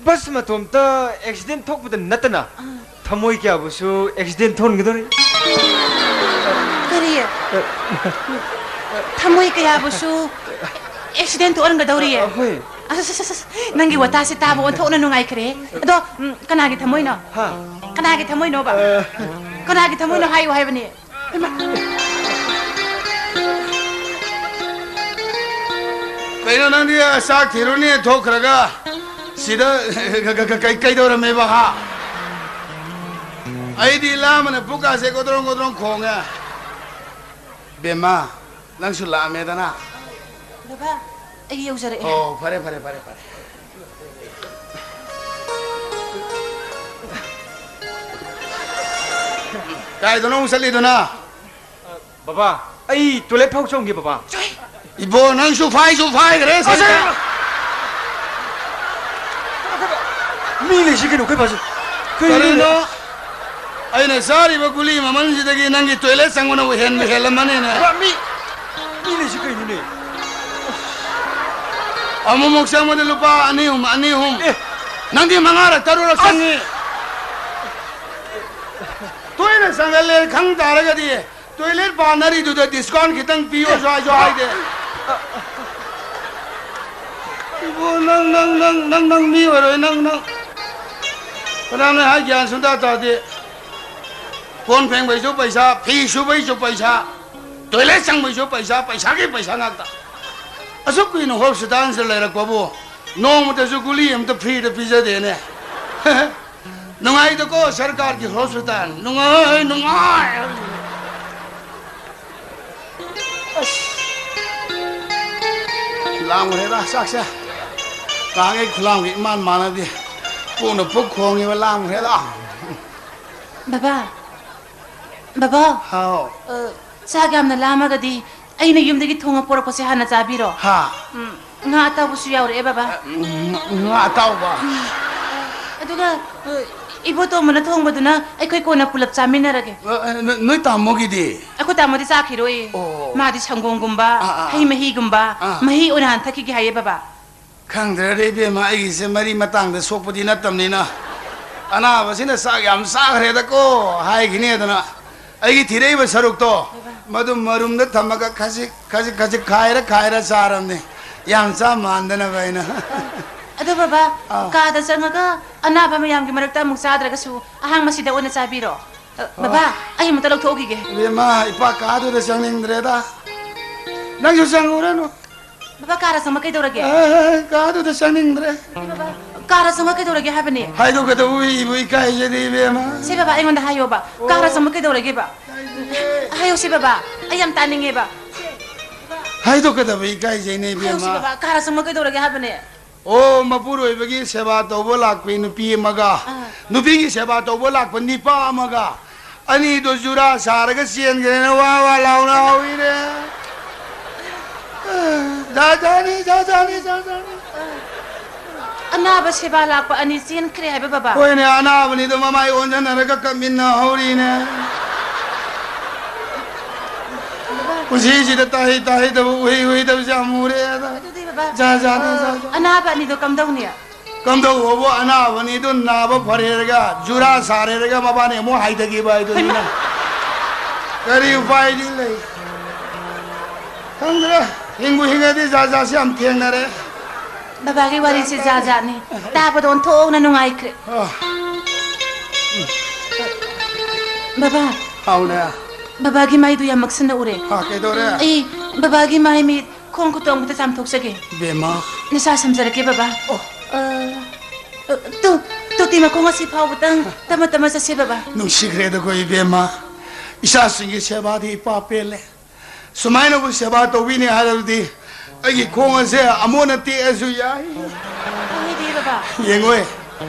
ꯕꯁ ꯃꯇꯣꯝꯇ ꯑꯦꯛꯁꯤꯗꯦꯟ ꯊꯣꯛꯄꯗ ꯅꯠꯇꯅ, ꯑꯥ꯫ ꯊꯃꯣꯏ ꯀꯌꯥꯕꯨꯁꯨ ꯑꯦꯛꯁꯤꯗꯦꯟ ꯊꯣꯛꯍꯟꯒꯗꯧꯔꯤ꯫ ꯀꯔꯤ? ꯊꯃꯣꯏ ꯀꯌꯥꯕꯨꯁꯨ ꯑꯦꯛꯁꯤꯗꯦꯟ ꯊꯣꯛꯍꯟꯒꯗꯧꯔꯤꯌꯦ? ꯑ, ꯍꯣꯏ꯫ ꯑꯁ, ꯑꯁ, ꯑꯁ, ꯑꯁ, ꯅꯪꯒꯤ ꯋꯥꯇꯥꯁꯦ ꯇꯥꯕ ꯑꯣꯟꯊꯣꯛꯅ ꯅꯨꯡꯉꯥꯏꯈ꯭ꯔꯦ꯫ ꯑꯗꯣ, ꯎꯝ, ꯀꯅꯥꯒꯤ ꯊꯃꯣꯏꯅꯣ? ꯍꯥ? ꯀꯅꯥꯒꯤ ꯊꯃꯣꯏꯅꯣꯕ? ꯑ꯫ ꯀꯅꯥꯒꯤ ꯊꯃꯣꯏꯅꯣ ꯍꯥꯏꯌꯨ ꯍꯥꯏꯕꯅꯤ꯫ ꯀꯩꯅꯣ ꯅꯪꯗꯤ ꯆꯥꯛ ꯊꯤꯔꯨꯅꯤ ꯊꯣꯛꯈ꯭ꯔꯒ ꯁꯤꯗ ꯀ-, ꯀ-, ꯀ-, ꯀꯩ-, ꯀꯩꯗꯧꯔꯝꯃꯦꯕ, ꯍꯥ? ꯑꯩꯗꯤ ꯂꯥꯝꯕꯅ ꯄꯨꯛꯀꯥꯁꯦ ꯒꯣꯗ꯭ꯔꯣꯡ ꯒꯣꯗ꯭ꯔꯣꯡ ꯈꯣꯡꯉꯦ꯫ ꯕꯦꯝꯃ, ꯅꯪꯁꯨ ꯂꯥꯛꯑꯝꯃꯦꯗꯅ? ꯕꯕꯥ, ꯑꯩ ꯌꯧꯖꯔꯛꯑꯦ꯫ ꯑꯣ, ꯐꯔꯦ, ꯐꯔꯦ, ꯐꯔꯦ, ꯐꯔꯦ꯫ ꯀꯥꯏꯗꯅꯣ ꯑꯃꯨꯛ ꯆꯠꯂꯤꯗꯨꯅ? ꯕꯕꯥ, ꯑꯩ ꯇꯣꯏꯂꯦꯠ ꯐꯥꯎ ꯆꯪꯒꯦ, ꯕꯕꯥ꯫ ꯏꯕꯣ, ꯅꯪꯁꯨ ꯐꯥꯏꯁꯨ ꯐꯥꯏꯈ꯭ꯔꯦ, ꯑꯁ! ꯁꯤꯗ꯫ ꯃꯤ ꯂꯩꯁꯤ ꯀꯩꯅꯣ, ꯑꯩꯈꯣꯏ ꯕꯥꯁꯦ꯫ ꯀꯩꯅꯣꯅꯦ? ꯀꯔꯤꯅꯣ? ꯑꯩꯅ ꯆꯥꯔꯤꯕ ꯒꯨꯂꯤ ꯃꯃꯜꯁꯤꯗꯒꯤ ꯅꯪꯒꯤ ꯇꯣꯏꯂꯦꯠ ꯆꯪꯕꯅꯕꯨ ꯍꯦꯟꯕꯨ ꯍꯦꯜꯂꯝꯃꯅꯤꯅꯦ꯫ ꯕꯕꯥ, ꯃꯤ ꯏꯅꯦꯁꯤ ꯀꯩꯅꯣꯅꯦ? ꯑꯃꯨꯛꯃꯨꯛ ꯆꯪꯕꯗ ꯂꯨꯄꯥ ꯑꯅꯤ ꯑꯍꯨꯝ, ꯑꯅꯤ ꯑꯍꯨꯝ꯫ ꯑꯦ꯫ ꯅꯪꯗꯤ ꯃꯉꯥꯔꯛ ꯇꯔꯨꯛꯔꯛ ꯑꯁ! ꯆꯪꯉꯤ꯫ ꯇꯣꯏꯅ ꯆꯪꯒꯜꯂꯦ ꯈꯪ ꯇꯥꯔꯒꯗꯤ toilet ꯄꯥꯟꯅꯔꯤꯗꯨꯗ discount ꯈꯤꯇꯪ ꯄꯤꯌꯣꯁꯨ ꯍꯥꯏꯁꯨ ꯍꯥꯏꯗꯦ꯫ ꯏꯕꯣ, ꯅꯪ, ꯅꯪ, ꯅꯪ, ꯅꯪ, ꯅꯪ ꯃꯤ ꯑꯣꯏꯔꯣꯏ, ꯅꯪ, ꯅꯪ꯫ ꯀꯅꯥꯅ ꯍꯥꯏ ꯒ꯭ꯌꯥꯟ ꯁꯨꯡꯇꯥ ꯇꯥꯗꯦ꯫ ꯀꯣꯟ ꯐꯦꯡꯕꯩꯁꯨ ꯄꯩꯁꯥ, ꯐꯤ ꯁꯨꯕꯩꯁꯨ ꯄꯩꯁꯥ, toilet ꯆꯪꯕꯩꯁꯨ ꯄꯩꯁꯥ, ꯄꯩꯁꯥꯒꯤ ꯄꯩꯁꯥ ꯉꯥꯛꯇ꯫ ꯑꯁꯨꯛ ꯀꯨꯏꯅ hospitalꯁꯤꯗ ꯂꯩꯔꯛꯄꯕꯨ ꯅꯣꯡꯃꯇꯁꯨ ꯒꯨꯂꯤ ꯑꯝꯇ freeꯗ ꯄꯤꯖꯗꯦꯅꯦ꯫ ꯅꯨꯡꯉꯥꯏꯗꯀꯣ ꯁꯔꯀꯥꯔꯒꯤ hospital꯫ ꯅꯨꯡꯉꯥꯏ, ꯅꯨꯡꯉꯥꯏ꯫ ꯑꯁ! ꯂꯥꯝꯈ꯭ꯔꯦꯗ ꯆꯥꯛꯁꯦ꯫ ꯅꯍꯥꯟꯈꯩ ꯈꯨꯂꯥꯝꯒ ꯏꯃꯥꯟ ꯃꯥꯟꯅꯗꯦ꯫ ꯄꯨꯛꯅ ꯄꯨꯛ ꯈꯣꯡꯉꯤꯕ, ꯂꯥꯝꯈ꯭ꯔꯦꯗ꯫ ꯕꯕꯥ, ꯕꯕꯥ꯫ ꯍꯥꯎ꯫ ꯑ, ꯆꯥꯛ ꯌꯥꯝꯅ ꯂꯥꯝꯃꯒꯗꯤ ꯑꯩꯅ ꯌꯨꯝꯗꯒꯤ ꯊꯣꯡꯉ ꯄꯣꯔꯛꯄꯁꯦ ꯍꯥꯟꯅ ꯆꯥꯕꯤꯔꯣ꯫ ꯍꯥ? ꯎꯝ, ꯉꯥ ꯑꯇꯥꯎꯕꯁꯨ ꯌꯥꯎꯔꯛꯑꯦ, ꯕꯕꯥ꯫ ꯑ, ꯎꯝ, ꯉꯥ ꯑꯇꯥꯎꯕ? ꯑꯗꯨꯒ, ꯑ, ꯏꯕꯣꯇꯣꯝꯕꯅ ꯊꯣꯡꯕꯗꯨꯅ ꯑꯩꯈꯣꯏ ꯀꯣꯟꯅ ꯄꯨꯂꯞ ꯆꯥꯃꯤꯟꯅꯔꯒꯦ꯫ ꯑ, ꯑ, ꯅ-, ꯅꯣꯏ ꯇꯥꯃꯣꯒꯤꯗꯤ? ꯑꯩꯈꯣꯏ ꯇꯥꯃꯣꯗꯤ ꯆꯥꯈꯤꯔꯣꯏ꯫ ꯑꯣ꯫ ꯃꯥꯗꯤ ꯁꯪꯒꯣꯝꯒꯨꯝꯕ, ꯑꯥ, ꯑꯥ, ꯍꯩ ꯑꯥ꯫ ꯃꯍꯤꯒꯨꯝꯕ, ꯑꯥ꯫ ꯃꯍꯤ ꯑꯣꯏꯅ ꯍꯥꯟꯅ ꯊꯛꯈꯤꯒꯦ ꯍꯥꯏꯌꯦ, ꯕꯕꯥ꯫ ꯈꯪꯗ꯭ꯔꯦꯗ ꯏꯕꯦꯝꯃ, ꯑꯩꯒꯤꯁꯦ ꯃꯔꯤ ꯃꯇꯥꯡꯗ ꯁꯣꯛꯄꯗꯤ ꯅꯠꯇꯕꯅꯤꯅ, ꯑꯅꯥꯕꯁꯤꯅ ꯆꯥꯛ ꯌꯥꯝ ꯆꯥꯈ꯭ꯔꯦꯗꯀꯣ ꯍꯥꯏꯈꯤꯅꯦꯗꯅ, ꯑꯩꯒꯤ ꯊꯤꯔꯛꯏꯕ ꯁꯔꯨꯛꯇꯣ ꯃꯗꯨ ꯃꯔꯨꯝꯗ ꯊꯝꯃꯒ ꯈꯖꯤꯛ ꯈꯖꯤꯛ ꯈꯖꯤꯛ ꯈꯥꯏꯔ ꯈꯥꯏꯔ ꯆꯥꯔꯕꯅꯦ, ꯌꯥꯝ ꯆꯥ ꯃꯥꯟꯗꯅꯕ ꯑꯩꯅ꯫ ꯑꯗꯣ ꯕꯕꯥ, ꯑꯥ꯫ ꯀꯥꯗ ꯆꯪꯉꯒ ꯑꯅꯥꯕ ꯃꯌꯥꯝꯒꯤ ꯃꯔꯛꯇ ꯑꯃꯨꯛ ꯆꯥꯗ꯭ꯔꯒꯁꯨ ꯑꯍꯥꯡꯕꯁꯤꯗ ꯑꯣꯏꯅ ꯆꯥꯕꯤꯔꯣ꯫ ꯑ, ꯑꯣ꯫ ꯕꯕꯥ, ꯑꯩ ꯑꯃꯨꯛꯇ ꯂꯧꯊꯣꯛꯎꯈꯤꯒꯦ꯫ ꯏꯕꯦꯝꯃ, ꯏꯄꯥ ꯀꯥꯗꯨꯗ ꯆꯪꯅꯤꯡꯗ꯭ꯔꯦꯗ꯫ ꯅꯪꯁꯨ ꯆꯪꯉꯨꯔꯅꯨ꯫ ꯕꯕꯥ, ꯀꯥꯔ ꯆꯪꯕ ꯀꯩꯗꯧꯔꯒꯦ? ꯑꯦ, ꯀꯥꯗꯨꯗ ꯆꯪꯅꯤꯡꯗ꯭ꯔꯦ꯫ ꯕꯕꯥ, ꯀꯥꯔ ꯆꯪꯕ ꯀꯩꯗꯧꯔꯒꯦ ꯍꯥꯏꯕꯅꯦ? ꯍꯥꯏꯗꯣꯛꯀꯗꯕꯕꯨ ꯏꯕꯨ ꯏꯀꯥꯏꯖꯔꯤ, ꯏꯕꯦꯝꯃ꯫ ꯁꯦ ꯕꯕꯥ, ꯑꯩꯉꯣꯟꯗ ꯍꯥꯏꯌꯣꯕ꯫ ꯀꯥꯔ ꯆꯪꯕ ꯀꯩꯗꯧꯔꯒꯦꯕ? ꯍꯥꯏꯁꯦ꯫ ꯍꯥꯏꯌꯣ ꯁꯦ ꯕꯕꯥ, ꯑꯩ ꯌꯥꯝ ꯇꯥꯅꯤꯡꯉꯦꯕ꯫ ꯍꯥꯏꯗꯣꯛꯀꯗꯕ ꯏꯀꯥꯏꯖꯩꯅꯦ, ꯍꯥꯏꯌꯣ ꯁꯦ ꯏꯕꯦꯝꯃ꯫ ꯕꯕꯥ, ꯀꯥꯔ ꯆꯪꯕ ꯀꯩꯗꯧꯔꯒꯦ ꯍꯥꯏꯕꯅꯦ? ꯑꯣ, ꯃꯄꯨꯔꯣꯏꯕꯒꯤ ꯁꯦꯕꯥ ꯇꯧꯕ ꯂꯥꯛꯄꯤ ꯅꯨꯄꯤ ꯑꯃꯒ, ꯑꯥ꯫ ꯅꯨꯄꯤꯒꯤ ꯁꯦꯕꯥ ꯇꯧꯕ ꯂꯥꯛꯄ ꯅꯤꯄꯥ ꯑꯃꯒ, ꯑꯅꯤꯗꯣ ꯖꯨꯔꯥ ꯁꯥꯔꯒ ꯆꯦꯟꯈ꯭ꯔꯦꯅ ꯋꯥ ꯋꯥ ꯂꯥꯎꯅ ꯍꯧꯔꯤꯅꯦ꯫ ꯖꯥꯠ ꯖꯥꯠꯅꯤ, ꯖꯥꯠ ꯖꯥꯠꯅꯤ, ꯖꯥꯠ ꯖꯥꯠꯅꯤ꯫ ꯑꯅꯥꯕ ꯁꯦꯕꯥ ꯂꯥꯛꯄ ꯑꯅꯤ ꯆꯦꯟꯈ꯭ꯔꯦ ꯍꯥꯏꯕ, ꯕꯕꯥ? ꯍꯣꯏꯅꯦ, ꯑꯅꯥꯕꯅꯤꯗꯣ ꯃꯃꯥꯏ ꯑꯣꯟꯁꯤꯟꯅꯔꯒ ꯀꯞꯃꯤꯟꯅ ꯍꯧꯔꯤꯅꯦ꯫ ꯕꯕꯥ, ꯄꯨꯟꯁꯤꯁꯤꯗ ꯇꯥꯍꯩ ꯇꯥꯍꯩꯗꯕ, ꯎꯍꯩ ꯎꯍꯩꯗꯕꯁꯦ ꯌꯥꯝ ꯎꯔꯦ꯫ ꯑꯗ ꯑꯗꯨꯗꯤ ꯕꯕꯥ, ꯖꯥꯠ ꯖꯥꯠꯅꯤ, ꯑ, ꯖꯥꯠ ꯖꯥꯠ꯫ ꯑꯅꯥꯕ ꯑꯅꯤꯗꯣ ꯀꯝꯗꯧꯅꯤ? ꯀꯝꯗꯧꯕꯕꯨ, ꯑꯅꯥꯕ ꯑꯅꯤꯗꯨ ꯅꯥꯕ ꯐꯔꯦꯔꯒ, ꯖꯨꯔꯥ ꯁꯥꯔꯦꯔꯒ ꯃꯕꯥꯅꯤ ꯑꯃꯨꯛ ꯍꯥꯏꯊꯈꯤꯕ ꯍꯥꯏꯗꯨꯅꯤꯅ꯫ ꯍꯩꯃꯥ! ꯀꯔꯤ ꯎꯄꯥꯏꯗꯤ ꯂꯩ? ꯈꯪꯗ꯭ꯔꯦ, ꯍꯤꯡꯕꯨ ꯍꯤꯡꯉꯗꯤ ꯖꯥꯠ ꯖꯥꯠꯁꯦ ꯌꯥꯝ ꯊꯦꯡꯅꯔꯦ꯫ ꯕꯕꯥꯒꯤ ꯋꯥꯔꯤꯁꯦ ꯖꯥꯠ ꯖꯥꯠꯅꯤ꯫ ꯇꯥꯕꯗ ꯑꯣꯟꯊꯣꯛꯅ ꯅꯨꯡꯉꯥꯏꯈ꯭ꯔꯦ꯫ ꯑ꯫ ꯕꯕꯥ꯫ ꯍꯥꯎꯅꯦ꯫ ꯕꯕꯥꯒꯤ ꯃꯥꯏꯗꯨ ꯌꯥꯝ ꯃꯛꯁꯟꯅ ꯎꯔꯦ꯫ ꯑ, ꯀꯩꯗꯧꯔꯦ? ꯑꯩ ꯕꯕꯥꯒꯤ ꯃꯥꯏ ꯃꯤꯠ ꯈꯣꯡ ꯈꯨꯠꯇꯣ ꯑꯃꯨꯛꯇ ꯆꯥꯝꯊꯣꯛꯆꯒꯦ꯫ ꯕꯦꯝꯃ꯫ ꯅꯁꯥ ꯁꯝꯖꯔꯛꯀꯦ ꯕꯕꯥ꯫ ꯑꯣ꯫ ꯑ, ꯑ, ꯇꯨ, ꯇꯨꯇꯤ ꯃꯈꯣꯡ ꯑꯁꯤ ꯐꯥꯎꯕꯇꯪ ꯇꯞꯅ ꯇꯞꯅ ꯆꯠꯁꯦ ꯕꯕꯥ꯫ ꯅꯨꯡꯁꯤꯈ꯭ꯔꯦꯗꯀꯣ ꯏꯕꯦꯝꯃ꯫ ꯏꯆꯥꯁꯤꯡꯒꯤ ꯁꯦꯕꯥꯗꯤ ꯏꯄꯥ ꯄꯦꯜꯂꯦ꯫ ꯁꯨꯃꯥꯏꯅꯕꯨ ꯁꯦꯕꯥ ꯇꯧꯕꯤꯅꯤ ꯍꯥꯏꯔꯕꯗꯤ ꯑꯩꯒꯤ ꯈꯣꯡ ꯑꯁꯦ ꯑꯃꯣꯠꯅ ꯇꯦꯛꯑꯁꯨ ꯌꯥꯏ꯫ ꯍꯣꯏꯅꯦ ꯕꯕꯥ꯫ ꯌꯦꯡꯉꯣꯏ,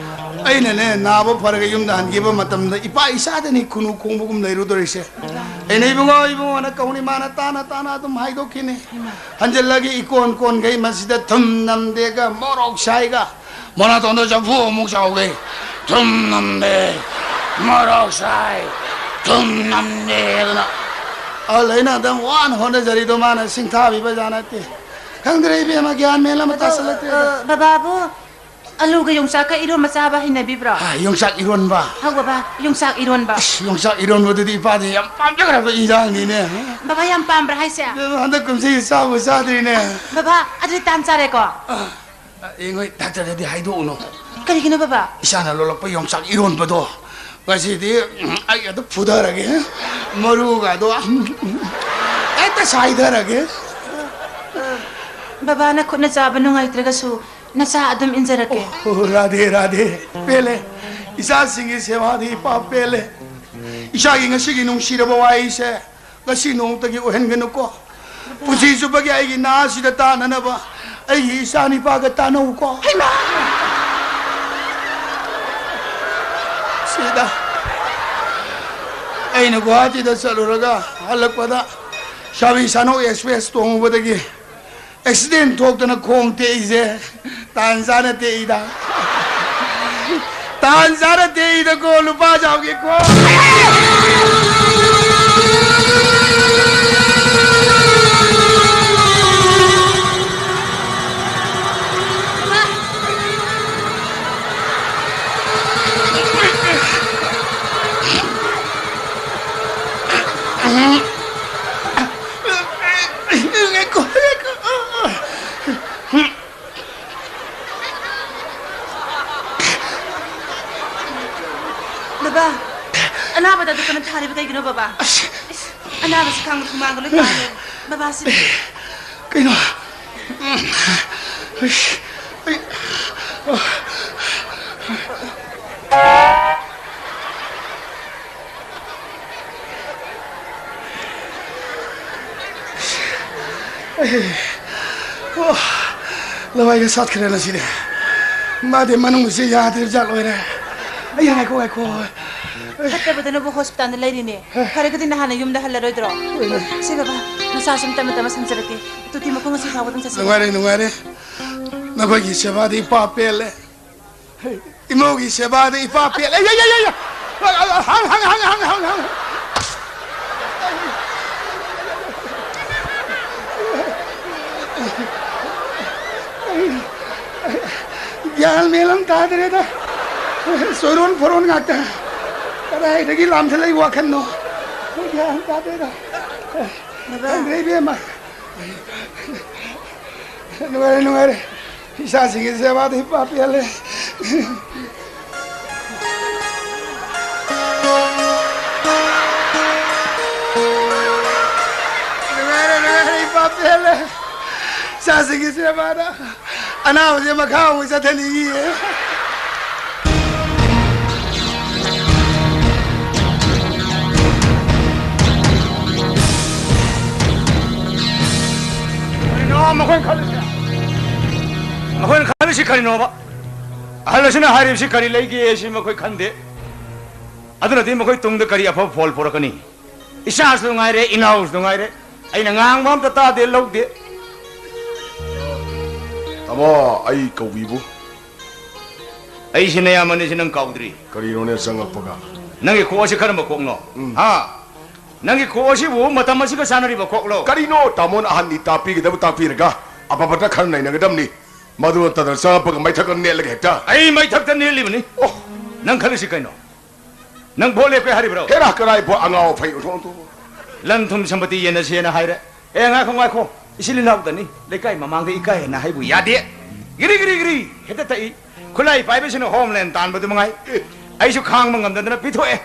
ꯑꯩꯅꯅꯦ ꯅꯥꯕ ꯐꯔꯒ ꯌꯨꯝꯗ ꯍꯟꯈꯤꯕ ꯃꯇꯝꯗ ꯏꯄꯥ ꯏꯆꯥꯗꯅꯤ ꯈꯨꯅꯨ ꯈꯣꯡꯕꯒꯨꯝ ꯂꯩꯔꯨꯗꯣꯔꯤꯁꯦ꯫ ꯑꯩꯅ "ꯏꯕꯨꯡꯉꯣ, ꯏꯕꯨꯡꯉꯣꯅ" ꯀꯧꯅꯤ, ꯃꯥꯅ ꯇꯥꯅ ꯇꯥꯅ ꯑꯗꯨꯝ ꯍꯥꯏꯗꯣꯛꯈꯤꯅꯤ꯫ ꯍꯟꯖꯤꯜꯂꯒ ꯏꯀꯣꯟ ꯀꯣꯟꯈꯩ ꯃꯁꯤꯗ ꯊꯨꯝ ꯅꯝꯗꯦꯒ ꯃꯣꯔꯣꯛ ꯁꯥꯏꯒ ꯃꯅꯥꯇꯣꯟꯗ ꯆꯐꯨ ꯑꯃꯨꯛ ꯆꯥꯎꯒꯦ꯫ ꯊꯨꯝ ꯅꯝꯗꯦ, ꯃꯣꯔꯣꯛ ꯁꯥꯏ, ꯊꯨꯝ ꯅꯝꯗꯦ ꯑꯗꯨꯅ꯫ ꯑꯍꯜ ꯑꯩꯅ ꯑꯗꯨꯝ ꯋꯥꯅ ꯍꯣꯠꯅꯖꯔꯤꯗꯣ ꯃꯥꯅ ꯁꯤꯡꯊꯥꯕꯤꯕ ꯖꯥꯠ ꯅꯠꯇꯦ꯫ ꯈꯪꯗ꯭ꯔꯦ ꯏꯕꯦꯝꯃ, ꯒ꯭ꯌꯥꯟ ꯃꯦꯟ ꯑꯃ ꯑꯗꯣ, ꯇꯥꯁꯜꯂꯛꯇ꯭ꯔꯦꯗ꯫ ꯑ, ꯕꯕꯥꯕꯨ ꯑꯂꯨꯒ ꯌꯣꯡꯆꯥꯛꯀ ꯏꯔꯣꯝꯕ ꯆꯥꯕ ꯍꯩꯅꯕꯤꯕ꯭ꯔꯣ? ꯑ, ꯌꯣꯡꯆꯥꯛ ꯏꯔꯣꯟꯕ? ꯍꯧ ꯕꯕꯥ, ꯌꯣꯡꯆꯥꯛ ꯏꯔꯣꯟꯕ꯫ ꯑꯁ, ꯌꯣꯡꯆꯥꯛ ꯏꯔꯣꯟꯕꯗꯨꯗꯤ ꯏꯄꯥꯗꯤ ꯌꯥꯝ ꯄꯥꯝꯖꯈ꯭ꯔꯕ ꯏꯟꯖꯥꯡꯅꯤꯅꯦ꯫ ꯕꯕꯥ ꯌꯥꯝ ꯄꯥꯝꯕ꯭ꯔꯥ ꯍꯥꯏꯁꯦ? ꯏꯕꯦꯝꯃ, ꯍꯟꯗꯛ ꯀꯨꯝꯁꯤ ꯆꯥꯕꯨ ꯆꯥꯗ꯭ꯔꯤꯅꯦ꯫ ꯕꯕꯥ, ꯑꯗꯨꯗꯤ ꯇꯥꯟ ꯆꯥꯔꯦꯀꯣ? ꯑ, ꯑ, ꯌꯦꯡꯉꯣꯏ, ꯗꯥꯛꯇꯔꯗꯗꯤ ꯍꯥꯏꯗꯣꯛꯎꯅꯨ꯫ ꯀꯔꯤꯒꯤꯅꯣ ꯕꯕꯥ? ꯏꯆꯥꯅ ꯂꯣꯜꯂꯛꯄ ꯌꯣꯡꯆꯥꯛ ꯏꯔꯣꯟꯕꯗꯣ ꯉꯁꯤꯗꯤ, ꯎꯝ, ꯑꯩ ꯑꯗꯨ ꯐꯨꯊꯔꯒꯦ꯫ ꯃꯔꯨꯒꯗꯣ, ꯎꯝ, ꯍꯦꯛꯇ ꯁꯥꯏꯊꯔꯒꯦ꯫ ꯕꯕꯥꯅ ꯈꯨꯠꯅ ꯆꯥꯕ ꯅꯨꯡꯉꯥꯏꯇ꯭ꯔꯒꯁꯨ ꯅꯆꯥ ꯑꯗꯨꯝ ꯏꯟꯖꯔꯛꯀꯦ꯫ ꯑꯣ, ꯔꯥꯙꯦ, ꯔꯥꯙꯦ꯫ ꯄꯦꯜꯂꯦ꯫ ꯏꯆꯥꯁꯤꯡꯒꯤ ꯁꯦꯕꯥꯗꯤ ꯏꯄꯥ ꯄꯦꯜꯂꯦ꯫ ꯏꯆꯥꯒꯤ ꯉꯁꯤꯒꯤ ꯅꯨꯡꯁꯤꯔꯕ ꯋꯥꯍꯩꯁꯦ ꯉꯁꯤ ꯅꯣꯡꯃꯇꯒꯤ ꯑꯣꯏꯍꯟꯒꯅꯨꯀꯣ꯫ ꯄꯨꯟꯁꯤ ꯆꯨꯞꯄꯒꯤ ꯑꯩꯒꯤ ꯅꯥꯁꯤꯗ ꯇꯥꯅꯅꯕ ꯑꯩꯒꯤ ꯏꯆꯥ ꯅꯤꯄꯥꯒ ꯇꯥꯟꯅꯧꯀꯣ꯫ ꯍꯩꯃꯥ! ꯁꯤꯗ ꯑꯩꯅ ꯒꯨꯋꯥꯍꯥꯇꯤꯗ ꯆꯠꯂꯨꯔꯒ ꯍꯜꯂꯛꯄꯗ ꯁꯥꯕꯤ ꯁꯥꯅꯧ ꯑꯦꯛꯁꯄ꯭ꯔꯦꯁ ꯇꯣꯡꯉꯨꯕꯗꯒꯤ ꯑꯦꯛꯁꯤꯗꯦꯟ ꯊꯣꯛꯇꯅ ꯈꯣꯡ ꯇꯦꯛꯏꯁꯦ ꯇꯥꯟ ꯆꯥꯅ ꯇꯦꯛꯏꯗ꯫ ꯇꯥꯟ ꯆꯥꯅ ꯇꯦꯛꯏꯗꯀꯣ ꯂꯨꯄꯥ ꯆꯥꯎꯒꯦꯀꯣ꯫ ꯍꯥꯏꯔꯤꯕ ꯀꯩꯒꯤꯅꯣ, ꯕꯕꯥ? ꯑꯁ꯫ ꯏꯁ, ꯑꯅꯥꯕꯁꯤ ꯈꯥꯡꯕꯗ ꯍꯨꯃꯥꯡꯒ ꯂꯣꯏ ꯀꯥꯡꯉꯦ꯫ ꯕꯕꯥꯁꯤ꯫ ꯀꯩꯅꯣ? ꯑꯁ, ꯑꯩ, ꯑꯩ, ꯑꯣ, ꯂꯋꯥꯏꯒ ꯁꯥꯠꯈ꯭ꯔꯦ ꯉꯁꯤꯗꯤ꯫ ꯃꯥꯗꯤ ꯃꯅꯨꯡꯁꯤ ꯌꯥꯗ꯭ꯔꯤꯕ ꯖꯥꯠ ꯑꯣꯏꯔꯦ꯫ ꯑꯩ, ꯉꯥꯏꯈꯣ, ꯉꯥꯏꯈꯣ꯫ ꯐꯠꯇꯕꯗꯨꯅꯕꯨ ꯍꯣꯁꯄꯤꯇꯥꯜꯗ ꯂꯩꯔꯤꯅꯦ꯫ ꯐꯔꯒꯗꯤ ꯅꯍꯥꯟꯅ ꯌꯨꯝꯗ ꯍꯜꯂꯔꯣꯏꯗ꯭ꯔꯣ? ꯍꯣꯏꯅꯦ꯫ ꯁꯦ ꯕꯕꯥ, ꯅꯁꯥꯁꯨ ꯇꯞꯅ ꯇꯞꯅ ꯁꯟꯖꯔꯛꯀꯦ꯫ ꯇꯨꯇꯤ ꯃꯈꯣꯡ ꯉꯁꯤ ꯐꯥꯎꯕꯗꯪ ꯆꯠꯁꯤ꯫ ꯅꯨꯡꯉꯥꯏꯔꯦ, ꯅꯨꯡꯉꯥꯏꯔꯦ꯫ ꯅꯈꯣꯏꯒꯤ ꯁꯦꯕꯥꯗꯤ ꯏꯄꯥ ꯄꯦꯜꯂꯦ꯫ ꯏꯃꯧꯒꯤ ꯁꯦꯕꯥꯗꯤ ꯏꯄꯥ ꯄꯦꯜꯂꯦ꯫ ꯑꯩ, ꯑꯩ, ꯑꯩ, ꯑꯩ, ꯑꯩ꯫ ꯍꯪ, ꯍꯪ, ꯍꯪ꯫ ꯒ꯭ꯌꯥꯟ ꯃꯦꯟ ꯑꯃ ꯇꯥꯗ꯭ꯔꯦꯗ꯫ ꯆꯣꯏꯔꯣꯟ ꯐꯣꯔꯣꯟ ꯉꯥꯛꯇ꯫ ꯀꯗꯥꯏꯗꯒꯤ ꯂꯥꯝꯊꯠꯂꯛꯏ ꯋꯥꯈꯜꯅꯣ? ꯒ꯭ꯌꯥꯟ ꯇꯥꯗꯦꯗ꯫ ꯕꯕꯥ꯫ ꯈꯪꯗ꯭ꯔꯦ, ꯏꯕꯦꯝꯃ꯫ ꯅꯨꯡꯉꯥꯏꯔꯦ, ꯅꯨꯡꯉꯥꯏꯔꯦ꯫ ꯏꯆꯥꯁꯤꯡꯒꯤ ꯁꯦꯕꯥꯗ ꯏꯄꯥ ꯄꯦꯜꯂꯦ꯫ ꯅꯨꯡꯉꯥꯏꯔꯦ, ꯅꯨꯡꯉꯥꯏꯔꯦ, ꯏꯄꯥ ꯄꯦꯜꯂꯦ꯫ ꯏꯆꯥꯁꯤꯡꯒꯤ ꯁꯦꯕꯥꯗ ꯑꯅꯥꯕꯁꯦ ꯃꯈꯥ ꯑꯃꯨꯛ ꯆꯠꯊꯅꯤꯡꯉꯤꯌꯦ꯫ ꯀꯔꯤꯅꯣ ꯃꯈꯣꯏꯅ ꯈꯜꯂꯤꯁꯦ? ꯃꯈꯣꯏꯅ ꯈꯜꯂꯤꯁꯤ ꯀꯔꯤꯅꯣꯕ? ꯑꯍꯜ ꯑꯁꯤꯅ ꯍꯥꯏꯔꯤꯕꯁꯤ ꯀꯔꯤ ꯂꯩꯒꯦ ꯁꯤ ꯃꯈꯣꯏ ꯈꯟꯗꯦ꯫ ꯑꯗꯨꯅꯗꯤ ꯃꯈꯣꯏ ꯇꯨꯡꯗ ꯀꯔꯤ ꯑꯐꯕ ꯐꯣꯜ ꯄꯨꯔꯛꯀꯅꯤ? ꯏꯆꯥꯁꯨ ꯉꯥꯏꯔꯦ, ꯏꯅꯥꯎꯁꯨ ꯉꯥꯏꯔꯦ, ꯑꯩꯅ ꯉꯥꯡꯕ ꯑꯝꯇ ꯇꯥꯗꯦ, ꯂꯧꯗꯦ꯫ ꯇꯥꯃꯣ, ꯑꯩ ꯀꯧꯕꯤꯕꯨ꯫ ꯑꯩꯁꯤ ꯅꯌꯥꯝꯕꯅꯤ, ꯁꯤ ꯅꯪ ꯀꯥꯎꯗ꯭ꯔꯤ? ꯀꯔꯤꯅꯣꯅꯦ ꯆꯪꯉꯛꯄꯒ? ꯅꯪꯒꯤ ꯀꯣꯛ ꯑꯁꯤ ꯀꯔꯝꯕ ꯀꯣꯛꯅꯣ? ꯎꯝ꯫ ꯍꯥ? ꯅꯪꯒꯤ ꯀꯣꯛ ꯑꯁꯤꯕꯨ ꯃꯇꯝ ꯑꯁꯤꯒ ꯆꯥꯟꯅꯔꯤꯕ ꯀꯣꯛꯂꯣ? ꯀꯔꯤꯅꯣ ꯇꯥꯃꯣꯅ ꯑꯍꯟꯅꯤ, ꯇꯥꯛꯄꯤꯒꯗꯕ ꯇꯥꯛꯄꯤꯔꯒ ꯑꯐꯕꯇ ꯈꯔ ꯅꯩꯅꯒꯗꯕꯅꯤ꯫ ꯃꯗꯨ ꯅꯠꯇꯗꯅ ꯆꯪꯉꯛꯄꯒ ꯃꯩꯊꯛꯇ ꯅꯦꯠꯂꯒ ꯍꯦꯛꯇ꯫ ꯑꯩ ꯃꯩꯊꯛꯇ ꯅꯦꯠꯂꯤꯕꯅꯤ꯫ ꯑꯣ꯫ ꯅꯪ ꯈꯜꯂꯤꯁꯤ ꯀꯩꯅꯣ? ꯅꯪ ꯚꯣꯠ ꯂꯦꯞꯀꯦ ꯍꯥꯏꯔꯤꯕ꯭ꯔꯣ? ꯍꯦꯔꯥ, ꯀꯔꯥꯏ ꯚꯣꯠ? ꯑꯉꯥꯎ ꯑꯐꯩ ꯑꯣꯟꯊꯣꯛ ꯑꯣꯟꯊꯣꯛ꯫ ꯂꯟ ꯊꯨꯝ ꯁꯝꯄꯇꯤ ꯌꯦꯟꯅꯁꯦꯅ ꯍꯥꯏꯔꯦ꯫ ꯑꯦ, ꯉꯥꯏꯈꯣ, ꯉꯥꯏꯈꯣ꯫ ꯏꯆꯤꯜ ꯏꯅꯥꯎꯗꯅꯤ꯫ ꯂꯩꯀꯥꯏ ꯃꯃꯥꯡꯗ ꯏꯀꯥꯏ ꯍꯦꯟꯅ ꯍꯥꯏꯕꯨ ꯌꯥꯗꯦ꯫ ꯒꯤꯔꯤ, ꯒꯤꯔꯤ, ꯒꯤꯔꯤ ꯍꯦꯛꯇ ꯇꯛꯏ꯫ ꯈꯨꯠꯂꯥꯏ ꯄꯥꯏꯕꯁꯤꯅ ꯍꯣꯝꯂꯦꯟ ꯇꯥꯟꯕꯗꯨ ꯃꯉꯥꯏ꯫ ꯑꯦ꯫ ꯑꯩꯁꯨ ꯈꯥꯡꯕ ꯉꯝꯗꯗꯅ ꯄꯤꯊꯣꯛꯑꯦ꯫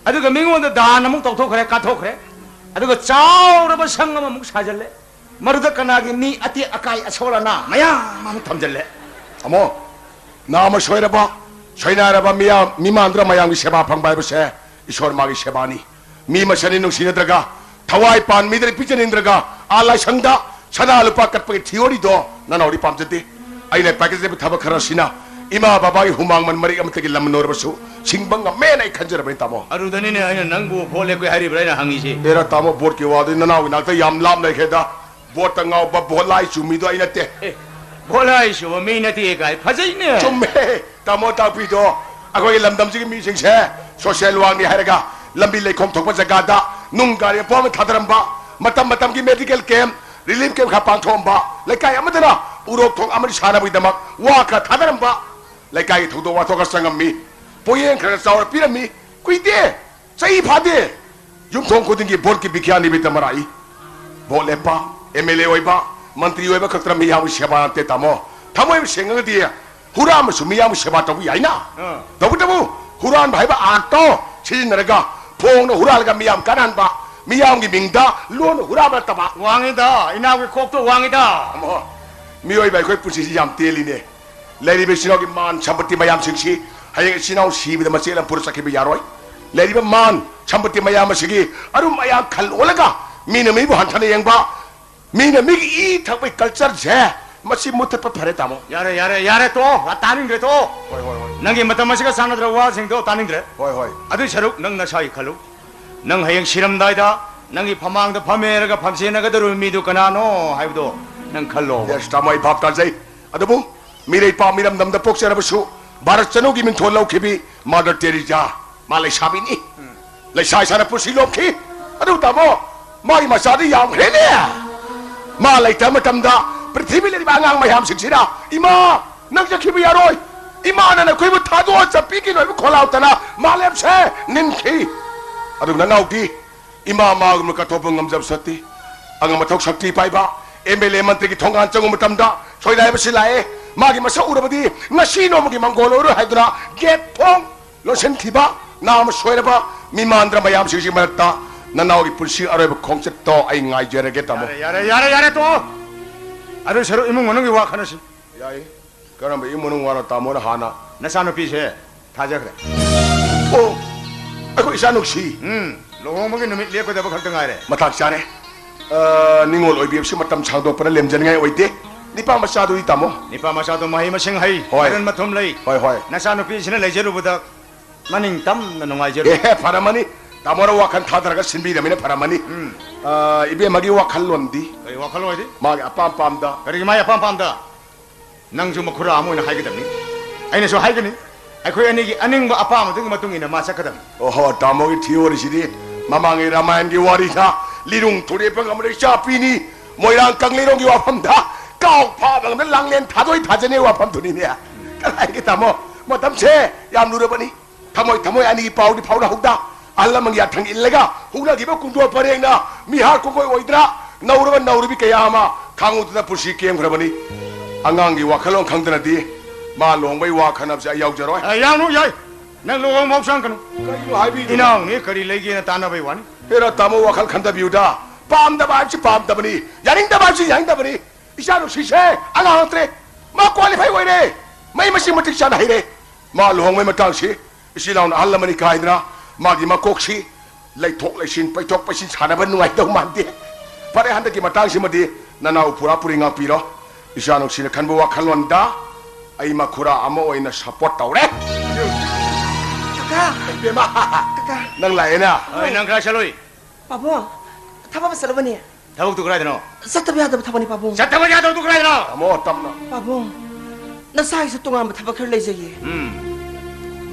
ꯑꯗꯨꯒ ꯃꯤꯉꯣꯟꯗ ꯗꯥꯟ ꯑꯃꯨꯛ ꯇꯧꯊꯣꯛꯈ꯭ꯔꯦ, ꯀꯠꯊꯣꯛꯈ꯭ꯔꯦ꯫ ꯑꯗꯨꯒ ꯆꯥꯎꯔꯕ ꯁꯪ ꯑꯃꯃꯨꯛ ꯁꯥꯖꯜꯂꯦ꯫ ꯃꯗꯨꯗ ꯀꯅꯥꯒꯤ ꯅꯤ ꯑꯇꯦꯛ ꯑꯀꯥꯏ ꯑꯁꯣꯜ ꯑꯅꯥ ꯃꯌꯥꯝ ꯑꯃ ꯊꯝꯖꯜꯂꯦ꯫ ꯇꯥꯃꯣ, ꯅꯥꯃ ꯁꯣꯏꯔꯕ, ꯁꯣꯏꯅꯥꯏꯔꯕ ꯃꯤꯌꯥꯝ, ꯃꯤꯃꯥꯟꯗꯨꯅ ꯃꯌꯥꯝꯒꯤ ꯁꯦꯕꯥ ꯐꯪꯕ ꯍꯥꯏꯕꯁꯦ ꯏꯁꯣꯔ ꯃꯥꯒꯤ ꯁꯦꯕꯥꯅꯤ꯫ ꯃꯤ ꯃꯁꯦꯟꯅꯤ ꯅꯨꯡꯁꯤꯅꯗ꯭ꯔꯒ, ꯊꯋꯥꯏ ꯄꯥꯟ ꯃꯤꯗ ꯄꯤꯖꯅꯤꯡꯗ꯭ꯔꯒ, ꯑꯥ ꯂꯥꯏꯁꯪꯗ ꯁꯅꯥ ꯂꯨꯄꯥ ꯀꯠꯄꯒꯤ ꯊꯤꯑꯣꯔꯤꯗꯣ ꯅꯅꯥꯎꯗꯤ ꯄꯥꯝꯖꯗꯦ꯫ ꯑꯩꯅ ꯄꯥꯏꯈꯠꯆꯕ ꯊꯕꯛ ꯈꯔꯁꯤꯅ ꯏꯃꯥ ꯕꯕꯥꯒꯤ ꯍꯨꯃꯥꯡꯃꯟ ꯃꯔꯤꯛ ꯑꯃꯠꯇꯒꯤ ꯂꯝ ꯅꯣꯏꯔꯕꯁꯨ ꯁꯤꯡꯕ ꯉꯝꯃꯦꯅ ꯑꯩ ꯈꯟꯖꯔꯕꯅꯤ, ꯇꯥꯃꯣ꯫ ꯑꯗꯨꯗꯅꯤꯅꯦ ꯑꯩꯅ ꯅꯪꯕꯨ ꯚꯣꯠ ꯂꯦꯞꯀꯦ ꯍꯥꯏꯔꯤꯕ꯭ꯔꯥ ꯍꯥꯏꯅ ꯍꯪꯉꯤꯁꯦ꯫ ꯑꯦꯔꯥ, ꯇꯥꯃꯣ, ꯚꯣꯠꯀꯤ ꯋꯥꯗꯨꯗꯤ ꯅꯅꯥꯎꯒꯤ ꯅꯥꯛꯇ ꯌꯥꯝ ꯂꯥꯞꯅ ꯂꯩꯈ꯭ꯔꯦꯗ꯫ ꯚꯣꯠꯇ ꯉꯥꯎꯕ ꯚꯣꯠ ꯂꯥꯏ ꯆꯨ ꯃꯤꯗꯣ ꯑꯩ ꯅꯠꯇꯦ꯫ ꯑꯦ, ꯚꯣꯠ ꯂꯥꯏ ꯆꯨꯕ ꯃꯤ ꯅꯠꯇꯦ ꯀꯥꯏ ꯐꯖꯩꯅꯦ꯫ ꯆꯨꯝꯃꯦ꯫ ꯇꯥꯃꯣ ꯇꯥꯛꯄꯤꯗꯣ, ꯑꯩꯈꯣꯏꯒꯤ ꯂꯝꯗꯝꯁꯤꯒꯤ ꯃꯤꯁꯤꯡꯁꯦ ꯁꯣꯁꯦꯜ ꯋꯥꯛꯅꯤ ꯍꯥꯏꯔꯒ ꯂꯝꯕꯤ ꯂꯩꯈꯣꯝ ꯊꯣꯛꯄ ꯖꯒꯥꯗ ꯅꯨꯡ ꯒꯥꯔꯤ ꯑꯄꯣꯟꯕ ꯊꯥꯗꯔꯝꯕ, ꯃꯇꯝ ꯃꯇꯝꯒꯤ ꯃꯦꯗꯤꯀꯦꯜ ꯀꯦꯝꯞ, ꯔꯤꯂꯤꯐ ꯀꯦꯝꯞ ꯈꯔ ꯄꯥꯡꯊꯣꯛꯑꯝꯕ, ꯂꯩꯀꯥꯏ ꯑꯃꯗꯅ ꯎꯔꯣꯛ ꯊꯣꯡ ꯑꯃꯅꯤ ꯁꯥꯅꯕꯒꯤꯗꯃꯛ ꯋꯥ ꯈꯔ ꯊꯥꯗꯔꯝꯕ, ꯂꯩꯀꯥꯏꯒꯤ ꯊꯧꯗꯣꯛ ꯋꯥꯊꯣꯛ ꯈꯔ ꯆꯪꯉꯝꯃꯤ, ꯄꯣꯌꯦꯡ ꯈꯔ ꯈꯔ ꯆꯥꯎꯔ ꯄꯤꯔꯝꯃꯤ꯫ ꯀꯨꯏꯗꯦ, ꯆꯍꯤ ꯐꯥꯗꯦ, ꯌꯨꯝꯊꯣꯡ ꯈꯨꯗꯤꯡꯒꯤ ꯚꯣꯠꯀꯤ ꯕꯤꯈ꯭ꯌꯥꯟ ꯅꯤꯃꯤꯠꯇ ꯃꯔꯥꯏ꯫ ꯚꯣꯠ ꯂꯦꯞꯄ, ꯑꯦꯝ ꯑꯦꯜ ꯑꯦ ꯑꯣꯏꯕ, ꯃꯟꯇ꯭ꯔꯤ ꯑꯣꯏꯕ ꯈꯛꯇꯅ ꯃꯤꯌꯥꯝꯒꯤ ꯁꯦꯕꯥ ꯅꯠꯇꯦ, ꯇꯥꯃꯣ꯫ ꯊꯃꯣꯏ ꯁꯦꯡꯉꯒꯗꯤ ꯍꯨꯔꯥꯟꯕꯁꯨ ꯃꯤꯌꯥꯝꯒꯤ ꯁꯦꯕꯥ ꯇꯧꯕ ꯌꯥꯏꯅ꯫ ꯑꯥ꯫ ꯇꯧꯕꯇꯕꯨ ꯍꯨꯔꯥꯟꯕ ꯍꯥꯏꯕ ꯑꯥꯔꯠꯇꯣ ꯁꯤꯖꯤꯟꯅꯔꯒ ꯐꯣꯡꯅ ꯍꯨꯔꯥꯜꯂꯒ ꯃꯤꯌꯥꯝ ꯀꯥꯟꯅꯍꯟꯕ, ꯃꯤꯌꯥꯝꯒꯤ ꯃꯤꯡꯗ ꯂꯣꯟꯅ ꯍꯨꯔꯥꯟꯕ ꯅꯠꯇꯕ꯫ ꯋꯥꯡꯉꯤꯗ, ꯏꯅꯥꯎꯒꯤ ꯀꯣꯛꯇꯣ ꯋꯥꯡꯉꯤꯗ꯫ ꯇꯥꯃꯣ, ꯃꯤꯑꯣꯏꯕ ꯑꯩꯈꯣꯏ ꯄꯨꯟꯁꯤꯁꯤ ꯌꯥꯝ ꯇꯦꯜꯂꯤꯅꯦ꯫ ꯂꯩꯔꯤꯕ ꯏꯆꯤꯟ ꯏꯅꯥꯎꯒꯤ ꯃꯥꯟ ꯁꯝꯄꯇꯤ ꯃꯌꯥꯝꯁꯤꯡꯁꯤ ꯍꯌꯦꯡ ꯏꯆꯤꯟ ꯏꯅꯥꯎ ꯁꯤꯕꯗ ꯃꯆꯦꯠ ꯑꯃ ꯄꯨꯔ ꯆꯠꯈꯤꯕ ꯌꯥꯔꯣꯏ꯫ ꯂꯩꯔꯤꯕ ꯃꯥꯟ ꯁꯝꯄꯇꯤ ꯃꯌꯥꯝ ꯑꯁꯤꯒꯤ ꯑꯔꯨꯝ ꯑꯌꯥꯡ ꯈꯜ ꯑꯣꯜꯂꯒ ꯃꯤꯅ ꯃꯤꯕꯨ ꯍꯟꯊꯅ ꯌꯦꯡꯕ, ꯃꯤꯅ ꯃꯤꯒꯤ ꯏ ꯊꯛꯄꯒꯤ ꯀꯜꯆꯔꯁꯦ ꯃꯁꯤ ꯃꯨꯊꯠꯄ ꯐꯔꯦ, ꯇꯥꯃꯣ꯫ ꯌꯥꯔꯦ, ꯌꯥꯔꯦ, ꯌꯥꯔꯦ, ꯇꯣꯛꯑꯣ꯫ ꯇꯥꯅꯤꯡꯗ꯭ꯔꯦ, ꯇꯣꯛꯑꯣ꯫ ꯍꯣꯏ, ꯍꯣꯏ, ꯍꯣꯏ꯫ ꯅꯪꯒꯤ ꯃꯇꯝ ꯑꯁꯤꯒ ꯆꯥꯟꯅꯗ꯭ꯔꯕ ꯋꯥꯁꯤꯡꯗꯣ ꯇꯥꯅꯤꯡꯗ꯭ꯔꯦ꯫ ꯍꯣꯏ, ꯍꯣꯏ꯫ ꯑꯗꯨꯏ ꯁꯔꯨꯛ ꯅꯪ ꯅꯁꯥꯒꯤ ꯈꯜꯂꯨ꯫ ꯅꯪ ꯍꯌꯦꯡ ꯁꯤꯔꯝꯗꯥꯏꯗ ꯅꯪꯒꯤ ꯐꯃꯥꯡꯗ ꯐꯝꯃꯦꯔꯒ ꯐꯝꯁꯦꯟꯅꯒꯗꯧꯔꯤꯕ ꯃꯤꯗꯨ ꯀꯅꯥꯅꯣ ꯍꯥꯏꯕꯗꯣ ꯅꯪ ꯈꯜꯂꯣ꯫ ꯌꯦꯁ, ꯇꯥꯃꯣ, ꯑꯩ ꯚꯥꯞ ꯇꯥꯖꯩ꯫ ꯑꯗꯨꯕꯨ ꯃꯤꯔꯩꯄꯥꯛ ꯃꯤꯔꯝꯗꯝꯗ ꯄꯣꯛꯆꯔꯕꯁꯨ ꯚꯥꯔꯠ ꯆꯅꯨꯒꯤ ꯃꯤꯡꯊꯣꯜ ꯂꯧꯈꯤꯕꯤ ꯃꯥꯗꯔ ꯇꯦꯔꯤꯖꯥ, ꯃꯥ ꯂꯩꯁꯥꯕꯤꯅꯤ꯫ ꯎꯝ꯫ ꯂꯩꯁꯥ ꯏꯁꯥꯅ ꯄꯨꯟꯁꯤ ꯂꯣꯝꯈꯤ꯫ ꯑꯗꯨꯕꯨ ꯇꯥꯃꯣ, ꯃꯥꯒꯤ ꯃꯆꯥꯗꯤ ꯌꯥꯝꯈ꯭ꯔꯦꯅꯦ꯫ ꯃꯥ ꯂꯩꯇꯕ ꯃꯇꯝꯗ ꯄ꯭ꯔꯤꯊꯤꯕꯤ ꯂꯩꯔꯤꯕ ꯑꯉꯥꯡ ꯃꯌꯥꯝꯁꯤꯡꯁꯤꯅ, "ꯏꯃꯥ, ꯅꯪ ꯆꯠꯈꯤꯕ ꯌꯥꯔꯣꯏ꯫ ꯏꯃꯥꯅ ꯅꯈꯣꯏꯕꯨ ꯊꯥꯗꯣꯛꯑ ꯆꯠꯄꯤꯒꯅꯨ" ꯍꯥꯏꯕ ꯈꯣꯜꯂꯥꯎꯇꯅ ꯃꯥꯂꯦꯝꯁꯦ ꯅꯤꯟꯈꯤ꯫ ꯑꯗꯨꯕꯨ ꯅꯅꯥꯎꯗꯤ ꯏꯃꯥ ꯃꯥꯒꯨꯝꯅ ꯀꯠꯊꯣꯛꯄ ꯉꯝꯖꯕꯁꯨ ꯅꯠꯇꯦ꯫ ꯑꯉꯝ ꯑꯊꯧ ꯁꯛꯇꯤ ꯄꯥꯏꯕ ꯑꯦꯝ ꯑꯦꯜ ꯑꯦ ꯃꯟꯇ꯭ꯔꯤꯒꯤ ꯊꯣꯡꯒꯥꯟ ꯆꯪꯕ ꯃꯇꯝꯗ ꯁꯣꯏꯅꯥꯏꯕꯁꯤ ꯂꯥꯛꯑꯦ꯫ ꯃꯥꯒꯤ ꯃꯁꯛ ꯎꯔꯕꯗꯤ ꯉꯁꯤ ꯅꯣꯡꯃꯒꯤ ꯃꯪꯒꯣꯜ ꯑꯣꯏꯔꯣꯏ ꯍꯥꯏꯗꯨꯅ ꯒꯦꯠ ꯊꯣꯡ ꯂꯣꯟꯁꯤꯟꯈꯤꯕ, ꯅꯥꯝꯃ ꯁꯣꯏꯔꯕ ꯃꯤꯃꯥꯟꯗ꯭ꯔ ꯃꯌꯥꯝꯁꯤꯡꯁꯤ ꯃꯔꯛꯇ ꯅꯅꯥꯎꯒꯤ ꯄꯨꯟꯁꯤ ꯑꯔꯣꯏꯕ ꯈꯣꯡꯆꯠꯇꯣ ꯑꯩ ꯉꯥꯏꯖꯔꯒꯦ, ꯇꯥꯃꯣ꯫ ꯌꯥꯔꯦ, ꯌꯥꯔꯦ, ꯌꯥꯔꯦ, ꯌꯥꯔꯦ, ꯇꯣꯛꯑꯣ꯫ ꯑꯗꯨ ꯁꯔꯨꯛ ꯏꯃꯨꯡ ꯃꯅꯨꯡꯒꯤ ꯋꯥ ꯈꯟꯅꯁꯤ꯫ ꯌꯥꯏ꯫ ꯀꯔꯝꯕ ꯏꯃꯨꯡ ꯃꯅꯨꯡ ꯋꯥꯅꯣ ꯇꯥꯃꯣꯅ ꯍꯥꯟꯅ? ꯅꯆꯥꯅꯨꯄꯤꯁꯦ ꯊꯥꯖꯈ꯭ꯔꯦ꯫ ꯑꯣ, ꯑꯩꯈꯣꯏ ꯏꯆꯥ ꯅꯨꯡꯁꯤ꯫ ꯎꯝ, ꯂꯨꯍꯣꯡꯕꯒꯤ ꯅꯨꯃꯤꯠ ꯂꯦꯞꯀꯗꯕ ꯈꯛꯇ ꯉꯥꯏꯔꯦ꯫ ꯃꯇꯥꯡ ꯆꯥꯔꯦ꯫ ꯑ, ꯅꯤꯡꯉꯣꯜ ꯑꯣꯏꯕꯤꯕꯁꯤ ꯃꯇꯝ ꯁꯥꯡꯗꯣꯛꯄꯅ ꯂꯦꯝꯖꯅꯤꯡꯉꯥꯏ ꯑꯣꯏꯗꯦ꯫ ꯅꯤꯄꯥ ꯃꯆꯥꯗꯨꯗꯤ ꯇꯥꯃꯣ? ꯅꯤꯄꯥ ꯃꯆꯥꯗꯣ ꯃꯍꯩ ꯃꯁꯤꯡ ꯍꯩ, ꯍꯣꯏ꯫ ꯃꯔꯟ ꯃꯊꯨꯝ ꯂꯩ꯫ ꯍꯣꯏ, ꯍꯣꯏ꯫ ꯅꯆꯥꯅꯨꯄꯤꯁꯤꯅ ꯂꯩꯖꯔꯨꯕꯗ ꯃꯅꯤꯡ ꯇꯝꯅ ꯅꯨꯡꯉꯥꯏꯖꯔꯨ꯫ ꯑꯦ, ꯐꯔꯝꯃꯅꯤ꯫ ꯇꯥꯃꯣꯅ ꯋꯥꯈꯜ ꯊꯥꯗꯔꯒ ꯁꯤꯟꯕꯤꯔꯕꯅꯤꯅ ꯐꯔꯝꯃꯅꯤ꯫ ꯎꯝ꯫ ꯑ, ꯏꯕꯦꯝꯃꯒꯤ ꯋꯥꯈꯜꯂꯣꯟꯗꯤ? ꯀꯔꯤ ꯋꯥꯈꯜꯂꯣꯟ ꯑꯣꯏꯗꯤ? ꯃꯥꯒꯤ ꯑꯄꯥꯝ ꯄꯥꯝꯗ꯫ ꯀꯔꯤꯒꯤ ꯃꯥꯒꯤ ꯑꯄꯥꯝ ꯄꯥꯝꯗ? ꯅꯪꯁꯨ ꯃꯈꯨꯔꯥ ꯑꯃ ꯑꯣꯏꯅ ꯍꯥꯏꯒꯗꯕꯅꯤ꯫ ꯑꯩꯅꯁꯨ ꯍꯥꯏꯒꯅꯤ, ꯑꯩꯈꯣꯏ ꯑꯅꯤꯒꯤ ꯑꯅꯤꯡꯕ ꯑꯄꯥꯝꯕꯗꯨꯒꯤ ꯃꯇꯨꯡ ꯏꯟꯅ ꯃꯥ ꯆꯠꯀꯗꯕꯅꯤ꯫ ꯑꯣꯍꯣ, ꯇꯥꯃꯣꯒꯤ ꯊꯤꯑꯣꯔꯤꯁꯤꯗꯤ ꯃꯃꯥꯡꯒꯤ ꯔꯥꯃꯥꯌꯟꯒꯤ ꯋꯥꯔꯤꯗ ꯂꯤꯔꯨꯡ ꯊꯨꯔꯦꯞꯄ ꯉꯝꯕ ꯏꯆꯥꯄꯤꯅꯤ, ꯃꯣꯏꯔꯥꯡ ꯀꯪꯂꯩꯔꯣꯡꯒꯤ ꯋꯥꯐꯝꯗ ꯀꯥꯎ ꯐꯥꯕ ꯉꯝꯗ ꯂꯥꯡꯂꯦꯟ ꯊꯥꯗꯣꯏ ꯊꯥꯖꯅꯤ ꯋꯥꯐꯝꯗꯨꯅꯤꯅꯦ꯫ ꯀꯗꯥꯏꯒꯤ ꯇꯥꯃꯣ, ꯃꯇꯝꯁꯦ ꯌꯥꯝ ꯂꯨꯔꯕꯅꯤ꯫ ꯊꯃꯣꯏ ꯊꯃꯣꯏ ꯑꯅꯤꯒꯤ ꯄꯥꯎꯗꯤ ꯐꯥꯎꯅꯍꯧꯗ꯫ ꯑꯍꯜ ꯂꯃꯟꯒꯤ ꯌꯥꯊꯪ ꯏꯜꯂꯒ ꯍꯧꯅꯈꯤꯕ ꯀꯨꯡꯒꯣꯜ ꯄꯔꯦꯡꯅ ꯃꯤꯍꯥꯠ ꯀꯨꯡꯒꯣꯏ ꯑꯣꯏꯗꯅ ꯅꯧꯔꯕ ꯅꯧꯔꯤꯕꯤ ꯀꯌꯥ ꯑꯃ ꯈꯥꯡꯉꯨꯗꯅ ꯄꯨꯟꯁꯤ ꯀꯦꯝꯈ꯭ꯔꯕꯅꯤ꯫ ꯑꯉꯥꯡꯒꯤ ꯋꯥꯈꯜꯂꯣꯟ ꯈꯪꯗꯅꯗꯤ ꯃꯥ ꯂꯨꯍꯣꯡꯕꯩ ꯋꯥ ꯈꯟꯅꯕꯁꯦ ꯑꯩ ꯌꯥꯎꯖꯔꯣꯏ꯫ ꯑꯦ, ꯌꯥꯎꯅꯨ, ꯌꯥꯏ꯫ ꯅꯪ ꯂꯨꯍꯣꯡꯕ ꯍꯧꯁꯥꯡ ꯀꯅꯨ꯫ ꯀꯔꯤꯅꯣ ꯍꯥꯏꯕꯤꯔꯤꯗꯨꯕꯣ? ꯏꯅꯥꯎꯅꯤ ꯀꯔꯤ ꯂꯩꯒꯦꯅ ꯇꯥꯟꯅꯕꯩ ꯋꯥꯅꯤ꯫ ꯍꯦꯔꯥ ꯇꯥꯃꯣ, ꯋꯥꯈꯜ ꯈꯟꯊꯕꯤꯌꯨꯗ꯫ ꯄꯥꯝꯗꯕ ꯍꯥꯏꯕꯁꯤ ꯄꯥꯝꯗꯕꯅꯤ, ꯌꯥꯅꯤꯡꯗꯕ ꯍꯥꯏꯕꯁꯤ ꯌꯥꯅꯤꯡꯗꯕꯅꯤ꯫ ꯏꯆꯥ ꯅꯨꯡꯁꯤꯁꯦ ꯑꯉꯥꯡ ꯅꯠꯇ꯭ꯔꯦ꯫ ꯃꯥ ꯀ꯭ꯋꯥꯂꯤꯐꯥꯏ ꯑꯣꯏꯔꯦ꯫ ꯃꯍꯩ ꯃꯁꯤꯡ ꯃꯇꯤꯛ ꯆꯥꯅ ꯍꯩꯔꯦ꯫ ꯃꯥ ꯂꯨꯍꯣꯡꯕꯩ ꯃꯇꯥꯡꯁꯤ ꯏꯆꯤꯜ ꯏꯅꯥꯎꯅ ꯑꯍꯜ ꯂꯃꯟ ꯏꯀꯥꯏꯗꯅ ꯃꯥꯒꯤ ꯃꯀꯣꯛꯁꯤ ꯂꯩꯊꯣꯛ ꯂꯩꯁꯤꯟ, ꯄꯩꯊꯣꯛ ꯄꯩꯁꯤꯟ ꯁꯥꯟꯅꯕ ꯅꯨꯡꯉꯥꯏꯗꯧ ꯃꯥꯟꯗꯦ꯫ ꯐꯔꯦ, ꯍꯟꯗꯛꯀꯤ ꯃꯇꯥꯡꯁꯤꯃꯗꯤ ꯅꯅꯥꯎ ꯄꯨꯔꯥ ꯄꯨꯔꯤ ꯉꯥꯛꯄꯤꯔꯣ꯫ ꯏꯆꯥ ꯅꯨꯡꯁꯤꯅ ꯈꯟꯕ ꯋꯥꯈꯜꯂꯣꯟꯗ ꯑꯩ ꯃꯈꯨꯔꯥ ꯑꯃ ꯑꯣꯏꯅ ꯁꯞꯄꯣꯔꯠ ꯇꯧꯔꯦ꯫ ꯀꯀꯥ! ꯏꯕꯦꯝꯃ! ꯀꯀꯥ! ꯅꯪ ꯂꯥꯛꯑꯦꯅ? ꯍꯣꯏ, ꯅꯪ ꯀꯗꯥꯏ ꯆꯠꯂꯨꯏ? ꯄꯥꯕꯨꯡ, ꯊꯕꯛ ꯑꯃ ꯆꯠꯂꯨꯕꯅꯦ꯫ ꯊꯕꯛꯇꯨ ꯀꯗꯥꯏꯗꯅꯣ? ꯆꯠꯇꯕ ꯌꯥꯗꯕ ꯊꯕꯛꯅꯤ, ꯄꯥꯕꯨꯡ꯫ ꯆꯠꯇꯕ ꯌꯥꯗꯕꯗꯨ ꯀꯗꯥꯏꯗꯅꯣ? ꯇꯥꯃꯣ, ꯇꯞꯅ꯫ ꯄꯥꯕꯨꯡ, ꯅꯁꯥꯒꯤꯁꯨ ꯇꯣꯉꯥꯟꯕ ꯊꯕꯛ ꯈꯔ ꯂꯩꯖꯩꯌꯦ꯫ ꯎꯝ꯫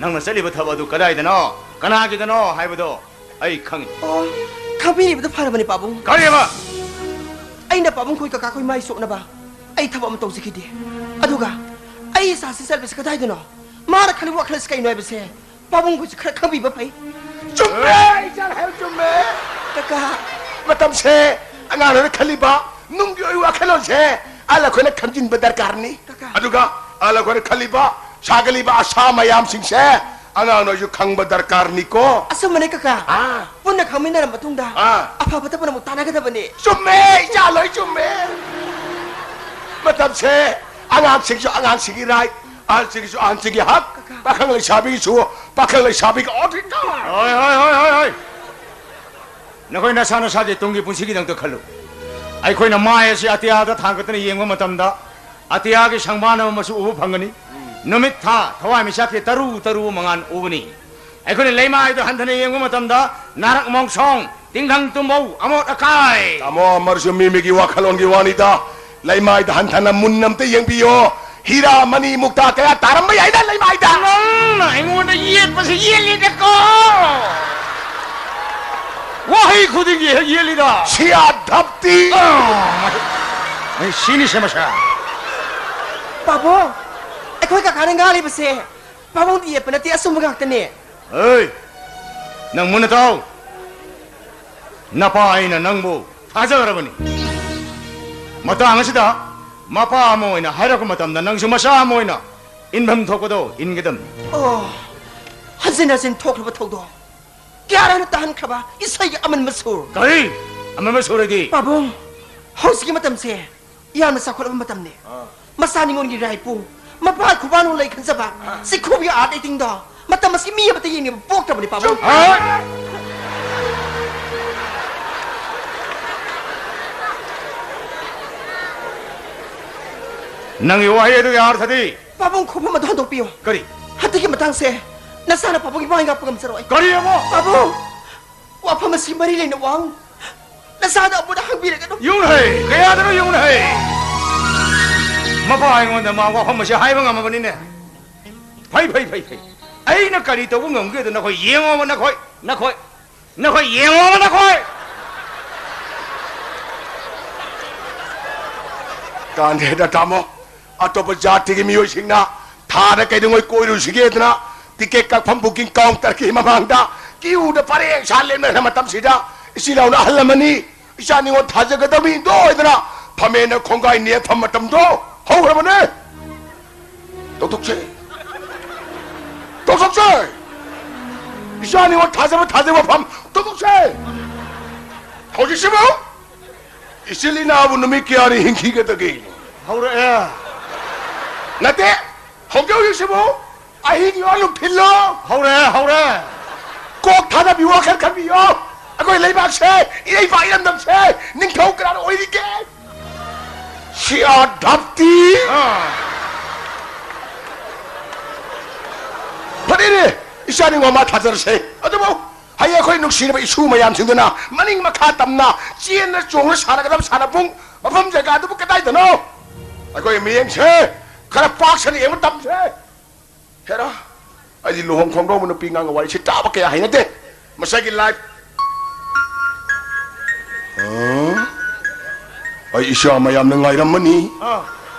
ꯅꯪꯅ ꯆꯠꯂꯤꯕ ꯊꯕꯛ ꯑꯗꯨ ꯀꯗꯥꯏꯗꯅꯣ? ꯀꯅꯥꯒꯤꯗꯅꯣ ꯍꯥꯏꯕꯗꯣ ꯑꯩ ꯈꯪꯉꯤ꯫ ꯑꯣ, ꯈꯪꯕꯤꯔꯤꯕꯗꯨ ꯐꯔꯕꯅꯤ, ꯄꯥꯕꯨꯡ꯫ ꯀꯔꯤꯕ? ꯑꯩꯅ ꯄꯥꯕꯨꯡ ꯈꯣꯏ, ꯀꯀꯥ ꯈꯣꯏ ꯃꯥꯏ ꯆꯣꯞꯅꯕ ꯑꯩ ꯊꯕꯛ ꯑꯃ ꯇꯧꯖꯈꯤꯗꯦ꯫ ꯑꯗꯨꯒ ꯑꯩ ꯏꯆꯥꯁꯤ ꯆꯠꯂꯤꯕꯁꯤ ꯀꯗꯥꯏꯗꯅꯣ? ꯃꯥꯅ ꯈꯜꯂꯤꯕ ꯋꯥꯈꯜ ꯑꯁꯤ ꯀꯩꯅꯣ ꯍꯥꯏꯕꯁꯦ ꯄꯥꯕꯨꯡ ꯈꯣꯏꯁꯨ ꯈꯔ ꯈꯪꯕꯤꯕ ꯐꯩ꯫ ꯆꯨꯝꯃꯦ, ꯏꯆꯥꯅ ꯍꯥꯏꯕ ꯆꯨꯝꯃꯦ꯫ ꯀꯀꯥ꯫ ꯃꯇꯝꯁꯦ ꯑꯉꯥꯡꯅ ꯈꯜꯂꯤꯕ ꯅꯨꯡꯒꯤ ꯑꯣꯏꯕ ꯋꯥꯈꯜꯂꯣꯟꯁꯦ ꯑꯍꯜ ꯑꯩꯈꯣꯏꯅ ꯈꯪꯖꯤꯟꯕ ꯗꯔꯀꯥꯔꯅꯤ꯫ ꯀꯀꯥ꯫ ꯑꯗꯨꯒ ꯑꯍꯜ ꯑꯩꯈꯣꯏꯅ ꯈꯜꯂꯤꯕ, ꯁꯥꯒꯠꯂꯤꯕ ꯑꯁꯥ ꯃꯌꯥꯝꯁꯤꯡꯁꯦ ꯑꯉꯥꯡ ꯅꯣꯏꯁꯨ ꯈꯪꯕ ꯗꯔꯀꯥꯔꯅꯤꯀꯣ꯫ ꯑꯆꯨꯝꯕꯅꯦ ꯀꯀꯥ꯫ ꯑꯥ꯫ ꯄꯨꯟꯅ ꯈꯪꯃꯤꯟꯅꯔ ꯃꯇꯨꯡꯗ ꯑꯥ꯫ ꯑꯐ ꯐꯠꯇꯕ ꯄꯨꯝꯅꯃꯛ ꯇꯥꯟꯅꯒꯗꯕꯅꯦ꯫ ꯆꯨꯝꯃꯦ, ꯏꯆꯥ ꯂꯣꯏ ꯆꯨꯝꯃꯦ꯫ ꯃꯇꯝꯁꯦ ꯑꯉꯥꯡꯁꯤꯡꯁꯨ ꯑꯉꯥꯡꯁꯤꯡꯒꯤ right, ꯑꯍꯜꯁꯤꯡꯒꯤꯁꯨ ꯑꯍꯜꯁꯤꯡꯒꯤ ꯍꯛ, ꯀꯀꯥ꯫ ꯄꯥꯈꯪ ꯂꯩꯁꯥꯕꯤꯒꯤꯁꯨ ꯄꯥꯈꯪ ꯂꯩꯁꯥꯕꯤꯒꯤ ꯑꯣꯗꯤꯇꯔ꯫ ꯍꯣꯏ, ꯍꯣꯏ, ꯍꯣꯏ, ꯍꯣꯏ, ꯍꯣꯏ꯫ ꯅꯈꯣꯏ ꯅꯁꯥ ꯅꯁꯥꯒꯤ ꯇꯨꯡꯒꯤ ꯄꯨꯟꯁꯤꯒꯤꯗꯃꯛꯇ ꯈꯜꯂꯨ꯫ ꯑꯩꯈꯣꯏꯅ ꯃꯥꯏ ꯑꯁꯤ ꯑꯇꯤꯌꯥꯗ ꯊꯥꯡꯒꯠꯇꯅ ꯌꯦꯡꯕ ꯃꯇꯝꯗ, ꯑꯇꯤꯌꯥꯒꯤ ꯁꯪꯕꯥꯟ ꯑꯃ ꯃꯆꯨ ꯎꯕ ꯐꯪꯒꯅꯤ꯫ ꯅꯨꯃꯤꯠ, ꯊꯥ, ꯊꯋꯥꯟꯃꯤꯆꯥꯛꯀꯤ ꯇꯔꯨ ꯇꯔꯨ ꯃꯉꯥꯜ ꯎꯒꯅꯤ꯫ ꯑꯩꯈꯣꯏꯅ ꯂꯩꯃꯥꯏꯗ ꯍꯟꯊꯅ ꯌꯦꯡꯕ ꯃꯇꯝꯗ, ꯅꯥꯔꯛ ꯃꯣꯡꯁꯣꯡ, ꯇꯤꯡꯈꯪ ꯇꯨꯝꯕꯧ, ꯑꯃꯣꯠ ꯑꯀꯥꯏ꯫ ꯇꯥꯃꯣ, ꯑꯃꯔꯁꯨ ꯃꯤ ꯃꯤꯒꯤ ꯋꯥꯈꯜꯂꯣꯟꯒꯤ ꯋꯥꯅꯤꯗ꯫ ꯂꯩꯃꯥꯏꯗ ꯍꯟꯊꯅ ꯃꯨꯟꯅ ꯑꯝꯇ ꯌꯦꯡꯕꯤꯌꯣ꯫ ꯍꯤꯔꯥ ꯃꯅꯤ ꯃꯨꯛꯇꯥ ꯀꯌꯥ ꯇꯥꯔꯝꯕ ꯌꯥꯏꯗ ꯂꯩꯃꯥꯏꯗ꯫ ꯅꯪꯅ ꯑꯩꯉꯣꯟꯗ ꯌꯦꯠꯄꯁꯤ ꯌꯦꯠꯂꯤꯗꯀꯣ꯫ ꯋꯥꯍꯩ ꯈꯨꯗꯤꯡꯒꯤ ꯍꯦꯛ ꯌꯦꯠꯂꯤꯗ꯫ ꯁꯤꯌꯥ ꯙꯞꯇꯤ꯫ ꯑꯥ, ꯃꯁꯤ, ꯃꯁꯤ ꯁꯤꯅꯤ ꯁꯦ ꯃꯁꯥ꯫ ꯄꯥꯕꯨꯡ, ꯑꯩꯈꯣꯏ ꯀꯀꯥꯅ ꯉꯥꯡꯂꯤꯕꯁꯦ ꯄꯥꯕꯨꯡꯗ ꯌꯦꯠꯄ ꯅꯠꯇꯦ, ꯑꯆꯨꯝꯕ ꯉꯥꯛꯇꯅꯦ꯫ ꯑꯦ, ꯅꯪ ꯃꯨꯟꯅ ꯇꯥꯎ꯫ ꯅꯄꯥ ꯑꯩꯅ ꯅꯪꯕꯨ ꯊꯥꯖꯈ꯭ꯔꯕꯅꯤ꯫ ꯃꯇꯥꯡ ꯑꯁꯤꯗ ꯃꯄꯥ ꯑꯃ ꯑꯣꯏꯅ ꯍꯥꯏꯔꯛꯄ ꯃꯇꯝꯗ ꯅꯪꯁꯨ ꯃꯆꯥ ꯑꯃ ꯑꯣꯏꯅ ꯏꯟꯐꯝ ꯊꯣꯛꯄꯗꯣ ꯏꯟꯒꯗꯕꯅꯤ꯫ ꯑꯣ, ꯍꯟꯖꯤꯟ ꯍꯟꯖꯤꯟ ꯊꯣꯛꯈ꯭ꯔꯕ ꯊꯧꯗꯣꯛ, ꯀꯌꯥꯔꯛꯅ ꯇꯥꯍꯟꯈ꯭ꯔꯕ ꯏꯁꯩꯒꯤ ꯑꯃꯟꯕ ꯁꯨꯔ꯫ ꯀꯔꯤ? ꯑꯃꯟꯕ ꯁꯨꯔꯗꯤ? ꯄꯥꯕꯨꯡ, ꯍꯧꯖꯤꯛꯀꯤ ꯃꯇꯝꯁꯦ ꯌꯥꯝꯅ ꯆꯥꯎꯈꯠꯂꯕ ꯃꯇꯝꯅꯤ꯫ ꯑꯥ꯫ ꯃꯆꯥ ꯅꯤꯉꯣꯜꯒꯤ ꯏꯔꯥ ꯏꯄꯨ, ꯃꯄꯥ ꯈꯨꯕꯥꯅ ꯂꯩ ꯈꯟꯖꯕ, ꯑꯥ꯫ ꯆꯤꯈꯨꯒꯤ art acting ꯗꯣ ꯃꯇꯝ ꯑꯁꯤ ꯃꯤ ꯑꯃꯠꯇ ꯌꯦꯡꯅꯤꯡꯕ ꯄꯣꯛꯇ꯭ꯔꯕꯅꯤ, ꯄꯥꯕꯨꯡ꯫ ꯍꯣꯏ꯫ ꯅꯪꯒꯤ ꯋꯥꯍꯩ ꯑꯗꯨꯒꯤ ꯑꯥꯔꯊꯗꯤ? ꯄꯥꯕꯨꯡ, ꯈꯣꯡꯐꯝ ꯑꯗꯨ ꯍꯟꯗꯣꯛꯄꯤꯌꯨ꯫ ꯀꯔꯤ? ꯍꯟꯗꯛꯀꯤ ꯃꯇꯥꯡꯁꯦ ꯅꯆꯥꯅ ꯄꯥꯕꯨꯡꯒꯤ ꯃꯥꯏ ꯉꯥꯛꯄ ꯉꯝꯖꯔꯣꯏ꯫ ꯀꯔꯤ ꯑꯃꯨꯛ? ꯄꯥꯕꯨꯡ, ꯋꯥꯐꯝ ꯑꯁꯤ ꯃꯔꯤ ꯂꯩꯅꯕ ꯋꯥꯍꯪ ꯅꯆꯥꯗ ꯑꯃꯨꯛ ꯍꯪꯕꯤꯔꯒꯅꯨ꯫ ꯌꯨꯝꯍꯩ! ꯀꯌꯥꯗꯅꯣ ꯌꯨꯝꯍꯩ! ꯃꯄꯥ ꯑꯩꯉꯣꯟꯗ ꯃꯥ ꯋꯥꯐꯝ ꯑꯁꯤ ꯍꯥꯏꯕ ꯉꯝꯃꯕꯅꯤꯅꯦ꯫ ꯐꯩ, ꯐꯩ, ꯐꯩ, ꯐꯩ꯫ ꯑꯩꯅ ꯀꯔꯤ ꯇꯧꯕ ꯉꯝꯒꯦꯗꯣ ꯅꯈꯣꯏ ꯌꯦꯡꯉꯣꯕ, ꯅꯈꯣꯏ, ꯅꯈꯣꯏ, ꯅꯈꯣꯏ ꯌꯦꯡꯉꯣꯕ, ꯅꯈꯣꯏ! ꯀꯥꯟꯗꯦꯗ ꯇꯥꯃꯣ, ꯑꯇꯣꯞꯄ ꯖꯥꯇꯤꯒꯤ ꯃꯤꯑꯣꯏꯁꯤꯡꯅ ꯊꯥꯗ ꯀꯩꯗꯧꯉꯩ ꯀꯣꯏꯔꯨꯁꯤꯒꯦꯗꯅ ꯇꯤꯀꯦꯠ ꯀꯛꯐꯝ booking counter ꯒꯤ ꯃꯃꯥꯡꯗ queue ꯗ ꯄꯔꯦꯡ ꯁꯥ ꯂꯦꯞꯅꯔ ꯃꯇꯝꯁꯤꯗ, ꯏꯆꯤꯜ ꯏꯅꯥꯎꯅ ꯑꯍꯜ ꯑꯃꯅꯤ, ꯏꯆꯥ ꯅꯤꯉꯣꯜ ꯊꯥꯖꯒꯗꯕ ꯃꯤꯗꯣ ꯑꯣꯏꯗꯅ ꯐꯝꯃꯦꯅ ꯈꯣꯡꯒꯥꯏ ꯅꯦꯠꯐꯝ ꯃꯇꯝꯗꯣ ꯍꯧꯈ꯭ꯔꯕꯅꯦ꯫ ꯇꯧꯊꯣꯛꯁꯦ꯫ ꯇꯣꯛꯊꯣꯛꯁꯦ! ꯏꯆꯥ ꯅꯤꯉꯣꯜ ꯊꯥꯖꯕ ꯊꯥꯖꯕ ꯐꯝ ꯇꯣꯛꯊꯣꯛꯁꯦ! ꯍꯧꯖꯤꯛꯁꯤꯕꯨ ꯏꯆꯤꯜ ꯏꯅꯥꯎꯕꯨ ꯅꯨꯃꯤꯠ ꯀꯌꯥꯅꯤ ꯍꯤꯡꯈꯤꯒꯗꯒꯦ? ꯍꯧꯔꯛꯑꯦ꯫ ꯅꯠꯇꯦ, ꯍꯧꯖꯤꯛ ꯍꯧꯖꯤꯛꯁꯤꯕꯨ ꯑꯍꯤꯡꯂꯣ ꯅꯨꯡꯊꯤꯜꯂꯣ? ꯍꯧꯔꯦ, ꯍꯧꯔꯦ꯫ ꯀꯣꯛ ꯊꯥꯗꯕꯤꯌꯨ, ꯋꯥꯈꯜ ꯈꯟꯕꯤꯌꯨ꯫ ꯑꯩꯈꯣꯏ ꯂꯩꯕꯥꯛꯁꯦ, ꯏꯔꯩꯄꯥꯛ ꯏꯔꯝꯗꯝꯁꯦ ꯅꯤꯡꯊꯧ ꯀꯅꯥꯅ ꯑꯣꯏꯔꯤꯒꯦ? C R ꯙꯞꯇꯤ꯫ ꯑꯥ꯫ ꯐꯔꯦꯅꯦ, ꯏꯆꯥ ꯅꯤꯉꯣꯜ ꯃꯥ ꯊꯥꯖꯔꯁꯦ꯫ ꯑꯗꯨꯕꯨ ꯍꯌꯦꯡ ꯑꯩꯈꯣꯏ ꯅꯨꯡꯁꯤꯔꯕ ꯏꯁꯨ ꯃꯌꯥꯝꯁꯤꯡꯗꯨꯅ ꯃꯅꯤꯡ ꯃꯈꯥ ꯇꯝꯅ ꯆꯦꯟꯅ ꯆꯣꯡꯅ ꯁꯥꯟꯅꯒꯗꯕ ꯁꯥꯟꯅꯄꯨꯡ ꯃꯐꯝ ꯖꯒꯥꯗꯨꯕꯨ ꯀꯗꯥꯏꯗꯅꯣ? ꯑꯩꯈꯣꯏ ꯃꯤꯠꯌꯦꯡꯁꯦ ꯈꯔ ꯄꯥꯛ ꯁꯟꯅ ꯌꯦꯡꯕ ꯇꯝꯁꯦ꯫ ꯍꯦꯔꯥ, ꯑꯩꯗꯤ ꯂꯨꯍꯣꯡ ꯈꯣꯡꯗꯣꯡꯕ ꯅꯨꯄꯤ ꯑꯉꯥꯡꯒ ꯋꯥꯔꯤꯁꯤ ꯇꯥꯕ ꯀꯌꯥ ꯍꯩꯅꯗꯦ꯫ ꯃꯁꯥꯒꯤ ꯂꯥꯏꯐ꯫ ꯑ? ꯑꯩ ꯏꯆꯥ ꯃꯌꯥꯝꯅ ꯉꯥꯏꯔꯝꯃꯅꯤ꯫ ꯑꯥ꯫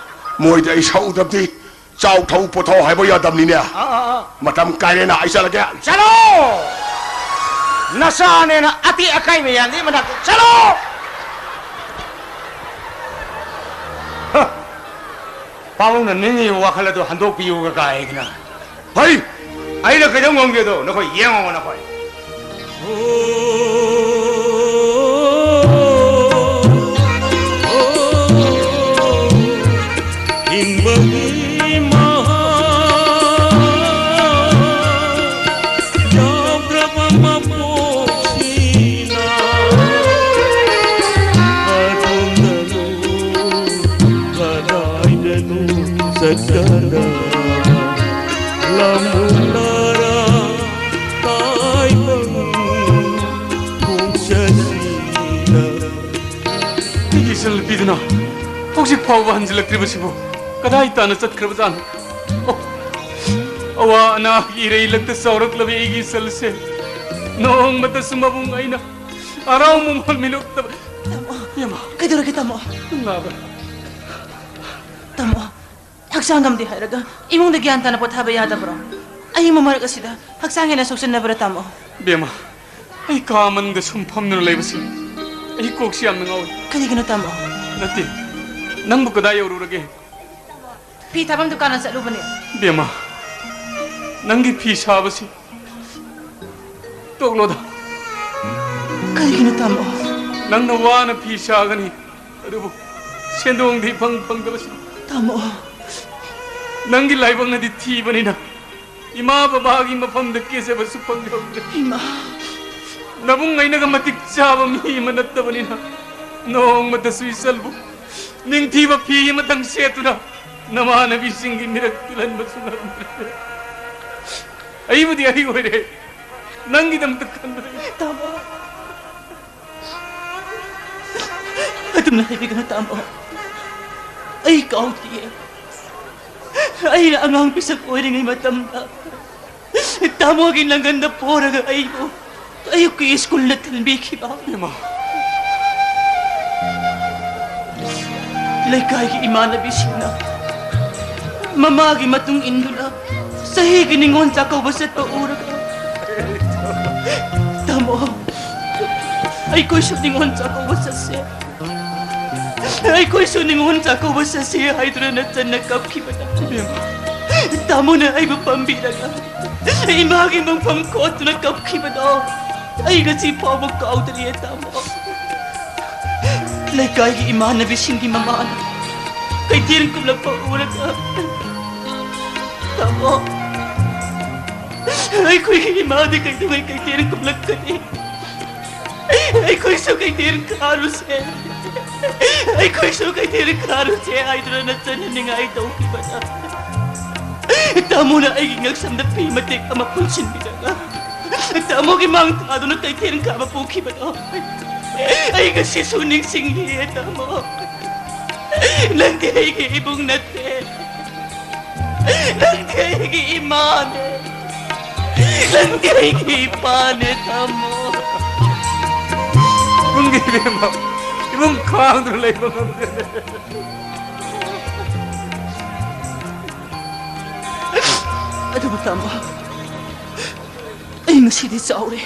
ꯃꯣꯏꯗꯤ ꯑꯩ ꯁꯛꯎꯗꯕꯗꯤ ꯆꯥꯎ ꯊꯛꯎ ꯄꯣꯊꯥꯎ ꯍꯥꯏꯕ ꯌꯥꯗꯕꯅꯤꯅꯦ꯫ ꯑꯥ, ꯑꯥ, ꯑꯥ꯫ ꯃꯇꯝ ꯀꯥꯏꯔꯦꯅ ꯑꯩ ꯆꯠꯂꯒꯦ꯫ ꯆꯠꯂꯣ! ꯅꯆꯥꯅꯦꯅ ꯑꯇꯦꯛ ꯑꯀꯥꯏ ꯃꯌꯥꯝꯗꯤ ꯃꯅꯥꯛꯇ ꯆꯠꯂꯣ! ꯍ! ꯄꯥꯕꯨꯡꯅ ꯅꯤꯡꯉꯤꯕ ꯋꯥꯈꯜ ꯑꯗꯨ ꯍꯟꯗꯣꯛꯄꯤꯌꯨꯒ ꯀꯥꯏꯗꯅ꯫ ꯐꯩ! ꯑꯩꯅ ꯀꯩꯗꯧ ꯉꯝꯒꯦꯗꯣ ꯅꯈꯣꯏ ꯌꯦꯡꯉꯣ ꯅꯈꯣꯏ꯫ ꯍꯤꯡꯕꯒꯤ ꯃꯍꯥꯎ ꯌꯥꯎꯗ꯭ꯔꯕ ꯃꯄꯣꯛꯁꯤꯅ ꯑꯗꯣꯝꯗ ꯀꯗꯥꯏꯗꯅꯣ ꯆꯠꯀꯗꯕ ꯂꯝꯂꯥꯔ ꯇꯥꯏꯕꯪ ꯈꯣꯡꯆꯠꯁꯤꯗ꯫ ꯑꯩꯒꯤ ꯏꯆꯜꯅꯨꯄꯤꯗꯨꯅ ꯍꯧꯖꯤꯛ ꯐꯥꯎꯕ ꯍꯟꯖꯤꯜꯂꯛꯇ꯭ꯔꯤꯕꯁꯤꯕꯨ ꯀꯗꯥꯏ ꯇꯥꯅ ꯆꯠꯈ꯭ꯔꯕꯖꯥꯠꯅꯣ? ꯑꯣ, ꯑꯋꯥ ꯑꯅꯥꯒꯤ ꯏꯔꯩꯂꯛꯇ ꯆꯥꯎꯔꯛꯂꯕ ꯑꯩꯒꯤ ꯏꯆꯜꯁꯦ ꯅꯣꯡꯃꯇꯁꯨ ꯃꯕꯨꯡ ꯑꯩꯅ ꯍꯔꯥꯎ ꯃꯃꯣꯜ ꯃꯤꯅꯣꯛꯇꯕ꯫ ꯇꯥꯃꯣ, ꯏꯃꯥ꯫ ꯀꯩꯗꯧꯔꯒꯦ, ꯇꯥꯃꯣ? ꯅꯥꯕ꯫ ꯇꯥꯃꯣ, ꯍꯛꯆꯥꯡ ꯉꯝꯗꯦ ꯍꯥꯏꯔꯒ ꯏꯃꯨꯡꯗ ꯒ꯭ꯌꯥꯟ ꯇꯥꯅ ꯄꯣꯊꯥꯕ ꯌꯥꯗꯕ꯭ꯔꯣ? ꯑꯌꯤꯡꯕ ꯃꯔꯛ ꯑꯁꯤꯗ ꯍꯛꯆꯥꯡ ꯍꯦꯟꯅ ꯁꯣꯛꯆꯟꯅꯕ꯭ꯔꯥ, ꯇꯥꯃꯣ? ꯕꯦꯝꯃ, ꯑꯩ ꯀꯥ ꯃꯅꯨꯡꯗ ꯁꯨꯝ ꯐꯝꯗꯨꯅ ꯂꯩꯕꯁꯤ ꯑꯩ ꯀꯣꯛꯁꯤ ꯌꯥꯝꯅ ꯉꯥꯎꯏ꯫ ꯀꯔꯤꯒꯤꯅꯣ, ꯇꯥꯃꯣ? ꯅꯠꯇꯦ, ꯅꯪꯕꯨ ꯀꯗꯥꯏ ꯌꯧꯔꯨꯔꯒꯦ? ꯐꯤ ꯊꯥꯐꯝ ꯗꯨꯀꯥꯟꯗ ꯆꯠꯂꯨꯕꯅꯦ꯫ ꯕꯦꯝꯃ, ꯅꯪꯒꯤ ꯐꯤ ꯁꯥꯕꯁꯤ ꯇꯣꯛꯂꯣꯗ꯫ ꯀꯩꯒꯤꯅꯣ ꯇꯥꯃꯣ? ꯅꯪꯅ ꯋꯥꯅ ꯐꯤ ꯁꯥꯒꯅꯤ, ꯑꯗꯨꯕꯨ ꯁꯦꯟꯗꯣꯡꯗꯤ ꯐꯪ ꯐꯪꯗꯕꯁꯤ꯫ ꯇꯥꯃꯣ꯫ ꯅꯪꯒꯤ ꯂꯥꯏꯕꯛꯅꯗꯤ ꯊꯤꯕꯅꯤꯅ ꯏꯃꯥ ꯕꯕꯥꯒꯤ ꯃꯐꯝꯗ ꯀꯦꯖꯕꯁꯨ ꯐꯪꯍꯧꯗ꯭ꯔꯦ꯫ ꯏꯃꯥ꯫ ꯅꯕꯨꯡ ꯑꯩꯅꯒ ꯃꯇꯤꯛ ꯆꯥꯕ ꯃꯤ ꯑꯃ ꯅꯠꯇꯕꯅꯤꯅ ꯅꯣꯡꯃꯇꯁꯨ ꯏꯆꯜꯕꯨ ꯅꯤꯡꯊꯤꯕ ꯐꯤ ꯑꯃꯇꯪ ꯁꯦꯠꯇꯨꯅ ꯅꯃꯥꯟꯅꯕꯤꯁꯤꯡꯒꯤ ꯃꯤꯔꯛ ꯇꯤꯜꯍꯟꯕꯁꯨ ꯉꯝꯗ꯭ꯔꯦ꯫ ꯑꯩꯕꯨꯗꯤ ꯑꯩ ꯑꯣꯏꯔꯦ, ꯅꯪꯒꯤꯗꯃꯛꯇ ꯈꯟꯕꯗ꯫ ꯇꯥꯃꯣ꯫ ꯑꯗꯨꯝꯅ ꯍꯥꯏꯕꯤꯒꯅꯨ ꯇꯥꯃꯣ꯫ ꯑꯩ ꯀꯥꯎꯗ꯭ꯔꯤꯌꯦ꯫ ꯑꯩꯅ ꯑꯉꯥꯡ ꯄꯤꯁꯛ ꯑꯣꯏꯔꯤꯉꯩ ꯃꯇꯝꯗ ꯇꯥꯃꯣꯒꯤ ꯅꯪꯒꯟꯗ ꯄꯣꯔꯒ ꯑꯩꯕꯨ ꯑꯌꯨꯛꯀꯤ ꯁ꯭ꯀꯨꯜꯗ ꯊꯤꯟꯕꯤꯈꯤꯕ꯫ ꯏꯃꯥ꯫ ꯂꯩꯀꯥꯏꯒꯤ ꯏꯃꯥꯟꯅꯕꯤꯁꯤꯡꯅ ꯃꯃꯥꯒꯤ ꯃꯇꯨꯡ ꯏꯟꯗꯨꯅ ꯆꯍꯤꯒꯤ ꯅꯤꯉꯣꯜ ꯆꯥꯛꯀꯧꯕ ꯆꯠꯄ ꯎꯔꯒ, "ꯇꯥꯃꯣ, ꯑꯩꯈꯣꯏꯁꯨ ꯅꯤꯉꯣꯜ ꯆꯥꯛꯀꯧꯕ ꯆꯠꯁꯦ꯫ ꯑꯩꯈꯣꯏꯁꯨ ꯅꯤꯉꯣꯜ ꯆꯥꯛꯀꯧꯕ ꯆꯠꯁꯦ" ꯍꯥꯏꯗꯨꯅ ꯅꯆꯟꯅ ꯀꯞꯈꯤꯕꯗ, ꯏꯕꯦꯝꯃ꯫ ꯇꯥꯃꯣꯅ ꯑꯩꯕꯨ ꯄꯝꯕꯤꯔꯒ ꯏꯃꯥꯒꯤ ꯃꯪꯐꯝ ꯀꯣꯠꯇꯨꯅ ꯀꯞꯈꯤꯕꯗꯣ ꯑꯩ ꯉꯁꯤ ꯐꯥꯎꯕ ꯀꯥꯎꯗ꯭ꯔꯤꯌꯦ, ꯇꯥꯃꯣ꯫ ꯂꯩꯀꯥꯏꯒꯤ ꯏꯃꯥꯟꯅꯕꯤꯁꯤꯡꯒꯤ ꯃꯃꯥꯅ ꯀꯩꯊꯦꯜ ꯀꯨꯝꯂꯛꯄ ꯎꯔꯒ, "ꯇꯥꯃꯣ, ꯑꯩꯈꯣꯏꯒꯤ ꯏꯃꯥꯗꯤ ꯀꯩꯗꯧꯉꯩ ꯀꯩꯊꯦꯜ ꯀꯨꯝꯂꯛꯀꯅꯤ? ꯑꯩꯈꯣꯏꯁꯨ ꯀꯩꯊꯦꯜ ꯀꯥꯔꯨꯁꯦ, ꯑꯩꯈꯣꯏꯁꯨ ꯀꯩꯊꯦꯜ ꯀꯥꯔꯨꯁꯦ" ꯍꯥꯏꯗꯨꯅ ꯅꯆꯟꯅ ꯅꯤꯡꯉꯥꯏ ꯇꯧꯈꯤꯕꯗ, ꯇꯥꯃꯣꯅ ꯑꯩꯒꯤ ꯉꯛꯁꯝꯗ ꯐꯤ ꯃꯇꯦꯛ ꯑꯃ ꯄꯨꯟꯁꯤꯟꯕꯤꯔꯒ ꯇꯥꯃꯣꯒꯤ ꯃꯥꯡ ꯊꯥꯗꯨꯅ ꯀꯩꯊꯦꯜ ꯀꯥꯕ ꯄꯨꯈꯤꯕꯗꯣ ꯑꯩ ꯉꯁꯤꯁꯨ ꯅꯤꯡꯁꯤꯡꯂꯤꯌꯦ, ꯇꯥꯃꯣ꯫ ꯅꯪꯗꯤ ꯑꯩꯒꯤ ꯏꯕꯨꯡ ꯅꯠꯇꯦ, ꯅꯪꯗꯤ ꯑꯩꯒꯤ ꯏꯃꯥꯅꯦ, ꯅꯪꯗꯤ ꯑꯩꯒꯤ ꯏꯄꯥꯅꯦ, ꯇꯥꯃꯣ꯫ ꯏꯕꯨꯡꯒꯤ ꯏꯕꯦꯝꯃ, ꯏꯕꯨꯡ ꯈꯥꯡꯗꯨꯅ ꯂꯩꯕ ꯉꯝꯗꯦ꯫ ꯑꯗꯨꯕꯨ ꯇꯥꯃꯣ, ꯑꯩ ꯉꯁꯤꯗꯤ ꯆꯥꯎꯔꯦ꯫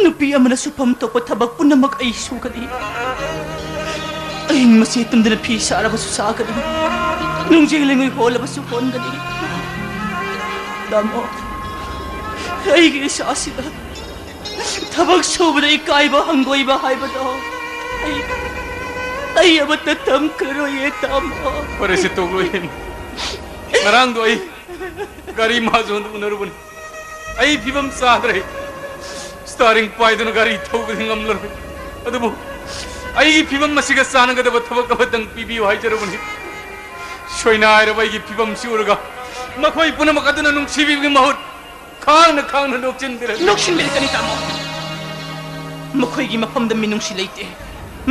ꯅꯨꯄꯤ ꯑꯃꯅ ꯁꯨꯐꯝ ꯊꯣꯛꯄ ꯊꯕꯛ ꯄꯨꯝꯅꯃꯛ ꯑꯩ ꯁꯨꯒꯅꯤ꯫ ꯑꯍꯤꯡ ꯃꯆꯦꯠ ꯇꯨꯝꯗꯅ ꯐꯤ ꯁꯥꯔꯕꯁꯨ ꯁꯥꯒꯅꯤ, ꯅꯨꯡꯖꯦꯡ ꯂꯩꯉꯣꯏ ꯍꯣꯜꯂꯕꯁꯨ ꯍꯣꯟꯒꯅꯤ꯫ ꯇꯥꯃꯣ, ꯑꯩꯒꯤ ꯏꯁꯥꯁꯤꯗ ꯊꯕꯛ ꯁꯨꯕꯗ ꯏꯀꯥꯏꯕ ꯍꯪꯒꯣꯏꯕ ꯍꯥꯏꯕꯗꯣ ꯑꯩ, ꯑꯩ ꯑꯃꯠꯇ ꯇꯝꯈ꯭ꯔꯔꯣꯏꯌꯦ, ꯇꯥꯃꯣ꯫ ꯐꯔꯦꯁꯦ, ꯇꯣꯛꯂꯣꯏ꯫ ꯉꯔꯥꯡꯗꯣ ꯑꯩ ꯒꯥꯔꯤ ꯃꯍꯥꯖꯣꯟꯗ ꯎꯅꯔꯨꯕꯅꯤ꯫ ꯑꯩ ꯐꯤꯕꯝ ꯆꯥꯗ꯭ꯔꯦ꯫ ꯁ꯭ꯇꯥꯔꯤꯡ ꯄꯥꯏꯗꯨꯅ ꯒꯥꯔꯤ ꯊꯧꯕꯗꯤ ꯉꯝꯂꯔꯣꯏ꯫ ꯑꯗꯨꯕꯨ ꯑꯩꯒꯤ ꯐꯤꯕꯝ ꯑꯁꯤꯒ ꯆꯥꯟꯅꯒꯗꯕ ꯊꯕꯛ ꯑꯃꯇꯪ ꯄꯤꯕꯤꯌꯨ ꯍꯥꯏꯖꯔꯕꯅꯤ꯫ ꯁꯣꯏꯅꯥꯏꯔꯕ ꯑꯩꯒꯤ ꯐꯤꯕꯝꯁꯤ ꯎꯔꯒ ꯃꯈꯣꯏ ꯄꯨꯝꯅꯃꯛ ꯑꯗꯨꯅ ꯅꯨꯡꯁꯤꯕꯤꯕꯒꯤ ꯃꯍꯨꯠ ꯈꯥꯡꯅ ꯈꯥꯡꯅ ꯅꯣꯛꯆꯤꯟꯕꯤꯔꯛꯏ꯫ ꯅꯣꯛꯁꯤꯟꯕꯤꯔꯛꯀꯅꯤ, ꯇꯥꯃꯣ꯫ ꯃꯈꯣꯏꯒꯤ ꯃꯐꯝꯗ ꯃꯤꯅꯨꯡꯁꯤ ꯂꯩꯇꯦ꯫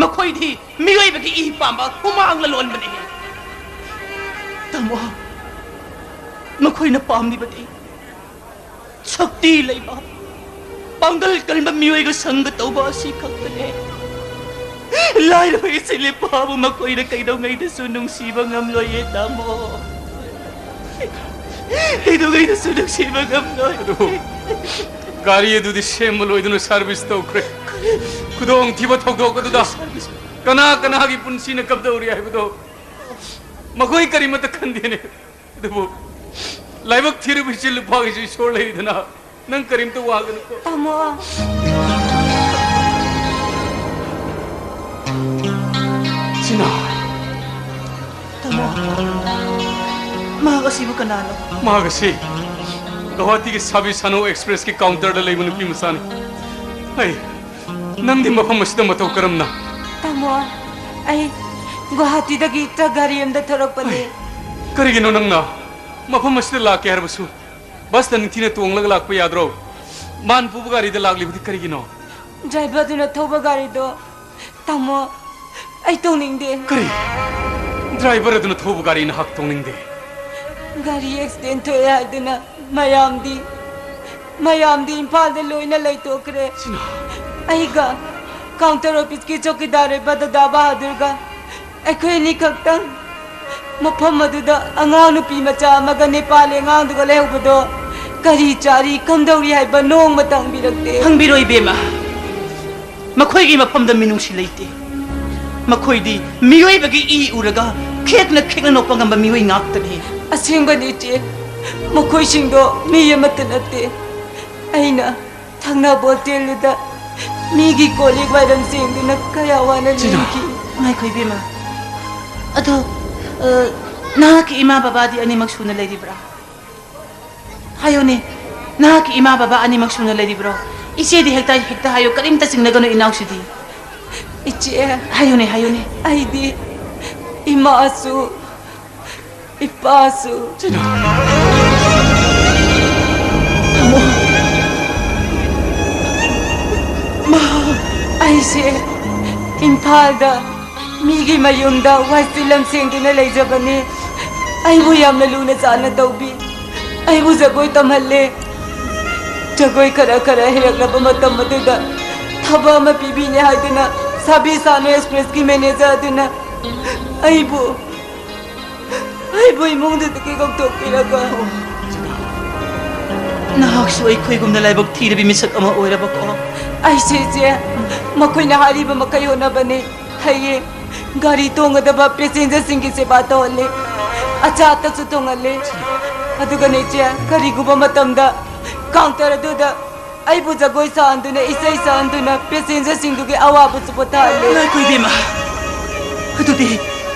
ꯃꯈꯣꯏꯗꯤ ꯃꯤꯑꯣꯏꯕꯒꯤ ꯏ ꯄꯥꯝꯕ, ꯍꯨꯃꯥꯡ ꯂꯂꯣꯟꯕꯅꯤ꯫ ꯇꯥꯃꯣ, ꯃꯈꯣꯏꯅ ꯄꯥꯝꯂꯤꯕꯗꯤ ꯁꯛꯇꯤ ꯂꯩꯕ, ꯄꯥꯡꯒꯜ ꯀꯟꯕ ꯃꯤꯑꯣꯏꯒ ꯁꯪꯒ ꯇꯧꯕ ꯑꯁꯤ ꯈꯛꯇꯅꯦ꯫ ꯂꯥꯏꯔꯕ ꯏꯆꯤꯜ ꯏꯄꯥꯕꯨ ꯃꯈꯣꯏꯅ ꯀꯩꯗꯧꯉꯩꯗꯁꯨ ꯅꯨꯡꯁꯤꯕ ꯉꯝꯂꯣꯏꯌꯦ, ꯇꯥꯃꯣ꯫ ꯀꯩꯗꯧꯉꯩꯗꯁꯨ ꯅꯨꯡꯁꯤꯕ ꯉꯝꯂꯣꯏ꯫ ꯑꯗꯨꯕꯨ ꯒꯥꯔꯤ ꯑꯗꯨꯗꯤ ꯁꯦꯝꯕ ꯂꯣꯏꯗꯨꯅ ꯁꯥꯔꯚꯤꯁ ꯇꯧꯈ꯭ꯔꯦ꯫ ꯈꯨꯗꯣꯡꯊꯤꯕ ꯊꯧꯗꯣꯛ ꯑꯗꯨꯗ ꯀꯅꯥ ꯀꯅꯥꯒꯤ ꯄꯨꯟꯁꯤꯅ ꯀꯝꯗꯧꯔꯤ ꯍꯥꯏꯕꯗꯣ ꯃꯈꯣꯏ ꯀꯔꯤꯃꯠꯇ ꯈꯟꯗꯦꯅꯦ꯫ ꯑꯗꯨꯕꯨ ꯂꯥꯏꯕꯛ ꯊꯤꯔꯕ ꯏꯆꯤꯜ ꯏꯄꯥꯒꯤꯁꯨ ꯏꯁꯣꯔ ꯂꯩꯔꯤꯗꯅ꯫ ꯅꯪ ꯀꯔꯤꯝꯇ ꯋꯥꯒꯅꯨꯀꯣ꯫ ꯇꯥꯃꯣ꯫ ꯁꯤꯅ꯫ ꯇꯥꯃꯣ, ꯃꯍꯥꯛ ꯑꯁꯤꯕꯨ ꯀꯅꯥꯅꯣ? ꯃꯍꯥꯛ ꯑꯁꯤ ꯒꯧꯍꯥꯇꯤꯒꯤ ꯁꯥꯕꯤ ꯁꯥꯅꯨ ꯑꯦꯛꯁꯄ꯭ꯔꯦꯁꯀꯤ ꯀꯥꯎꯟꯇꯔꯗ ꯂꯩꯕ ꯅꯨꯄꯤ ꯃꯆꯥꯅꯤ꯫ ꯑꯩ, ꯅꯪꯗꯤ ꯃꯐꯝ ꯑꯁꯤꯗ ꯃꯇꯧ ꯀꯔꯝꯅ? ꯇꯥꯃꯣ, ꯑꯩ ꯒꯨꯋꯥꯍꯥꯇꯤꯗꯒꯤ ꯇ꯭ꯔꯛ ꯒꯥꯔꯤ ꯑꯃꯗ ꯊꯧꯔꯛꯄꯅꯦ꯫ ꯑꯩ, ꯀꯔꯤꯒꯤꯅꯣ ꯅꯪꯅ ꯃꯐꯝ ꯑꯁꯤꯗ ꯂꯥꯛꯀꯦ ꯍꯥꯏꯔꯕꯁꯨ ꯕꯁꯇ ꯅꯤꯡꯊꯤꯅ ꯇꯣꯡꯂꯒ ꯂꯥꯛꯄ ꯌꯥꯗ꯭ꯔꯣ? ꯃꯥꯟ ꯄꯨꯕ ꯒꯥꯔꯤꯗ ꯂꯥꯛꯂꯤꯕꯗꯤ ꯀꯔꯤꯒꯤꯅꯣ? ꯗ꯭ꯔꯥꯏꯚꯔꯗꯨꯅ ꯊꯧꯕ ꯒꯥꯔꯤꯗꯣ, ꯇꯥꯃꯣ, ꯑꯩ ꯇꯣꯡꯅꯤꯡꯗꯦ꯫ ꯀꯔꯤ? ꯗ꯭ꯔꯥꯏꯚꯔ ꯑꯗꯨꯅ ꯊꯧꯕ ꯒꯥꯔꯤ ꯅꯍꯥꯛ ꯇꯣꯡꯅꯤꯡꯗꯦ? ꯒꯥꯔꯤ ꯑꯦꯛꯁꯤꯗꯦꯟ ꯊꯣꯛꯑꯦ ꯍꯥꯏꯗꯨꯅ ꯃꯌꯥꯝꯗꯤ, ꯃꯌꯥꯝꯗꯤ ꯏꯝꯐꯥꯜꯗ ꯂꯣꯏꯅ ꯂꯩꯊꯣꯛꯈ꯭ꯔꯦ꯫ ꯁꯤꯅ꯫ ꯑꯩꯒ ꯀꯥꯎꯟꯇꯔ ꯑꯣꯐꯤꯁꯀꯤ ꯆꯧꯀꯤꯗꯥꯔ ꯑꯣꯏꯕ ꯗꯗꯥ ꯕꯍꯥꯗꯨꯔꯒ ꯑꯩꯈꯣꯏ ꯑꯅꯤ ꯈꯛꯇꯪ ꯃꯐꯝ ꯑꯗꯨꯗ ꯑꯉꯥꯡ ꯅꯨꯄꯤ ꯃꯆꯥ ꯑꯃꯒ ꯅꯦꯄꯥꯂꯤ ꯑꯉꯥꯡꯗꯨꯒ ꯂꯩꯍꯧꯕꯗꯣ ꯀꯔꯤ ꯆꯥꯔꯤ, ꯀꯝꯗꯧꯔꯤ ꯍꯥꯏꯕ ꯅꯣꯡꯃꯇ ꯍꯪꯕꯤꯔꯛꯇꯦ꯫ ꯍꯪꯕꯤꯔꯣꯏ, ꯏꯕꯦꯝꯃ꯫ ꯃꯈꯣꯏꯒꯤ ꯃꯐꯝꯗ ꯃꯤꯅꯨꯡꯁꯤ ꯂꯩꯇꯦ꯫ ꯃꯈꯣꯏꯗꯤ ꯃꯤꯑꯣꯏꯕꯒꯤ ꯏ ꯎꯔꯒ ꯈꯦꯛꯅ ꯈꯦꯛꯅ ꯅꯣꯛꯄ ꯉꯝꯕ ꯃꯤꯑꯣꯏ ꯉꯥꯛꯇꯅꯤ꯫ ꯑꯁꯦꯡꯕꯅꯤ, ꯏꯆꯦ꯫ ꯃꯈꯣꯏꯁꯤꯡꯗꯣ ꯃꯤ ꯑꯃꯠꯇ ꯅꯠꯇꯦ꯫ ꯑꯩꯅ ꯊꯪꯅꯕ ꯍꯣꯇꯦꯜꯗꯨꯗ ꯃꯤꯒꯤ ꯀꯣꯜ ꯂꯤꯛ ꯋꯥꯏꯔꯝ ꯁꯦꯡꯗꯨꯅ ꯀꯌꯥ ꯋꯥꯅ ꯆꯤꯅꯥ꯫ ꯂꯦꯟꯈꯤ꯫ ꯉꯥꯏꯈꯣ ꯏꯕꯦꯝꯃ꯫ ꯑꯗꯣ, ꯑ, ꯅꯍꯥꯛꯀꯤ ꯏꯃꯥ ꯕꯕꯥꯗꯤ ꯑꯅꯤꯃꯛ ꯁꯨꯅ ꯂꯩꯔꯤꯕ꯭ꯔꯥ? ꯍꯥꯏꯌꯨꯅꯦ, ꯅꯍꯥꯛꯀꯤ ꯏꯃꯥ ꯕꯕꯥ ꯑꯅꯤꯃꯛ ꯁꯨꯅ ꯂꯩꯔꯤꯕ꯭ꯔꯣ? ꯏꯆꯦꯗꯤ ꯍꯦꯛꯇ, ꯍꯦꯛꯇ ꯍꯥꯏꯌꯨ, ꯀꯔꯤꯝꯇ ꯆꯤꯡꯅꯒꯅꯨ ꯏꯅꯥꯎꯁꯤꯗꯤ꯫ ꯏꯆꯦ, ꯍꯥꯏꯌꯨꯅꯦ, ꯍꯥꯏꯌꯨꯅꯦ꯫ ꯑꯩꯗꯤ ꯏꯃꯥꯁꯨ, ꯏꯄꯥꯁꯨ꯫ ꯆꯤꯅꯥ꯫ ꯇꯥꯃꯣ꯫ ꯃꯥ꯫ ꯑꯩꯁꯦ ꯏꯝꯐꯥꯜꯗ ꯃꯤꯒꯤ ꯃꯌꯨꯝꯗ ꯋꯥꯏ ꯆꯤꯜꯂꯝ ꯁꯦꯡꯗꯨꯅ ꯂꯩꯖꯕꯅꯤ꯫ ꯑꯩꯕꯨ ꯌꯥꯝꯅ ꯂꯨꯅ ꯆꯥꯟꯅ ꯇꯧꯕꯤ꯫ ꯑꯩꯕꯨ ꯖꯒꯣꯏ ꯇꯝꯍꯜꯂꯦ꯫ ꯖꯒꯣꯏ ꯈꯔ ꯈꯔ ꯍꯩꯔꯛꯂꯕ ꯃꯇꯝ ꯑꯗꯨꯗ ꯊꯕꯛ ꯑꯃ ꯄꯤꯕꯤꯅꯤ ꯍꯥꯏꯗꯨꯅ ꯁꯥꯕꯤ ꯁꯥꯅꯨ ꯑꯦꯛꯁꯄ꯭ꯔꯦꯁꯀꯤ ꯃꯦꯅꯦꯖꯔ ꯑꯗꯨꯅ ꯑꯩꯕꯨ, ꯑꯩꯕꯨ ꯏꯃꯨꯡꯗꯨꯗꯒꯤ ꯀꯧꯊꯣꯛꯄꯤꯔꯒ꯫ ꯅꯍꯥꯛꯁꯨ ꯑꯩꯈꯣꯏꯒꯨꯝꯅ ꯂꯥꯏꯕꯛ ꯊꯤꯔꯕꯤ ꯃꯤꯁꯛ ꯑꯃ ꯑꯣꯏꯔꯕꯀꯣ? ꯑꯩꯁꯦ ꯏꯆꯦ, ꯃꯈꯣꯏꯅ ꯍꯥꯏꯔꯤꯕ ꯃꯈꯩ ꯍꯣꯠꯅꯕꯅꯤ꯫ ꯍꯌꯦꯡ ꯒꯥꯔꯤ ꯇꯣꯡꯒꯗꯕ ꯄꯦꯁꯦꯟꯖꯔꯁꯤꯡꯒꯤ ꯁꯦꯕꯥ ꯇꯧꯍꯜꯂꯤ, ꯑꯆꯥ ꯑꯊꯛꯁꯨ ꯊꯣꯡꯍꯜꯂꯤ꯫ ꯑꯗꯨꯒꯅꯦ ꯏꯆꯦ, ꯀꯔꯤꯒꯨꯝꯕ ꯃꯇꯝꯗ ꯀꯥꯎꯟꯇꯔ ꯑꯗꯨꯗ ꯑꯩꯕꯨ ꯖꯒꯣꯏ ꯁꯥꯍꯟꯗꯨꯅ, ꯏꯁꯩ ꯁꯛꯍꯟꯗꯨꯅ ꯄꯦꯁꯦꯟꯖꯔꯁꯤꯡꯗꯨꯒꯤ ꯑꯋꯥꯕꯁꯨ ꯄꯣꯊꯥꯍꯜꯂꯤ꯫ ꯉꯥꯏꯈꯣ ꯏꯕꯦꯝꯃ, ꯑꯗꯨꯗꯤ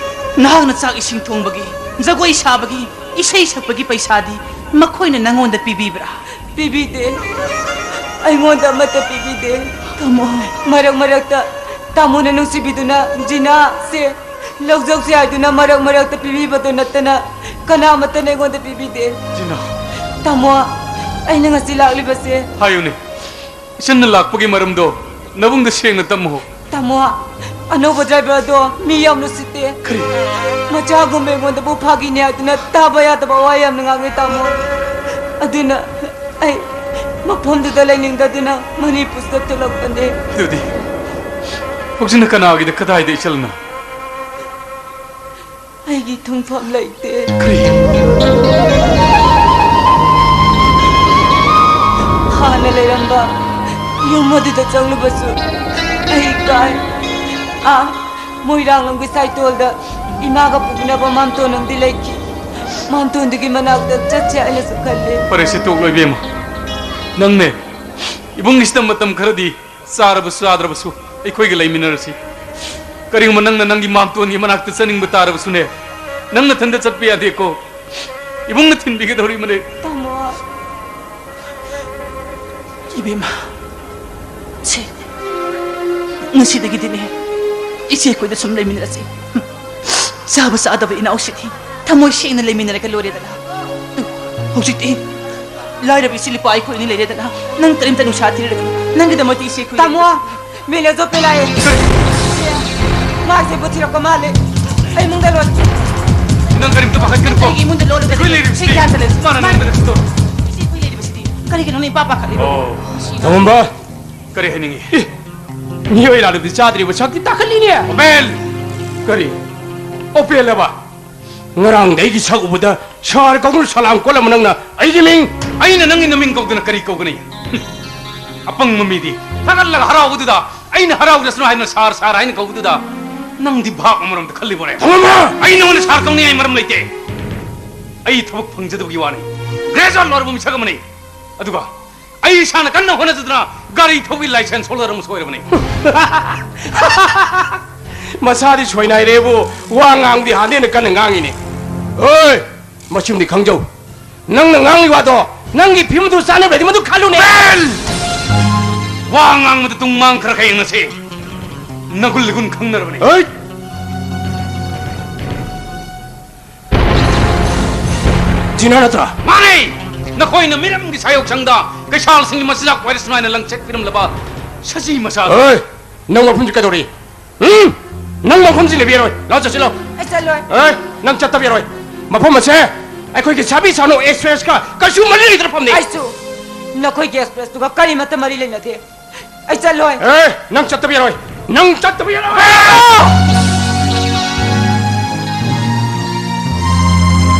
ꯅꯍꯥꯛꯅ ꯆꯥꯛ ꯏꯁꯤꯡ ꯊꯣꯡꯕꯒꯤ, ꯖꯒꯣꯏ ꯁꯥꯕꯒꯤ, ꯏꯁꯩ ꯁꯛꯄꯒꯤ ꯄꯩꯁꯥꯗꯤ ꯃꯈꯣꯏꯅ ꯅꯪꯉꯣꯟꯗ ꯄꯤꯕꯤꯕ꯭ꯔꯥ? ꯄꯤꯕꯤꯗꯦ꯫ ꯑꯩꯉꯣꯟꯗ ꯑꯃꯠꯇ ꯄꯤꯕꯤꯗꯦ꯫ ꯇꯥꯃꯣ꯫ ꯃꯔꯛ ꯃꯔꯛꯇ ꯇꯥꯃꯣꯅ ꯅꯨꯡꯁꯤꯕꯤꯗꯨꯅ ꯖꯤꯅꯥ ꯁꯦ ꯂꯧꯖꯧꯁꯦ ꯍꯥꯏꯗꯨꯅ ꯃꯔꯛ ꯃꯔꯛꯇ ꯄꯤꯕꯤꯕꯗꯨ ꯅꯠꯇꯅ ꯀꯅꯥꯃꯠꯇꯅ ꯑꯩꯉꯣꯟꯗ ꯄꯤꯕꯤꯗꯦ꯫ ꯖꯤꯅꯥ꯫ ꯇꯥꯃꯣ, ꯑꯩꯅ ꯉꯁꯤ ꯂꯥꯛꯂꯤꯕꯁꯦ꯫ ꯍꯥꯏꯌꯨꯅꯦ꯫ ꯏꯆꯟꯅ ꯂꯥꯛꯄꯒꯤ ꯃꯔꯝꯗꯣ ꯅꯕꯨꯡꯗ ꯁꯦꯡꯅ ꯇꯝꯃꯨ꯫ ꯇꯥꯃꯣ, ꯑꯅꯧꯕ ꯗ꯭ꯔꯥꯏꯚꯔꯗꯣ ꯃꯤ ꯌꯥꯝꯅ ꯎꯁꯤꯠꯇꯦ꯫ ꯀꯔꯤ? ꯃꯆꯥꯒꯨꯝꯕ ꯑꯩꯉꯣꯟꯗꯕꯨ ꯐꯥꯒꯤꯅꯦ ꯍꯥꯏꯗꯨꯅ ꯇꯥꯕ ꯌꯥꯗꯕ ꯋꯥ ꯌꯥꯝꯅ ꯉꯥꯡꯉꯦ ꯇꯥꯃꯣ꯫ ꯑꯗꯨꯅ ꯑꯩ ꯃꯐꯝꯗꯨꯗ ꯂꯩꯅꯤꯡꯗꯗꯨꯅ ꯃꯅꯤꯄꯨꯔꯗ ꯊꯣꯛꯂꯛꯄꯅꯦ꯫ ꯑꯗꯨꯗꯤ ꯍꯧꯖꯤꯛꯅ ꯀꯅꯥꯒꯤꯗ, ꯀꯗꯥꯏꯗ ꯏꯆꯜꯅ? ꯑꯩꯒꯤ ꯊꯨꯡꯐꯝ ꯂꯩꯇꯦ꯫ ꯀꯔꯤ? ꯍꯥꯟꯅ ꯂꯩꯔꯝꯕ ꯌꯨꯝ ꯑꯗꯨꯗ ꯆꯪꯂꯨꯕꯁꯨ ꯑꯩ ꯏꯀꯥꯏ꯫ ꯑꯥ, ꯃꯣꯏꯔꯥꯡꯂꯣꯝꯒꯤ ꯁꯥꯏꯇꯣꯜꯗ ꯏꯃꯥꯒ ꯄꯨꯃꯤꯟꯅꯕ ꯃꯥꯝꯇꯣꯟ ꯑꯃꯗꯤ ꯂꯩꯈꯤ꯫ ꯃꯥꯟꯇꯣꯟꯗꯨꯒꯤ ꯃꯅꯥꯛꯇ ꯆꯠꯁꯦ ꯍꯥꯏꯅꯁꯨ ꯈꯜꯂꯤ꯫ ꯐꯔꯦꯁꯦ, ꯇꯣꯛꯂꯣ ꯏꯕꯦꯝꯃ꯫ ꯅꯪꯅꯦ ꯏꯕꯨꯡꯒꯤꯁꯤꯗ ꯃꯇꯝ ꯈꯔꯗꯤ ꯆꯥꯔꯕꯁꯨ ꯆꯥꯗ꯭ꯔꯕꯁꯨ ꯑꯩꯈꯣꯏꯒ ꯂꯩꯃꯤꯟꯅꯔꯁꯤ꯫ ꯀꯔꯤꯒꯨꯝꯕ ꯅꯪꯅ ꯅꯪꯒꯤ ꯃꯥꯝꯇꯣꯟꯒꯤ ꯃꯅꯥꯛꯇ ꯆꯠꯅꯤꯡꯕ ꯇꯥꯔꯕꯁꯨꯅꯦ, ꯅꯪ ꯅꯊꯟꯗ ꯆꯠꯄ ꯌꯥꯗꯦꯀꯣ꯫ ꯏꯕꯨꯡꯅ ꯊꯤꯟꯕꯤꯒꯗꯧꯔꯤꯕꯅꯦ꯫ ꯇꯥꯃꯣ꯫ ꯏꯕꯦꯝꯃ, ꯁꯦ, ꯉꯁꯤꯗꯒꯤꯗꯤꯅꯦ, ꯏꯆꯦ ꯑꯩꯈꯣꯏꯗ ꯁꯨꯝ ꯂꯩꯃꯤꯟꯅꯔꯁꯤ꯫ ꯆꯥꯕ ꯆꯥꯗꯕ ꯏꯅꯥꯎꯁꯤꯗꯤ ꯊꯃꯣꯏ ꯁꯦꯡꯅ ꯂꯩꯃꯤꯟꯅꯔꯒ ꯂꯣꯏꯔꯦꯗꯅ꯫ ꯍꯧꯖꯤꯛꯇꯤ ꯂꯥꯏꯔꯕ ꯏꯆꯦ ꯂꯨꯄꯥ ꯑꯩꯈꯣꯏ ꯑꯅꯤ ꯂꯩꯔꯦꯗꯅ, ꯅꯪ ꯀꯔꯤꯝꯇ ꯅꯨꯡꯁꯥ ꯊꯤꯔꯒꯅꯨ꯫ ꯅꯪꯒꯤꯗꯃꯛꯇꯤ ꯏꯆꯦ ꯑꯩꯈꯣꯏ ꯇꯥꯃꯣ, ꯃꯦꯅꯦꯖꯔ ꯄꯦꯂꯥꯏ꯫ ꯃꯥꯁꯦ ꯄꯨꯊꯤꯔꯛꯄ ꯃꯥꯜꯂꯦ꯫ ꯑꯩ ꯏꯃꯨꯡꯗ ꯂꯣꯏ꯫ ꯅꯪ ꯀꯔꯤꯝꯇ ꯄꯥꯈꯠꯀꯅꯨꯀꯣ꯫ ꯑꯩꯒꯤ ꯏꯃꯨꯡꯗ ꯂꯣꯏ꯫ ꯑꯩꯈꯣꯏ ꯂꯩꯔꯤꯕꯁꯤꯗꯤ꯫ ꯁꯤ ꯒ꯭ꯌꯥꯟ ꯇꯥꯅ ꯃꯥꯅ ꯅꯪ ꯅꯪꯗ ꯅꯠꯇ꯭ꯔꯣ? ꯏꯆꯦ ꯑꯩꯈꯣꯏ ꯂꯩꯔꯤꯕꯁꯤꯗꯤ꯫ ꯀꯔꯤꯒꯤꯅꯣ ꯅꯪ ꯏꯄꯥ ꯄꯥꯈꯠꯂꯤꯕꯣ? ꯑꯣ꯫ ꯇꯣꯝꯕ꯫ ꯀꯔꯤ ꯍꯥꯏꯅꯤꯡꯉꯤ? ꯑꯦ, ꯃꯤꯑꯣꯏ ꯂꯥꯂꯨꯗꯤ ꯆꯥꯗ꯭ꯔꯤꯕ ꯁꯛꯇꯤ ꯇꯥꯈꯠꯂꯤꯅꯦ꯫ ꯑꯣꯄꯦꯜ! ꯀꯔꯤ? ꯑꯣꯄꯦꯜ ꯍꯥꯏꯕ? ꯉꯔꯥꯡꯗꯤ ꯑꯩꯒꯤ ꯁꯛ ꯎꯕꯗ ꯁꯥꯔ ꯀꯧꯗꯨꯅ ꯁꯂꯥꯝ ꯀꯣꯠꯂꯝꯕ ꯅꯪꯅ ꯑꯩꯒꯤ ꯃꯤꯡ? ꯑꯩꯅ ꯅꯪꯒꯤ ꯅꯃꯤꯡ ꯀꯧꯗꯅ ꯀꯔꯤ ꯀꯧꯒꯅꯤ? ꯑꯄꯪꯕ ꯃꯤꯗꯤ ꯊꯥꯒꯠꯂꯒ ꯍꯔꯥꯎꯕꯗꯨꯗ ꯑꯩꯅ ꯍꯔꯥꯎꯖꯁꯅꯨ ꯍꯥꯏꯅ ꯁꯥꯔ, ꯁꯥꯔ ꯍꯥꯏꯅ ꯀꯧꯕꯗꯨꯗ ꯅꯪꯗꯤ ꯚꯥꯞ ꯑꯃꯔꯣꯝꯗ ꯈꯜꯂꯤꯕꯣꯅꯦ? ꯊꯝꯃꯝꯃꯣ! ꯑꯩ ꯅꯉꯣꯟꯗ ꯁꯥꯔ ꯀꯧꯅꯤꯡꯉꯥꯏ ꯃꯔꯝ ꯂꯩꯇꯦ꯫ ꯑꯩ ꯊꯕꯛ ꯐꯪꯖꯗꯕꯒꯤ ꯋꯥꯅꯤ꯫ ꯒ꯭ꯔꯦꯖꯨꯑꯦꯠ ꯂꯣꯏꯔꯕ ꯃꯤꯁꯛ ꯑꯃꯅꯤ꯫ ꯑꯗꯨꯒ ꯑꯩ ꯏꯁꯥꯅ ꯀꯟꯅ ꯍꯣꯠꯅꯖꯗꯨꯅ ꯒꯥꯔꯤ ꯊꯧꯕꯒꯤ ꯂꯥꯏꯁꯦꯟꯁ ꯍꯣꯜꯗꯔ ꯑꯃꯁꯨ ꯑꯣꯏꯔꯕꯅꯤ꯫ ꯃꯁꯥꯗꯤ ꯁꯣꯏꯅꯥꯏꯔꯦꯕꯨ, ꯋꯥ ꯉꯥꯡꯗꯤ ꯍꯥꯟꯅ ꯍꯦꯟꯅ ꯀꯟꯅ ꯉꯥꯡꯉꯤꯅꯦ꯫ ꯑꯣꯏ! ꯃꯁꯤꯃꯗꯤ ꯈꯪꯖꯧ꯫ ꯅꯪꯅ ꯉꯥꯡꯂꯤ ꯋꯥꯗꯣ ꯅꯪꯒꯤ ꯐꯤꯕꯝꯗꯨ ꯆꯥꯟꯅꯕ꯭ꯔꯗꯤ ꯃꯗꯨ ꯈꯜꯂꯨꯅꯦ꯫ ꯕꯦꯜ! ꯋꯥ ꯉꯥꯡꯕꯗ ꯇꯨꯡ ꯃꯥꯡ ꯈꯔ ꯈꯔ ꯌꯦꯡꯅꯁꯤ꯫ ꯅꯒꯨꯟ ꯂꯤꯒꯨꯟ ꯈꯪꯅꯔꯕꯅꯤ꯫ ꯍꯩꯠ! ꯖꯤꯅꯥ ꯅꯠꯇ꯭ꯔꯥ? ꯃꯥꯅꯦ! ꯅꯈꯣꯏꯅ ꯃꯤꯔꯝꯒꯤ ꯁꯥꯌꯣꯛꯁꯪꯗ ꯀꯩꯁꯥꯜꯁꯤꯡꯒꯤ ꯃꯆꯤꯟꯖꯥꯛ ꯑꯣꯏꯔꯁꯅꯨ ꯍꯥꯏꯅ ꯂꯪꯆꯦꯠ ꯄꯤꯔꯝꯂꯕ ꯁꯖꯤ ꯃꯆꯥ꯫ ꯑꯦ! ꯅꯪ ꯃꯐꯝꯁꯤ ꯀꯩꯗꯧꯔꯤ? ꯎꯝ? ꯅꯪ ꯃꯐꯝꯁꯤ ꯂꯩꯕ ꯌꯥꯔꯣꯏ꯫ ꯂꯥꯛꯑꯣ, ꯆꯠꯁꯤ ꯂꯥꯛꯑꯣ꯫ ꯑꯩ ꯆꯠꯂꯣꯏ꯫ ꯑꯦ! ꯅꯪ ꯆꯠꯇꯕ ꯌꯥꯔꯣꯏ꯫ ꯃꯐꯝ ꯑꯁꯦ ꯑꯩꯈꯣꯏꯒꯤ ꯁꯥꯕꯤ ꯁꯥꯅꯨ ꯑꯦꯛꯁꯄ꯭ꯔꯦꯁꯀ ꯀꯩꯁꯨ ꯃꯔꯤ ꯂꯩꯅꯗ꯭ꯔ ꯃꯐꯝꯅꯤ꯫ ꯑꯩꯁꯨ ꯅꯈꯣꯏꯒꯤ ꯑꯦꯛꯁꯄ꯭ꯔꯦꯁꯇꯨꯒ ꯀꯔꯤꯃꯠꯇ ꯃꯔꯤ ꯂꯩꯅꯗꯦ꯫ ꯑꯩ ꯆꯠꯂꯣꯏ꯫ ꯑꯦ! ꯅꯪ ꯆꯠꯇꯕ ꯌꯥꯔꯣꯏ꯫ ꯅꯪ ꯆꯠꯇꯕ ꯌꯥꯔꯣꯏ꯫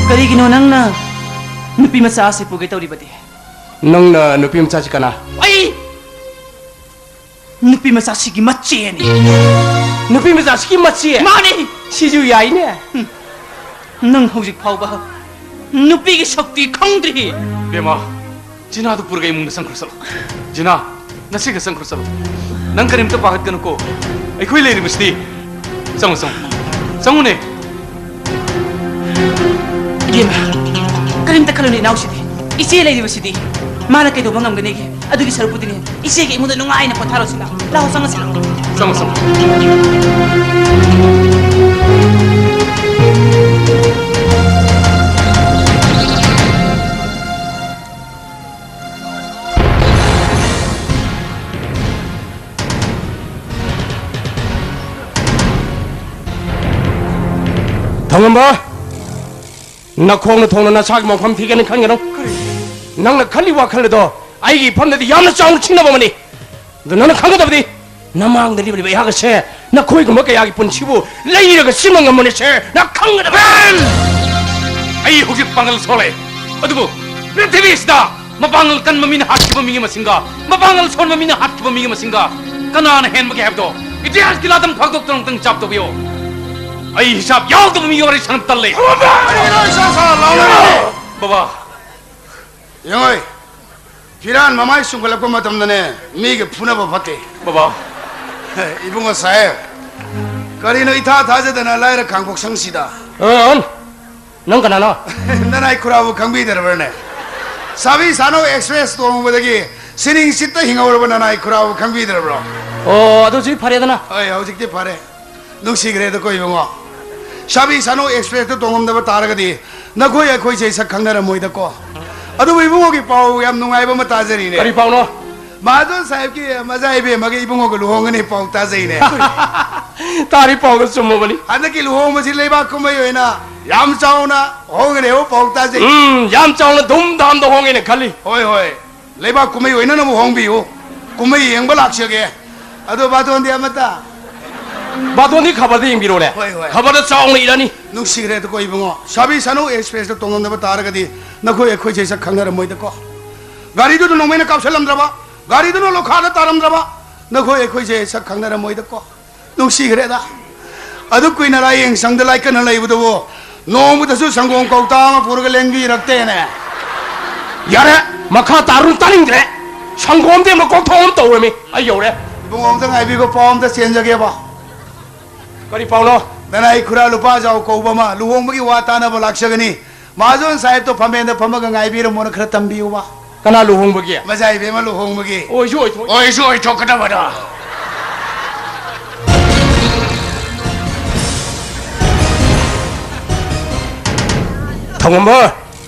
ꯀꯔꯤꯒꯤꯅꯣ ꯅꯪꯅ ꯅꯨꯄꯤ ꯃꯆꯥ ꯑꯁꯤ ꯄꯨꯒꯦ ꯇꯧꯔꯤꯕꯗꯤ? ꯅꯪꯅ ꯅꯨꯄꯤ ꯃꯆꯥꯁꯤ ꯀꯅꯥ? ꯑꯩ ꯅꯨꯄꯤ ꯃꯆꯥꯁꯤꯒꯤ ꯃꯆꯦꯅꯤ꯫ ꯅꯨꯄꯤ ꯃꯆꯥꯁꯤꯒꯤ ꯃꯆꯦ? ꯃꯥꯅꯤ꯫ ꯁꯤꯁꯨ ꯌꯥꯏꯅꯦ꯫ ꯅꯪ ꯍꯧꯖꯤꯛ ꯐꯥꯎꯕ ꯅꯨꯄꯤꯒꯤ ꯁꯛꯇꯤ ꯈꯪꯗ꯭ꯔꯤ꯫ ꯕꯦꯝꯃ, ꯖꯤꯅꯥꯗꯨ ꯄꯨꯔꯒ ꯏꯃꯨꯡꯗ ꯆꯪꯈ꯭ꯔꯣ ꯆꯠꯂꯣ꯫ ꯖꯤꯅꯥ, ꯅꯁꯤꯒ ꯆꯪꯈ꯭ꯔꯣ ꯆꯠꯂꯣ꯫ ꯅꯪ ꯀꯔꯤꯝꯇ ꯄꯥꯈꯠꯀꯅꯨꯀꯣ꯫ ꯑꯩꯈꯣꯏ ꯂꯩꯔꯤꯕꯁꯤꯗꯤ꯫ ꯆꯪꯉꯣ, ꯆꯪꯉꯣ꯫ ꯆꯪꯉꯨꯅꯦ꯫ ꯏꯕꯦꯝꯃ, ꯀꯔꯤꯝꯇ ꯈꯜꯂꯨꯅꯨ ꯏꯅꯥꯎꯁꯤꯗꯤ꯫ ꯏꯆꯦ ꯂꯩꯔꯤꯕꯁꯤꯗꯤ꯫ ꯃꯥꯅ ꯀꯩꯗꯧꯕ ꯉꯝꯒꯅꯤꯒꯦ? ꯑꯗꯨꯒꯤ ꯁꯔꯨꯛꯄꯨꯗꯤꯅꯦ, ꯏꯆꯦꯒꯤ ꯏꯃꯨꯡꯗ ꯅꯨꯡꯉꯥꯏꯅ ꯄꯣꯊꯥꯔꯣꯁꯤ ꯂꯥꯛꯑꯣ꯫ ꯂꯥꯛꯑꯣ, ꯆꯪꯉꯁꯤ ꯂꯥꯛꯑꯣ꯫ ꯆꯪꯉꯣ, ꯆꯪꯉꯣ꯫ ꯊꯧꯉꯝꯕ, ꯅꯈꯣꯡꯅ ꯊꯣꯡꯅ ꯅꯁꯥꯒꯤ ꯃꯐꯝ ꯊꯤꯒꯅꯤ ꯈꯟꯒꯅꯨ꯫ ꯅꯪꯅ ꯈꯜꯂꯤ ꯋꯥꯈꯜ ꯑꯗꯣ ꯑꯩꯒꯤ ꯏꯐꯝꯗꯗꯤ ꯌꯥꯝꯅ ꯆꯥꯎꯅ ꯆꯤꯡꯅꯕ ꯑꯃꯅꯤ꯫ ꯑꯗꯨ ꯅꯪꯅ ꯈꯪꯒꯗꯕꯗꯤ, ꯅꯃꯥꯡꯗ ꯂꯦꯞꯂꯤꯕ ꯑꯩꯍꯥꯛ ꯑꯁꯦ ꯅꯈꯣꯏꯒꯨꯝꯕ ꯀꯌꯥꯒꯤ ꯄꯨꯟꯁꯤꯕꯨ ꯂꯩꯔꯒ ꯁꯤꯟꯕ ꯉꯝꯕꯅꯤ, ꯁꯦ꯫ ꯅꯪ ꯈꯪꯒꯗꯕ꯫ ꯕꯦꯟ! ꯑꯩ ꯍꯧꯖꯤꯛ ꯄꯥꯡꯒꯜ ꯁꯣꯜꯂꯦ, ꯑꯗꯨꯕꯨ ꯄ꯭ꯔꯤꯊꯤꯕꯤꯁꯤꯗ ꯃꯄꯥꯡꯒꯜ ꯀꯟꯕ ꯃꯤꯅ ꯍꯥꯠꯈꯤꯕ ꯃꯤꯒꯤ ꯃꯁꯤꯡꯒ ꯃꯄꯥꯡꯒꯜ ꯁꯣꯟꯕ ꯃꯤꯅ ꯍꯥꯠꯈꯤꯕ ꯃꯤꯒꯤ ꯃꯁꯤꯡꯒ ꯀꯅꯥꯅ ꯍꯦꯟꯕꯒꯦ ꯍꯥꯏꯕꯗꯣ ꯏꯇꯤꯍꯥꯁꯀꯤ ꯂꯥꯗꯝ ꯐꯥꯛꯇꯣꯛꯇꯨꯅ ꯑꯃꯨꯛꯇꯪ ꯍꯤꯁꯥꯞ ꯇꯧꯕꯤꯌꯣ꯫ ꯑꯩ ꯍꯤꯁꯥꯞ ꯌꯥꯎꯗꯕ ꯃꯤꯒ ꯋꯥꯔꯤ ꯁꯥꯟꯅꯕ ꯇꯜꯂꯦ꯫ ꯀꯔꯤꯅꯣ ꯏꯁꯥ ꯁꯥ ꯂꯥꯎꯅꯔꯤꯕꯣ? ꯕꯕꯥ꯫ ꯌꯦꯡꯉꯣꯏ, ꯐꯤꯔꯥꯟ ꯃꯃꯥꯏ ꯆꯨꯝꯈꯠꯂꯛꯄ ꯃꯇꯝꯗꯅꯦ ꯃꯤꯒ ꯐꯨꯅꯕ ꯐꯠꯇꯦ꯫ ꯕꯕꯥ꯫ ꯏꯕꯨꯡꯉꯣ ꯁꯥꯍꯦꯕ, ꯀꯔꯤꯅꯣ ꯏꯊꯥ ꯊꯥꯖꯗꯅ ꯂꯥꯏꯔ ꯈꯥꯡꯄꯣꯛꯁꯪꯁꯤꯗ? ꯑ, ꯑꯍꯟ, ꯅꯪ ꯀꯅꯥꯅꯣ? ꯅꯅꯥꯏ ꯈꯨꯔꯥꯕꯨ ꯈꯪꯕꯤꯗ꯭ꯔꯕ꯭ꯔꯅꯦ? ꯁꯥꯕꯤ ꯁꯥꯅꯧ ꯑꯦꯛꯁꯄ꯭ꯔꯦꯁ ꯇꯣꯡꯉꯨꯕꯗꯒꯤ ꯁꯤꯅꯤꯡ ꯁꯤꯠꯇ ꯍꯤꯡꯍꯧꯔꯕ ꯅꯅꯥꯏ ꯈꯨꯔꯥꯕꯨ ꯈꯪꯕꯤꯗ꯭ꯔꯕ꯭ꯔꯣ? ꯑꯣ, ꯑꯗꯨ ꯍꯧꯖꯤꯛ ꯐꯔꯦꯗꯅ? ꯍꯣꯏ, ꯍꯧꯖꯤꯛꯇꯤ ꯐꯔꯦ꯫ ꯅꯨꯡꯁꯤꯈ꯭ꯔꯦꯗꯀꯣ ꯏꯕꯨꯡꯉꯣ꯫ ꯁꯥꯕꯤ ꯁꯥꯅꯧ ꯑꯦꯛꯁꯄ꯭ꯔꯦꯁꯇ ꯇꯣꯡꯉꯝꯗꯕ ꯇꯥꯔꯒꯗꯤ ꯅꯈꯣꯏ ꯑꯩꯈꯣꯏꯁꯦ ꯁꯛ ꯈꯪꯅꯔꯝꯃꯣꯏꯗꯀꯣ꯫ ꯑꯗꯨꯕꯨ ꯏꯕꯨꯡꯉꯣꯒꯤ ꯄꯥꯎ ꯌꯥꯝ ꯅꯨꯡꯉꯥꯏꯕ ꯑꯃ ꯇꯥꯖꯔꯤꯅꯦ꯫ ꯀꯔꯤ ꯄꯥꯎꯅꯣ? ꯃꯍꯥꯖꯣꯟ ꯁꯥꯍꯦꯕꯀꯤ ꯃꯆꯥ ꯏꯕꯦꯝꯃꯒ ꯏꯕꯨꯡꯉꯣꯒ ꯂꯨꯍꯣꯡꯒꯅꯤ ꯄꯥꯎ ꯇꯥꯖꯩꯅꯦ꯫ ꯇꯥꯔꯤ ꯄꯥꯎꯗꯣ ꯆꯨꯝꯃꯕꯅꯤ꯫ ꯍꯟꯗꯛꯀꯤ ꯂꯨꯍꯣꯡꯕꯁꯤ ꯂꯩꯕꯥꯛ ꯀꯨꯝꯍꯩ ꯑꯣꯏꯅ ꯌꯥꯝ ꯆꯥꯎꯅ ꯍꯣꯡꯒꯅꯤ ꯍꯥꯏꯕ ꯄꯥꯎ ꯇꯥꯖꯩ꯫ ꯎꯝ, ꯌꯥꯝ ꯆꯥꯎꯅ ꯙꯨꯝ ꯙꯥꯝꯗ ꯍꯣꯡꯒꯦꯅ ꯈꯜꯂꯤ꯫ ꯍꯣꯏ, ꯍꯣꯏ꯫ ꯂꯩꯕꯥꯛ ꯀꯨꯝꯍꯩ ꯑꯣꯏꯅꯅꯕ ꯍꯣꯡꯕꯤꯌꯨ꯫ ꯀꯨꯝꯍꯩ ꯌꯦꯡꯕ ꯂꯥꯛꯆꯒꯦ꯫ ꯑꯗꯣ ꯕꯥꯇꯣꯟꯗꯤ ꯑꯃꯠꯇ? ꯕꯥꯇꯣꯟꯗꯤ ꯈꯕꯔꯗ ꯌꯦꯡꯕꯤꯔꯣꯅꯦ꯫ ꯍꯣꯏ, ꯍꯣꯏ꯫ ꯈꯕꯔꯗ ꯆꯥꯎꯅ ꯏꯔꯅꯤ꯫ ꯅꯨꯡꯁꯤꯈ꯭ꯔꯦꯗꯀꯣ ꯏꯕꯨꯡꯉꯣ꯫ ꯁꯥꯕꯤ ꯁꯥꯅꯨ ꯑꯦꯛꯁꯄ꯭ꯔꯦꯁꯇ ꯇꯣꯡꯉꯝꯗꯕ ꯇꯥꯔꯒꯗꯤ ꯅꯈꯣꯏ ꯑꯩꯈꯣꯏꯁꯦ ꯁꯛ ꯈꯪꯅꯔꯝꯃꯣꯏꯗꯀꯣ꯫ ꯒꯥꯔꯤꯗꯨꯗ ꯅꯣꯡꯃꯩꯅ ꯀꯥꯞꯁꯤꯜꯂꯝꯗ꯭ꯔꯕ, ꯒꯥꯔꯤꯗꯨꯅ ꯂꯣꯈꯥꯗ ꯇꯥꯔꯝꯗ꯭ꯔꯕ, ꯅꯈꯣꯏ ꯑꯩꯈꯣꯏꯁꯦ ꯁꯛ ꯈꯪꯅꯔꯝꯃꯣꯏꯗꯀꯣ꯫ ꯅꯨꯡꯁꯤꯈ꯭ꯔꯦꯗ꯫ ꯑꯗꯨ ꯀꯨꯏꯅ ꯂꯥꯏꯌꯦꯡ ꯁꯪꯗ ꯂꯥꯏꯀꯠꯅ ꯂꯩꯕꯗꯨꯕꯨ ꯅꯣꯡꯃꯇꯁꯨ ꯁꯪꯒꯣꯝ ꯀꯧꯇꯥ ꯑꯃ ꯄꯨꯔꯒ ꯂꯦꯡꯕꯤꯔꯛꯇꯦꯅꯦ꯫ ꯌꯥꯔꯦ, ꯃꯈꯥ ꯇꯥꯔꯨ ꯇꯥꯅꯤꯡꯗ꯭ꯔꯦ꯫ ꯁꯪꯒꯣꯝꯗꯤ ꯑꯃ ꯀꯣꯛꯊꯣꯛ ꯑꯃ ꯇꯧꯔꯝꯃꯤ꯫ ꯑꯩ ꯌꯧꯔꯦ꯫ ꯏꯕꯨꯡꯉꯣ, ꯑꯝꯇ ꯉꯥꯏꯕꯤꯈꯣ, ꯄꯥꯎ ꯑꯝꯇ ꯆꯦꯟꯖꯒꯦꯕ꯫ ꯀꯔꯤ ꯄꯥꯎꯅꯣ? ꯅꯅꯥꯏ ꯈꯨꯔꯥ ꯂꯨꯄꯥ ꯖꯥꯎ ꯀꯧꯕ ꯑꯃ ꯂꯨꯍꯣꯡꯕꯒꯤ ꯋꯥ ꯇꯥꯅꯕ ꯂꯥꯛꯆꯒꯅꯤ꯫ ꯃꯍꯥꯖꯣꯟ ꯁꯥꯍꯦꯕꯇꯣ ꯐꯝꯃꯦꯟꯗ ꯐꯝꯃꯒ ꯉꯥꯏꯕꯤꯔꯝꯃꯣꯅ ꯈꯔ ꯇꯝꯕꯤꯌꯨꯕ꯫ ꯀꯅꯥ ꯂꯨꯍꯣꯡꯕꯒꯤ? ꯃꯆꯥ ꯏꯕꯦꯝꯃ ꯂꯨꯍꯣꯡꯕꯒꯤ꯫ ꯑꯣꯏꯁꯨ ꯑꯣꯏꯊꯣꯛ- ꯑꯣꯏꯁꯨ ꯑꯣꯏꯊꯣꯛꯀꯗꯕꯗꯣ꯫ ꯊꯧꯉꯝꯕ,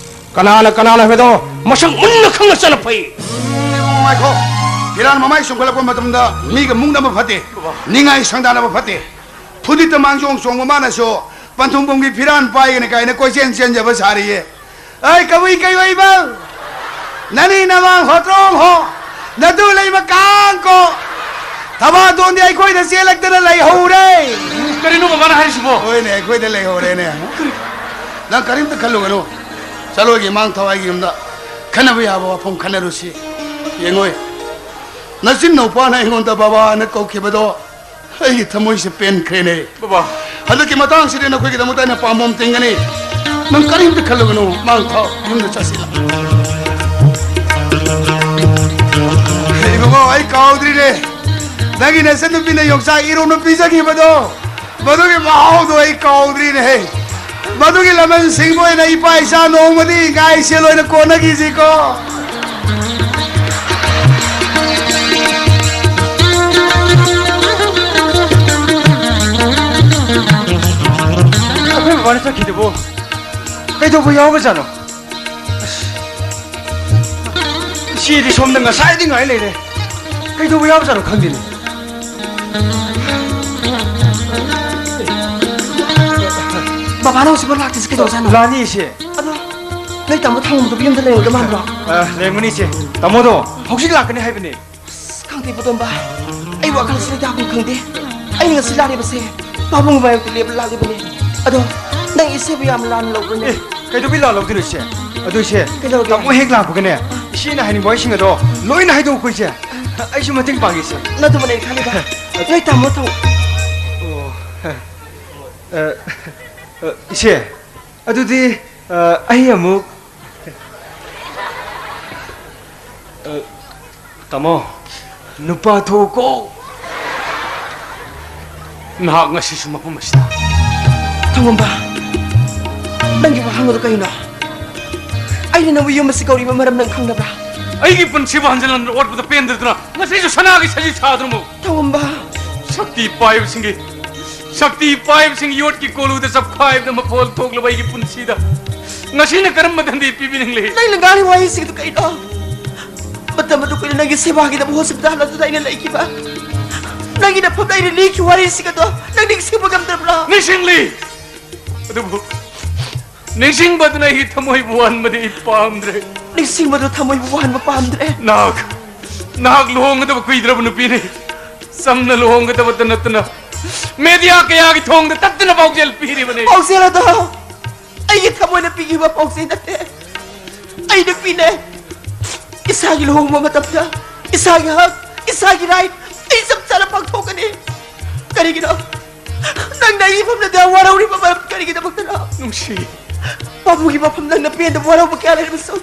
ꯀꯅꯥꯅ ꯀꯅꯥꯅꯣ ꯍꯥꯏꯕꯗꯣ ꯃꯁꯛ ꯃꯨꯟꯅ ꯈꯪꯅ ꯆꯠꯅ ꯐꯩ꯫ ꯎꯝ, ꯏꯕꯨꯡꯉꯣ, ꯉꯥꯏꯈꯣ꯫ ꯐꯤꯔꯥꯟ ꯃꯃꯥꯏ ꯆꯨꯝꯈꯠꯂꯛꯄ ꯃꯇꯝꯗ ꯃꯤꯒ ꯃꯨꯛꯅꯕ ꯐꯠꯇꯦ꯫ ꯅꯤꯡꯉꯥꯏ ꯁꯪꯗꯥꯅꯕ ꯐꯠꯇꯦ꯫ ꯐꯨꯗꯤꯠꯇ ꯃꯥꯡꯖꯣꯡ ꯆꯣꯡꯕ ꯃꯥꯅꯁꯨ ꯄꯟꯊꯨꯡꯐꯝꯒꯤ ꯐꯤꯔꯥꯟ ꯄꯥꯏꯒꯅꯤ ꯀꯥꯏꯅ ꯀꯣꯏꯆꯦꯟ ꯆꯦꯟꯖꯕ ꯁꯥꯔꯤꯌꯦ꯫ ꯑꯩ ꯀꯕꯨꯏ ꯀꯩꯑꯣꯏꯕ, ꯅꯅꯤ ꯅꯃꯥꯡ ꯍꯣꯇ꯭ꯔꯣꯡ ꯍꯣ, ꯅꯇꯨ ꯂꯩꯃ ꯀꯥꯡ ꯀꯣ, ꯊꯕꯥꯇꯣꯟꯗꯤ ꯑꯩꯈꯣꯏꯗ ꯆꯦꯜꯂꯛꯇꯅ ꯂꯩꯍꯧꯔꯦ꯫ ꯀꯔꯤꯅꯣ ꯕꯕꯥꯅ ꯍꯥꯏꯔꯤꯁꯤꯕꯣ? ꯍꯣꯏꯅꯦ, ꯑꯩꯈꯣꯏꯗ ꯂꯩꯍꯧꯔꯦꯅꯦ꯫ ꯅꯪ ꯀꯔꯤꯝꯇ ꯈꯜꯂꯨꯒꯅꯨ꯫ ꯆꯠꯂꯣꯏꯒꯦ ꯃꯥꯡ ꯊꯋꯥꯏꯒꯤ ꯌꯨꯝꯗ ꯈꯟꯅꯕ ꯌꯥꯕ ꯋꯥꯐꯝ ꯈꯟꯅꯔꯨꯁꯤ꯫ ꯌꯦꯡꯉꯣꯏ, ꯅꯆꯤꯟ ꯅꯧꯄꯥꯅ ꯑꯩꯉꯣꯟꯗ ꯕꯕꯥꯅ ꯀꯧꯈꯤꯕꯗꯣ ꯑꯩꯒꯤ ꯊꯃꯣꯏꯁꯦ ꯄꯦꯟꯈ꯭ꯔꯦꯅꯦ꯫ ꯕꯕꯥ꯫ ꯍꯟꯗꯛꯀꯤ ꯃꯇꯥꯡꯁꯤꯗꯤ ꯅꯈꯣꯏꯒꯤꯗꯃꯛꯇ ꯑꯩꯅ ꯄꯥꯝꯕꯣꯝ ꯇꯤꯡꯒꯅꯤ꯫ ꯅꯪ ꯀꯔꯤꯝꯇ ꯈꯜꯂꯨꯒꯅꯨ, ꯃꯥꯡ ꯊꯥꯎ, ꯌꯨꯝꯗ ꯆꯠꯁꯤꯜꯂ꯫ ꯏꯕꯨꯡꯉꯣ, ꯑꯩ ꯀꯥꯎꯗ꯭ꯔꯤꯅꯦ꯫ ꯅꯪꯒꯤ ꯅꯆꯟꯅꯨꯄꯤꯅ ꯌꯣꯡꯆꯥꯛ ꯏꯔꯣꯝꯕ ꯄꯤꯖꯈꯤꯕꯗꯣ, ꯃꯗꯨꯒꯤ ꯃꯍꯥꯎꯗꯣ ꯑꯩ ꯀꯥꯎꯗ꯭ꯔꯤꯅꯦꯍꯦ꯫ ꯃꯗꯨꯒꯤ ꯂꯃꯟ ꯁꯤꯡꯕ ꯑꯣꯏꯅ ꯏꯄꯥ ꯏꯆꯥ ꯅꯣꯡꯃꯗꯤ ꯉꯥꯏꯁꯦꯜ ꯑꯣꯏꯅ ꯀꯣꯟꯅꯈꯤꯁꯤꯀꯣ꯫ ꯑꯩꯈꯣꯏ ꯕꯕꯥꯅ ꯆꯠꯈꯤꯗꯨꯕꯨ ꯀꯩꯗꯧꯕ ꯌꯥꯎꯕꯖꯥꯠꯅꯣ? ꯑꯁ, ꯏꯆꯦꯗꯤ ꯁꯣꯝꯗ ꯉꯁꯥꯏꯗꯤ ꯉꯥꯏ ꯂꯩꯔꯦ꯫ ꯀꯩꯗꯧꯕ ꯌꯥꯎꯕꯖꯥꯠꯅꯣ ꯈꯪꯗꯦꯅꯦ꯫ ꯕꯕꯥꯅ ꯍꯧꯖꯤꯛꯐꯥꯎ ꯂꯥꯛꯇ꯭ꯔꯤꯁꯦ ꯀꯩꯗꯧꯖꯥꯠꯅꯣ? ꯂꯥꯛꯅꯤ, ꯏꯆꯦ꯫ ꯑꯗꯣ ꯅꯣꯏ ꯇꯥꯃꯣ ꯊꯧꯉꯝꯗꯨꯕꯨ ꯌꯨꯝꯗ ꯂꯩꯔꯝꯒꯗꯧ ꯃꯥꯟꯕ꯭ꯔꯣ? ꯑ, ꯂꯩꯔꯝꯒꯅꯤ, ꯏꯆꯦ꯫ ꯇꯥꯃꯣꯗꯣ ꯍꯧꯖꯤꯛ ꯂꯥꯛꯀꯅꯤ ꯍꯥꯏꯕꯅꯦ꯫ ꯑꯁ, ꯈꯪꯗꯦ, ꯄꯇꯣꯝꯕ꯫ ꯑꯩ ꯋꯥꯈꯜꯁꯤꯗ ꯌꯥꯐꯝ ꯈꯪꯗꯦ꯫ ꯑꯩ ꯉꯁꯤ ꯂꯥꯛꯂꯤꯕꯁꯦ ꯄꯥꯕꯨꯡ ꯃꯥꯌꯣꯛꯇ ꯂꯦꯞꯄ ꯂꯥꯛꯂꯤꯕꯅꯦ꯫ ꯑꯗꯣ ꯅꯪ ꯏꯆꯦꯕꯨ ꯌꯥꯝ ꯂꯥꯟꯅ ꯂꯧꯕ꯭ꯔꯅꯦ? ꯑꯦ, ꯀꯩꯗꯧꯕꯩ ꯂꯥꯟ ꯂꯧꯗꯣꯏꯅꯣ, ꯏꯆꯦ? ꯑꯗꯨ, ꯏꯆꯦ, ꯀꯩꯗꯧꯔꯒꯦ? ꯇꯥꯃꯣ ꯍꯦꯛ ꯂꯥꯛꯄꯒꯅꯦ, ꯏꯆꯦꯅ ꯍꯥꯏꯅꯤꯡꯕ ꯋꯥꯍꯩꯁꯤꯡ ꯑꯗꯣ ꯂꯣꯏꯅ ꯍꯥꯏꯗꯣꯛꯎꯀꯣ, ꯏꯆꯦ꯫ ꯑꯩꯁꯨ ꯃꯇꯦꯡ ꯄꯥꯡꯒꯦ, ꯏꯆꯦ꯫ ꯅꯗꯨꯃꯅꯦ ꯑꯩꯅ ꯈꯜꯂꯤꯗ꯫ ꯅꯣꯏ ꯇꯥꯃꯣ ꯊꯧ- ꯑꯣ, ꯑ, ꯑ, ꯏꯆꯦ, ꯑꯗꯨꯗꯤ, ꯑ, ꯑꯩ ꯑꯃꯨꯛ, ꯑ, ꯇꯥꯃꯣ, ꯅꯨꯄꯥ ꯊꯣꯛꯎꯀꯣ꯫ ꯅꯍꯥꯛ ꯉꯁꯤꯁꯨ ꯃꯐꯝ ꯑꯁꯤꯗ꯫ ꯊꯧꯉꯝꯕ, ꯅꯪꯒꯤ ꯋꯥꯍꯪ ꯑꯗꯨ ꯀꯩꯅꯣ? ꯑꯩꯅ ꯅꯪꯕꯨ ꯌꯨꯝ ꯑꯁꯤ ꯀꯧꯔꯤꯕ ꯃꯔꯝ ꯅꯪ ꯈꯪꯗꯕ꯭ꯔꯥ? ꯑꯩꯒꯤ ꯄꯨꯟꯁꯤꯕꯨ ꯍꯟꯖꯤꯟ ꯍꯟꯖꯤꯟ ꯑꯣꯠꯄꯗ ꯄꯦꯟꯗ꯭ꯔꯗꯨꯅ ꯉꯁꯤꯁꯨ ꯁꯅꯥꯒꯤ ꯁꯖꯤ ꯁꯥꯗꯨꯅ ꯑꯃꯨꯛ ꯊꯧꯉꯝꯕ꯫ ꯁꯛꯇꯤ ꯄꯥꯏꯕꯁꯤꯡꯒꯤ, ꯁꯛꯇꯤ ꯄꯥꯏꯕꯁꯤꯡꯒꯤ ꯌꯣꯠꯀꯤ ꯀꯣꯂꯨꯗ ꯆꯞꯈꯥꯏꯕꯗ ꯃꯐꯣꯜ ꯊꯣꯛꯂꯕ ꯑꯩꯒꯤ ꯄꯨꯟꯁꯤꯗ ꯉꯁꯤꯅ ꯀꯔꯝꯕ ꯗꯟꯗꯤ ꯄꯤꯕꯤꯅꯤꯡꯂꯤ? ꯅꯪꯅ ꯉꯥꯡꯂꯤꯕ ꯋꯥꯍꯩꯁꯤꯡꯗꯨ ꯀꯩꯅꯣ? ꯃꯇꯝ ꯑꯗꯨ ꯀꯨꯏꯅ ꯅꯪꯒꯤ ꯁꯦꯕꯥꯒꯤꯗꯃꯛ ꯍꯣꯁꯄꯤꯇꯥꯜ ꯑꯗꯨꯗ ꯑꯩꯅ ꯂꯩꯈꯤꯕ, ꯅꯪꯒꯤ ꯅꯐꯝꯗ ꯑꯩꯅ ꯂꯤꯈꯤꯕ ꯋꯥꯔꯤꯁꯤꯡ ꯑꯗꯣ ꯅꯪ ꯅꯤꯡꯁꯤꯡꯕ ꯉꯝꯗ꯭ꯔꯕ꯭ꯔꯥ? ꯅꯤꯡꯁꯤꯡꯂꯤ, ꯑꯗꯨꯕꯨ ꯅꯤꯡꯁꯤꯡꯕꯗꯨꯅ ꯑꯩꯒꯤ ꯊꯃꯣꯏꯕꯨ ꯋꯥꯍꯟꯕꯗꯤ ꯑꯩ ꯄꯥꯝꯗ꯭ꯔꯦ꯫ ꯅꯤꯡꯁꯤꯡꯕꯗꯨ ꯊꯃꯣꯏꯕꯨ ꯋꯥꯍꯟꯕ ꯄꯥꯝꯗ꯭ꯔꯦ꯫ ꯅꯍꯥꯛ, ꯅꯍꯥꯛ ꯂꯨꯍꯣꯡꯒꯗꯕ ꯀꯨꯏꯗ꯭ꯔꯕ ꯅꯨꯄꯤꯅꯤ꯫ ꯆꯝꯅ ꯂꯨꯍꯣꯡꯒꯗꯕꯇ ꯅꯠꯇꯅ ꯃꯦꯗꯤꯌꯥ ꯀꯌꯥꯒꯤ ꯊꯣꯡꯗ ꯇꯠꯇꯅ ꯄꯥꯎꯖꯦꯜ ꯄꯤꯔꯤꯕꯅꯤ꯫ ꯄꯥꯎꯖꯦꯜ ꯑꯗꯣ ꯑꯩꯒꯤ ꯊꯃꯣꯏꯅ ꯄꯤꯈꯤꯕ ꯄꯥꯎꯖꯦꯜ ꯅꯠꯇꯦ꯫ ꯑꯩ ꯅꯨꯄꯤꯅꯦ꯫ ꯏꯁꯥꯒꯤ ꯂꯨꯍꯣꯡꯕ ꯃꯇꯝꯗ ꯏꯁꯥꯒꯤ ꯍꯛ, ꯏꯁꯥꯒꯤ ꯔꯥꯏꯠ ꯑꯩ ꯆꯞ ꯆꯥꯅ ꯄꯥꯡꯊꯣꯛꯀꯅꯤ꯫ ꯀꯔꯤꯒꯤꯅꯣ? ꯅꯪꯅ ꯑꯩꯒꯤ ꯃꯐꯝꯗ ꯋꯥꯔꯧꯔꯤꯕ ꯃꯔꯝ ꯀꯔꯤꯒꯤꯗꯃꯛꯇꯅꯣ? ꯅꯨꯡꯁꯤ꯫ ꯄꯥꯕꯨꯒꯤ ꯃꯐꯝ ꯅꯪꯅ ꯄꯦꯟꯗꯕ ꯋꯥꯔꯧꯕ ꯀꯌꯥ ꯂꯩꯔꯕꯁꯨ,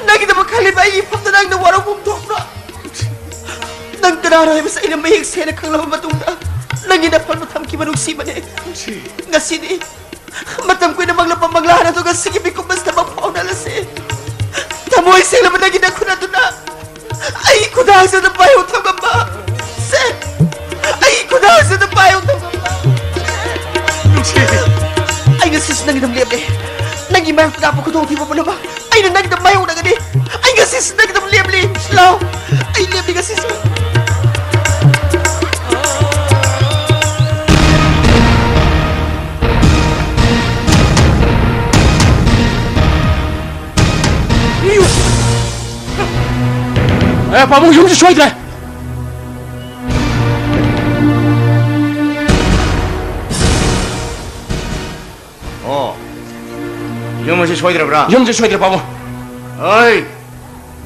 ꯅꯪꯒꯤꯗꯃꯛ ꯈꯜꯂꯤꯕ ꯑꯩꯒꯤ ꯃꯐꯝꯗ ꯅꯪꯅ ꯋꯥꯔꯧꯐꯝ ꯊꯣꯛꯄ꯭ꯔꯥ? ꯅꯪ ꯀꯅꯥꯅꯣ ꯍꯥꯏꯕꯁꯤ ꯑꯩꯅ ꯃꯌꯦꯛ ꯁꯦꯡꯅ ꯈꯪꯂꯕ ꯃꯇꯨꯡꯗ ꯅꯪꯒꯤ ꯅꯐꯝꯗ ꯊꯝꯈꯤꯕ ꯅꯨꯡꯁꯤꯕꯅꯦ꯫ ꯅꯨꯡꯁꯤ꯫ ꯉꯁꯤꯗꯤ ꯃꯇꯝ ꯀꯨꯏꯅ ꯃꯪꯂꯛꯄ ꯃꯪꯂꯥꯟ ꯑꯗꯨ ꯉꯁꯤꯒꯤ ꯃꯤꯀꯨꯞ ꯑꯁꯤꯗ ꯃꯪ ꯐꯥꯎꯅꯍꯜꯂꯁꯤ꯫ ꯊꯃꯣꯏ ꯁꯦꯡꯂꯕ ꯅꯪꯒꯤ ꯅꯈꯨꯠ ꯑꯗꯨꯅ ꯑꯩ ꯈꯨꯗꯥꯡꯁꯤꯗ ꯄꯥꯏꯍꯧ ꯊꯝꯂꯝꯕ꯫ ꯁꯦ, ꯑꯩ ꯈꯨꯗꯥꯡꯁꯤꯗ ꯄꯥꯏꯍꯧ ꯊꯝꯂꯝꯕ꯫ ꯅꯨꯡꯁꯤ꯫ ꯑꯩ ꯉꯁꯤꯁꯨ ꯅꯪꯒꯤꯗꯃꯛ ꯂꯦꯞꯂꯦ꯫ ꯅꯪꯒꯤ ꯃꯥꯌꯣꯛꯇ ꯂꯥꯛꯄ ꯈꯨꯗꯣꯡꯊꯤꯕ ꯄꯨꯝꯅꯃꯛ ꯑꯩꯅ ꯅꯪꯒꯤꯗꯃꯛ ꯃꯥꯌꯣꯛꯅꯒꯅꯤ꯫ ꯑꯩ ꯉꯁꯤꯁꯨ ꯅꯪꯒꯤꯗꯃꯛ ꯂꯦꯞꯂꯤ꯫ ꯂꯥꯎ꯫ ꯑꯩ ꯂꯦꯞꯂꯤ ꯉꯁꯤꯁꯨ꯫ ꯑꯦ, ꯄꯥꯕꯨꯡ, ꯌꯨꯝꯁꯤ ꯁꯣꯏꯗ꯭ꯔꯦ꯫ ꯑꯣ, ꯌꯨꯝ ꯑꯁꯤ ꯁꯣꯏꯗ꯭ꯔꯕ꯭ꯔꯥ? ꯌꯨꯝꯁꯤ ꯁꯣꯏꯗ꯭ꯔꯦ, ꯄꯥꯕꯨꯡ꯫ ꯑꯩ,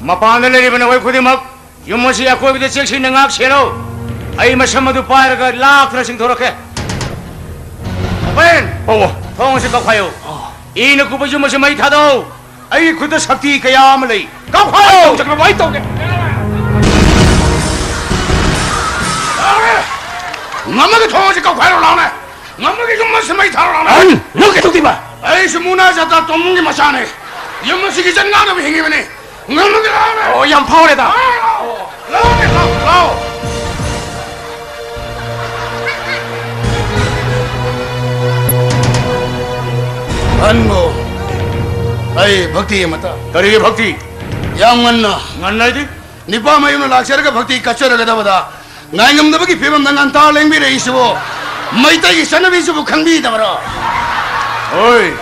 ꯃꯄꯥꯟꯗ ꯂꯩꯔꯤꯕ ꯅꯈꯣꯏ ꯈꯨꯗꯤꯡꯃꯛ, ꯌꯨꯝ ꯑꯁꯤ ꯑꯀꯣꯏꯕꯗ ꯆꯦꯛꯁꯤꯟꯅ ꯉꯥꯛ ꯁꯦꯜꯂꯨ꯫ ꯑꯩ ꯃꯁꯝ ꯑꯗꯨ ꯄꯥꯏꯔꯒ ꯂꯥꯛꯇꯨꯅ ꯆꯤꯡꯊꯣꯔꯛꯀꯦ꯫ ꯑꯄꯦꯟ! ꯄꯥꯕꯨꯡ꯫ ꯊꯣꯡ ꯑꯁꯤ ꯀꯛꯈꯥꯏꯌꯨ꯫ ꯏꯅ ꯀꯨꯞꯄ ꯌꯨꯝ ꯑꯁꯤ ꯃꯩ ꯊꯥꯗꯧ꯫ ꯑꯩꯒꯤ ꯈꯨꯠꯇ ꯁꯛꯇꯤ ꯀꯌꯥ ꯑꯃ ꯂꯩ꯫ ꯀꯥꯎꯈꯥꯏꯌꯣ! ꯇꯧꯖꯒꯅꯨ, ꯑꯩ ꯇꯧꯒꯦ꯫ ꯉꯝꯃꯒ ꯊꯣꯡ ꯑꯁꯤ ꯀꯥꯎꯈꯥꯏꯔꯣ ꯂꯥꯎꯅꯦ꯫ ꯉꯝꯃꯒ ꯌꯨꯝ ꯑꯁꯤ ꯃꯩ ꯊꯥꯔꯣ ꯂꯥꯎꯅꯦ꯫ ꯑꯍꯟ, ꯅꯪ ꯀꯩꯗꯧꯗꯣꯏꯕ? ꯑꯩꯁꯨ ꯃꯨꯅꯥ ꯖꯥꯇꯥ ꯇꯣꯝꯕꯒꯤ ꯃꯆꯥꯅꯦ꯫ ꯌꯨꯝ ꯑꯁꯤꯒꯤ ꯏꯆꯟ ꯉꯥꯛꯅꯕ ꯍꯤꯡꯉꯤꯕꯅꯤ꯫ ꯉꯝꯃꯒ ꯂꯥꯎꯅꯦ꯫ ꯑꯣ, ꯌꯥꯝ ꯐꯥꯎꯔꯦꯗ꯫ ꯂꯥꯎꯅꯦ, ꯂꯥꯎ, ꯂꯥꯎ꯫ ꯑꯍꯟꯕꯨ, ꯑꯩ ꯚꯛꯇꯤ ꯑꯃꯇ꯫ ꯀꯔꯤꯒꯤ ꯚꯛꯇꯤ? ꯌꯥꯝ ꯉꯟꯅ꯫ ꯉꯟꯅ ꯍꯥꯏꯗꯤ? ꯅꯤꯄꯥ ꯃꯌꯨꯝꯅ ꯂꯥꯛꯆꯔꯒ ꯚꯛꯇꯤ ꯀꯠꯆꯔꯒꯗꯕꯗ ꯉꯥꯏꯉꯝꯗꯕꯒꯤ ꯐꯤꯕꯝꯗ ꯉꯟꯇꯥ ꯂꯦꯡꯕꯤꯔꯛꯏꯁꯤꯕꯨ ꯃꯩꯇꯩꯒꯤ ꯆꯠꯅꯕꯤꯁꯤꯕꯨ ꯈꯪꯕꯤꯗꯕꯔꯣ? ꯍꯣꯏ,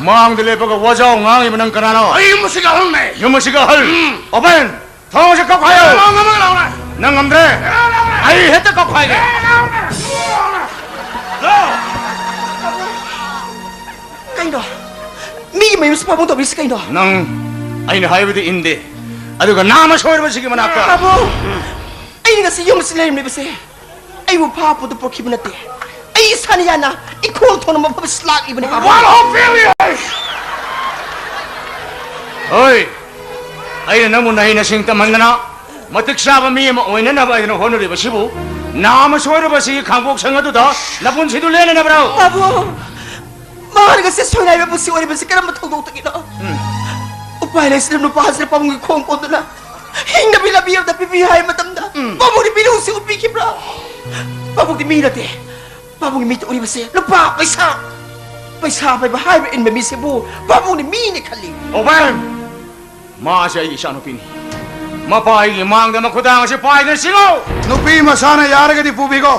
ꯃꯥꯡꯗ ꯂꯦꯞꯄꯒ ꯋꯥꯖꯥꯎ ꯉꯥꯡꯉꯤꯕ ꯅꯪ ꯀꯅꯥꯅꯣ? ꯑꯩ ꯌꯨꯝ ꯑꯁꯤꯒꯤ ꯑꯍꯜꯅꯦ꯫ ꯌꯨꯝ ꯑꯁꯤꯒꯤ ꯑꯍꯜ? ꯎꯝ꯫ ꯑꯣꯄꯦꯟ! ꯊꯣꯡꯁꯦ ꯀꯛꯈꯥꯏꯌꯣ! ꯂꯥꯎ, ꯉꯝꯃꯒ ꯂꯥꯎꯅꯦ꯫ ꯅꯪ ꯉꯝꯗ꯭ꯔꯦ? ꯂꯥꯎ, ꯂꯥꯎꯅꯦ꯫ ꯑꯩ ꯍꯦꯛꯇ ꯀꯛꯈꯥꯏꯒꯦ꯫ ꯂꯥꯎ, ꯂꯥꯎꯅꯦ꯫ ꯂꯥꯎ꯫ ꯀꯩꯅꯣ? ꯃꯤꯒꯤ ꯃꯌꯨꯝꯁꯤ ꯄꯥꯕꯨꯡ ꯇꯧꯕꯤꯁꯤ ꯀꯩꯅꯣ? ꯅꯪ ꯑꯩꯅ ꯍꯥꯏꯕꯗꯤ ꯏꯟꯗꯦ꯫ ꯑꯗꯨꯒ ꯅꯥꯃ ꯁꯣꯏꯔꯕꯁꯤꯒꯤ ꯃꯅꯥꯛꯇ꯫ ꯄꯥꯕꯨꯡ! ꯑꯩꯅ ꯉꯁꯤ ꯌꯨꯝ ꯑꯁꯤ ꯂꯩꯔꯝꯂꯤꯕꯁꯦ ꯑꯩꯕꯨ ꯐꯥ ꯄꯨꯗ ꯄꯣꯛꯈꯤꯕ ꯅꯠꯇꯦ꯫ ꯑꯩ ꯏꯁꯥꯅ ꯌꯥꯅ ꯏꯈꯣꯡ ꯊꯣꯡꯅ ꯃꯐꯝ ꯑꯁꯤ ꯂꯥꯛꯂꯤꯕꯅꯤ, ꯄꯥꯕꯨꯡ꯫ What a failure! ꯍꯣꯏ, ꯑꯩꯅ ꯅꯪꯕꯨ ꯅꯍꯩ ꯅꯁꯤꯡ ꯇꯝꯍꯟꯗꯅ ꯃꯇꯤꯛ ꯆꯥꯕ ꯃꯤ ꯑꯃ ꯑꯣꯏꯅꯅꯕ ꯑꯩꯅ ꯍꯣꯠꯅꯔꯤꯕꯁꯤꯕꯨ, ꯅꯥꯃ ꯁꯣꯏꯔꯕꯁꯤꯒꯤ ꯈꯥꯡꯄꯣꯛ ꯁꯪ ꯑꯗꯨꯗ ꯅꯄꯨꯟꯁꯤꯗꯨ ꯂꯦꯟꯅꯅꯕ꯭ꯔꯣ? ꯄꯥꯕꯨꯡ! ꯃꯍꯥꯛꯅ ꯉꯁꯤ ꯁꯣꯏꯅꯥꯏꯕ ꯄꯨꯟꯁꯤ ꯑꯣꯏꯔꯤꯕꯁꯤ ꯀꯔꯝꯕ ꯊꯧꯗꯣꯛꯇꯒꯤꯅꯣ? ꯎꯝ꯫ ꯎꯄꯥꯏ ꯂꯩꯇꯅ ꯅꯨꯄꯥ ꯑꯁꯤꯅ ꯄꯥꯕꯨꯡꯒꯤ ꯈꯣꯡ ꯀꯣꯟꯗꯨꯅ ꯍꯤꯡꯅꯕꯤ ꯂꯝꯕꯤ ꯑꯃꯗ ꯄꯤꯕꯤꯌꯨ ꯍꯥꯏꯕ ꯃꯇꯝꯗ, ꯎꯝ, ꯄꯥꯕꯨꯡꯅ ꯃꯤꯅꯨꯡꯁꯤ ꯎꯠꯄꯤꯈꯤꯕ꯭ꯔꯥ? ꯄꯥꯕꯨꯡꯗꯤ ꯃꯤ ꯅꯠꯇꯦ꯫ ꯄꯥꯕꯨꯡꯒꯤ ꯃꯤꯠꯇ ꯎꯔꯤꯕꯁꯦ ꯂꯨꯄꯥ, ꯄꯩꯁꯥ, ꯄꯩꯁꯥ ꯄꯥꯏꯕ ꯍꯥꯏꯕ ꯏꯟꯕ ꯃꯤꯁꯤꯕꯨ ꯄꯥꯕꯨꯡꯅ ꯃꯤꯅꯤ ꯈꯜꯂꯤ꯫ ꯑꯣꯕꯦꯟ! ꯃꯥꯁꯦ ꯑꯩꯒꯤ ꯏꯆꯥꯅꯨꯄꯤꯅꯤ꯫ ꯃꯄꯥ ꯑꯩꯒꯤ ꯃꯥꯡꯗ ꯃꯈꯨꯗꯥꯡ ꯑꯁꯤ ꯄꯥꯏꯗꯅ ꯆꯤꯡꯉꯣ! ꯅꯨꯄꯤ ꯃꯁꯥꯅ ꯌꯥꯔꯒꯗꯤ ꯄꯨꯕꯤꯈꯣ꯫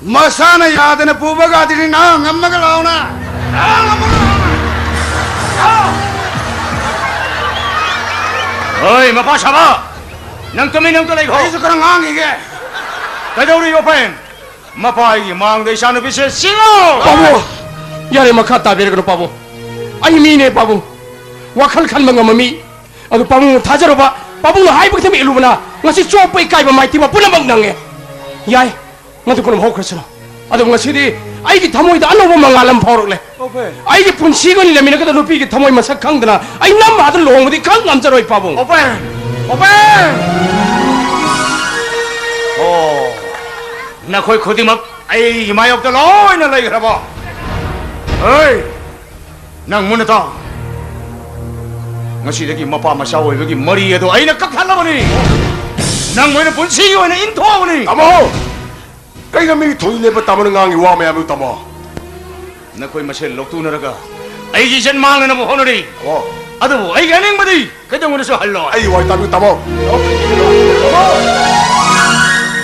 ꯃꯁꯥꯅ ꯌꯥꯗꯅ ꯄꯨꯕꯒꯗꯤ ꯅꯪ ꯉꯝꯃꯒ ꯂꯥꯎꯅ꯫ ꯅꯪ ꯉꯝꯃꯒ ꯂꯥꯎꯅ꯫ ꯍꯣꯏ, ꯃꯄꯥ ꯁꯥꯕ! ꯅꯪ ꯇꯨꯃꯤꯟ ꯑꯝꯇ ꯂꯩꯈꯣ꯫ ꯑꯩꯁꯨ ꯈꯔ ꯉꯥꯡꯈꯤꯒꯦ꯫ ꯀꯩꯗꯧꯔꯤ, ꯑꯣꯄꯦꯟ? ꯃꯄꯥ ꯑꯩꯒꯤ ꯃꯥꯡꯗ ꯏꯆꯥꯅꯨꯄꯤꯁꯦ ꯆꯤꯡꯉꯣ! ꯄꯥꯕꯨꯡ! ꯌꯥꯔꯦ, ꯃꯈꯥ ꯇꯥꯕꯤꯔꯒꯅꯨ, ꯄꯥꯕꯨꯡ꯫ ꯑꯩ ꯃꯤꯅꯦ, ꯄꯥꯕꯨꯡ꯫ ꯋꯥꯈꯜ ꯈꯟꯕ ꯉꯝꯕ ꯃꯤ꯫ ꯑꯗꯨ ꯄꯥꯕꯨꯡꯅ ꯊꯥꯖꯔꯨꯕ, ꯄꯥꯕꯨꯡꯅ ꯍꯥꯏꯕ ꯈꯛꯇꯃꯛ ꯏꯜꯂꯨꯕꯅ ꯉꯁꯤ ꯆꯣꯞꯄ, ꯏꯀꯥꯏꯕ, ꯃꯥꯏꯊꯤꯕ ꯄꯨꯝꯅꯃꯛ ꯅꯪꯉꯦ꯫ ꯌꯥꯏ, ꯃꯗꯨ ꯄꯨꯝꯅꯃꯛ ꯍꯧꯈ꯭ꯔꯁꯅꯨ꯫ ꯑꯗꯨꯕꯨ ꯉꯁꯤꯗꯤ ꯑꯩꯒꯤ ꯊꯃꯣꯏꯗ ꯑꯅꯧꯕ ꯃꯉꯥꯜ ꯑꯃ ꯐꯥꯎꯔꯛꯂꯦ꯫ ꯑꯣꯄꯦ꯫ ꯑꯩꯒꯤ ꯄꯨꯟꯁꯤꯒ ꯑꯣꯏꯅ ꯂꯩꯃꯤꯟꯅꯒꯗꯕ ꯅꯨꯄꯤꯒꯤ ꯊꯃꯣꯏ ꯃꯁꯛ ꯈꯪꯗꯅ ꯑꯩ ꯅꯝꯕ ꯑꯗꯨ ꯂꯨꯍꯣꯡꯕꯗꯤ ꯈꯪ ꯉꯝꯖꯔꯣꯏ, ꯄꯥꯕꯨꯡ꯫ ꯑꯣꯄꯦ꯫ ꯑꯣꯄꯦ꯫ ꯑꯣ, ꯅꯈꯣꯏ ꯈꯨꯗꯤꯡꯃꯛ ꯑꯩꯒꯤ ꯃꯥꯌꯣꯛꯇ ꯂꯣꯏꯅ ꯂꯩꯈ꯭ꯔꯕꯣ? ꯍꯣꯏ, ꯅꯪ ꯃꯨꯟꯅ ꯇꯥꯎ꯫ ꯉꯁꯤꯗꯒꯤ ꯃꯄꯥ ꯃꯆꯥ ꯑꯣꯏꯕꯒꯤ ꯃꯔꯤ ꯑꯗꯨ ꯑꯩꯅ ꯀꯛꯊꯠꯂꯕꯅꯤ꯫ ꯅꯪ ꯃꯣꯏꯅ ꯄꯨꯟꯁꯤꯒꯤ ꯑꯣꯏꯅ ꯏꯟꯊꯣꯛꯑꯕꯅꯤ꯫ ꯇꯥꯃꯣ! ꯀꯩꯅꯣ ꯃꯤꯒꯤ ꯊꯧꯔꯤ ꯂꯦꯞꯄ ꯇꯥꯃꯣꯅ ꯉꯥꯡꯉꯤ ꯋꯥ ꯃꯌꯥꯝꯗꯨ, ꯇꯥꯃꯣ? ꯅꯈꯣꯏ ꯃꯁꯦꯜ ꯂꯧꯇꯨꯅꯔꯒ ꯑꯩꯒꯤ ꯏꯖꯠ ꯃꯥꯡꯅꯅꯕ ꯍꯣꯠꯅꯔꯤ꯫ ꯑꯣ꯫ ꯑꯗꯨꯕꯨ ꯑꯩꯒꯤ ꯑꯅꯤꯡꯕꯗꯤ ꯀꯩꯗꯧꯉꯩꯗꯁꯨ ꯍꯜꯂꯣꯏ꯫ ꯑꯩ ꯋꯥ ꯇꯥꯕꯤꯌꯨ, ꯇꯥꯃꯣ꯫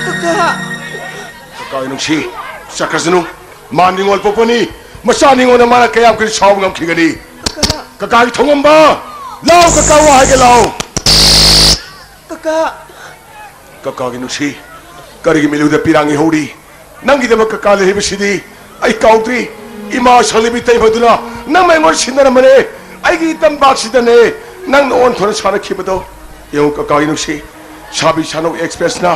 ꯀꯀꯥ! ꯀꯀꯥ ꯅꯨꯡꯁꯤ, ꯆꯠꯈ꯭ꯔꯁꯅꯨ꯫ ꯃꯥ ꯅꯤꯡꯉꯣꯜ ꯄꯣꯛꯄꯅꯤ꯫ ꯃꯆꯥ ꯅꯤꯡꯉꯣꯜꯅ ꯃꯥꯅ ꯀꯌꯥꯝ ꯀꯨꯏꯅ ꯁꯥꯎꯕ ꯉꯝꯈꯤꯒꯅꯤ? ꯀꯀꯥꯒꯤ ꯊꯧꯉꯝꯕ, ꯂꯥꯎ ꯀꯀꯥ, ꯋꯥ ꯍꯥꯏꯒꯦ ꯂꯥꯎ꯫ ꯀꯀꯥ! ꯀꯀꯥꯒꯤ ꯅꯨꯡꯁꯤ, ꯀꯔꯤꯒꯤ ꯃꯤꯠꯂꯨꯗ ꯄꯤꯔꯥꯡ ꯏꯍꯧꯔꯤ? ꯅꯪꯒꯤꯗꯃꯛ ꯀꯀꯥ ꯂꯩꯔꯤꯕꯁꯤꯗꯤ ꯑꯩ ꯀꯥꯎꯗ꯭ꯔꯤ꯫ ꯏꯃꯥ ꯁꯛꯂꯤꯕꯤ ꯇꯩꯕꯗꯨꯅ ꯅꯪ ꯑꯩꯉꯣꯟꯗ ꯁꯤꯟꯅꯔꯝꯕꯅꯦ꯫ ꯑꯩꯒꯤ ꯏꯇꯝꯕꯥꯛꯁꯤꯗꯅꯦ ꯅꯪꯅ ꯑꯣꯟꯊꯣꯔ ꯁꯥꯟꯅꯈꯤꯕꯗꯣ꯫ ꯌꯦꯡꯉꯨ ꯀꯀꯥꯒꯤ ꯅꯨꯡꯁꯤ, ꯁꯥꯕꯤ ꯁꯥꯅꯧ ꯑꯦꯛꯁꯄ꯭ꯔꯦꯁꯅ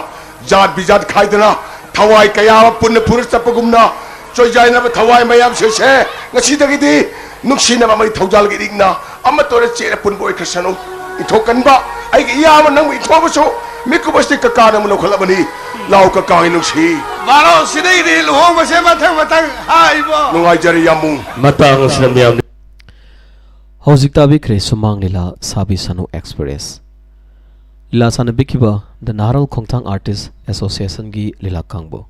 ꯖꯥꯠ ꯕꯤꯖꯥꯠ ꯈꯥꯏꯗꯅ ꯊꯋꯥꯏ ꯀꯌꯥ ꯑꯃ ꯄꯨꯟꯅ ꯄꯨꯔ ꯆꯠꯄꯒꯨꯝꯅ ꯆꯣꯏꯖꯥꯏꯅꯕ ꯊꯋꯥꯏ ꯃꯌꯥꯝꯁꯤꯡꯁꯦ ꯉꯁꯤꯗꯒꯤꯗꯤ ꯅꯨꯡꯁꯤꯅꯕ ꯑꯃꯒꯤ ꯊꯧꯖꯥꯜꯒꯤ ꯏꯔꯤꯛꯅ ꯑꯃꯠꯇ ꯑꯣꯏꯅ ꯆꯦꯠꯅ ꯄꯨꯟꯕ ꯑꯣꯏꯈ꯭ꯔꯁꯅꯨ꯫ ꯏꯟꯊꯣꯛꯀꯟꯕ ꯑꯩꯒꯤ ꯏꯌꯥꯝꯕ ꯅꯪꯕꯨ ꯏꯟꯊꯣꯛꯑꯕꯁꯨ ꯃꯤꯀꯨꯞ ꯑꯁꯤꯗꯤ ꯀꯀꯥꯅ ꯑꯃꯨꯛ ꯂꯧꯈꯠꯂꯕꯅꯤ꯫ ꯂꯥꯎ ꯀꯀꯥꯒꯤ ꯅꯨꯡꯁꯤ꯫ ꯕꯥꯔꯣ ꯁꯤꯗꯩꯗꯤ ꯂꯨꯍꯣꯡꯕꯁꯦ ꯃꯊꯪ ꯃꯊꯪ ꯍꯥꯏꯕꯣ꯫ ꯅꯨꯡꯉꯥꯏꯖꯔꯦ ꯌꯥꯝꯕꯨꯡ꯫ ꯃꯇꯥꯡ ꯑꯁꯤꯗ ꯃꯤꯌꯥꯝ ꯍꯧꯖꯤꯛ ꯇꯥꯕꯤꯈ꯭ꯔꯦ ꯁꯨꯃꯥꯡ ꯂꯤꯂꯥ ꯁꯥꯕꯤ ꯁꯥꯅꯨ ꯑꯦꯛꯁꯄ꯭ꯔꯦꯁ꯫ ꯂꯤꯂꯥ ꯁꯥꯟꯅꯕꯤꯈꯤꯕ ꯗ ꯅꯥꯔꯣꯜ ꯈꯣꯡꯊꯥꯡ ꯑꯥꯔꯇꯤꯁ ꯑꯦꯁꯣꯁꯤꯌꯦꯁꯟꯒꯤ ꯂꯤꯂꯥ ꯀꯥꯡꯕꯨ꯫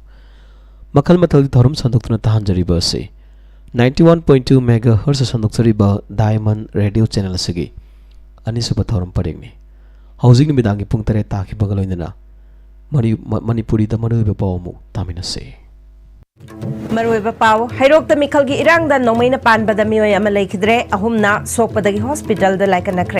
ꯃꯈꯜ ꯃꯊꯦꯜꯒꯤ ꯊꯧꯔꯝ ꯁꯟꯗꯣꯛꯇꯨꯅ ꯇꯥꯍꯟꯖꯔꯤꯕ ꯑꯁꯤ ninety one point two megahertz ꯁꯟꯗꯣꯛꯆꯔꯤꯕ Diamond Radio channel ꯑꯁꯤꯒꯤ ꯑꯅꯤꯁꯨꯕ ꯊꯧꯔꯝ ꯄꯔꯦꯡꯅꯤ꯫ ꯍꯧꯖꯤꯛ ꯅꯨꯃꯤꯗꯥꯡꯒꯤ ꯄꯨꯡ ꯇꯔꯦꯠ ꯇꯥꯈꯤꯕꯒ ꯂꯣꯏꯅꯅ ꯃꯅꯤ-, ꯃ-, ꯃꯅꯤꯄꯨꯔꯤꯗ ꯃꯔꯨꯑꯣꯏꯕ ꯄꯥꯎ ꯑꯃꯨꯛ ꯇꯥꯃꯤꯟꯅꯁꯤ꯫ ꯃꯔꯨꯑꯣꯏꯕ ꯄꯥꯎ, ꯍꯩꯔꯣꯛꯇ ꯃꯤꯈꯜꯒꯤ ꯏꯔꯥꯡꯗ ꯅꯣꯡꯃꯩꯅ ꯄꯥꯟꯕꯗ ꯃꯤꯑꯣꯏ ꯑꯃ ꯂꯩꯈꯤꯗ꯭ꯔꯦ, ꯑꯍꯨꯝꯅ ꯁꯣꯛꯄꯗꯒꯤ ꯍꯣꯁꯄꯤꯇꯥꯜꯗ ꯂꯥꯏꯀꯠꯅꯈ꯭ꯔꯦ꯫